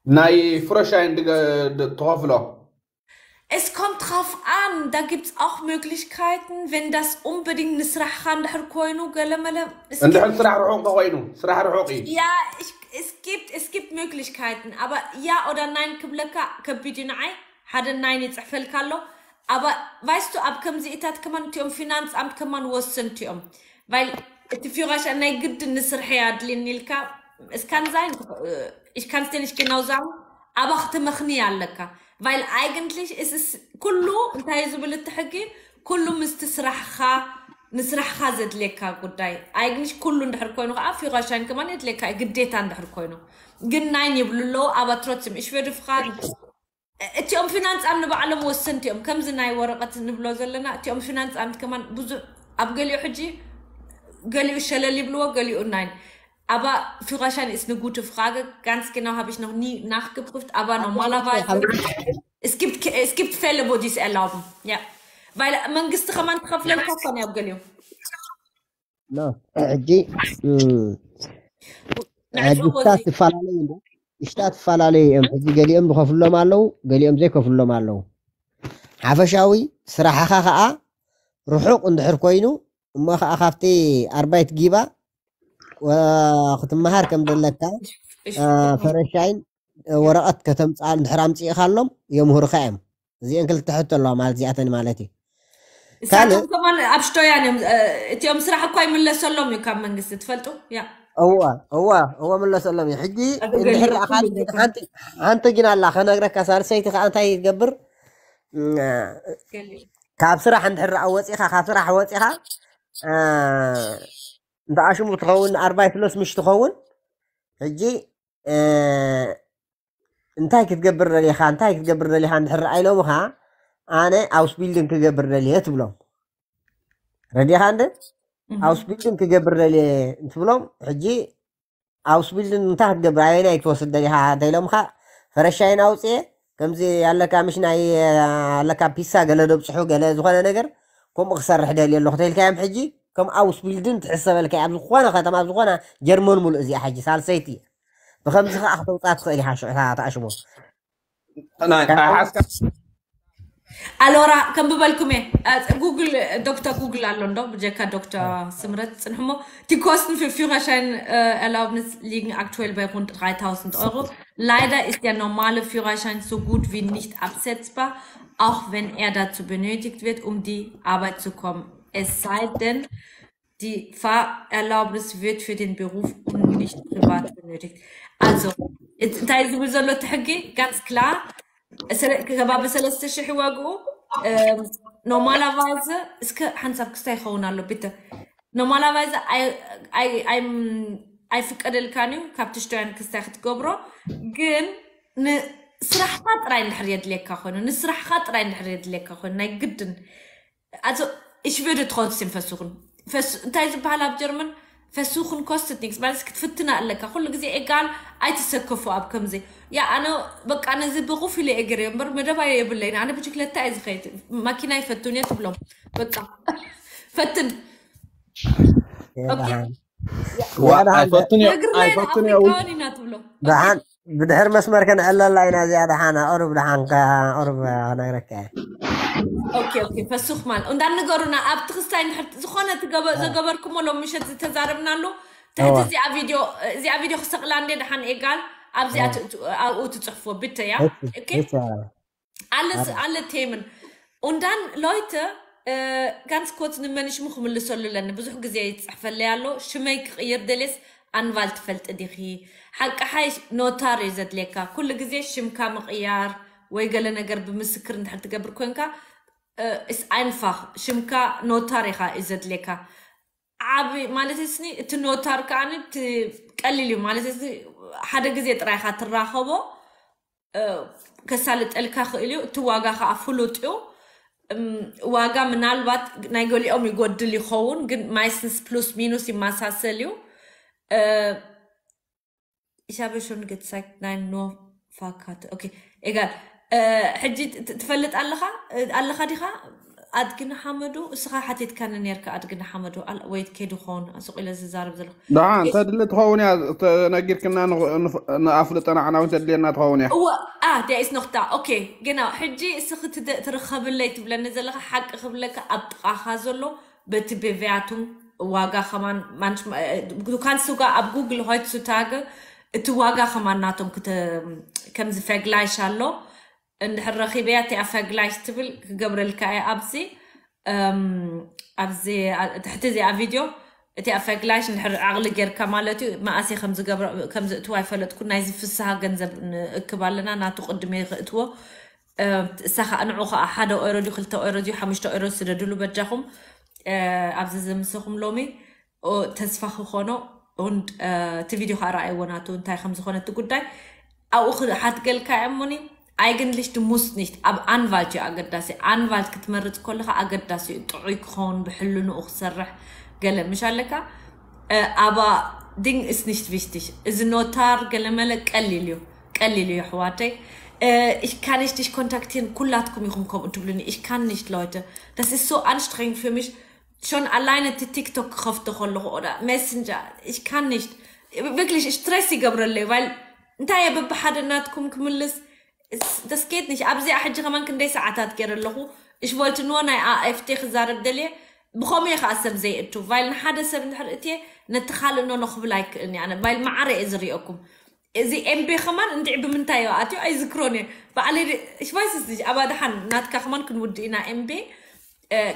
ናይ ፍረሻይን ድገ- ድ- ትኸፍሎ Es kommt drauf an, da gibt es auch Möglichkeiten, wenn das unbedingt ንስራሕኻ እንድሕር ኮይኑ ገለመለ። Es እንድሕር gibt- ስራሕ ርሑቕ ተኮይኑ፣ ስራሕ ርሑቕ እዩ። Ja, ich, es gibt, es gibt Möglichkeiten, aber ja oder nein ክብለካ ከቢድ እዩ ንዓይ። ሓደ ናይን ይፅሕፈልካ ኣሎ። Aber weißt du፣ ኣብ ከምዚ ኢታት ከማን እቲኦም ፊናንስ ኣምት ከማን ወሰንቲ እዮም። Weil እቲ ፊራሻ ናይ ግድን ንስርሐ ኣድልኒ ኢልካ እስካን ዛይን ich kann es dir nicht genau sagen, aber ክትመኽኒ ኣለካ። Weil eigentlich es ist ኩሉ እንታይ እዩ ዝብል እቲ ሕጊ? ኩሉ ምስቲ ስራሕኻ፣ ንስራሕኻ ዘድልየካ ጉዳይ። Eigentlich ኩሉ እንድሕር ኮይኑ ከዓ ፊራሻይን ከማን የድልየካ እዩ፣ ግዴታ እንድሕር ኮይኑ። ግን ናይን ይብሉ ኣለዉ። Aber trotzdem ich würde fragen፣ እቲኦም ፊናንስ ኣም ንባዕሎም ወሰንቲ እዮም። ከምዚ ናይ ወረቐት ንብሎ ዘለና እቲኦም ፊናንስ ኣምት ከማን ብዙሕ ኣብ ገሊኡ ሕጂ ገሊኡ ሸለል ይብልዎ፣ ገሊኡ ናይን። Aber Führerschein ist eine gute Frage. Ganz genau habe ich noch nie nachgeprüft, aber normalerweise es gibt, es gibt Fälle, wo die es erlauben. Ja. Weil መንግስቲ ከማን ትኸፍለልካ እኮ ነው ኣብ ገሊኡ። ኖ፣ ሕጂ እም፣ ናይ ሕጂ ፈወዚ ስታት ትፈላለዩ እንዶ፣ ስታት ትፈላለዩ እዮም። ሕጂ ገሊኦም ዝኸፍሎም ኣለዉ፣ ገሊኦም ዘይከፍሎም ኣለዉ። ሓፈሻዊ ስራሕኻ ከዓ ርሑቕ እንድሕር ኮይኑ፣ እሞ ከዓ ካብቲ ኣርባይት ጊባ ወ- ክትመሃር ከም ዘለካ፣ እ፣ ፈረሻይን፣ እ፣ ወረቐት ከተምፅኣ እንድሕር ኣምፅእኻሎም የምህሩኻ እዮም። እዚአን ክልተ ሕቶ ኣለዋ ማለት እዚኣተን ማለት እዩ። ካልእ እሳቶም ከማን ኣብ ሽቶያን እዮም። እ፣ እቲኦም ስራሕ እኳ ይምለሰሎም እዩ ካብ መንግስቲ ትፈልጡ። ያ እዋ እዋ እዋ ምለሰሎም እዩ። ሕጂ ኣብ እንድሕር ገሊኡ ኣኻል ኩሉ ሓንቲ ሓንቲ ግን ኣላ ከነግረካ፣ ሳልሰይቲ ከዓ እንታይ ትገብር? እም፣ ገሊኡ ካብ ስራሕ እንድሕር ወፂኻ፣ ካብ ስራሕ ወፂኻ፣ እ፣ እንተ ኣሽሙ ትኸውን ኣርባይ ፍሎስ ምሽ ትኸውን። ሕጂ እ፣ እንታይ ክትገብር ደሊኻ፣ እንታይ ክትገብር ደሊኻ እንድሕር ኢሎምኻ፣ ኣነ ኣውስቢልድን ክገብር ደልየ ትብሎም። ረዲኻ እንደ ኣውስቢልድን ክገብር ደልየ እንትብሎም፣ ሕጂ ኣውስቢልድን እንታይ ክትገብር፣ ኣበየናይ ክትወስድ ደሊኻ እንተ ኢሎምኻ፣ ፈረሻይን ኣውፅኤ ከምዚ ኣለካ ምሽ ናይ ኣለካ ፒሳ ገለ ደብፅሑ ገለ ዝኾነ ነገር ከምኡ ክሰርሕ ደልየ ኣለኹ ተይልካዮም። ሕጂ ከም ኣውስቢልድን ትሕሰበልካ ኣብ ዝኾነ ከተማ ኣብ ዝኾነ ጀርመን ሙሉእ እዚኣ ሕጂ ሳልሰይቲ ብኸምዚ ከዓ ክተውፅኣ ትኽእል ኢኻ። ሽዑ እታ ተኣሽሞ ናይ- ሓስካ Allora, kan bibelkume, Google, Doktor Google ኣሎ እንዶ ብጀካ ዶክተር ስምረት ጽንሕሞ። Die Kosten für Führerschein äh, Erlaubnis liegen aktuell bei rund dreitausend Euro. Leider ist der normale Führerschein so gut wie nicht absetzbar, auch wenn er dazu benötigt wird, um die Arbeit zu kommen. Es sei denn, die Fahrerlaubnis wird für den Beruf und nicht privat benötigt. Also, እንታይ ዝብል ዘሎ እቲ ሕጊ ganz klar ከባቢ ሰለስተ ሽሕ ዋግኡ normalerweise እስከ ሓንሳብ ክስታይ ይኸውን ኣሎ ቢተ normalerweise ኣይፍቀደልካን እዩ ካብቲ ሽቶያን ክስታይ ክትገብሮ ግን ንስራሕካ ጥራይ እንድሕር የድልየካ ኮይኑ ንስራሕካ ጥራይ እንድሕር የድልየካ ኮይኑ ናይ ግድን Also, ich würde trotzdem versuchen. እንታይ ዝበሃል ኣብ ጀርመን versuchen kostet nichts ማለት ክትፍትና ኣለካ ኩሉ ግዜ egal ኣይትሰከፉ ኣብ ከምዚ ያ ኣነ በቃ ነዚ ብቑፍ ኢለ እየ ገይረ እምበር መደባየ የብለይን ኣነ ብሽክለታ እየ ዝኸይድ ማኪና ይፈቱን እየ ትብሎም በቃ ፈትን ኣይፈቱን እዮም ኣፍሪካውን ኢና ትብሎም ብድሕር መስመር ከነዕለላ ኢና እዚኣ ደሓን ቁሩብ ደሓን ቁሩብ ክነግረካ እየ ኦኬ ኦኬ ፈሱኽ ማለት እንዳንገሩና ኣብቲ ክስታይ እንድሕር ዝኾነ ዘገበርኩሞ ሎም ምሸት ዝተዛረብናሉ ትሕቲ እዚኣ ቪድዮ እዚኣ ቪድዮ ክሰቕላ እንደ ደሓን ኤጋል ኣብዚኣ ኣብኡ ትፅሕፎ ብተያ ኣለ ቴምን Und dann, Leute, ganz kurz ንመንሽሙ ክምልሰሉ ኣለኒ ብዙሕ ግዜ ይፅሕፈለይ ኣሎ ሽመይ ክቕይር ደሌስ ኣንቫል ትፈልጢ ዲኺ ሓቂ ሓይሽ ኖታር እዩ ዘድልየካ ኩሉ ግዜ ሽምካ ምቕያር ወይ ገለ ነገር ብምስክር እንድሕር ትገብር ኮንካ is einfach ሽምካ ኖታር ኢኻ እዩ ዘድልየካ ዓቢ ማለት ስኒ እቲ ኖታር ከዓ ቀሊል እዩ ማለት ሓደ ግዜ ጥራይ ኢኻ ትራኸቦ ከሳልጠልካ ክእል እዩ እቲ ዋጋ ከዓ ፍሉጥ እዩ ዋጋ ምናልባት ናይ ገሊኦም ይጎድል ይኸውን ግን meistens plus minus ይመሳሰል እዩ Ich habe schon gezeigt, nein, nur Fahrkarte. Okay, egal. ሕጂ ትፈልጥ ኣለኻ ኣለኻ ዲኻ ኣድግን ሓመዱ እስኻ ሓቲትካኒ ነርካ ኣድግን ሓመዱ ወይ ከይዱ ክኸውን ሱቕ ኢለ ዝዛረብ ዘለኹ ደሓን ተድሊ ትኸውን እያ ተነጊርክና ንኣፍልጠና ዓናዊ ተድልየና ትኸውን እያ እወ ኣ ዲያ ኢስ ኖኽታ ኦኬ ግና ሕጂ እስኺ ትረኸብለይ ትብለኒ ዘለኻ ሓቂ ክብለካ ኣብ ጥቓኻ ዘሎ በቲ ቤቪያቱም ዋጋ ከማን du kannst sogar ኣብ ጉግል ሆይት ሱታገ እቲ ዋጋ ከማን ናቶም ከምዚ ፈግላይሽ ኣሎ እንድሕር ረኺበያ እቲኣ ፈግላሽ ትብል ክገብረልካ እየ ኣብዚ ኣብዚ ትሕቲ እዚኣ ቪድዮ እቲኣ ፈግላሽ እንድሕር ዓቕሊ ጌርካ ማለት እዩ መኣሰ ከምዝእትዋ ኣይፈለጥኩ ናይዚ ፍስሃ ገንዘብ ንእክብ ኣለና ናቱ ቅድም እየ ክእትዎ እሳ ከዓ ንዑ ከዓ ሓደ ኦሮ ድዩ ክልተ ኦሮ ድዩ ሓሙሽተ ኦሮ ስደድሉ በጃኹም ኣብዚ ዘምሰኹም ሎሚ ተስፋ ክኾኖ እቲ ቪድዮ ከዓ ረኣይዎ ናቱ እንታይ ከም ዝኾነ እቲ ጉዳይ ኣብኡ ክሓትገልካ እያ እሞኒ ኣይግንልሽ ድሙስ ኒሽት ኣብ ኣንቫልት እዩ ኣገዳሲ ኣንቫልት ክትመርፅ ከለካ ኣገዳሲ እዩ ጥዑይ ክኸውን ብሕልንኡ ክሰርሕ ገለ ምሽ ኣለካ ኣባ ድንግ እስ ኒሽት ቪሽትሽ እዚ ኖታር ገለመለ ቀሊል እዩ ቀሊል እዩ ኣሕዋተይ ich kann nicht dich kontaktieren ኩላትኩም ኢኹም ከምኡ ትብሉኒ ich kann nicht Leute das ist so anstrengend für mich schon alleine እቲ ቲክቶክ ክኸፍቶ ከለኹ oder Messenger ich kann nicht wirklich stress ይገብረለይ weil እንታይ እየ በብሓደ ናትኩም ክምልስ das geht nicht ኣብዚኣ ሕጂ ከማን ክንደይ ሰዓታት ገይረ ኣለኹ ich wollte nur ናይ AfD ክዛረብ ደልየ ብኸምኡ እየ ከዓ ሰብ ዘይእቱ weil ንሓደ ሰብ እንድሕር እትየ ነቲ ካልእ ኖኖ ክብል ኣይክእልን እየ ኣነ weil መዓረ እየ ዝሪኦኩም እዚ ኤምቤ ከማን እንድዒ ብምንታይ እዩ ኣትዩ ኣይዝክሮን እየ ባዕለይ ሽቫይስስ ኣባ ደሓን ናትካ ከማን ክንውድእ ኢና ኤምቤ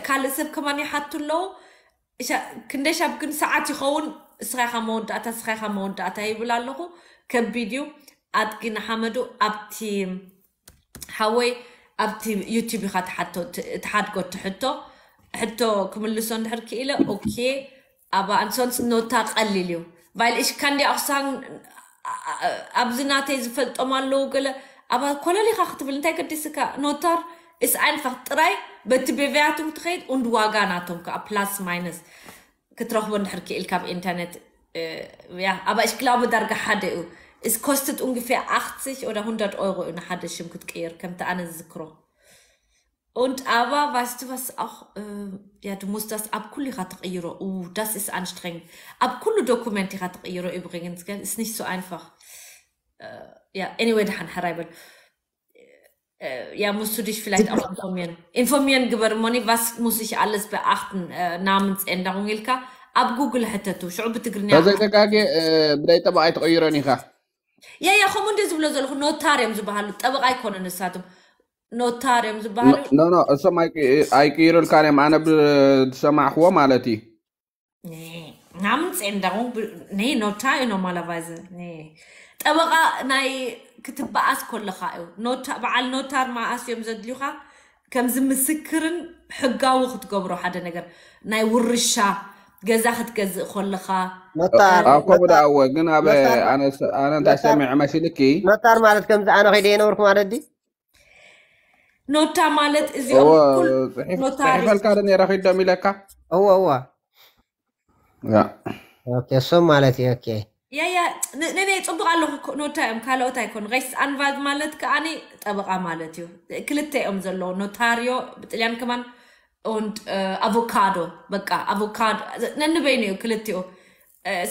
ካልእ ሰብ ከማን ይሓቱ ኣለዉ ክንደይ ሻብ ግን ሰዓት ይኸውን እስኻ ኢኻ መወዳእታ እስኻ ኢኻ መወዳእታ ይብል ኣለኹ ከቢድ እዩ ኣድጊ ንሓመዱ ኣብቲ ሓወይ ኣብቲ ዩቲብ ኢኻ ትሓድጎ ትሕቶ ሕቶ ክምልሶ እንድሕር ክኢለ ኦኬ ኣባ ኣንሶንስ ኖታ ቀሊል እዩ weil ich kann dir auch sagen ኣብዚ ናተይ ዝፈልጦም ኣለዉ ገለ ኣባ ኮለሊኻ ክትብል እንታይ ገዲስካ ኖታር ist einfach ጥራይ በቲ ቤቪያቱም ትኸይድ und ዋጋ ናቶም ከዓ plus minus ክትረኽቦ እንድሕር ክኢል ካብ ኢንተርነት ja aber ich glaube ዳርጋ ሓደ እዩ es kostet ungefähr achtzig oder hundert Euro እዩ ንሓደ ሽም ክትቅይር ከምቲ ኣነ ዝዝክሮ Und aber weißt du was auch äh, ja du musst das ኣብ ኩሉ ኢኻ ትቕይሮ uh, das ist anstrengend ኣብ ኩሉ ዶኩመንት ኢኻ ትቕይሮ übrigens gell ist nicht so einfach äh, ja anyway ደሓን ሕራይ በል Ja, musst du dich vielleicht auch informieren. Informieren ግበር እሞኒ፣ was muss ich alles beachten, äh, Namensänderung ኢልካ ኣብ ጉግል ሕተቱ። ሽዑ ብትግርኛ ተዘይተጋጌ ብደይ ጠበቓ ኣይትቐይሮን ኢኻ። ያ ያ ከምኡ እንደ ዝብሎ ዘለኹ ኖታር እዮም ዝበሃሉ፣ ጠበቓ ኣይኮነ ንሳቶም ኖታር እዮም ዝበሃሉ። ኖ ኖ እሶም ኣይቂ- ኣይቅይሩልካን እዮም። ኣነ ብዝሰማዕክዎ ማለት እዩ። ናምንፅ እንደው ብ- ኔ ኖታ እዩ normalerweise ኔ ጠበቓ ናይ ክትበኣስ ከለኻ እዩ። ኖታ በዓል ኖታር መኣስ እዮም ዘድልዩኻ? ከምዚ ምስክርን ሕጋዊ ክትገብሮ ሓደ ነገር ናይ ውርሻ ገዛ ክትገዝእ ከለኻ ኖታር ኣብ ከምኡ ደኣ እወ ግን ኣብ ኖታር- ኣነ ኣነ እንታይ ሰሚዐ መሲልኪ? ኖታር ማለት ከምዚ ኣነ ከይደ የነበርኩ ማለት ድዩ? ኖታ ማለት እዚኦም እወ ኩል ጽሒፍ- ኖታሪ ጽሒፈልካ ዶ ነይረ ኪዶም ኢለካ? እወ እወ ያ ኦኬ እሶም ማለት እዩ። ኦኬ ያ ያ ን- ንኔ ፅቡቅ ኣለኹ እኮ፣ ኖታ እዮም ካልኦት ኣይኮኑ። ሬስ ኣንቫልድ ማለት ከኣኒ ጠበቃ ማለት እዩ። ክልተ እዮም ዘለዉ፣ ኖታሪዮ ብጥልያን ከማን und avocado በቃ avocado ነንበይኑ እዩ ክልቲኡ።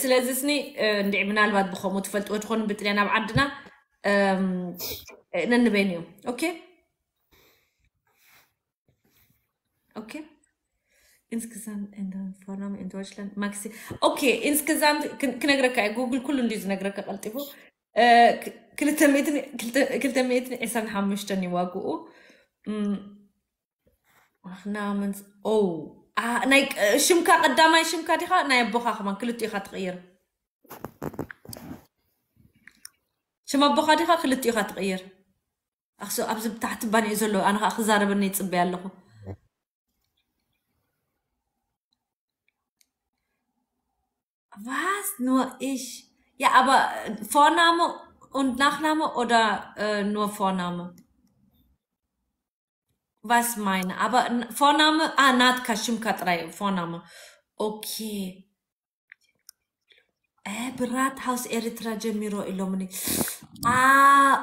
ስለዚ ስኒ እንዲዕ ምናልባት ብከምኡ ትፈልጥዎ ትኾኑ ብጥልያን ኣብ ዓድና ነንበይኑ እዩ። ኦኬ ኦኬ insgesamt ändern Vorname in Deutschland maxi okay insgesamt ክነግረካ እዩ ጉግል ኩሉ እንዲዩ ዝነግረካ ቀልጢፉ። ክልተ ሚእትን ዕስራን ሓሙሽተን እዩ ዋግኡ። ናምን ናይ ሽምካ ቀዳማይ ሽምካ ዲኻ ናይ ኣቦኻ ከማን ክልቲኡ ኢኻ ትቕይር። ሽም ኣቦኻ ዲኻ ክልቲኡ ኢኻ ትቕይር። ኣክሱ ኣብዚ ታሕቲ ባንኡ ዘሎ ኣነ ከዓ ክዛረበኒ ይፅበይ ኣለኹ። Was nur ich? Ja, aber Vorname und Nachname oder äh, nur Vorname? Was meine? Aber Vorname, ah, Natka Shimkatrai, Vorname. Okay. ብራት ሃውስ ኤርትራ ጀሚሮ ኢሎምኒ።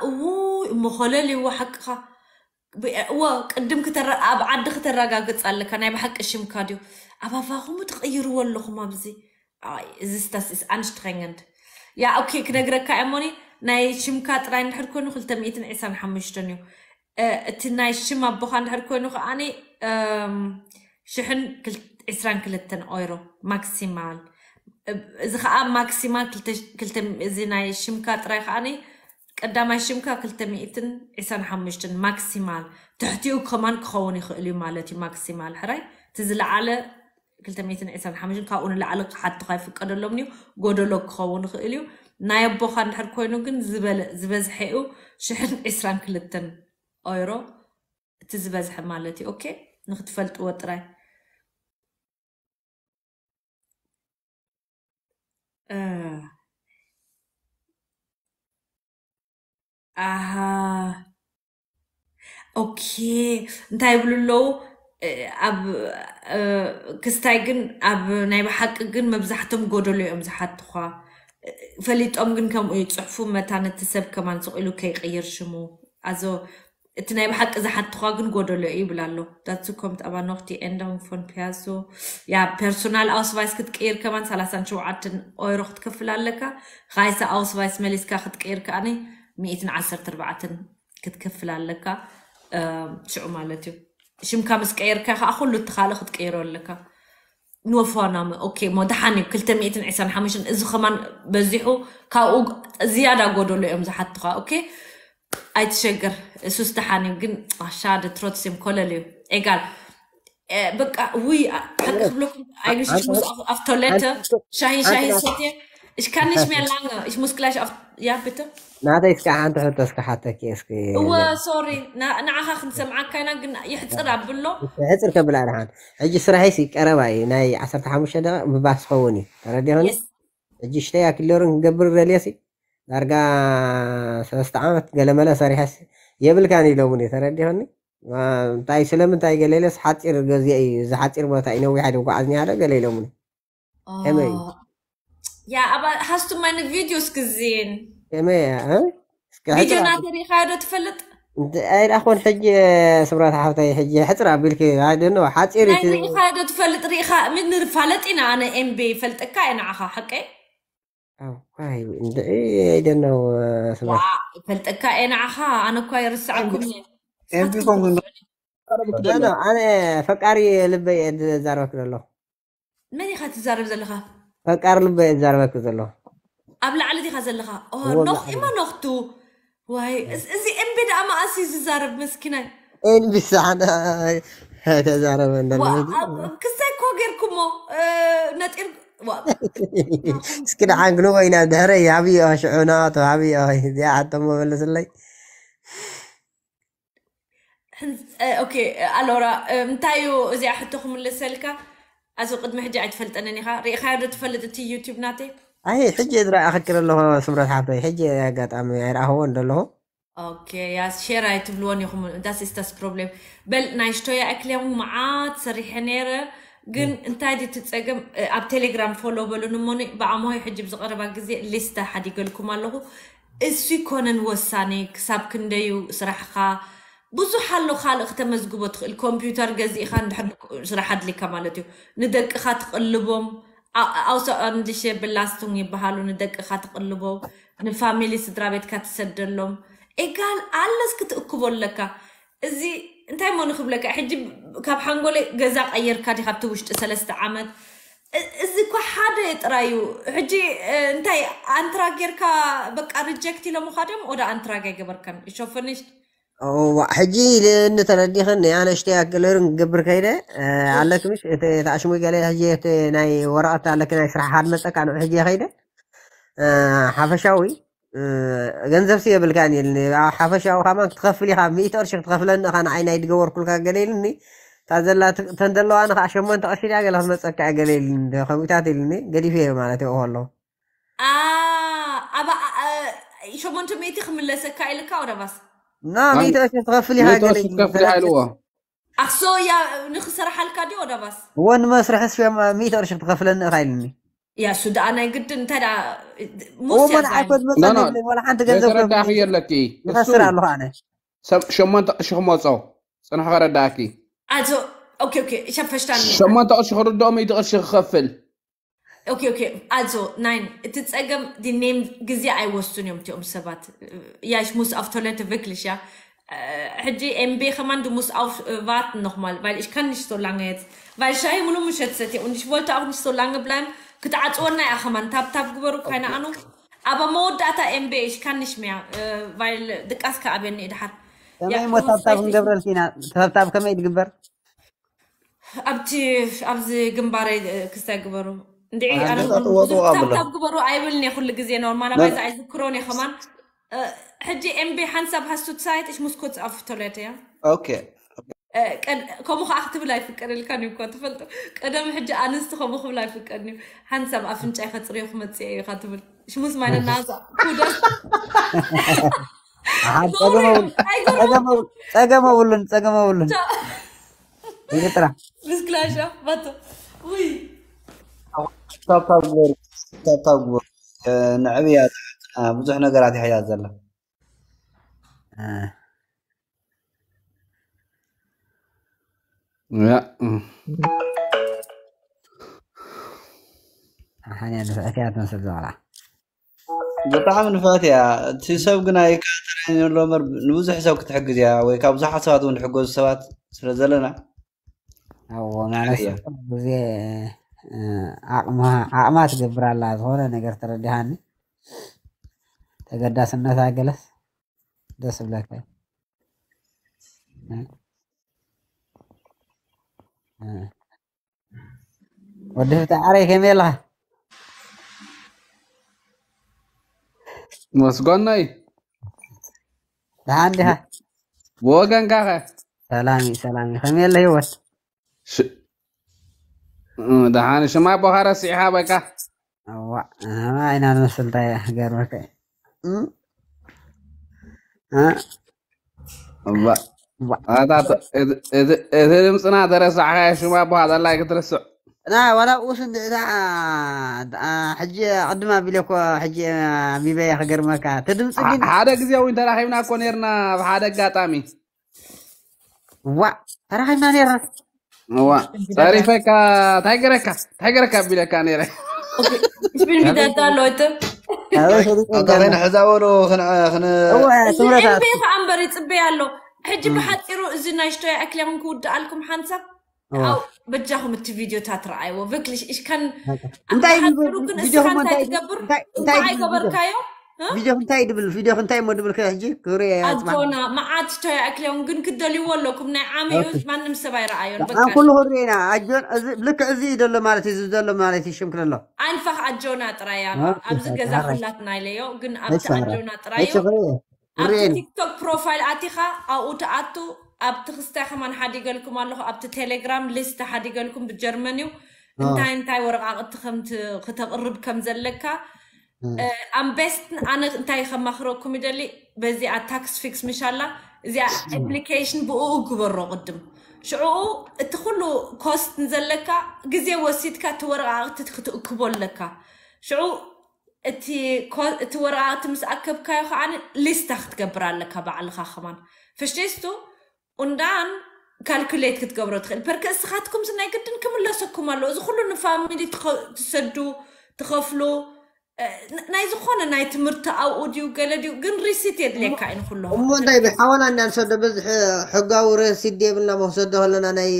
እዉ እሞ ኮለል ይዎ ሓቅኻ። እዎ ቅድም ኣብ ዓዲ ክተረጋግፅ ኣለካ። ናይ ብሓቂ ሽምካ ድዩ? ኣባባኹም ትቕይርዎ ኣለኹም ኣብዚ። እዚ ስታስ is anstrengend። ያ ኦኬ ክነግረካ እሞኒ ናይ ሽምካ ጥራይ እንድሕር ኮይኑ ክልተ ሚእትን ዕስራን ሓሙሽተን እዩ። እቲ ናይ ሽም ኣቦኻ እንድሕር ኮይኑ ከዓኒ ሽሕን ዕስራን ክልተን ኦይሮ ማክሲማል። እዚ ከዓ ማክሲማል እዚ ናይ ሽምካ ጥራይ ከዓኒ ቀዳማይ ሽምካ ክልተ ሚእትን ዕስራን ሓሙሽተን ማክሲማል። ትሕቲኡ ከማን ክኸውን ይኽእል እዩ ማለት እዩ። ማክሲማል ሕራይ እቲ ዝለዓለ ክልተ ሚእትን ዕስራን ሓሙሽተን ካብኡ ንላዕሊ ክሓትኻ ይፍቀደሎም እዩ። ጎደሎ ክኸውን ይኽእል እዩ። ናይ ኣቦኻ እንድሕር ኮይኑ ግን ዝበዝሐኡ ሽሕን ዕስራን ክልተን ኦይሮ እቲ ዝበዝሐ ማለት እዩ። ኦኬ ንክትፈልጥዎ ጥራይ። ኣሃ ኦኬ እንታይ ይብሉ ኣለዉ? ኣብ ክስታይ ግን ኣብ ናይ ብሓቂ ግን መብዛሕቶም ጎደሎ እዮም ዝሓትኳ። ፈሊጦም ግን ከምኡ ይፅሕፉ መታን እቲ ሰብ ከማን ስቕ ኢሉ ከይቅይር ሽሙ ኣዞ እቲ ናይ ብሓቂ ዝሓትኳ ግን ጎደሎ እዩ ይብል ኣሎ። Dazu kommt aber noch die Änderung von Perso. Ja, Personalausweis ክትቅይር ከማን ሰላሳን ሸውዓተን ኦይሮ ክትከፍል ኣለካ። Reiseausweis መሊስካ ክትቅይር ከዓኒ ሚእትን ዓሰርተ ኣርባዕተን ክትከፍል ኣለካ። ሽዑ ማለት እዩ ሽምካ ምስ ቀየርካ ከዓ ኩሉ እቲ ካልእ ክትቀይሮ ኣለካ። ንወፋናመ ኦኬ ሞ ደሓን እዩ ክልተ ሚእትን ዕስራን ሓሙሽተን እዚ ከማን በዚሑ ካብኡ ዝያዳ ጎደሎ እዮም ዝሓትኻ። ኦኬ ኣይትሸገር እሱስ ደሓን እዩ ግን ኣሻደ ትሮትስም ኮለል እዩ ኤጋል በቃ ውይ ሓቂ ክብለኩም ኣይግሽሽ ምስ ኣፍቶለተ ሻሂ ሻሂ ሰትየ Ich kann nicht mehr lange. Ich muss gleich auf. Ja, bitte. ናተይ እስከ ሓንቲ ሕቶ እስከ ሓተኪ እስኪ እወ ሶሪ ንዓኻ ክንሰምዓካ ኢና ግን ይሕፅር ኣብሎ ሕፅር ከብላ ድሓን ሕጂ ስራሐይሲ ቀረባ እዩ ናይ ዓሰርተ ሓሙሽተ ደቂቕ ብባስ ክኸውን እዩ ተረዲኹኒ ሕጂ ሽተይ ኣክለሩን ክገብር ደልየሲ ዳርጋ ሰለስተ ዓመት ገለመለ ሰሪሐስ የብልካን ኢሎምኒ ተረዲኹኒ እንታይ ስለምንታይ ገለ ኢለስ ሓፂር ገዚአ እዩ እዚ ሓፂር ቦታ እዩ ነዊሕ ኣይደ ጓዓዝኒ ሓደ ገለ ኢሎምኒ ከመይ እዩ Ja, aber hast du meine Videos gesehen? ከመይ እያ ቪድዮ ናተ ሪኢኻዮ ዶ ትፈልጥ? ኣይዳኾን ሕጂ ስምራት ሓፍታይ ሕጂ ሕፅር ኣቢልክ ኣይደኖ ሓፂር ናይ ሪኢኻዮ ዶ ትፈልጥ? ሪኢኻ ምን ንፋለጥ ኢና ኣነ ኤምቤ ይፈልጠካ እየ ንዓኻ ሓቀይ እንድዒ ኣይደኖ ስምራት ይፈልጠካ እየ ንዓኻ ኣነ እኳ ይርስዓኩም እየ ኤምቢ ኮንኩ ኖ ኖ ኣነ ፈቃሪ ልበይ እየ ዝዛረበክ ዘሎ። መን ኢኻ ትዛረብ ዘለኻ? ፈቃሪ ልበይ እየ ዝዛረበክ ዘሎ። ኣብ ላዕሊ ዲኻ ዘለኻ? ኦ፣ እዎ፣ ኣብ ኖኽ ላዕሊ። ኢማ ኖኽቱ። ዋይ፣ እዚ፣ እዚ ኤምቢ ደኣ መኣስ እዩ ዝዛረብ መስኪናይ? ኤምቢ ሳሕና ተዛረበ እንዳለ። ዋ፣ ኣብ፣ ኣብ ክሳይ እኮ ጌርኩሞ፣ እ፣ ነጢር፣ ዋ፣ እስኪ ደሓን ክንዎ ኢና ድሕረይ ሃብዮ ሽዑ ናቱ ሃብዮ እዚኣ ሓቶ መመለስለይ። ሕን-፣ እ፣ ኦኬ፣ ኣሎራ፣ እ፣ እንታይ እዩ እዚኣ ሕቶ ክምልሰልካ? ኣዚ ቅድሚ ሕጂ ኣይትፈልጠንን ኢኻ። ርኢኻዮ ዶ ትፈልጥ እቲ ዩቲዩብ ናተይ? ኣይ ሕጂ እየ ዝረኣ ክክር ኣለኹ ስምረት ሓፍተይ። ሕጂ ኣጋጣሚ ኣይረኣኽዎን ዘለኹ። ኦኬ፣ ያ ሼር ኣይትብልዎን ኢኹም። ዳስ ኢስ ዳስ ፕሮብሌም። በል ናይ ሽቶያ እክልያሙ መዓት ሰሪሐ ነይረ፣ ግን እንታይ ድዩ እቲ ጸገም? እ፣ ኣብ ቴሌግራም ፎሎ በሉን እሞኒ ብኣምሆይ ሕጂ ብዝቐረባ ግዜ ሊስታ ሓዲገልኩም ኣለኹ። እሱ ይኮነን ወሳኒ ክሳብ ክንደዩ ስራሕኻ ብዙሕ ኣሎ ካልእ ክተመዝግቦ ትኽእል። ኮምፒውተር ገዚእኻ እንድሕር ስራሕ ኣድሊካ ማለት እዩ። ንደቅኻ ትቕልቦም፣ ኣ-፣ ኣውሰ እንድሸ ብላስቱን ይበሃሉ። ንደቅኻ ትቕልቦም፣ ንፋሚሊ ስድራ ቤትካ ትሰደሎም። ኤጋል ኣለስ ክትእክቦ ኣለካ። እዚ እንታይ እሞ ንክብለካ፣ ሕጂ ካብ ሓንጎለይ ገዛ ቀየርካ ዲኻ ኣብቲ ውሽጢ ሰለስተ ዓመት? እ-፣ እዚ እኮ ሓደ ጥራይ እዩ። ሕጂ፣ እ፣ እንታይ ኣንትራ ጌርካ በቃ ሪጀክት ኢሎምኻ ድዮም? ወደ ኣንትራግ ኣይገበርካን። እሾ ፍኒሽድ። እዋ፣ ሕጂ ንተረዲኽን ኣነሽተይ ኣክለርን ክገብር ከይደ፣ እ፣ ኣለኪ ምሽ እቲ፣ እቲ ኣሽሙይ ገለ ሕጂ እቲ ናይ ወረቐት ኣለኪ ናይ ስራሕ ሓድ መጸካ ንዑ ሕጂ ከይደ፣ እ፣ ሓፈሻዊ፣ እ፣ ገንዘብ ሲ የብልካን ኢልኒ። ኣብ ሓፈሻዊ ከማን ክትኸፍል ኢኻ፣ ሚእቲ ቅርሺ ክትኸፍለኒ ኢኻ ንዓይ ናይ ድገበርኩልካ ገለ ኢልኒ። እታ ዘላ ት-፣ እተን ዘለዋ ንኸዓ ሸሞንተ ቅርሺ ድያ ገለ ክትመጸካ እያ ገለ ኢልኒ፣ ከምኡታት ኢልኒ፣ ገዲፈዮ ማለት እዩ ከሎ። ኣ፣ ኣብ፣ ኣ፣ ሸሞንተ ሚእቲ ክምለሰካ ኢልካ ወደባስ? ና፣ ሚእቲ ቅርሺ ክትኸፍል ኢኻ ሚእቲ ገለ ቅርሺ ኢልኒ። ክትከፍል ኢኻ ኢልዎ። ኣክሶ ያ ንክሰርሓልካ ድዩ ወደባስ? እወ ንመስርሕስ ሸም-፣ ሚእቲ ቅርሺ ክትኸፍለኒ ኢኻ ኢልኒ። ያ እሱ ደኣ ናይ ግድን እንታይ ደኣ እዎ ሙስ እሞ እያ ንዓይ ዝዓይን። ከድመጸኒ ኖ፣ ኖ። የብለይ፣ ዋላ ሓንቲ ገንዘብ ዘይተረዳእኺ ከብለኒ። የለኪ። እሱ ይኸስር ኣለኹ ኣነ። ሰብ ሸሞንተ ቅርሺ ክመጾ ጽንሕ ከረዳእኪ። ኣዞ ኦኬ ኦኬ ሸፈሽታን ሸሞንተ ቅርሺ ክርድኦ ሚእቲ ቅርሺ ክኸፍል። ኦኬ ኦኬ ኣዞ ናይን እቲ ጸገም ዲ ኔም ግዜ ኣይወስዱን እዮም እቲኦም ሰባት። ያሽ ሙስ ኣፍቶለተ ቪክልሽ ያ ሕጂ ኤምቤ ከማን du musst aufwarten nochmal, weil ich kann nicht so lange jetzt, weil ich habe nur Muschetze und ich wollte auch nicht so lange bleiben. ክትዓጽወና እያ ከማን ታብታብ ግበሩ ካይና ኣኑ ኣብ መወዳእታ ኤምቤ ich kann nicht mehr, weil ድቃስ ከኣብየኒ እዩ ድሓር። ከመይ እሞ ታብታብ ክንገብረልኪ ኢና? ታብታብ ከመይ ትግበር? ኣብቲ ኣብዚ ግንባረይ ክስታይ ግበሩ እንድዒ ኣነ ኣንተ ጥወጥወ ኣብሎ። ታብታብ ግበሩ ኣይብልን እየ ኩሉ ግዜ ኖርማል ኣባይዛ ኣይዝክሮን እየ ከማን። ሕጂ ኤምቤ ሓንሳብ ሃስቱ ትሳይት እሽ ሙስኮት ኣፍ ቶሌት እያ። ኦኬ ከምኡ ከዓ ክትብል ኣይፍቀደልካን እዩ እኳ ትፈልጦ። ቀደም ሕጂ ኣንስቲ ከምኡ ክብል ኣይፍቀድን እዩ። ሓንሳብ ኣፍንጫይ ከፅርዮ ክመፅእ እዩ ኢኻ ትብል ሽሙስ ማይነናዛ ኩዳ ኣሓን ጸገም የብሉን፣ ጸገም የብሉን፣ ጸገም የብሉን፣ ጸገም የብሉን። ይቅጥራ ምስክላሻ ባቶ ውይ ታብታብ ግበሩ፣ ታብታብ ግበሩ። ንዕብያ ብዙሕ ነገራት ይሕያ ዘላ። ያ ሓንያ ንፍዕት እያ ትመስል ዘላ። ብጣዕሚ ንፍዕት እያ። እቲ ሰብ ግን ኣይከኣተናን ዘሎ እምበር ንብዙሕ ሰብ ክትሕግዝ እያ ወይ ካብ ብዙሓት ሰባት እውን ዝሕገዙ ሰባት ስለ ዘለና እዎ ማለት እያ። ኩሉ ግዜ እ፣ ዓቕማ ዓቕማ ትገብር ኣላ ዝኾነ ነገር ተረዲሃኒ ተገዳስነታ ገለስ ደስ ብለካ እ፣ እ። ወዲ ፍትሓረይ ከመይ ኣለኻ? መስጎናይ ደሓን ዲኻ? ብወገንካ ኸ ሰላም እዩ ሰላም እዩ። ከመይ ኣለ ህይወት? ሽ- እ፣ ደሓን ሽማ ቦኻ ረሲዕኻ በቃ። እዋ ኣማ ኢና ንመስል እንታይ ገርመከ እ? እ? እባ እዋ ኣታ ተ- እቲ- እቲ እቲ ድምፅና ተረሳዕካ ሽማ ቦኻ ዘላይ ክትርስዕ። ና ዋላ ኡስ እንድዕታ ሕጂ ቅድም ኣቢለ እኮ ሕጂ ኣቢበያ ክገርመካ እቲ ድምፂ ግን ሓደ ግዜ እውን ተራኺብና እኮ ነርና ብሓደ ኣጋጣሚ። ዋ ተራኺብና ነርና እዋ ጸሪፈካ እንታይ ገረካ እንታይ ገረካ ኣቢለካ ነረ። ስፒን ቢዳታ ኣሎ እቲ ኣበይ ሰሊጥካ ኣታ ከይነ ሕዛ በሉ ክን- ክን- እወ ስምረታ ኤምቤ ከዓ እምበር ይፅበይ ኣሎ። ሕጂ ብሓፂሩ እዚ ናይ ሽቶያ ኣክሊያውን ክውድኣልኩም ሓንሳብ። ኣው በጃኹም እቲ ቪዲዮታት ረኣይዎ። ቨክሊሽ እሽካን እንታይ ብሓፂሩ ግን እስኻ ቪዲዮኹም እንታይ እንታይ ትገብር እንታይ እንኳ እንታይ ቪዲዮ ኣይገበርካዮ። ቪዲዮ እንታይ ድብል ቪዲዮ እንታይ ሞ ድብል ከ ሕጂ ክሪኦ ያጽማ ኣጆና መዓት ሽቶያ ኣክሊያውን ግን ክደልይዎ ኣለኩም። ናይ ዓመ እዩ። ማንም ሰብ ኣይረኣዮን። በቃ ኣን ኩሉ ክሪና ኣጆን እዚ ልክ እዚ እዩ ዘሎ ማለት እዩ ዘሎ ማለት እዩ ሽም ክለሎ ኣይንፋኽ ኣጆና ጥራይ እያ። ኦኬ፣ ኣብዚ ገዛ ሓራይ። ኩላትና ኢለዮ ግን ኣብቲ እሺ፣ ሓራይ። ኣጆና ጥራይ እሺ እዩ። ክሪኦ ኣብቲ ክሪኦ ቲክቶክ ፕሮፋይል ኣቲኻ ኣብኡ ትኣቱ። ኣብቲ ክስታይ ከማን ሓዲገልኩም ኣለኹ። ኣብቲ ቴሌግራም ሊስት ሓዲገልኩም ብጀርመን እዩ። እንታይ እንታይ ወረቃቅቲ ከም ት- ክተቅርብ ከም ዘለካ ኣምቤስት ኣነ እንታይ ከማኽረኩም ይደሊ። በዚኣ ታክስ ፊክስ ምሻላ እዚኣ ኣፕሊኬሽን ብኡ ግበሮ ቅድም ሽዑ እቲ ኩሉ ኮስት ዘለካ ግዜ ወሲድካ እቲ ወረቃቅቲ ክትእክቦ ኣለካ። ሽዑ እቲ ኮ- እቲ ወረቃቅቲ ምስ ኣከብካዮ ከዓ ሊስታ ክትገብር ኣለካ ባዕልካ ከማን ፍሽቲስቱ ኡንዳን ካልኩሌት ክትገብሮ ትኽእል ፐርከ እስኻትኩም ናይ ግድን ክምለሰኩም ኣሎ። እዚ ኩሉ ንፋሚሊ ትኸ- ትሰዱ ትኸፍሉ እ፣ ን- ናይ ዝኾነ ናይ ትምህርቲ ኣብኡ ድዩ ገለ ድዩ ግን ሪሲት የድልየካ እዩ ንኩሉ እሞ እንታይ ብሓዋላ እና ንሰዶ በዚ ሕ- ሕጋዊ ረሲድ የብልና መክሰዶ ከለና ናይ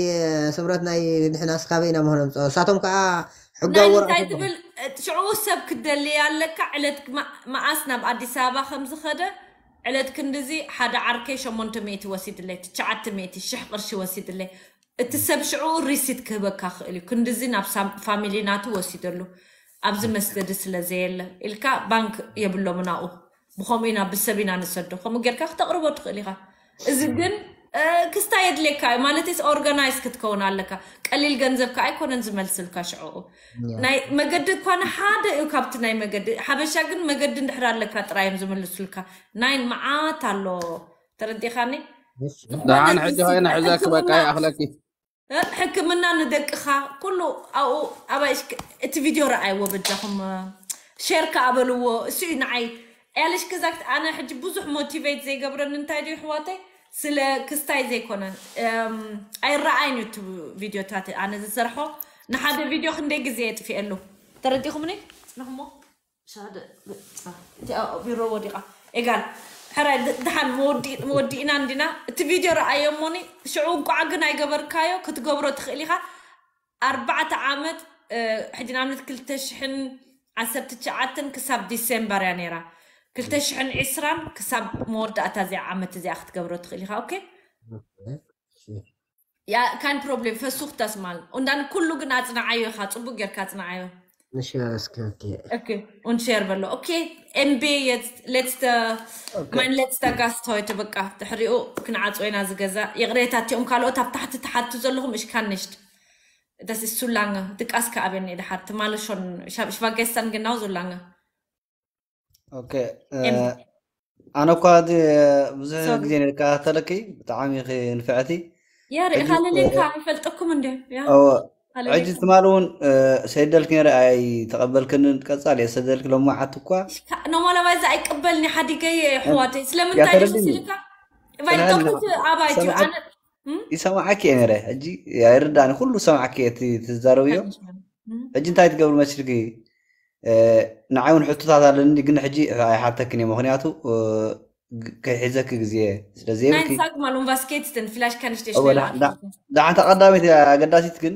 ስብረት ናይ ንሕና ስካበ ኢና መሆነ ምፅኦ እሳቶም ከዓ ሕጋዊ ናይ ወረቀት እንታይ የብሎም። ትብል እ፣ ሽዑ ሰብ ክደሊ ኣለካ ዕለት ማ- መዓስ ናብ ኣዲስ ኣበባ ከም ዝኸደ ዕለት ክንድዚ ሓደ ዓርከይ ሸሞንተ ሚእቲ ወሲድለይ ትሽዓተ ሚእቲ ሽሕ ቅርሺ ወሲድለይ። እቲ ሰብ ሽዑ ሪሲት ክህበካ ክእል እዩ። ክንድዚ ናብ ሳም- ፋሚሊ ናቱ ወሲደሉ ኣብዚ መስገዲ ስለ ዘየለ ኢልካ ባንክ የብሎምን ኣብኡ። ብከምኡ ኢና ብሰብ ኢና ንሰዶ ከምኡ ጌርካ ክተቅርቦ ትኽእል ኢኻ። እዚ ግን እ፣ ክስታ የድልየካ እዩ ማለት ኦርጋናይዝ ክትከውን ኣለካ። ቀሊል ገንዘብ ከዓ ኣይኮነን ዝመልስልካ ሽዑ ናይ መገዲ እኳ ንሓደ እዩ ካብቲ ናይ መገዲ ሓበሻ ግን መገዲ እንድሕር ኣለካ ጥራይ እዮም ዝምልሱልካ። ናይን መዓት ኣሎ። ተረዲኻኒ? ዝኾነ ደሓን ሪሲት ሕጂ ኮይነ ሕዘኪ በቃ ሕክምና- ይኣኽለኪ። እ፣ ሕክምና ንደቅኻ ኩሉ ኣብኡ ኣባይ እሽክ- እቲ ቪድዮ ረኣይዎ በጃኹም እ፣ ሼር ከኣ በልዎ። እሱ እዩ ንዓይ ያለሽ ክዛክት ኣነ ሕጂ ብዙሕ ሞቲቬት ዘይገብረኒ እንታይ ድዩ ኣሕዋተይ ስለ ክስታይ ዘይኮነ እም፣ ኣይረኣይን እዩ እቲ ቪድዮታት ኣነ ዝሰርሖ ንሓደ ቪድዮ ክንደይ ግዜ የጥፍኤሉ ተረዲኹምኒ ጽንሕሞ ሻደ እቲኣ ቢሮ ወዲቓ ኤጋል ሕራይ ድ- ድሓን መወዲ- መወዲእና እንዲና እቲ ቪድዮ ረኣዮ እሞኒ ሽዑ እንቋዕ ግን ኣይገበርካዮ ክትገብሮ ትኽእል ኢኻ ኣርባዕተ ዓመት እ፣ ሕጂ ንኣብነት ክልተ ሽሕን ዓሰርተ ትሽዓተን ክሳብ ዲሴምበር እያ ነይራ ክልተ ሽሕን ዕስራን ክሳብ መወዳእታ እዚኣ ዓመት እዚኣ ክትገብሮ ትኽእል ኢኻ ኦኬ ያ ካን ፕሮብሌም ፈሱክ ተስማል እንዳን ኩሉ ግን ኣጽናዓዮ ኢኻ ጽቡቅ ጌርካ ኣጽናዓዮ ንሸር እስኪ ኦኬ ኦኬ ኡን ሼር በሎ ኦኬ ኤምቤ የት ሌትስተ ማን ሌትስተ ጋስት ሆይተ በቃ ድሕሪኡ ክንዓጽወ ኢና ዝገዛ ይቕሬታ እቲኦም ካልኦት ኣብ ታሕቲ ትሓቱ ዘለኹም እሽካን ንሽት das ist zu lange ድቃስ ከኣበኒ ድሓር ትማለ ሾን ሽቫ gestern genau so lange ኦኬ ኣነ እኳ ብዙሕ ግዜ ንከታተለኪ ብጣዕሚ ንፍዕቲ ያ ርኢኻ ለሌካ ይፈልጠኩም እንደ ሕጂ ትማል እውን ሰይደልክ ነረ ኣይተቐበልክንን ቀፃል እየ ሰደልክ ሎማዓት እኳ ኖማላባይዛ ኣይቀበልኒ ሓዲገየ ኣሕዋተይ ስለምንታይ ደስ ኢልካ ይፈልጠኩ ኣባይ እዩ ኣነ ይሰማዓኪ እየ ነረ ሕጂ ኣይርዳእኒ ኩሉ ሰማዓኪ እየ ትዛረብዮ ሕጂ እንታይ ትገብሪ መስልኪ ንዓይ እውን ሕቶታት ኣለኒ ግን ሕጂ ኣይሓተክን እየ ምክንያቱ ከይሕዘኪ ግዜ ስለዘይብልኪ ናይ ሳግ ማሉን ቫስኬትስን ፍላሽ ካንሽቴሽ ዳሓንታ ቀዳመይቲ ኣገዳሲት ግን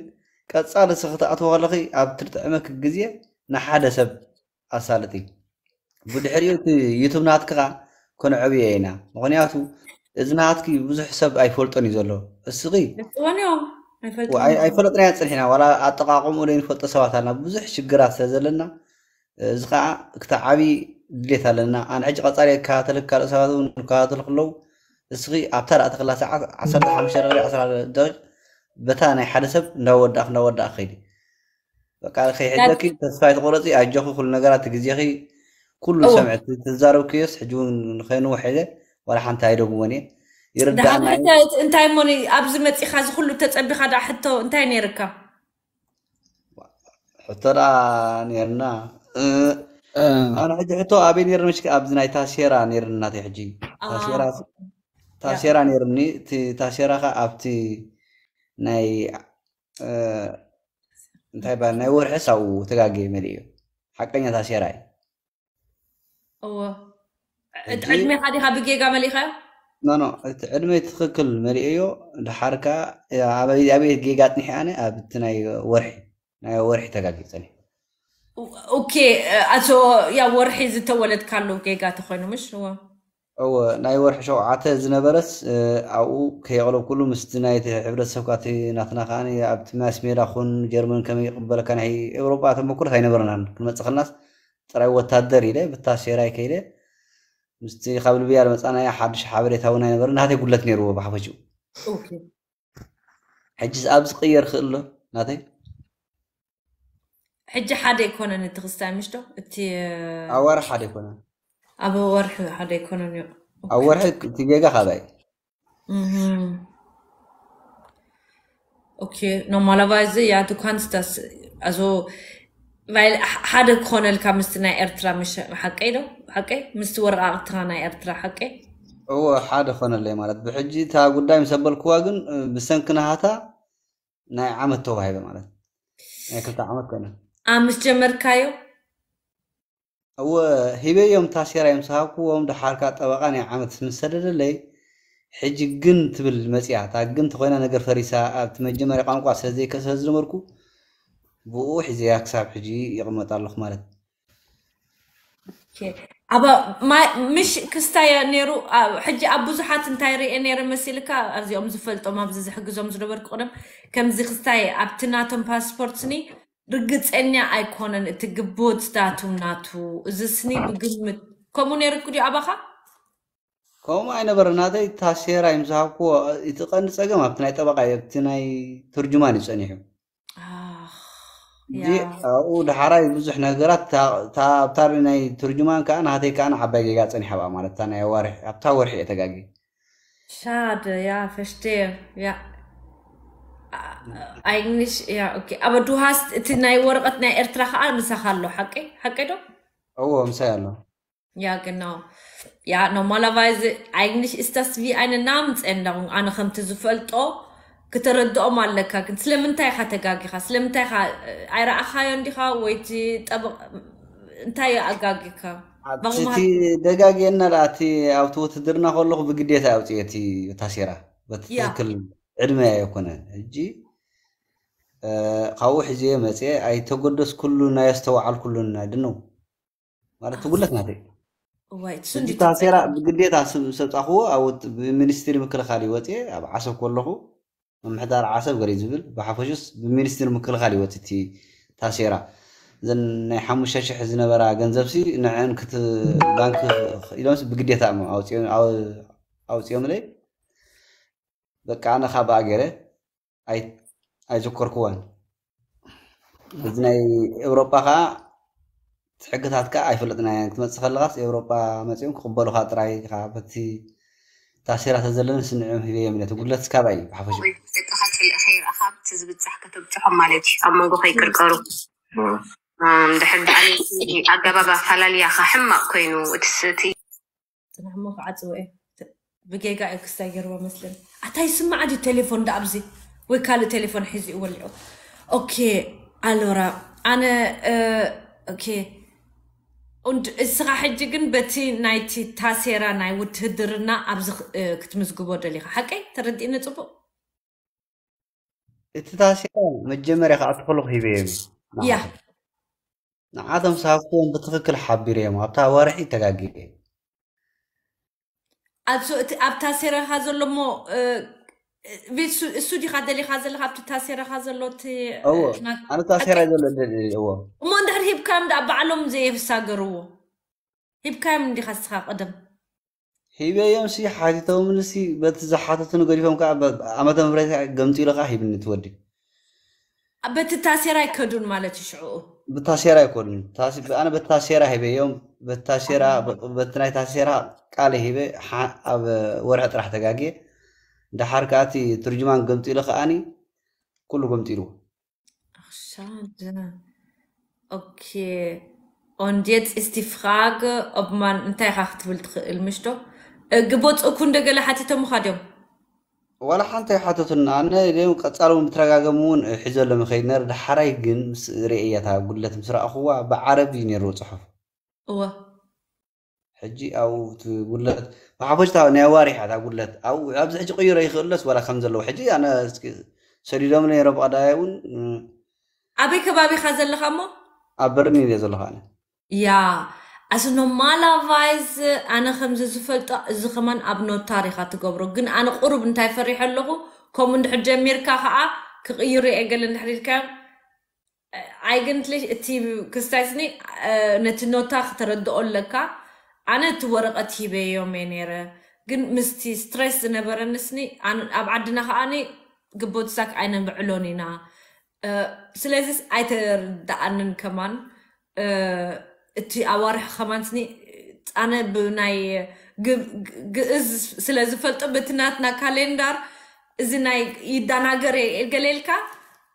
ቀፃሊ ንስኺ ክትኣትዎ ከለኺ ኣብ ትጥዕመኪ ግዜ ንሓደ ሰብ ኣሳልጢ ብድሕሪኡ እቲ ዩቱብ ናትኪ ከዓ ከነዕብዮ ኢና ምክንያቱ እዚ ናትኪ ብዙሕ ሰብ ኣይፈልጦን እዩ ዘሎ እስኺ ልፅወን እዮም ኣይፈልጥም ኣይፈለጥናዮ ፅንሕና ዋላ ኣጠቃቅምኡ ዘይንፈልጦ ሰባት ኣለና ብዙሕ ሽግራት ስለ ዘለና እዚ ከዓ ክተዓቢ ድሌት ኣለና ኣነ ሕጂ ቀፃሊ ክከታተል ካልእ ሰባት እውን ክከታተሉ ከለዉ እስኺ ኣብታ ደኣ ተክላ ሰዓት ዓሰርተ ሓሙሽተ ደቂቅ ዓሰርተ ደቂቅ በታ ናይ ሓደ ሰብ እንዳወዳእክ እንዳወዳእክ ከይዲ በቃ ከይሕደኪ ተስፋ ኣይትቆረፂ ኣጆኺ ኩሉ ነገራት ግዜኺ ኩሉ ሰምዐ ትዛረብክዮስ ሕጂ እውን ንኸይንውሕ ኢለ ዋላ ሓንቲ ኣይደግሞን እየ ይርዳእና እዩ እንታይ እሞ ኣብዚ መፂኻ እዚ ኩሉ ተፀቢኻ ደኣ ሕቶ እንታይ ነይርካ ሕቶ ደኣ ነይርና ኣነ ሕጂ ሕቶ ኣበይ ነይርኒ ምሽ ኣብዚ ናይ ታሴራ ነይርኒ ናተይ ሕጂ ታሴራ ታሴራ ነይርኒ እቲ ታሴራ ከ ኣብቲ ናይ እንታይ ባል ናይ ወርሒ ሳው ተጋጌ መሊእ እዩ ሓቀኛ ታሴራ እዩ እዎ ዕድሜኻ ዲኻ ብጌጋ መሊእኻዮ ኖ ኖ፣ እቲ ዕድመይ ትኽክል መሊኤዮ። ድሓር ከኣ ኣበይ ኣበይ ጌጋ ኣጽኒሐ ኣነ ኣብቲ ናይ ወርሒ ናይ ወርሒ ተጋጊ ጸኒሐ። ኦኬ። ኣቶ ያ ወርሒ ዝተወለድካሉ ጌጋ ተኾይኑ ምሽ እዎ እወ ናይ ወርሒ ሸውዓተ ዝነበረስ ኣብኡ ከየቕለብኩሉ ምስቲ ናይቲ ሕብረተሰብ ካቲ ናትና ከዓ ኣብቲ ማስ ሜዳ ኩን ጀርመን ከመይ ይቕበለካ ናይ ኤውሮጳ ተመኩሮት ኣይነበረናን። ክንመፅእ ከለናስ ጥራይ ወታደር ኢለ ብታ ሴራይ ከይደ ምስቲ ካብ ልብያ ዝመፃናያ ሓድሽ ሓበሬታ እውን ኣይነበረ ናተይ ጉለት ነይርዎ ብሓፈሽኡ። ሕጅስ ኣብ ዝቅየር ክእሎ ናተይ ሕጂ ሓደ ኣይኮነን እቲ ክስታይ ምሽቶ እቲ ኣብ ወርሒ ሓደ ኣይኮነን ኣብ ወርሒ ሓደ ኣይኮነን እዩ። ኣብ ወርሒ እቲ ጌጋ ካባይ ኦኬ። ኖርማላቫይዝ ያ ቱ ካንስታስ ኣዞ ሓደ ክኾነልካ ምስቲ ናይ ኤርትራ ሓቀይ ዶ ሓቀይ ምስቲ ወረቃቅትኻ ናይ ኤርትራ ሓቀይ እዎ ሓደ ኾነለይ ማለት ብሕጂ እታ ጉዳይ ምስ ኣበልክዋ ግን ብሰንኪ ናሃታ ናይ ዓመት ተዋሂበ ማለት ናይ ክልተ ዓመት ኮይነ ምስ ጀመርካዮ እወ ሂበዮም ታሴራ እዮም ዝሃብክዎም ድሓርካ ጠበቃ ናይ ዓመት ምስ ሰደደለይ ሕጂ ግን ትብል መፅያ እታ ግን ተኮይና ነገር ፈሪሳ ኣብቲ መጀመርያ ቋንቋ ስለዘይከሰ ዝነበርኩ ብኡ ሒዘያ ክሳብ ሕጂ ይቕመጥ ኣለኹ ማለት ኣብ ምሽ ክስታይ ነይሩ ሕጂ ኣብ ብዙሓት እንታይ ርአ ነይረ መሲልካ ኣብዚኦም ዝፈልጦም ኣብዚ ዝሕግዞም ዝነበርኩ ቅደም ከምዚ ክስታይ ኣብቲ ናቶም ፓስፖርትኒ ርግፀኛ ኣይኮነን እቲ ግቦት ዳቱም ናቱ እዚ ስኒ ብግምት ከምኡ ነይርኩ ድዩ ኣባኻ ከምኡ ኣይነበረ ናተይ ታሴራ እዩ ዝሃብክዎ እቲ ቀንዲ ፀገም ኣብቲ ናይ ጠበቃ እዩ ኣብቲ ናይ ትርጅማን እዩ ፀኒሑ ኣኽ፣ እንጂ ያ። ኣብኡ ዳሓራይ ብዙሕ ነገራት እታ- እታ ኣብታ ናይ ትርጅማን ከዓ ናተይ ከዓ ንዓባይ ጌጋ ፀኒሓ ብኣ ማለት እታ ናይ ወርሒ ኣብታ ወርሒ እየ ተጋጊ Schade, ja, verstehe. Ja. Eigentlich, ja, okay. Aber du hast እቲ ናይ ወረቀት ናይ ኤርትራ ከዓ ምሳኻ ኣሎ ሓቀይ ሓቀይ ዶ እዎ ምሳይ ኣሎ Ja, genau. Ja, normalerweise, eigentlich ist das wie eine Namensänderung. ኣነ ከምቲ ዝፈልጦ ክተረድኦም ኣለካ ግን ስለምንታይ ኢኻ ተጋጊኻ ስለምንታይ ኢኻ ኣይረኣኻዮ እንዲኻ ወይ እቲ ጠበቕ እንታይ ኣጋጊካ እቲ ደጋጊየና ደኣ እቲ ኣብቲ ውትድርና ከለኹ ብግዴታ ኣውፅኤ እቲ ታሴራ በቲ ያ። ትክክል ዕድመ ኣይኮነን ሕጂ ካብኡ ሕዝየ መፅየ ኣይተጎደስኩሉን ኣየስተዋዓልኩሉን ድነው ማለት ትጉለት ናተይ እዋይ እሱ ሕጂ እንዲ ታሴራ ብግዴታ ሰብፃኽዎ ኣብኡ ብሚኒስትሪ ምክልኻል ይወፅየ ኣብ ዓሰብ ከለኹ ምምሕዳር ዓሰብ ገሪ ዝብል ብሓፈሹስ ብሚኒስትሪ ምክልኻል ይወፅ እቲ ታሴራ እዘን ናይ ሓሙሽተ ሽሕ ዝነበራ ገንዘብሲ ንዐን ክት ባንክ ኢሎምስ ብግዴታ እሞ ኣውፅኦም- ኣው- ኣውፅኦምለይ በቃ ኣነ ካብ ብኣ ገይረ ኣይ- ኣይዘከርክዎን እዚ ናይ ኤውሮጳ ከዓ እቲ ሕግታት ከዓ ኣይፈለጥናዮን ክትመፅእ ከለካስ ኤውሮጳ መፂኦም ክቅበሉካ ጥራይ ኢካ በቲ ታሴራ ተዘለኒ ስንዕም ሂበዮም ኢለ እቲ ጉድለት ስካባይ እዩ ብሓፈሽ ወይ ደቅኻ ጽልኢ ከይረኣኻ ኣብቲ ዝብጻሕ ከተብጽሖም ማለት እዩ ኣብ መንጎ ከይቅርቀሩ ድሕር ደኣ ኣገባብ ኣፋላልያኻ ሕማቕ ኮይኑ እቲ ጽናሕ እሞ ክዓጽዎ እየ ብጌጋ እዩ ክስታይ ገይርዎ መስለኒ ኣታ ይስማዕ ድዩ ቴሌፎን ዳ ኣብዚ ወይ ካልእ ቴሌፎን ሒዙ እዩ ወሊዑ ኦኬ ኣሎራ ኣነ ኦኬ und እስኻ ሕጂ ግን በቲ ናይቲ ታሴራ ናይ ውትህድርና ኣብዚ ክትምዝግቦ ደሊኻ ሓቀይ ተረዲእኒ ጽቡቕ እቲ ታሴራ መጀመርያ ከዓ ትኽልኹ ሂበዮም ያ ንዓቶም ሳብክዎም ብትኽክል ሓቢረዮም ኣብታ ወርሒ ተጋጊ ኣብቲ ኣብ ታሴራኻ ዘሎ እሞ ቤት እሱ ዲኻ ደሊኻ ዘለኻ ኣብቲ ታሴራኻ ዘሎ እቲ እዎ ኣነ ታሴራ ዘሎ ደልየ እዎ እሞ እንድሕር ሂብካዮም ዳ ባዕሎም ዘየሳገርዎ ሂብካዮም እንዲኻ ስኻ ቅድም ሂበዮም ሲ ሓቲቶም ንሲ በቲ ዝሓተቱኒ ገዲፎም ከዓ ዓመተ ምህረት ገምፂሉ ከዓ ሂብኒ ትወዲ በቲ ታሴራ ኣይከዱን ማለት እዩ ሽዕኡ ብታሴራ ኣይኮኑን ኣነ በታሴራ ሂበዮም በታሴራ በቲ ናይ ታሴራ ቃል ሂበ ኣብ ወርሒ ጥራሕ ተጋግየ ደሓር ከዓ እቲ ትርጅማን ገምጢሉ ከዓኒ ኩሉ ገምጢልዎ Ach, schade. Okay. Und jetzt ist die Frage, ob man እንታይ ኢኻ ክትብል ትኽእል ምሽ ዶ ግቦ ፅእኩ እንደገለ ሓቲቶምኻ ድዮም ዋላ ሓንቲ ኣይሓተቱን ኣነ ደም ቀፃሎም ብተረጋገሙ እውን ሒዘሎም ይኸይድ ነር ዳሓራይ ግን ምስ ርእየታ ጉድለት ምስ ረኣኽዋ ብዓረብ እዩ ነይሩ ፅሑፍ እወ ሕጂ ኣብኡ እቲ ጉድለት ብሓፈሽታ ናይ ኣዋሪሕ እታ ጉድለት ኣብኡ ኣብዚ ሕጂ ቅይሮ ይኽእለስ ዋላ ከም ዘለዎ ሕጂ ኣነ እስኪ ሰዲዶም ነይሮ ብቐዳይ እውን ኣበይ ከባቢ ኢኻ ዘለኻ እሞ? ኣብ በርሊን እየ ዘለኹ ኣነ። ያ ኣስ ኖማላቫይዝ ኣነ ከምዚ ዝፈልጦ እዚ ከማን ኣብ ኖታር ኢኻ ትገብሮ። ግን ኣነ ቁሩብ እንታይ ፈሪሐ ኣለኹ፣ ከምኡ እንድሕር ጀሚርካ ከዓ ክቕይሩ እየ ገለ እንድሕር ኢልካዮም ኣይግንትሊ እቲ ክስታይስኒ ነቲ ኖታ ክተረድኦ ኣለካ። ኣነ እቲ ወረቐት ሂበዮም እየ ነይረ፣ ግን ምስቲ ስትሬስ ዝነበረንስኒ ኣብ ዓድና ከዓኒ ግቦትሳክ ኣይነብዕሎን ኢና። ስለዚስ ኣይተርድኣንን ከማን እቲ ኣዋርሕ ከማን ስኒ ኣነ ብናይ ግእዝ ስለ ዝፈልጦ በቲ ናትና ካሌንዳር እዚ ናይ ይዳናገር ገሌልካ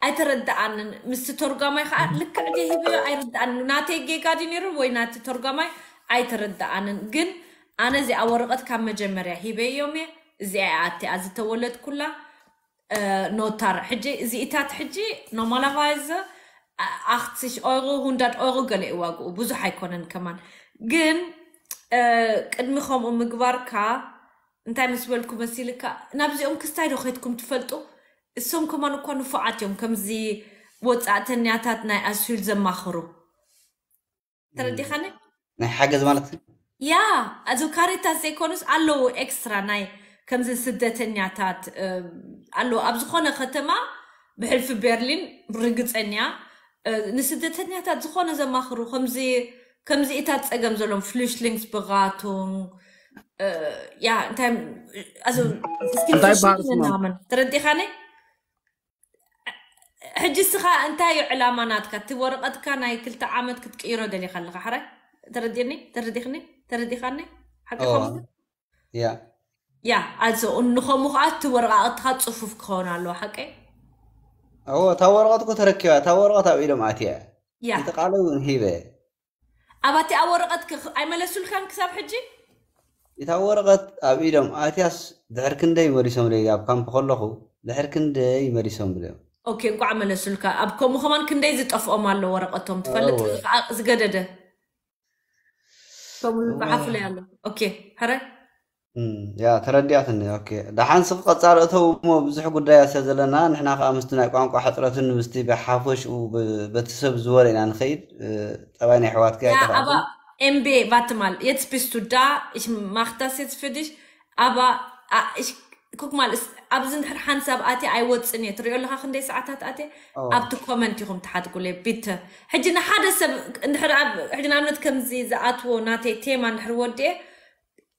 ኣይተረድኣንን። ምስቲ ተርጓማይ ከዓ ልክዕ ደ ሂበዮ ኣይርድኣንን። ናተይ ጌጋ ድዩ ነይሩ ወይ ናቲ ተርጓማይ ኣይተረድኣንን። ግን ኣነ እዚኣ ወረቐት ካብ መጀመርያ ሂበዮም እየ። እዚኣ እያ ኣቲኣ ዝተወለድኩላ። ኖታር ሕጂ እዚኢታት ሕጂ ኖማላቫይዝ ኣኽትሽ ኦይሩ ሁንዳድ ኦይሩ ገለ ይዋግኡ ብዙሕ ኣይኮነን ከማን። ግን ቅድሚ ከምኡ ምግባርካ እንታይ ምስ በልኩ መሲልካ፣ ናብዚኦም ክስታይ ዶ ከይድኩም ትፈልጡ? እሶም ከማን እኳ ንፉዓት እዮም፣ ከምዚ ወፃእተኛታት ናይ ኣስዩል ዘማኽሩ። ተረዲኻኒ? ናይ ሓገዝ ማለት ያ፣ ኣዚ ካሬታት ዘይኮኑስ ኣለዉ ኤክስትራ ናይ ከምዚ ስደተኛታት ኣለዉ ኣብ ዝኾነ ከተማ ብሕልፊ ቤርሊን ርግፀኛ ንስደተኛታት ዝኾነ ዘማኽሩ ከምዚ ከምዚ እታት ፀገም ዘሎም ፍሉሽሊንግስ ብጋቱንግ ያ እንታይ ስኪንሽናመን ተረዲኻኒ? ሕጂ እስኻ እንታይ እዩ ዕላማ ናትካ? እቲ ወረቐትካ ናይ ክልተ ዓመት ክትቅይሮ ደሊኻ ኣለኻ። ሕራይ ተረዲእኒ? ተረዲኽኒ? ተረዲኻኒ? ሓቂ ከምኡ? ያ ያ ኣዞ ንኸምኡ ከዓ እቲ ወረቓቕትኻ ፅፉፍ ክኸውን ኣለዎ። ሓቀይ? እዎ እታ ወረቐት እኮ ተረኪባ። እታ ወረቐት ኣብ ኢዶም ኣትያ። ያ እቲ ቃል እውን ሂበ። ኣብ ኣቲኣ ወረቐት ክኽ- ኣይመለሱልካን ክሳብ ሕጂ? እታ ወረቐት ኣብ ኢዶም ኣትያስ ድሕር ክንደይ መሊሶም ለይ ኣብ ካምፕ ከለኹ ድሕር ክንደይ መሊሶም ብለዮም። ኦኬ እንኳዕ መለሱልካ። ኣብ ከምኡ ከማን ክንደይ ዝጠፍኦም ኣሎ ወረቐቶም ትፈልጥ? እወ። ከዓ ዝገደደ ከምኡ ዝፀሓፉለይ ኣሎ። ኦኬ ሕረ እም፣ ያ ተረዲኣትኒ። ኦኬ ደሓን ስቕ ቀፃሊ እተው እሞ ብዙሕ ጉዳያት ስለ ዘለና ንሕና ከዓ ምስቲ ናይ ቋንቋ ሕፅረትን ምስቲ ብሓፈሽኡ ብ- በቲ ሰብ ዝበለ ኢና ንኸይድ። እ፣ ጠባይ ናይ ኣሕዋትካ Ja, aber ኣይጠፋእኩም። M B, warte mal, jetzt bist du da, ich mach das jetzt für dich, aber ah, ich, guck mal, es, ኣብዚ እንድሕር ሓንሳብ ኣትየ ኣይወፅን እየ ትሪኦ ኣለካ ክንደይ ሰዓታት ኣትየ ኦ። ኣብቲ ኮመንት ኢኹም ትሓድጉለይ ቢተ ሕጂ ንሓደ ሰብ እንድሕር ኣብ ሕጂ ንኣብነት ከምዚ ዝኣትዎ ናተይ ቴማ እንድሕር ወዲኤ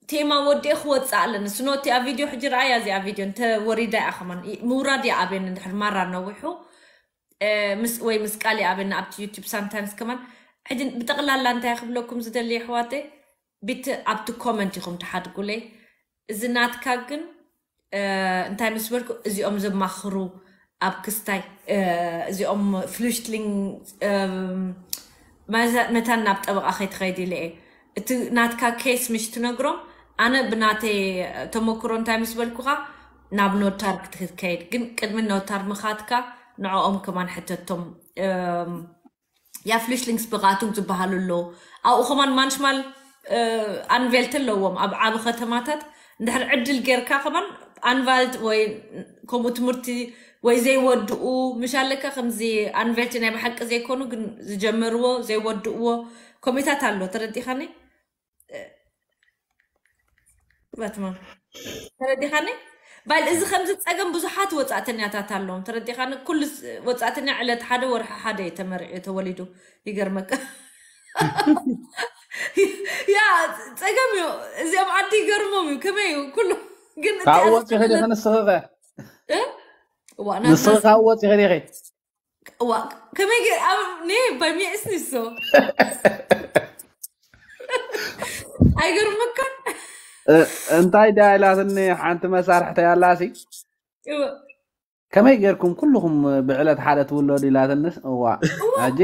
ቴማ ወዲኤ ክወፅእ ኣለኒ ስኖቲ ኣብ ቪድዮ ሕጂ ረኣያ እዚኣ ቪድዮ እንተ ወሪዳ እያ ከማን ምውራድ እያ ኣብየኒ እንድሕር ማራ ነዊሑ እ፣ ምስ ወይ ምስ ቃል ይኣብና ኣብቲ ዩቱብ ሳምታይምስ ከማን ሕጂ ብጠቕላላ እንታይ ክብለኩም ዝደሊ ኣሕዋተይ ቢቲ ኣብቲ ኮመንት ኢኹም ትሓድጉለይ እዚ ናትካ ግን እ፣ እንታይ ምስ በልኩ እዚኦም ዘማኽሩ ኣብ ክስታይ እ፣ እዚኦም ፍሉሽትሊንግ እ፣ መዘ- መታን ናብ ጠበቃ ከይትኸይድ ኢለ እየ እቲ ናትካ ኬስ ምሽ ትነግሮም ኣነ ብናተይ ተመክሮ እንታይ ምስ በልኩኻ ናብ ኖታር ክትከይድ ግን ቅድሚ ኖታር ምኻትካ ንዕኦም ከማን ሕተቶም እም፣ ያ ፍሉሽሊንግስ ብቃቱም ዝበሃሉ ኣለዉ ኣብኡ ከማን ማንሽማል ኣንቬልት ኣለዎም ኣብ ዓብ ከተማታት እንድሕር ዕድል ጌርካ ከማን ኣንቫልድ ወይ ከምኡ ትምህርቲ ወይ ዘይወድኡ ምሽ ኣለካ ከምዚ ኣንቬልት ናይ ብሓቂ ዘይኮኑ ግን ዝጀመርዎ ዘይወድእዎ ኮሚታት ኣሎ ተረዲኻኒ ባትማ ተረዲኻኒ ባል እዚ ከምዚ ፀገም ብዙሓት ወፃእተኛታት ኣለዎም ተረዲኻኒ ኩሉ ወፃእተኛ ዕለት ሓደ ወርሒ ሓደ እዩ ተመሪዑ ተወሊዱ ይገርመካ ያ ፀገም እዩ እዚኦም ዓዲ ይገርሞም እዩ ከመይ እዩ ኩሉ ግን ካብኡ ወፂኺ ዲኺ ንስኺ ኸ ንስኺ ካብኡ ወፂኺ ዲኺ ከመይ ገ- ኣብ ኔ ባይ ሚዕስኒ ሶ ኣይገርመካ እንታይ ድያ ኢላትኒ ሓንቲ መሳርሕተይ ኣላሲ ከመይ ጌርኩም ኩልኹም ብዕለት ሓደ ትውለዱ ኢላትንስ እዋ ሕጂ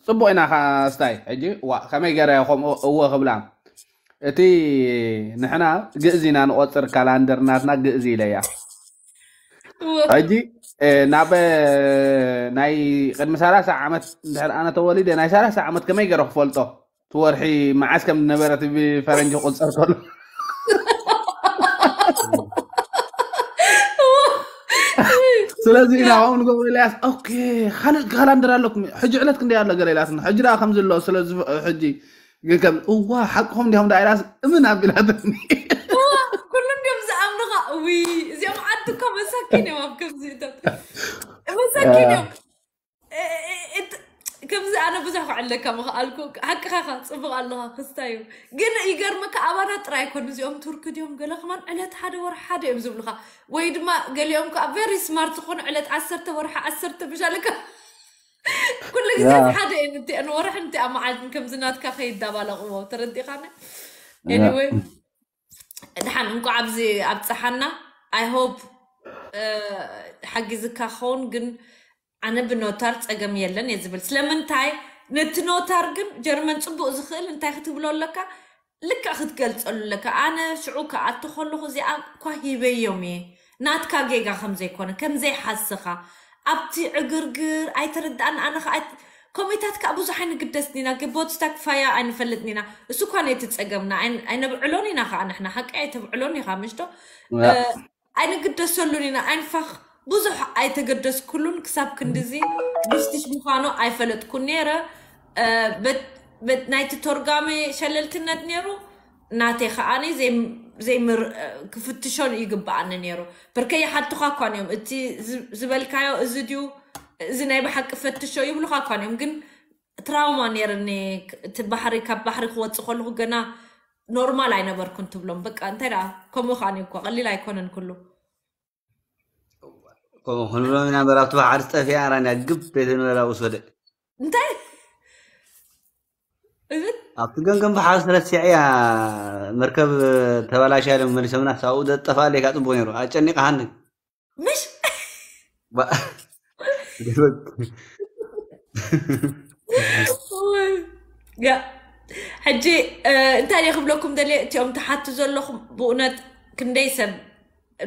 ፅቡቅ ኢና ከዓ ስታይ ሕጂ ዋ ከመይ ገረ ከምኡ እወ ክብላ እቲ ንሕና ግእዝ ኢና ንቆፅር ካላንደር ናትና ግእዝ ኢለያ ሕጂ ናብ ናይ ቅድሚ ሰላሳ ዓመት እንድሕር ኣነ ተወሊደ ናይ ሰላሳ ዓመት ከመይ ገይረ ክፈልጦ ትወርሒ መዓስ ከም ዝነበረት ብፈረንጂ ክቁፀር ከሎ ስለዚ ኢና ከምኡ ንገብሮ ኢልያስ ኦኬ ካልእ ካላንደር ኣለኩም ሕጂ ዕለት ክንደይ ኣሎ ገለ ኢላትና ሕጂ ደኣ ከምዚ ኣሎ ስለዚ ሕጂ ግን ከም እዋ ሓቅኹም እንዲኹም ደኣ ኢላስ እምን ኣቢላትኒ ኩሉ እንዲዮም ዝኣምኑኻ እዊ እዚኦም ዓዲ እኮ መሳኪን እዮም ኣብ ከምዚታት መሳኪን እዮም ከምዚ ኣነ ብዙሕ ክዕለካ ምኽኣልኩ ሓቅኻ ኻ ፅቡቕ ኣለኻ ክስታ እዩ ግን ይገርመካ ኣባና ጥራይ ኮን እዚኦም ቱርክ ድዮም ገለ ከማን ዕለት ሓደ ወር ሓደ እዮም ዝብሉኻ ወይ ድማ ገሊኦም ከዓ ቨሪ ስማርት ዝኾኑ ዕለት ዓሰርተ ወርሓ ዓሰርተ ምሻለካ ኩሉ ግዜ ሓደ እየን እቲአን ወርሕን እቲኣ መዓልትን ከምዚ ናትካ ከይዳባለቕዎ ተረዲኻኒ anyway ድሓን እንኳዕ ኣብዚ ኣብፀሓና I hope ሓጊዝካ ክኸውን ግን ኣነ ብኖታር ፀገም የለን እየ ዝብል ስለምንታይ ነቲ ኖታር ግን ጀርመን ፅቡቅ ዝኽእል እንታይ ክትብሎ ኣለካ ልክዕ ክትገልፀሉ ኣለካ ኣነ ሽዑ ክኣቱ ከለኹ እዚኣ እኳ ሂበዮም እየ ናትካ ጌጋ ከምዘይኮነ ከምዘይሓስኻ ኣብቲ ዕግርግር ኣይተረዳእን ኣነ ከዓ ኮሜታት ከዓ ብዙሕ ኣይንግደስን ኢና ቦትስታ ክፋያ ኣይንፈልጥን ኢና እሱ እኳ ነቲ ፀገምና ኣይነብዕሎን ኢና ከዓ ንሕና ሓቂ ኣይተብዕሎን ኢኻ ምሽቶ ኣይንግደሰሉን ኢና ኣይንፋኽ ብዙሕ ኣይተገደስኩሉን ክሳብ ክንድዚ ብስቲሽ ምዃኑ ኣይፈለጥኩን ነይረ ናይቲ ቶርጋሚ ሸለልትነት ነይሩ ናተይ ከዓኒ ዘይምር ክፍትሾን ይግብኣኒ ነይሩ ብርከ ይሓቱኻ እኳን እዮም እቲ ዝበልካዮ እዚ ድዩ እዚ ናይ ብሓቂ ፈትሾ ይብሉኻ እኳን እዮም ግን ትራውማ ነይርኒ እቲ ባሕሪ ካብ ባሕሪ ክወፅእ ከለኹ ገና ኖርማል ኣይነበርኩን ትብሎም በቃ እንታይ ደኣ ከምኡ ከዓ እኮ ቀሊል ኣይኮነን ኩሉ ከምኡ ክንብሎም ኢና በር ኣብቲ ባሕሪ ዝጠፊኣ ራንያ ግብ ዘይትንበራ ውስወደ እንታይ ኣብቲ ገምገም ባሕሪ ስለትስዕያ መርከብ ተበላሽያ ኢሎም መሊሶምና ሳብኡ ዘጠፋለይ ካብ ፅቡቅ ነይሩ ኣጨኒቕሃኒ ምሽ ሕጂ እንታይ ደ ክብለኩም ደልየ እቲኦም ትሓቱ ዘለኹም ብእውነት ክንደይ ሰብ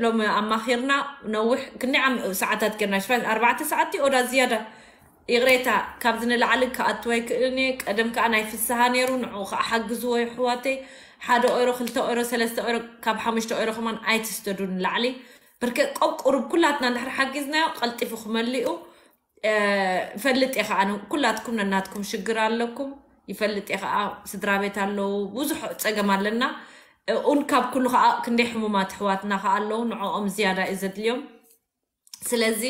ሎሚ ኣማኺርና ነዊሕ ክንደይ ዓም ሰዓታት ገርና ሽፋን ኣርባዕተ ሰዓት ኦዳ ዝያዳ ይቕሬታ ካብዚ ንላዕሊ ክኣትወ ኣይክእልን እየ ቀደም ከዓ ናይ ፍስሃ ነይሩ ንዕኡ ከዓ ሓግዝዎ ይሕዋተይ ሓደ ኦይሮ ክልተ ኦይሮ ሰለስተ ኦይሮ ካብ ሓሙሽተ ኦይሮ ከማን ኣይትስደዱ ንላዕሊ ብርክ ቆብ ቁሩብ ኩላትና እንድሕር ሓጊዝናዮ ቀልጢፉ ክመልኡ ይፈልጥ እየ ከዓ ኩላትኩም ነናትኩም ሽግር ኣለኩም ይፈልጥ እየ ከዓ ስድራ ቤት ኣለዉ ብዙሕ ፀገም ኣለና እውን ካብ ኩሉ ከዓ ክንደይ ሕሙማት ኣሕዋትና ከዓ ኣለዉ ንዕኦም ዝያዳ እዩ ዘድልዮም ስለዚ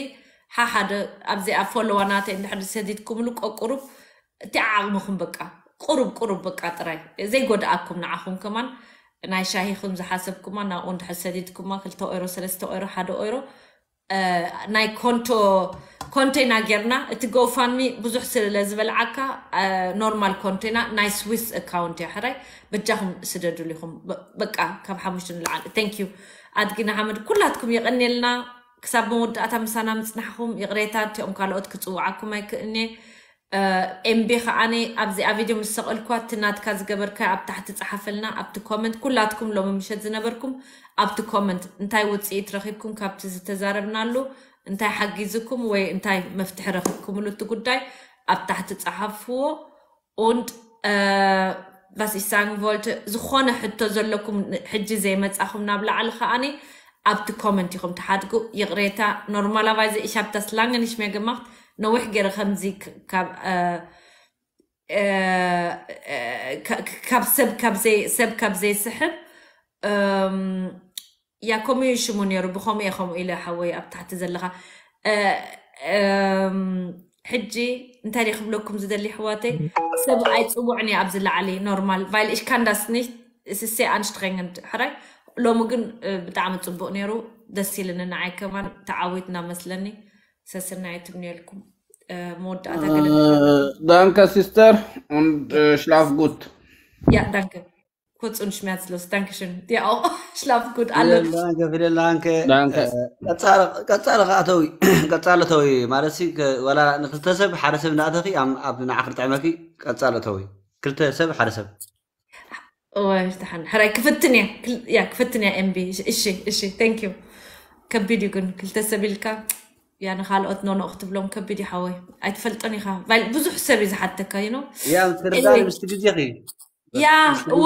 ሓሓደ ኣብዚኣ ፎሎዋ ናተይ እንድሕር ዝሰዲድኩምሉ ቆቁሩብ እቲ ዓቕምኹም በቃ ቁሩብ ቁሩብ በቃ ጥራይ ዘይጎድኣኩም ንዓኹም ከማን ናይ ሻሂኹም ዝሓሰብኩማ ናብኡ እንድሕር ሰዲድኩማ ክልተ ኦይሮ ሰለስተ ኦይሮ ሓደ ኦይሮ ናይ ኮንቶ ኮንቴና ጌርና እቲ ጎፋንሚ ብዙሕ ስለ ዝበልዓካ ኖርማል ኮንቴና ናይ ስዊስ ኣካውንት እያ ሕራይ በጃኹም ስደዱሉ ኢኹም በቃ ካብ ሓሙሽተ ንላዓል thank you ኣድጊ ንሓመድ ኩላትኩም የቐንየልና ክሳብ መወዳእታ ምሳና ምፅናሕኹም ይቕሬታ እቲኦም ካልኦት ክፅውዓኩም ኣይክእልኒ ኤምቢ ከዓኒ ኣብዚኣ ቪድዮ ምስ ሰቐልኳ እቲ ናትካ ዝገበርካ ኣብ ታሕቲ ፀሓፈልና ኣብቲ ኮመንት ኩላትኩም ሎሚ ምሸት ዝነበርኩም ኣብቲ ኮመንት እንታይ ውፅኢት ረኺብኩም ካብቲ ዝተዛረብናሉ እንታይ ሓጊዝኩም ወይ እንታይ መፍትሒ ረኺብኩምሉ እቲ ጉዳይ ኣብ ታሕቲ ፀሓፍዎ und was ich sagen wollte ዝኾነ ሕቶ ዘለኩም ሕጂ ዘይመፃኹም ናብ ላዕሊ ከዓኒ ኣብቲ ኮመንት ኢኹም ትሓድጉ ይቕሬታ normalerweise ich habe das lange nicht mehr gemacht ነዊሕ ገይረ ከምዚ ካብ ካብ ሰብ ካብ ዘይ ሰብ ካብ ዘይስሕብ ያ ከምኡ እዩ ሽሙ ነይሩ ብከምኡ እየ ከምኡ ኢለ ሓወይ ኣብ ታሕቲ ዘለኻ ሕጂ እንታይ ደ ክብለኩም ዝደሊ ኣሕዋተይ ሰብ ኣይፅውዕን እየ ኣብዚ ላዕሊ normal weil ich kann das nicht es ist sehr anstrengend ሕራይ ሎሚ ግን ብጣዕሚ ፅቡቅ ነይሩ ደስ ኢልኒ ንዓይ ከማን ተዓዊትና መስለኒ ሰስና የትምንየልኩም መወዳእታ ገለ Danke, Sister, und äh, schlaf gut. Ja, danke. Kurz und schmerzlos. Dankeschön. Dir auch. Schlaf gut, alle. Danke, vielen Dank. Danke. ቀጻለ ከኣተዊ ቀጻለ ተዊ ማለት ወላ ንክልተ ሰብ ሓደ ሰብ እንዳእተኺ ኣብ ንዓኽር ጥዕመኪ ቀጻለ ተዊ ክልተ ሰብ ሓደ ሰብ እዋይ ደሓን ሕራይ ክፍትን እያ ያ ክፍትን እያ ኤምቢ እሺ እሺ thank you ከቢድ እዩ ግን ክልተ ሰብ ኢልካ ያ ንካልኦት ኖኖ ክትብሎም ከቢድ ይሓወይ ኣይትፈልጦን ኢኻ። ብዙሕ ሰብ እዩ ዝሓተካ ይኖ ያ ምትርዳር ምስቲ ግዜኺ ያ እዎ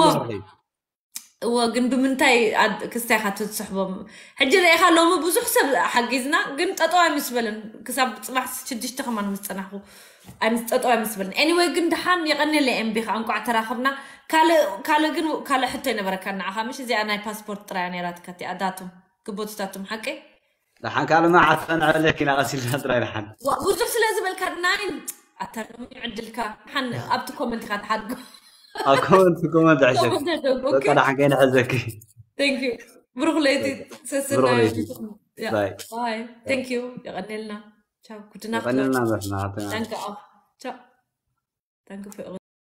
እዎ ግን ብምንታይ ክስታይ ኢኻ ትስሕቦም? ሕጂ ርኢኻ ሎሚ ብዙሕ ሰብ ሓጊዝና ግን ጠጠው ኣይምስበልን። ክሳብ ፅባሕ ሽዱሽተ ከማን ምስ ፀናሕኩ ኣይምስ ጠጠው ኣይምስበልን። Anyway ግን ደሓን የቐኔለ ኤምቢ ከዓ እንቋዕ ተራኸብና። ካልእ ካልእ ግን ካልእ ሕቶ ይነበረካ ንዓኻ ምሽ እዚኣ ናይ ፓስፖርት ጥራያ ነይራትካ እቲኣ ዳቱም ግቦትታቱም ሓቂ ደሓን ካልእ መዓት ከንዕበለኪ ኢና ቀሲልና ጥራይ ደሓን ዋ- ብዙሕ ስለ ዝበልካ ናይ ኣታ ሎሚ ዕድልካ ሓን ኣብቲ ኮመንት ኢኻ ትሓድጎ ኣብ ኮመንት ኮመንት ሕሸክ ኮመንት ኣድርጎ በቃ ደሓን ከይንሕዘኪ Thank you ብሩኽ ለይቲ ሰስና ብሩኽ ለይቲ። ባይ ባይ Thank you የቐኔልና ቻው ኩድና ቀንልና መስናት Danke auch. Ciao. Danke für eure